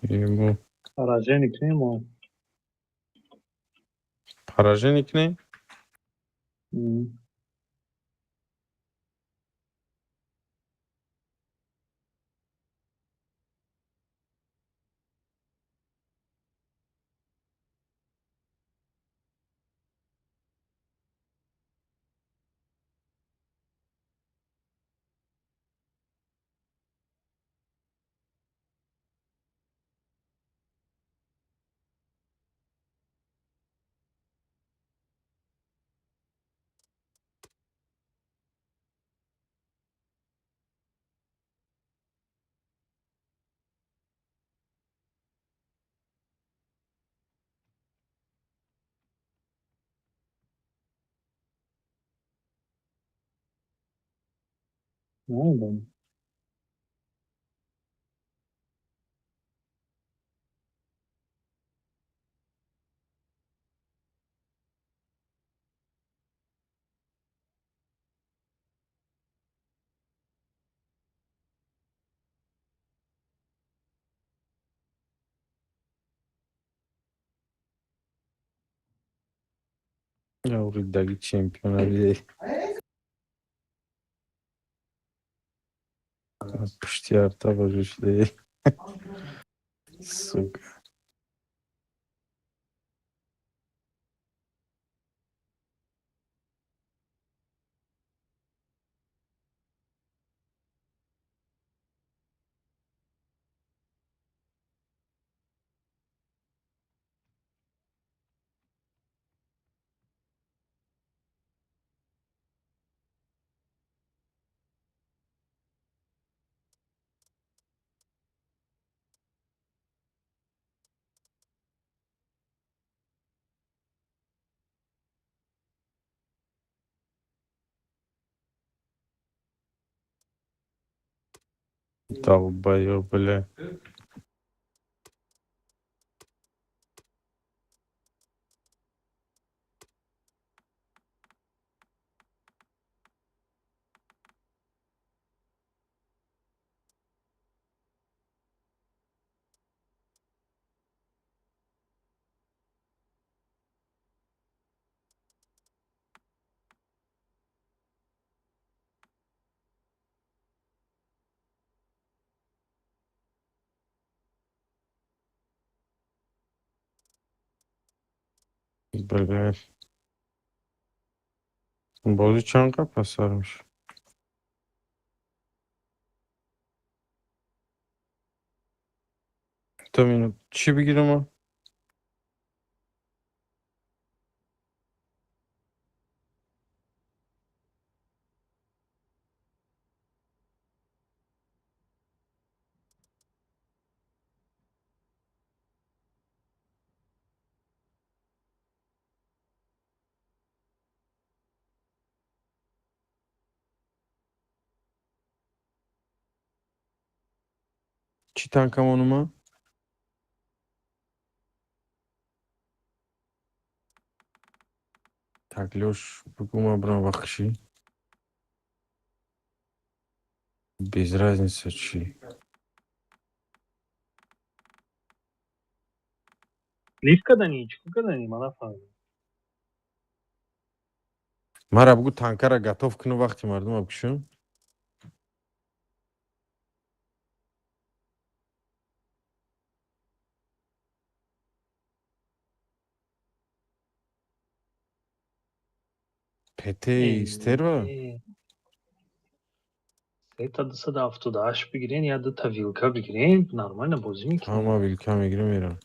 Ему. Поражение к нему. Поражение к ней? Намедонам. Даги чемпиона бидей. Аз пушти арта божо шудей. Сука. Долбоёб, бля. Бля. Бозӣ чанд қад пасар мешавад? То минут чӣ бигирам ман? Чӣ танкамону ман? Так, Лёш, бигӯ ман бирам вақшӣ. Без разница чӣ. Лифт кардани? Чӣ кор кардани? Ман нафаҳмидам. Мара бигӯ танкара готов кунам вақти мардума бикушам. ПТ стерва? Сета 278 бигирен, я дута вилка бигирен, нормально бозӣ мекунем. Ҳама вилка мегирем мерам.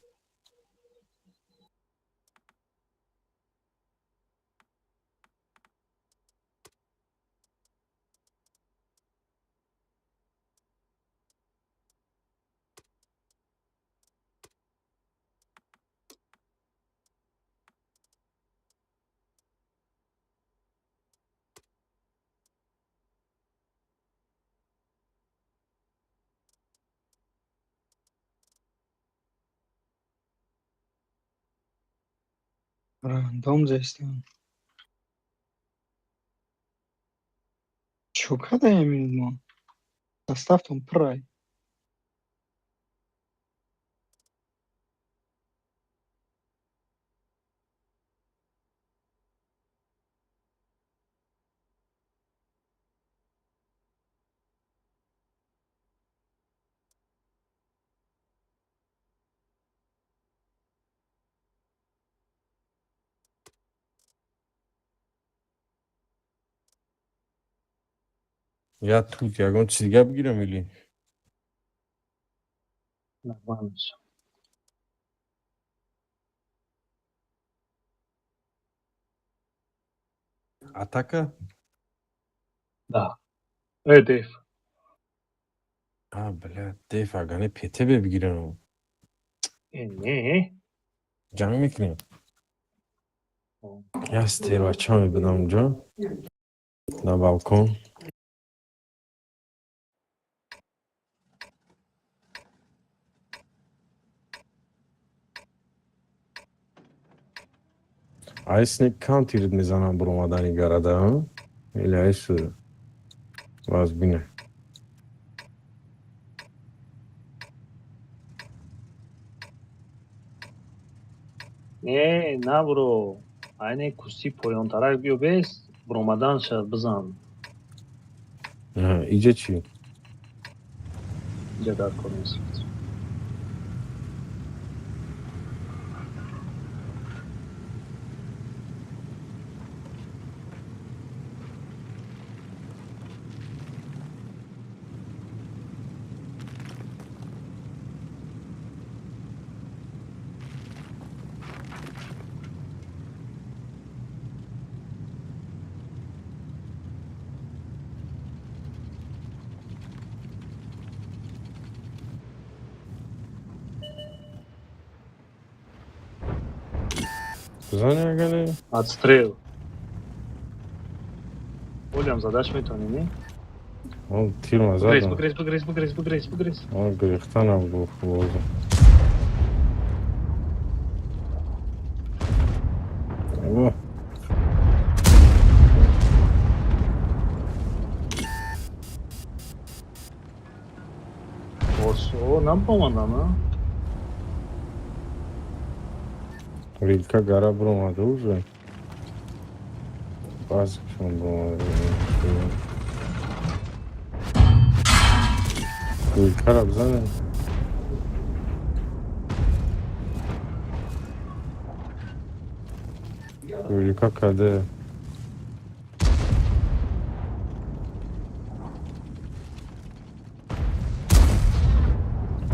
Рандом зестам. Чё кадаем мо? Составтон пуррай. Я тут ягон чиз дига бигирам или? Нормально всё. Атака? Да. Деф. А, бля, деф агане ПТБ бигирам. Не. Ҷанг мекунем. Я стервача мебудам унҷо. На балкон. Айсник кам тирит мезанам буромадани гарада, или айсу вазбине. Не, набро. Айне кусти поёнтарак биё, бес буромадан ша бизан. Иҷа чӣ? Иҷа дар кор нест. Бизани агане? Отстрел. Олям задаш метавонӣ, не? Он тирма Бугрез, задам. бугрез, бугрез, бугрез, бугрез, бугрез. Он гирифтанам гуфт бозам. О, Орсо набомадам, а? Вилка гара буромада уже. Баъзешон буромада. Вилкара бизанем. Вилка каде?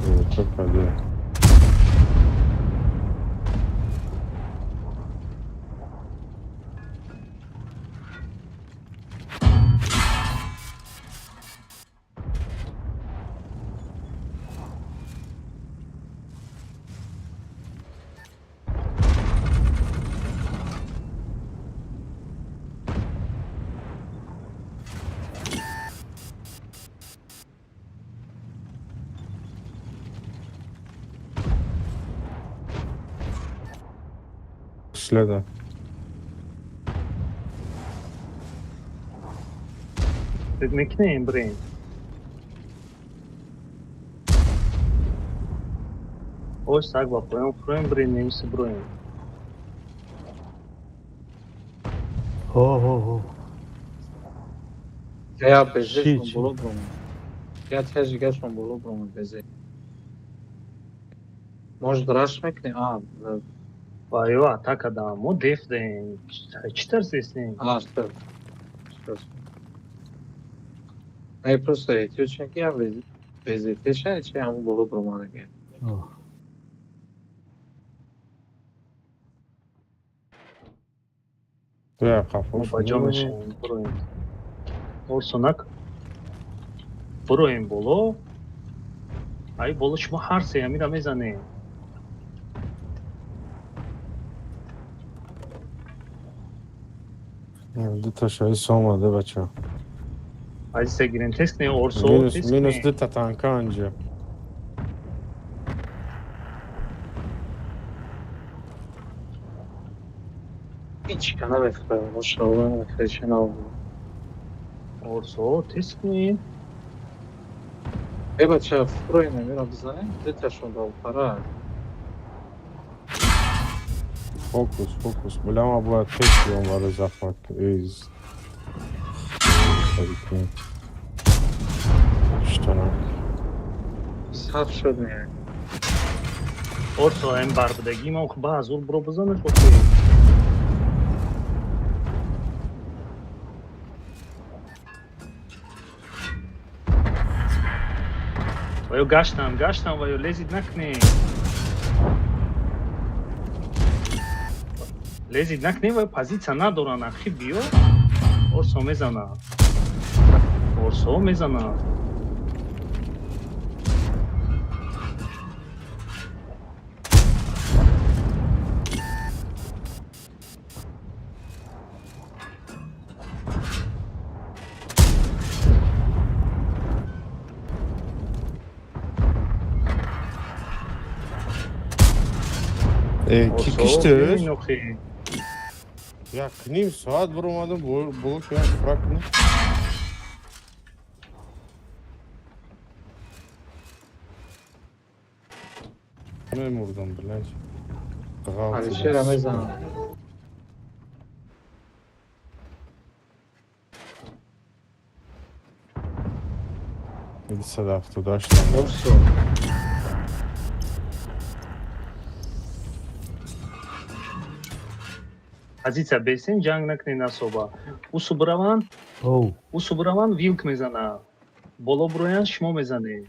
Вилка каде? Следа. Мекунем, бирем. Ош саг ба поён фуроем, бирем, немиси буроем. Ҳо, ҳо, ҳо. Я Чӣ, безешон чӣ? боло бромад. Я тежигашон боло бромад безе. Может, раш мекунем? А, Ва ё атака дам, мо деф даем. Чӣ тарсестем? а, что? Что? Не, просто эҳтиёҷ ки я безетеша, чи ҳамон боло бромадаги. О. Я Мо қафош ба ҷо мешавем, буроем. Орсонак буроем боло. Ай боло шумо ҳар се амира мезанем. Дута шаис омада, бача. Азиз гирем, тест кунем, Орсо, Минус тест минус кунем. дута танка анҷа. Ҳеч ка намехӯрам, мошалло, намехӯрӣ, наобу. Орсо, тест кунем. Э, бача, фуроем, амира бизанем, дуташон ба пара. Фокус, фокус. Бля, ма бояд пеш биём барои захват. Из. Штанак. Саф шуд меяд. Орсо, ам барбудагӣ ман ба азур буро бизанаш охи. Ва ё гаштам, гаштам, ва ё лезид накунем. Лезид накунем, ва ё позитсия надоран, ахи биё. Орсо мезана. Орсо мезана. Э, ки Орсо, киштеш? бибин охи. Як ним соат буромадам, боло шудам, фрак кунем. Мемурдам, блядь. Алишера мезанам. 278. Орсо. Азица бесен ҷанг накунед насоба. Усу бираванд, Оу. усу бираванд вилк мезана. Боло бироянд шумо мезанед.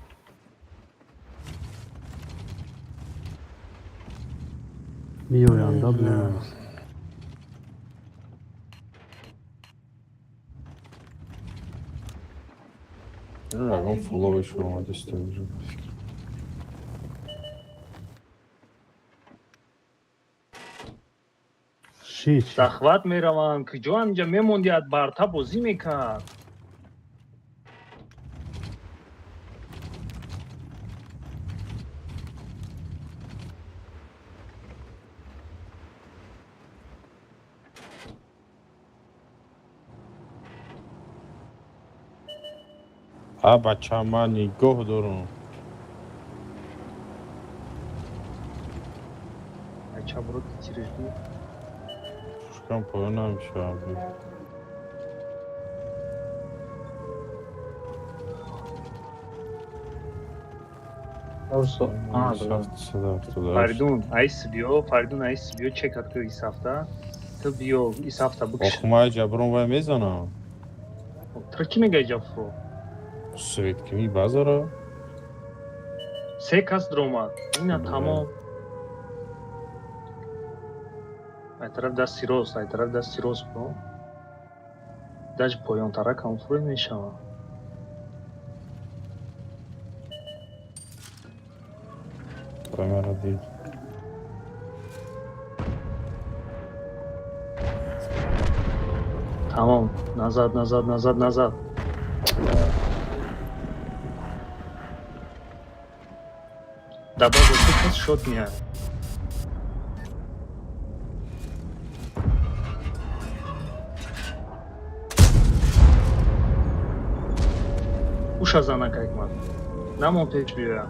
Меоянд, да, блин. Ягон фуловиш омадиста уже. Шич. Захват мераванд. Куҷо ҳаминҷа мемондиад барта бозӣ мекард. А бача ман нигоҳ дорам. Ача брод тирежди. Пушкам поён намешавам. Орсо. А, бля. 778. Фаридун, айс биё, Фаридун айс биё, чекат ку исафта. Ту биё исафта бикш. Охмай ҷаброн вай мезанам. Ту чӣ мегаи ҷафро? Свет кими базара? Се кас дромад. Ина тамом. Ай тараф дасти рост, ай тараф дасти рост бро. Даже поёнтара камфурӣ мешавад. Камера дид. Тамом. Назад, назад, назад, назад. Дар база ду кас шот меяд. Уша занак Ҳикмат. Намон пеш биёя.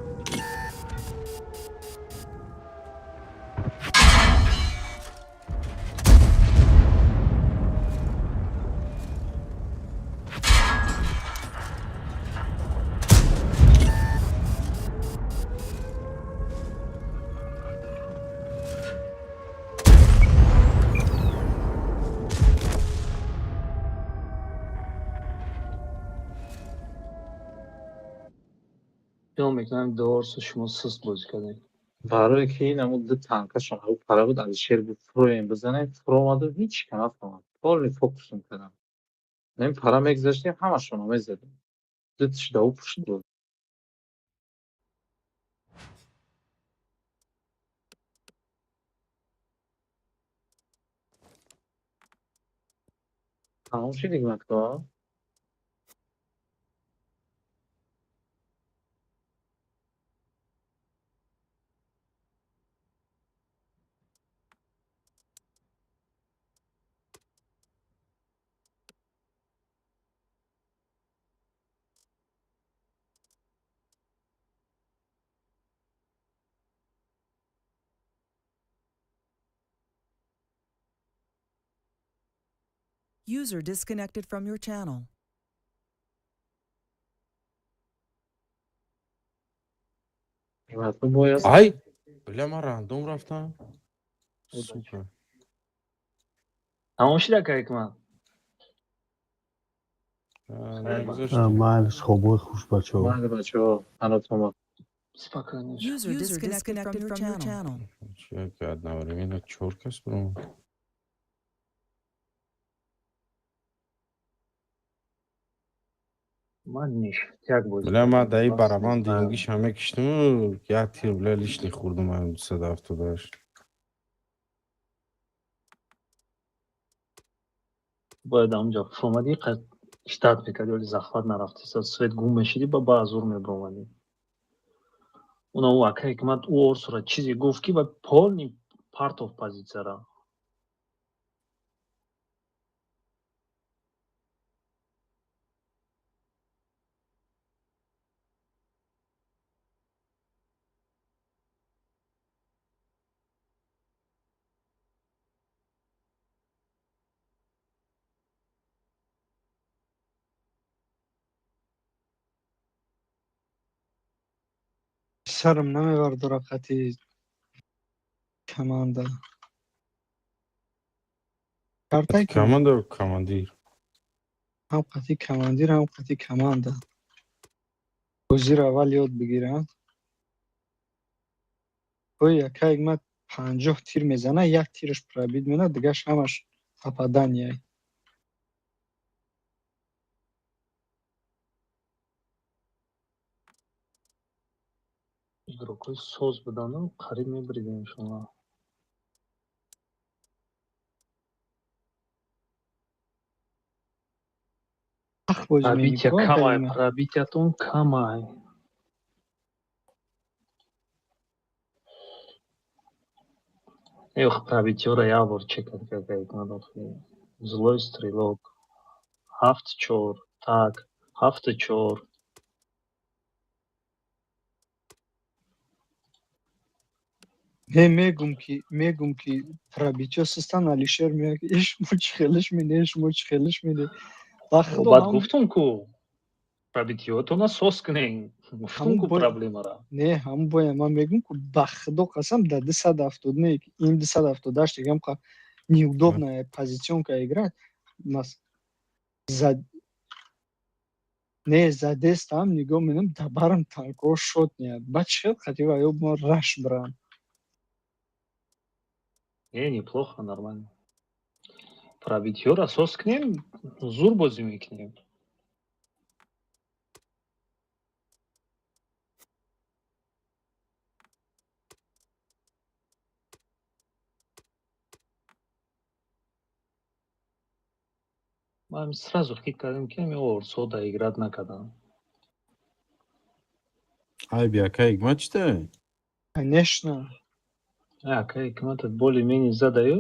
Хиёл мекунам дуорсу шумо суст бозӣ кардем. Барое ки ин ҳамун ду танкашон ҳамун пара буд, Алишер гуфт фуроем бизанем, фуромаду ҳеч ка нафаҳмад. Полный фокусум кардам. Ин пара мегузаштем, ҳамашонро мезадем. Ду тиш да ӯ пушт буд. Тамом шуд Ҳикматко? User disconnected from your channel. Ҳикматко бояд Ай! Бля, ман рандом рафтам. Сука. Тамом шуд ака Ҳикмат? Нагузаштем. Майлиш, хобои хуш бачаҳо. Майли бачаҳо, ҳанотома. Спокойно. User disconnected from your channel. Чӣ ки одновременно чор кас буром. Ман ништяк бозӣ Бля, ман кардам. даи Бас барабан не знаю. дингиш ҳаме киштиму як тир бля лишний хӯрдум ам 278. Бояд ҳамунҷо фуромадӣ қад иштат мекардӣ, вале захват нарафти. Свет гум мешидӣ, ба баъзур мебуромадӣ. Уна ӯ ака Ҳикмат ӯ орсура чизе гуфт ки ба полный партов позитсияра. Сарам намебардора қати команда. Картай ки Команда, командир. Ҳам қати командир, ҳам қати команда. Бозиро аввал ёд бигирам. Ой, яка ма 50 тир мезана, як тираш пробить мена, дигаш ҳамаш попадания. Игрокҳои соз будану қариб мебиридем шумо. Сахт бозӣ Пробития мекунӣ, камай, Карима. Пробитиятон камай. Эх, пробитиёро як бор чекат карда надохи. Злой стрелок. 7-4. Так, 7-4. Не, мегум ки пробитиё систан. Алишер меяд ки иш мо чӣ хелиш мине, иш мо чӣ хелиш мине. Ба худо. Баъд Ҳам гуфтум ку пробитиётона соз кунем. Гуфтум ҳамун ку бой проблемара. Не, ҳамун боя ман мегум ку, ба худо қасам, да 270 не, ин 278 дигам қа неудобная позиционка играть нас за не задестам нигоҳ менам, да барам танкҳо шот неяд. Ба чӣ хел қати ва ё мо раш брам. Не, неплохо, нормально. Пробитиёра соз кунем, зур бозӣ мекунем. Ман сразу фикр кардем, ки ами орсо да играть накардам. Айби ака ҳикмат чита? Конечно. Ака ҳикматат более-менее задаю.